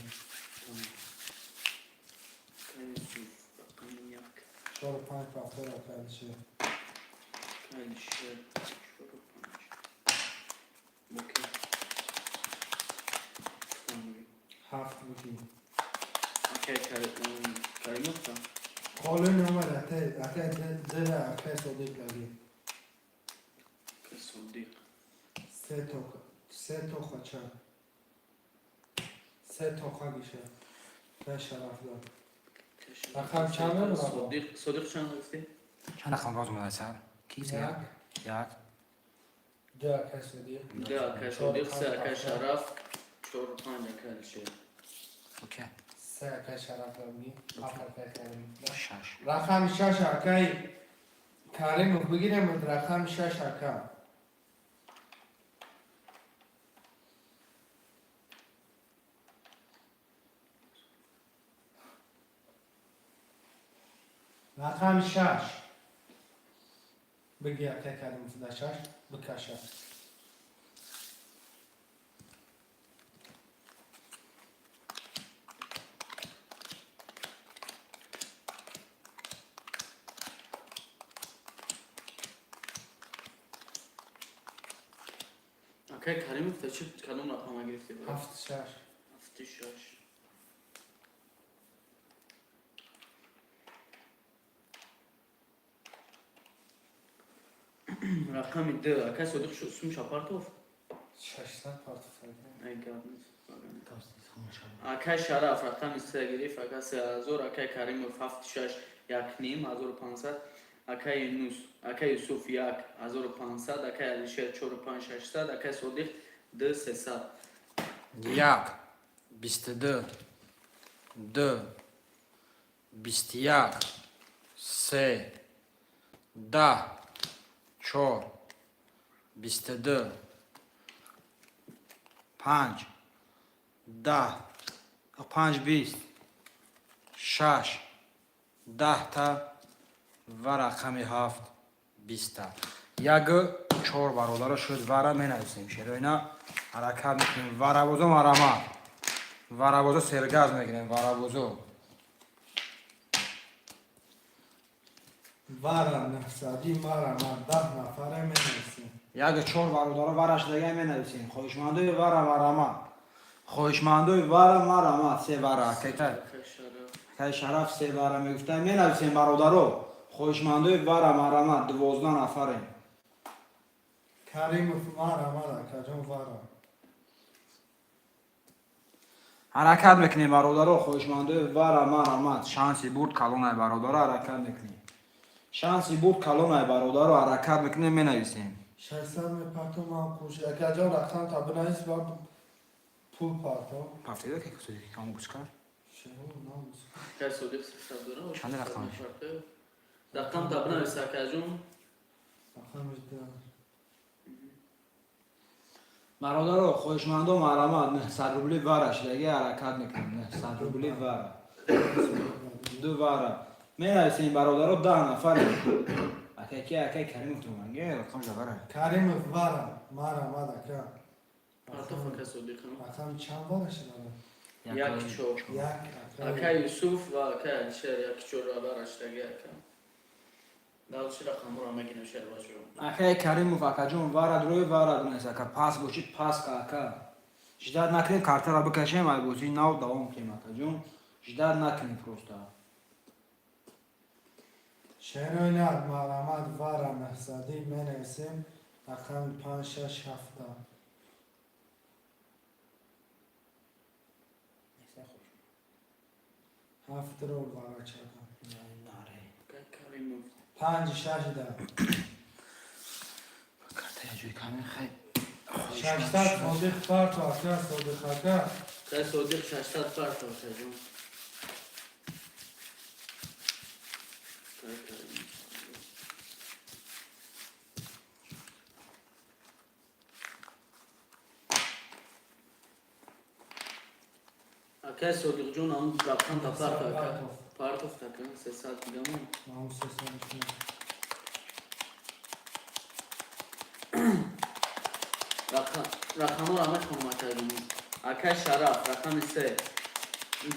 Акай Юсуф, рақами як. Чор панҷ пафтор, акай Алишер. Акай Алишер, чору панҷ. Окей. Фаҳмидем. Ҳафт буди. Акай Каримов та? Қолин омад, акай, акай дера, акай Содиқ лаги. Акай Содиқ. Се тоқа, се тоқа чанд. Се тоқа гиша. Кай Шараф дод. Рақам чанд мемонад? Содиқ, Содиқ чанд гуфтӣ? Чанд рақам боз омада сар? Ки? Як, як. Ду, акай Содиқ. Ду, акай Содиқ, се, акай Шараф, чору панҷ, акай Алишер. Окей. Се, акай Шараф лаги. Ҳафт, акай Каримов. Шаш. Рақами шаш, акай Каримов бигирем, рақами шаш, ака. Рақами шаш. Биги, акай Каримов, да шаш бикаша. Акай Каримов та чӣ, кадом рақама гирифтӣ? Ҳафт шаш. Ҳафти шаш. Рақами д, акай Содиқ сумша партов? 600 партоф. Ай, гап нест. Акай Шараф рақами се гирифт, ака, 3000. Акай Каримов ҳафти шаш, як ним, 1500. Акай Юнус, акай Юсуф як, 1500. Акай Алишер чору панҷ, 600. Акай Содиқ ду, 300. Як, 22, ду, 21, се, 10, чор, 22, панҷ, 10, панҷ, 20, шаш, 10-та ва рақами ҳафт, 20-та. Як, чор, бародаро, шуд. Вара менависем, шероина ҳаракат мекунем. Варабозо, марама, варабозо, сергаз мегирем, варабозо. Вара нафсади мара ма 10 нафаре менависем. Як, чор, бародаро, вараш дага менависем. Хоҳишмандои вара, марама, хоҳишмандои вара, марама, се вара. Акай Шараф. Кай Шараф се вара мегуфта. Менависем, бародаро, хоҳишмандои вара, марама, 12 нафарем. Каримов, мара мара, акаҷон, вара. Ҳаракат мекунем, бародаро, хоҳишмандои вара, марама. Шанси бурд калонай, бародаро, ҳаракат мекунем. Шанси бурд калонай, бародаро, ҳаракат мекунем, менависем. 600 мепартом ман кӯш. Акаҷон, рақам та бинавис ва пул парто. Пафтида ки камбускар. Чаро набуд? Акай Содиқ 300 дора. Чанд рақамаш? Рақам та бинавис, акаҷон. Рақамаш да. Бародаро, хоҳишмандо, марҳамат, 900 рубли вара шидаги, ҳаракат мекунем. 900 рубли вара. Ду вара. Менависем, бародаро, 10 нафаре. Акай ки, акай Каримов туманге, рақам вара. Каримов вара. Марҳамат, ака. Партоф, акай Содиқ. Рақам чанд вара шуда? Як чор. Як ака. Акай Юсуф ва акай Алишер як чор вара шидаги, ака. Дальше рақамҳоро мегирем, шербачо. Акай Каримов, акаҷон, вара дурӯи вара дунес, ака, пас бошид, пас ка, ака. Ждать накунем, картара бикашем, ай бозии нав давом кунем, акаҷон. Ждать накунем просто. Шерои нар, марҳамат, вара 900-ӣ менависем. Рақами панҷ, шаш, ҳафта. Ҳафт рол вара чака. Акай Каримов. Панҷ, шаш, да. Карта я ҷои каме хай. 600 Содиқ парто, ака, Содиқ ака. Акай Содиқ 600 партоф, акаҷон. Акай Каримов. Акай Содиқҷон, ам рақам та парто, ака. Партов. Партоф така, 300 дигамо. Мам 300 шуд. Рақамҳоро мехонам, акаҷон. Акай Шараф рақами се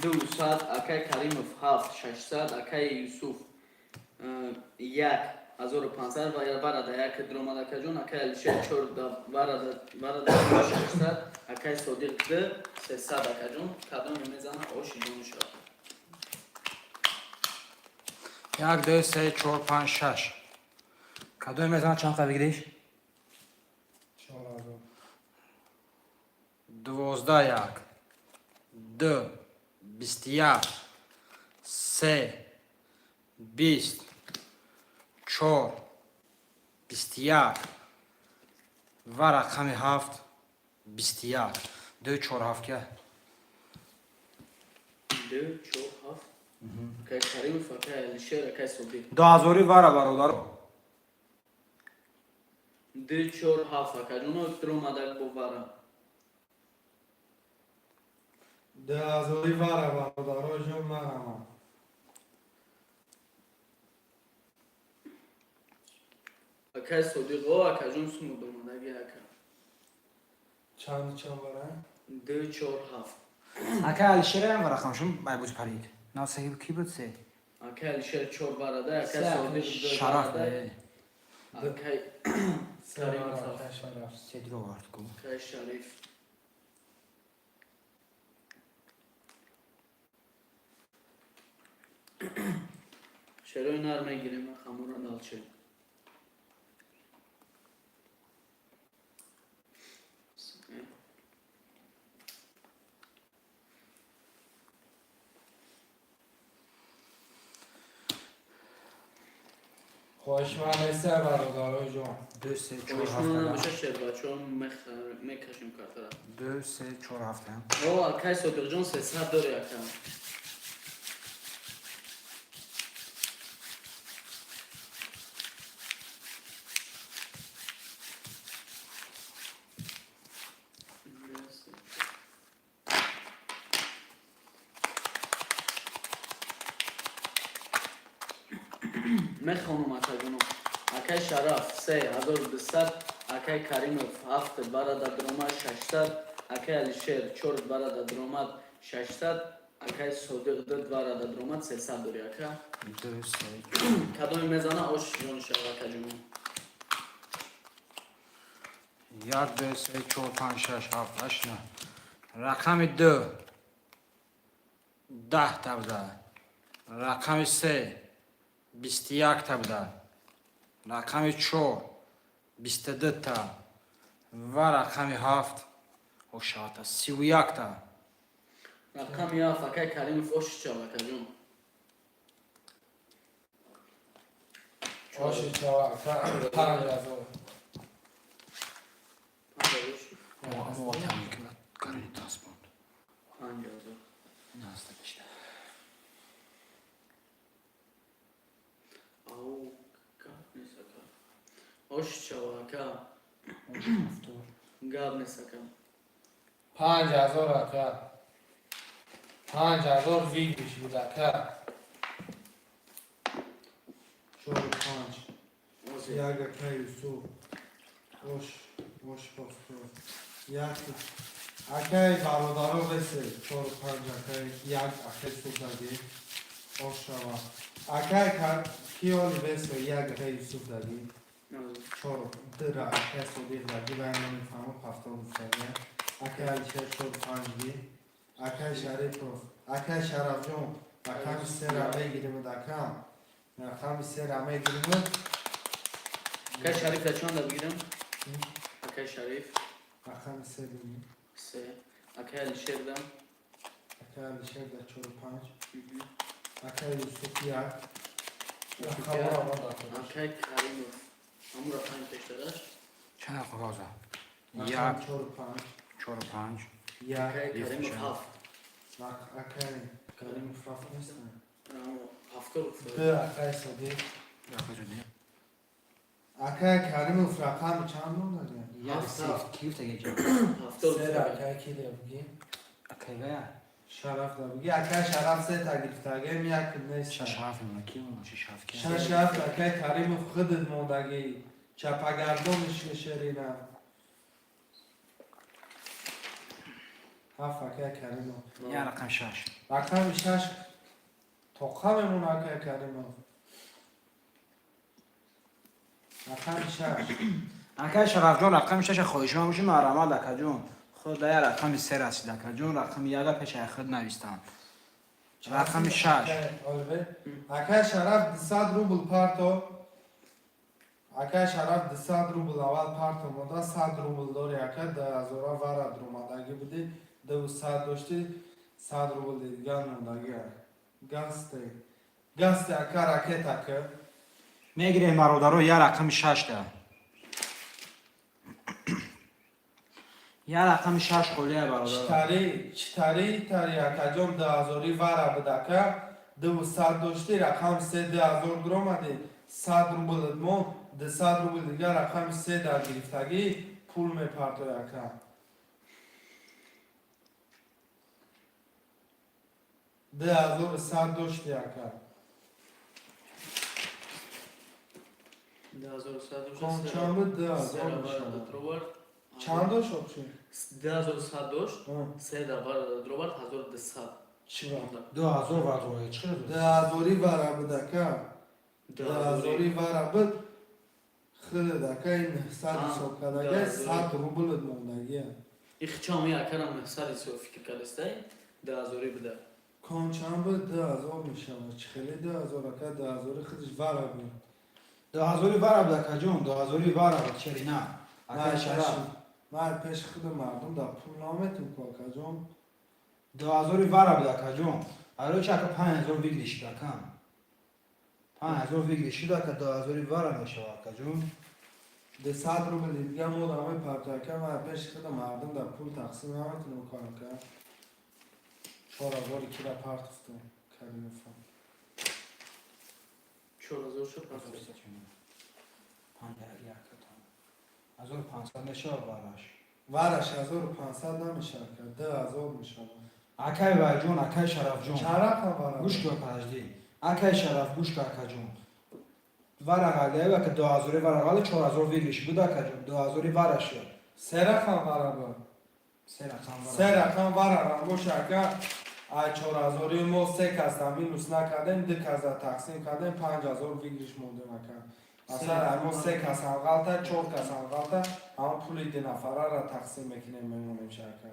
200, акай Каримов ҳафт 600, акай Юсуф 1500 ва варада як дромад, акаҷон, акай Алишер чор варада варада 600, акай Содиқ д 300, акаҷон. Кадоме мезана, оши ҷон шавад. Як, ду, се, чор, панҷ, шаш. Кадоме мезанад, чанд қа бигириш? 4000. 12, як, ду, 21, се, 20, чор, 21 ва рақами ҳафт, 21. Ду, чор, ҳафт ка? Ду, чор, ҳафт. Акай Каримов, акай Алишер, акай Содиқ. Дуҳазорӣ вара, бародаро. Ду, чор, ҳафт, акаҷоно, дромадак бо вара. Дуҳазорӣ вара, бародаро ҷон, марҳамат. Акай Содиқ, о, акаҷон, суму домадаги, ака. Чанд чанд вара? Ду, чор, ҳафт. Акай Алишераам ва рақамшум байбуз парид. На, се ки буд, се? Акай Алишер чор варада, акай Содиқ ду Шараф. варада, акай Се Каримов вара, ҳафт. ака Шараф. Се дровард ку. Акай Шариф. Шерои нар мегирем хамура далче. Хоҳишманд неста, бародаро ҷон. Ду, се, чор, Хоҳишманд ҳафт. набоша, шербачо, мекашем картара. Ду, се, чор, ҳафт. О, акай Содиқҷон, 300 дори, ака. Мехонам, акаҷоно. Акай Шараф 3200, акай Каримов ҳафт барада дромад 600, акай Алишер чор барада дромад 600, акай Содиқ ду барада дромад 300 дори, ака. Ду, се. Кадоме мезана, ош ҷон шава, акаҷоно. Як, ду, се, чор, панҷ, шаш, ҳафт, ҳашт, на. Рақами ду 10-та буда, рақами се 21-та буда, рақами чор 22-та ва рақами ҳафт ошавата 31-та. Рақами ҳафт, акай Каримов, ош чава, акаҷон. Оши чава, ака, 5000. 5000 шуд. Гарани тасбонд. 5000. Наста бишта. Ош чава, ака. Ош ҳафтор. Гап нест, ака. 5000, ака. 5000 выигрыш буд, ака. Чору панҷ. Ози. Як, ака Юсуф. Ош, ош ҳафтор. Як. Акай бародаро весе. Чору панҷ, акай як, акай Юсуф даги. Ош шава. Акай киоли весе, як, акай Юсуф даги. Ози. Чор дира, акай Содиқ даги ва намефаҳмам, ҳафтор гуфтага. Акай Алишер чору панҷги. Акай Шарипов, акай Шарафҷон, рақами сера мегиримуд, ака. Рақами сера мегиримуд. Акай Шариф да чанда бигирам? Акай Шариф. Рақами се бигир. Се. Акай Алишер да. Акай Алишер да чору панҷ. Акай Юсуф як. Хабар омад, ака. Акай Каримов. Ҳамура панҷ пештараш. Чанд қоғоза? Рақами Як, чору панҷ. чору панҷ. Як. Акай Каримов ҳафт. Акай Каримов ҳафт нест? Ҳафтор гуфта. Ду, акай Содиқ. Акай Содиқ. Акай Каримов рақами чанд мондаги? Як Ҳафт, се ҳафт. кифта геҷа. Ҳафтор Сера, гуфта. акай ки буги? Акай вая. Шараф да буги. Акай Шараф сета гирифтагем, як нест. Шаш ҳафт мона ки мона шаш ҳафт ки. Шаш ҳафт, акай Каримов худат мондагӣ. Чапагардони шерина. Ҳафт, акай Каримов. Як рақам шаш. Рақами шаш тоқа мемона, акай Каримов. Рақами шаш. Акай Шарафҷон, рақами шаша хоҳишманд бошӣ, марҳамат, акаҷон. Худ да як рақами се расид, акаҷон, рақами яга пешаи худ навистанд. Рақами шаш. Акай Шараф 200 рубл парто. Акай Шараф 200 рубл аввал парто монда, 100 рубл дори, ака, 2000 вара дромадагӣ будӣ, 200 доштӣ, 100 рубл дигар мондагӣ. Гасте. Гасте, ака, ракета ка. Мегирем, бародаро, як рақами шашта. Як рақами шаш холия, бародаро. Читари, читари, тари, акаҷон, 2000 вара буд, ака, 200 доштӣ, рақами се 2000 дуромадӣ, 100 рубл мо, 200 рубл дигар рақами се дар гирифтагӣ пул мепартои, ака. 2100 доштӣ, ака. 2100. Чанд буд? 2000 мешавад. Дровард. Чанд дошт вообще? 2100 дошт. Се да дровард 1200. Чӣ ва? 2000 варроя чӣ? Дуҳазорӣ вара буд, ака. Дуҳазорӣ вара буд. Худат, ака, ин 900 ҳисоб кардага, 100 рублат мондагия. Ихчам якарам 900 ҳисоб фикр кардастай, дуҳазорӣ буда. Кон чанд буд? 2000 мешавад. Чӣ хеле 2000, ака, дуҳазорӣ худаш вара буд. Дуҳазори вара буд, акаҷон, дуҳазори вара буд, чери на. Акай Шараф. Ман пеши худи мардум дар пул наметум ку, акаҷон. Дуҳазори вара буд, акаҷон. Аро чи, ака, 5000 выигрыш шуд, акам. 5000 выигрыш шуд, ака, дуҳазори вара мешавад, акаҷон. 200 рубл дига мо дам мепартои, ака, ман пеши худи мардум дар пул тақсим наметунам ку, ака. 4000 кира партофтум Каримовам. 4000 шуд партофт. 1500 мешавад вараш. Вараш 1500 намешавад, ака, 2000 мешавад. Акай Вайҷон, акай Шарафҷон. Чанд рақам вара? Гӯш кун, подожди. Акай Шараф, гӯш кун, акаҷон. Варағалия, ака, дуҳазори варағали 4000 выигрыш буд, акаҷон. Дуҳазори вара шуд. Се рақам вара буд. Се рақам вара. Се рақам вара рангош, ака. Ай чорҳазори мо се касда минус накардем, ду касда тақсим кардем, 5000 выигрыш мондем, ака. Масалан, ай мо се касам ғалта, чор касам ғалта, ҳамон пули дунафарара тақсим мекунем, мемонем ака.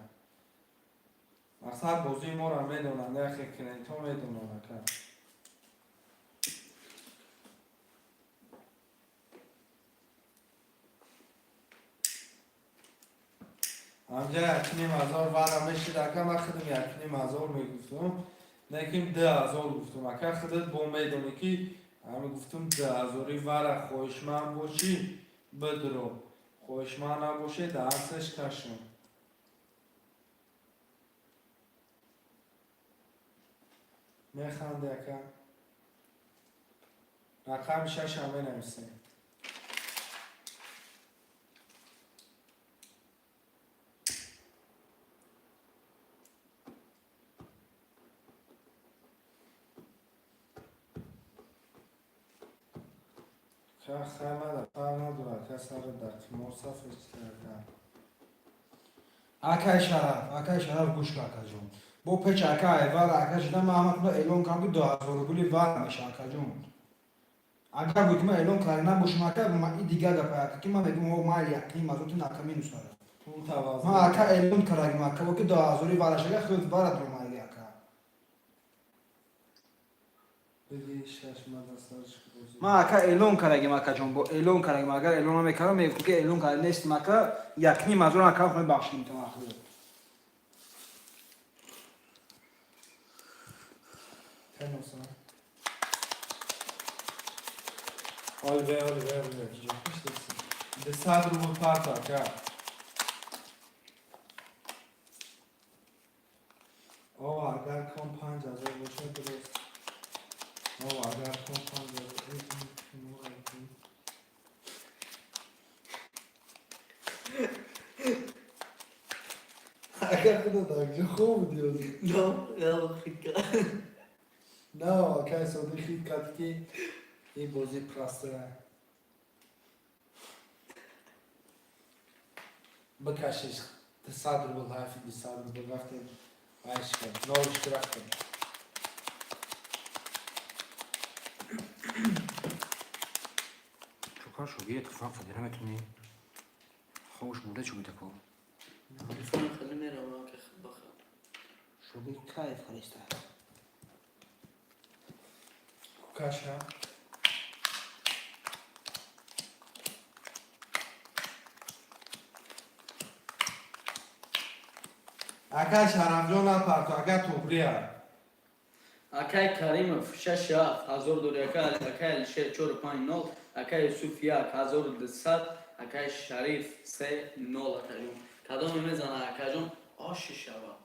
Мақсад, бозии моро медонанд, яхе клиентҳо медонанд, ака. Ҳамҷа 1500 вара мешид, ака, ман худам 1500 мегуфтум, лекин 2000 гуфтум, ака, худат бо медонӣ ки ҳами гуфтум дуҳазори вара хоҳишманд бошӣ, бидро, хоҳишманд набошӣ, даҳансаш кашм. Механди, ака? Рақами шашам менависем. Ка хай фарқ надорад, ка сари дар қимор саф ака. Акай Шараф, акай Шараф, гӯш кун, акаҷон. Бо печ ака айвара ака шуда, ман ҳама эълон кардам, ки 2000 рубли вара меша, акаҷон. Агар буд, ки ман эълон карда набошам, ака, и дигар гапа, ака, ки ман мегӯм, о майли, якним азотин, ака, минус ара. Пул таваз. Ман, ака, эълон кардагим, ака, бо ки 2000-и вара шага, худ вара дуромаги, ака. Бигӣ шаш мада сарш бозӣ. Ман, ака, эълон кардагим, акаҷон, бо эълон кардагим. Агар эълон намекардам, мегуфтам, ки эълон карда нестим, ака, якним азор, ака, хоҳем бахшидим то ахир. Теноса. Оливер, Оливер, Оливер. 200 рубл парта, ака. О, агар кон 5000 бошад, дуруст. О, агар кон 5000. Ин кино айки. Агар худо дар ҷо хуб будӣ ҳозир. Но, я хитка. На, акай Содиқ хит кард, ки ин бозӣ простая. Бикашиш 200 рубл, ҳайфи 200 рубл рафтем, вайш кард, нолш рафтем. Чокар шогирд телефон фадира метуни? Хобш бурда чӣ буда ко? Телефон хеле мерава, ки баха. Шогирд кайф хариста. Каша. Акай Шарафҷон, напарту, ака, туғрия. Акай Каримов шаш ҳафт ҳазор дори, акай акай Алишер чору панҷ нол, акай Юсуф 1200, акай Шариф се нол, акаҷон. Кадоме мезана, акаҷон, оши шава.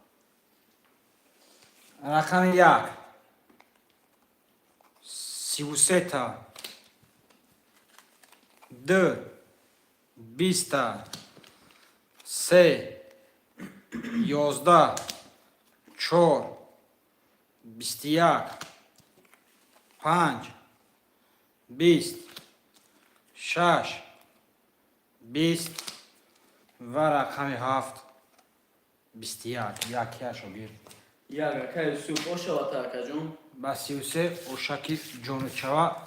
Рақами як. 33-та. Ду. 20-та. Се. 11. Чор. 21. Панҷ. 20. Шаш. 20. Ва рақами ҳафт. 21. Як я, шогирд. Як, акай Юсуф, ошавата, акаҷон. Ба 33 ошаки ҷонучава.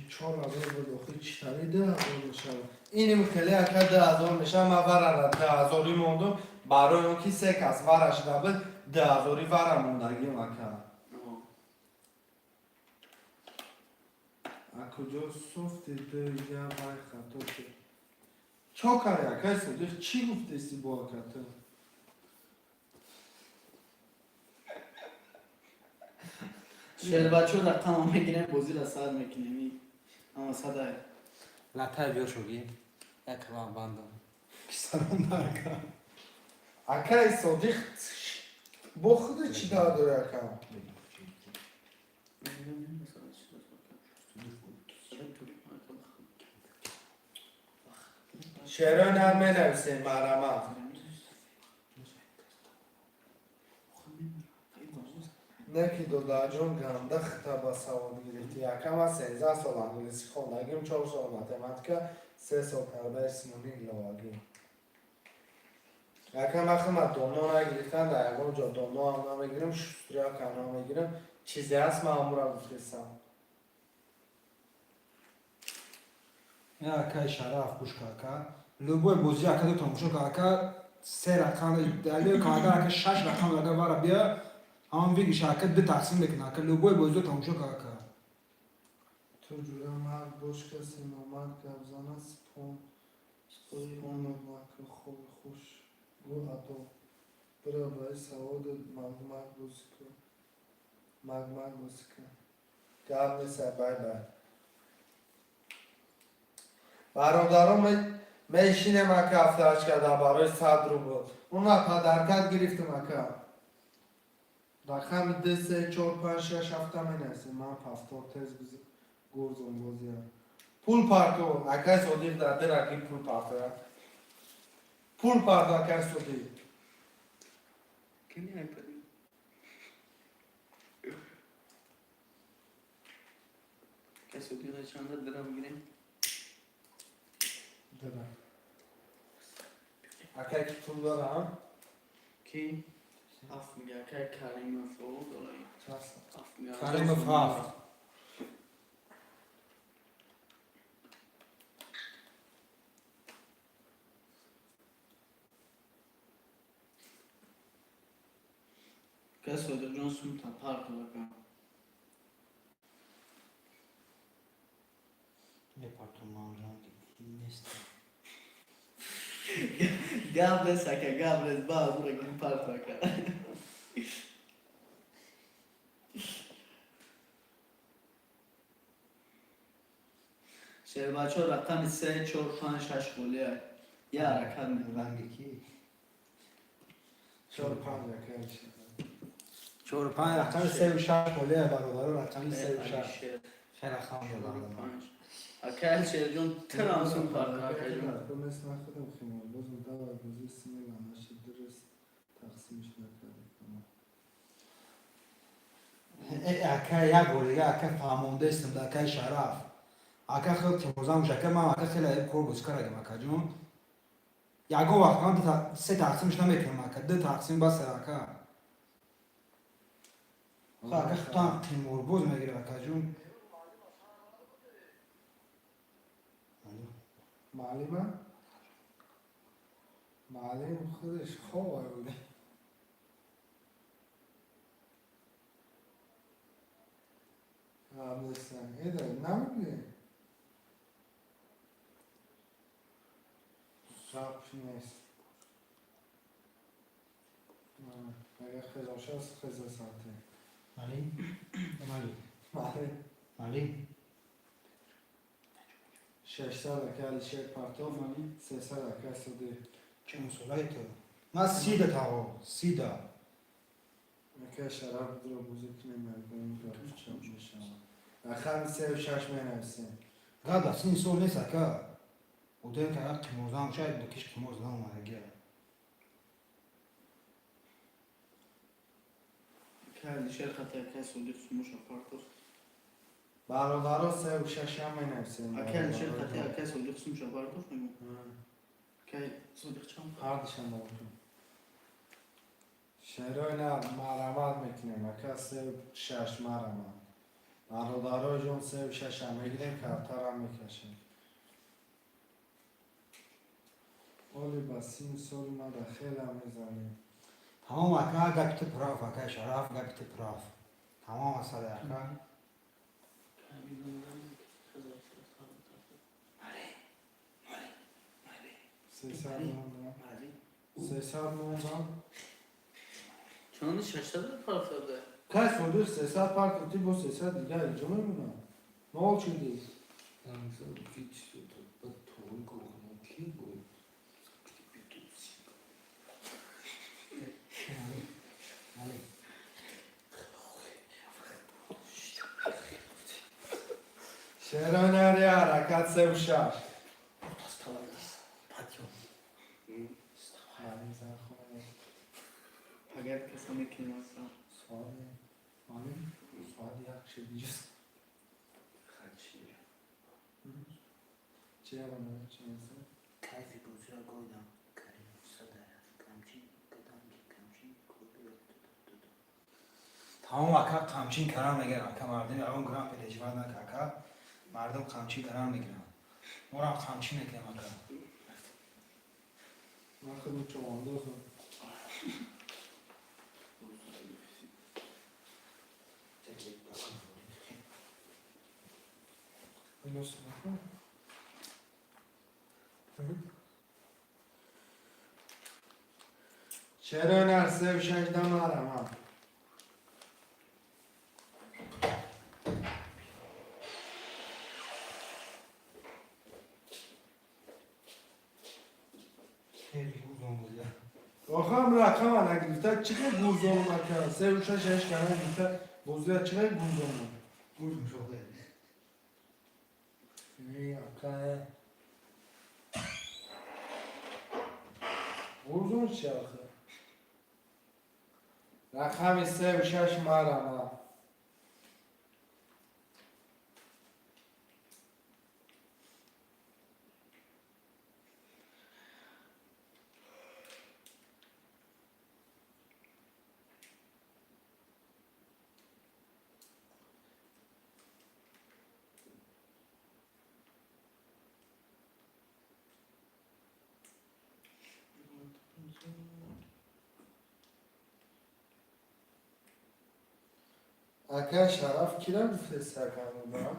4000 буд, охи читари 2000 мешавад? Иним хеле, ака, 2000 мешавад. Ман варара 2000-ӣ мондум, барои он ки се кас вара шуда буд, 2000-ӣ вара мондагим, ака. А куҷо софти ду я вай хато шуд? Чо карди, акай Содиқ? Чӣ гуфтеси бо ака ту? Шербачо рақама мегирем, бозиро сар мекунем. Ама садай. Латай биёр, шогирд. Як калам бандам. Кисарон ака. Акай Содиқ бо худи чӣ дар дори, ака? Шеърои нар менависем, марҳамат. Не ки додарҷон, ганда хита ба савод гирифтӣ, ака. Ман 13 сол англисӣ хондагим, 4 сол математика, 3 сол тарбияи ҷисмонӣ иловагӣ, ака. Ман хима доно нагирифтам, дар ягон ҷо доноам намегирам, шустряка намегирам. Чизе ҳаст, ман амура гуфтесам. Я, акай Шараф, гӯш кун, ака. Любой бозӣ, ака, ду тамошо кун, ака, се рақам далел кун, агар, ака, шаш рақам агар вара бия, ҳамон выигрыш, ака, ду тақсим мекунад, ака. Любой бозиро тамошо кун, ака. Ту ҷура мард бош, касе номард гап зана, спон спонат накун. Хоби хуш гӯ адо бира барои саводу магмаг бозӣ кун, магмаг бозӣ кун. Гап несай, бай бай, бародарон. Мешинем, ака, ҳафтааш карда барои 100 рубл. Уна подаркат гирифтам, ака. Рақами ду, се, чор, панҷ, шаш, ҳафта менависем. Ман ҳафтор тез гурзум бозиям. Пул парто, акай Содиқ, дар дираки пул партоя. Пул парто, акай Содиқ. Кини iPad? Каси. Содиға чанда дирам гирем? Дира. Акай ки пул дорам? Ки? Ҳафт мига, акай Каримов, о, долай. Ҳафт мига. Каримов ҳафт. Акай Содиқҷон сумта парк ака. Мепартум ранги нест. Гап нест, ака, гап нест, ба азура гирим парто, ака. Шербачо рақами се, чор, панҷ, шаш холия. Я ҳаракат мекунад. Ранги ки? Чор панҷ акай. Чор панҷ рақами сею шаш холия бародаро, рақами сею шаш. Алишер, Хеле хам чор, додам. панҷ. Акай Алишерҷон, тирам сум парто, акайҷон. Нест нахудам химор. Бозм давай бозӣ смела наша дуруст тақсимш накардем. Э, ака, як бор дига ака фаҳмондаистам да акаи Шараф. Ака хел тимозам уш ака ман ака хеле кор бозӣ кардагим акаҷон. Ягон вақт ман се тақсимш намекунам ака, ду тақсим басе ака. Хо ака худтан қиморбоз мегирад акаҷон. Маълима? Маълим худаш хова буд. Гап нестан. Эда, намебинӣ? Гап нест. Агар хезоша аст, хеза саате. Мали? Мали. Маълим. Мали. 600 ака Алишер партов, 300 ака Содиқ. Чанд солаи ту? Ман 30-да таго, 30-да. Ака Шараф дро бозӣ кунем, ягон гап чап мешавад. Рақами сею шаш менависем. Гап сини сол нест ака. Одем ка як қиморзан шояд дукиш қимор задан омадагия. Акай Алишер хати акай Содиқ сумуша партофт. Бародаро, сею шашам менависем. Акай Алишер хати акай Содиқ сумуша партофт мегӯ. Акай Содиқ чанд? Ҳардишам мумкин. Шерои на марамат мекунем, ака сею шаш марамат. Бародаро ҷон, сею шашам мегирем, картарам мекашем. Оли ба сину соли мада хела мезанем. Тамом ака, гапи ту прав, ака Шараф, гапи ту прав. Тамом асада ака. 300 мондам. 300 мондам. Чанди 600 партофта? Кай Содиқ 300 партофти, бо 300 дигар инҷо мемонам. Нол шуди. Мали. Шерои нари ҳаракат сею шаш. Маълим зан хона. Агар каса мекунаса. Соати маълим соати як шуд. Чи ягон чи нест? Кайфи бозиро гойдам. Каримов садараф. Камчин кадам ки камчин кӯби. Тамом ака, қамчин карам мегирам ака, мардум ягон грам переживать нака ака. Мардум қамчин карам мегирам. Морам қамчин мекунем ака. Ман худам човандозам. Инос накун. Шерои нар сею шаш дамарам. Хеле гузон бозия. Охам рақама нагирифта чӣ хел гурзон ака? Сею шаш ҳеч ка нагирифта бозия чӣ хел гурзон? Гузм шода. Не, ака. Гурзон чи охе? Рақами сею шаш марама. Акай Шараф кира гуфтест, акамуда?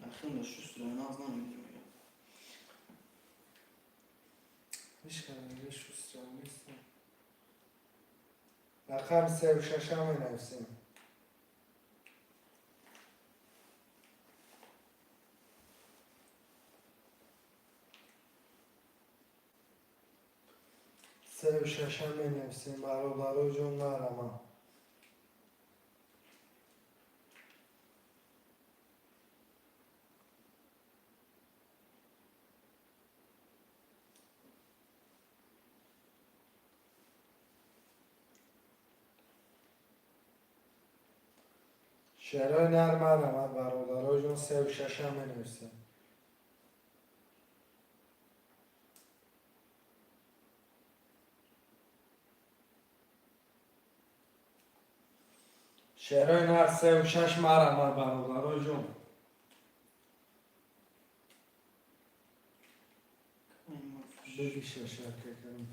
Ахи шустро наз намедонам. Ҳеч шустро нестам. Рақами севу шаша менависем. Севу шаша менависем, бародаро ҷон, нарама. Шерои нар марамад, бародаро ҷон, севу шаша менависем. Шерои нар севу шаш марамад, бародаро ҷон. Беги шаша какарам.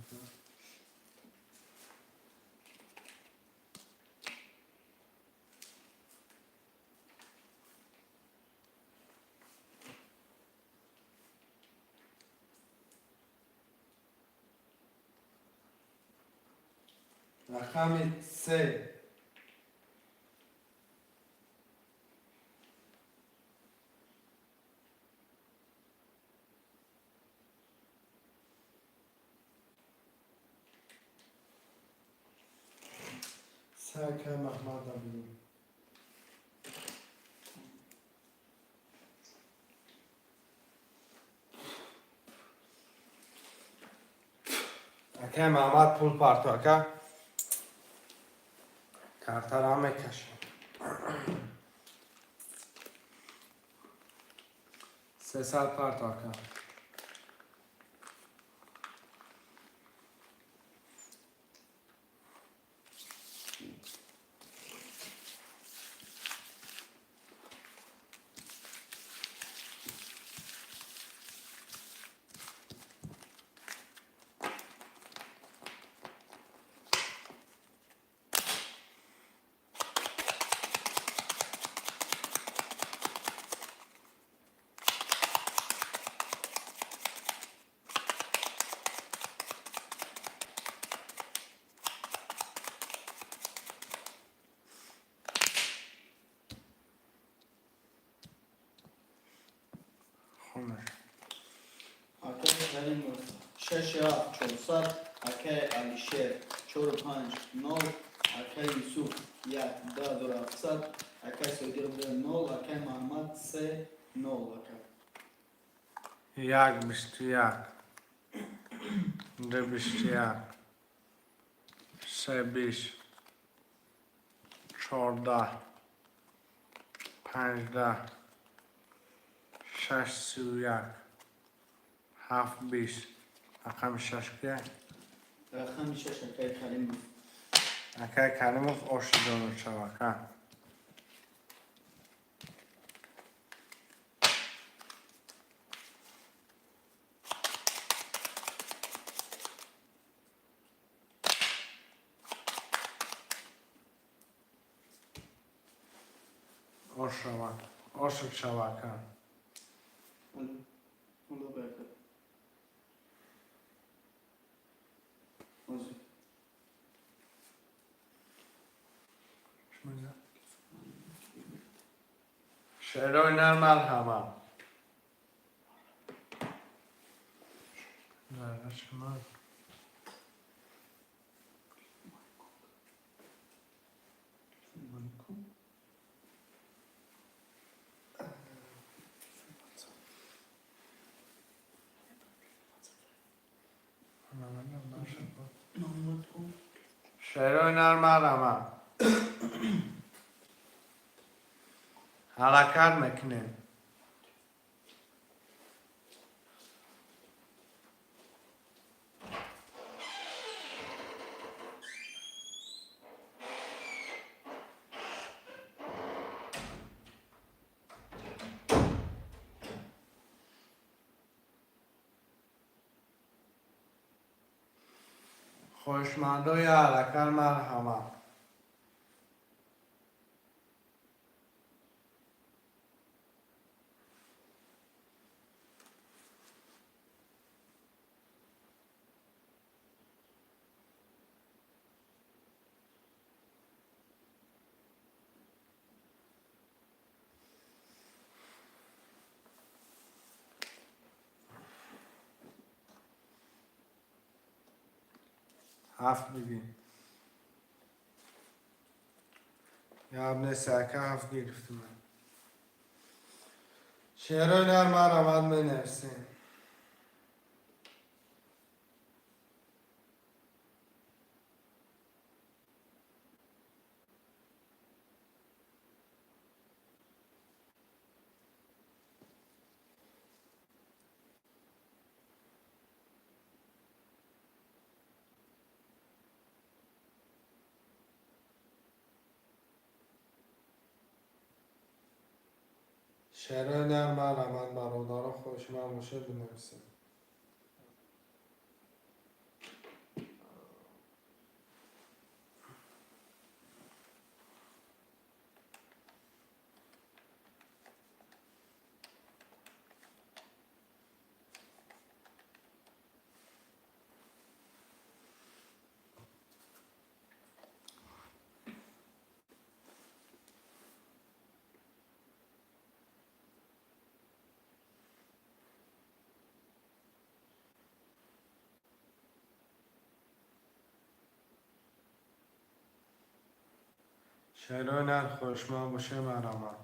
Рақами се. Се, акай Маҳмада бигӯ. Акай Маҳмад, пул парто, ака. Картара мекашем. 300 парто, ака. Хонаш. Акай Каримов шаш ҳафт 400, акай Алишер чору панҷ нол, акай Юсуф як 2700, акай Содир ду нол, акай Маҳмад се нол, ака. Як 21, ду 21, се 20, 14, 15, шаш 31, ҳафт 20. Рақами шаш кия? Рақами шаш акай Каримов. Акай Каримов, оши ҷонур шав, ака. Ош шава, ошик шава, ака. Алло, алло, ака. Ҳозир. Шерои нар марҳама. Шумо. Шерои нар марҳама. Ҳаракат мекунем. Хоҳишмандои ҳаракат марҳама. Ҳафт бигир. Гап нест, ака, ҳафт гирифтим. Шерои нар, марҳамат, менависем. Шерои нар, марҳамат, бародаро, хоҳишманд бошед, бинависед. Шерои нар, хоҳишманд бошед, марҳамат.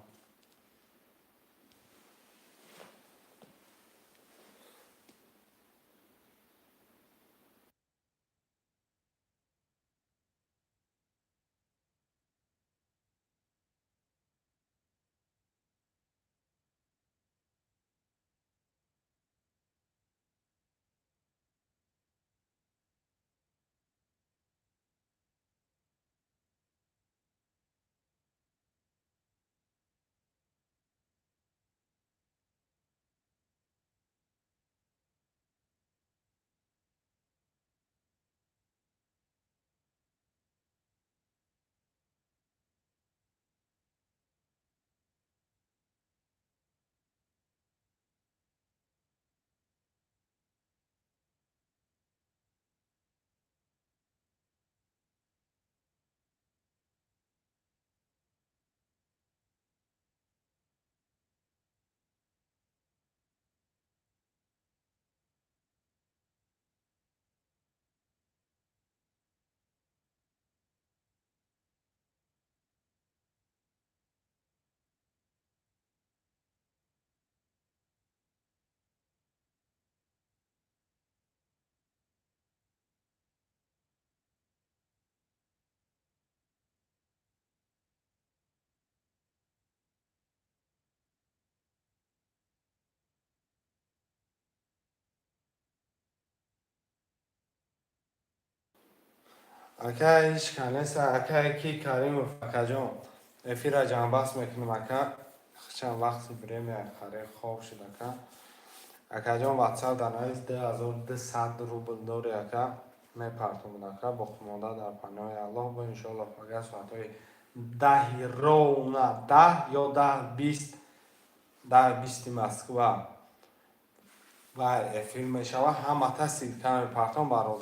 Ака, ҳеҷ канеса, ака ки Каримов, акаҷон, эфира ҷамъбаст мекунем, ака. Чанд вақти время харе хоб шуд, ака. Акаҷон, ватсап дар навис, 2200 рубл дори, ака, мепартомад, ака. Боқимонда дар паноҳи Аллоҳ. Бо иншоаллоҳ пага соатҳои 10-и ровно 10 ё 10:20, 10:20-и Москва ва эфир мешавад. Ҳамата ссылка мепартом, бародар.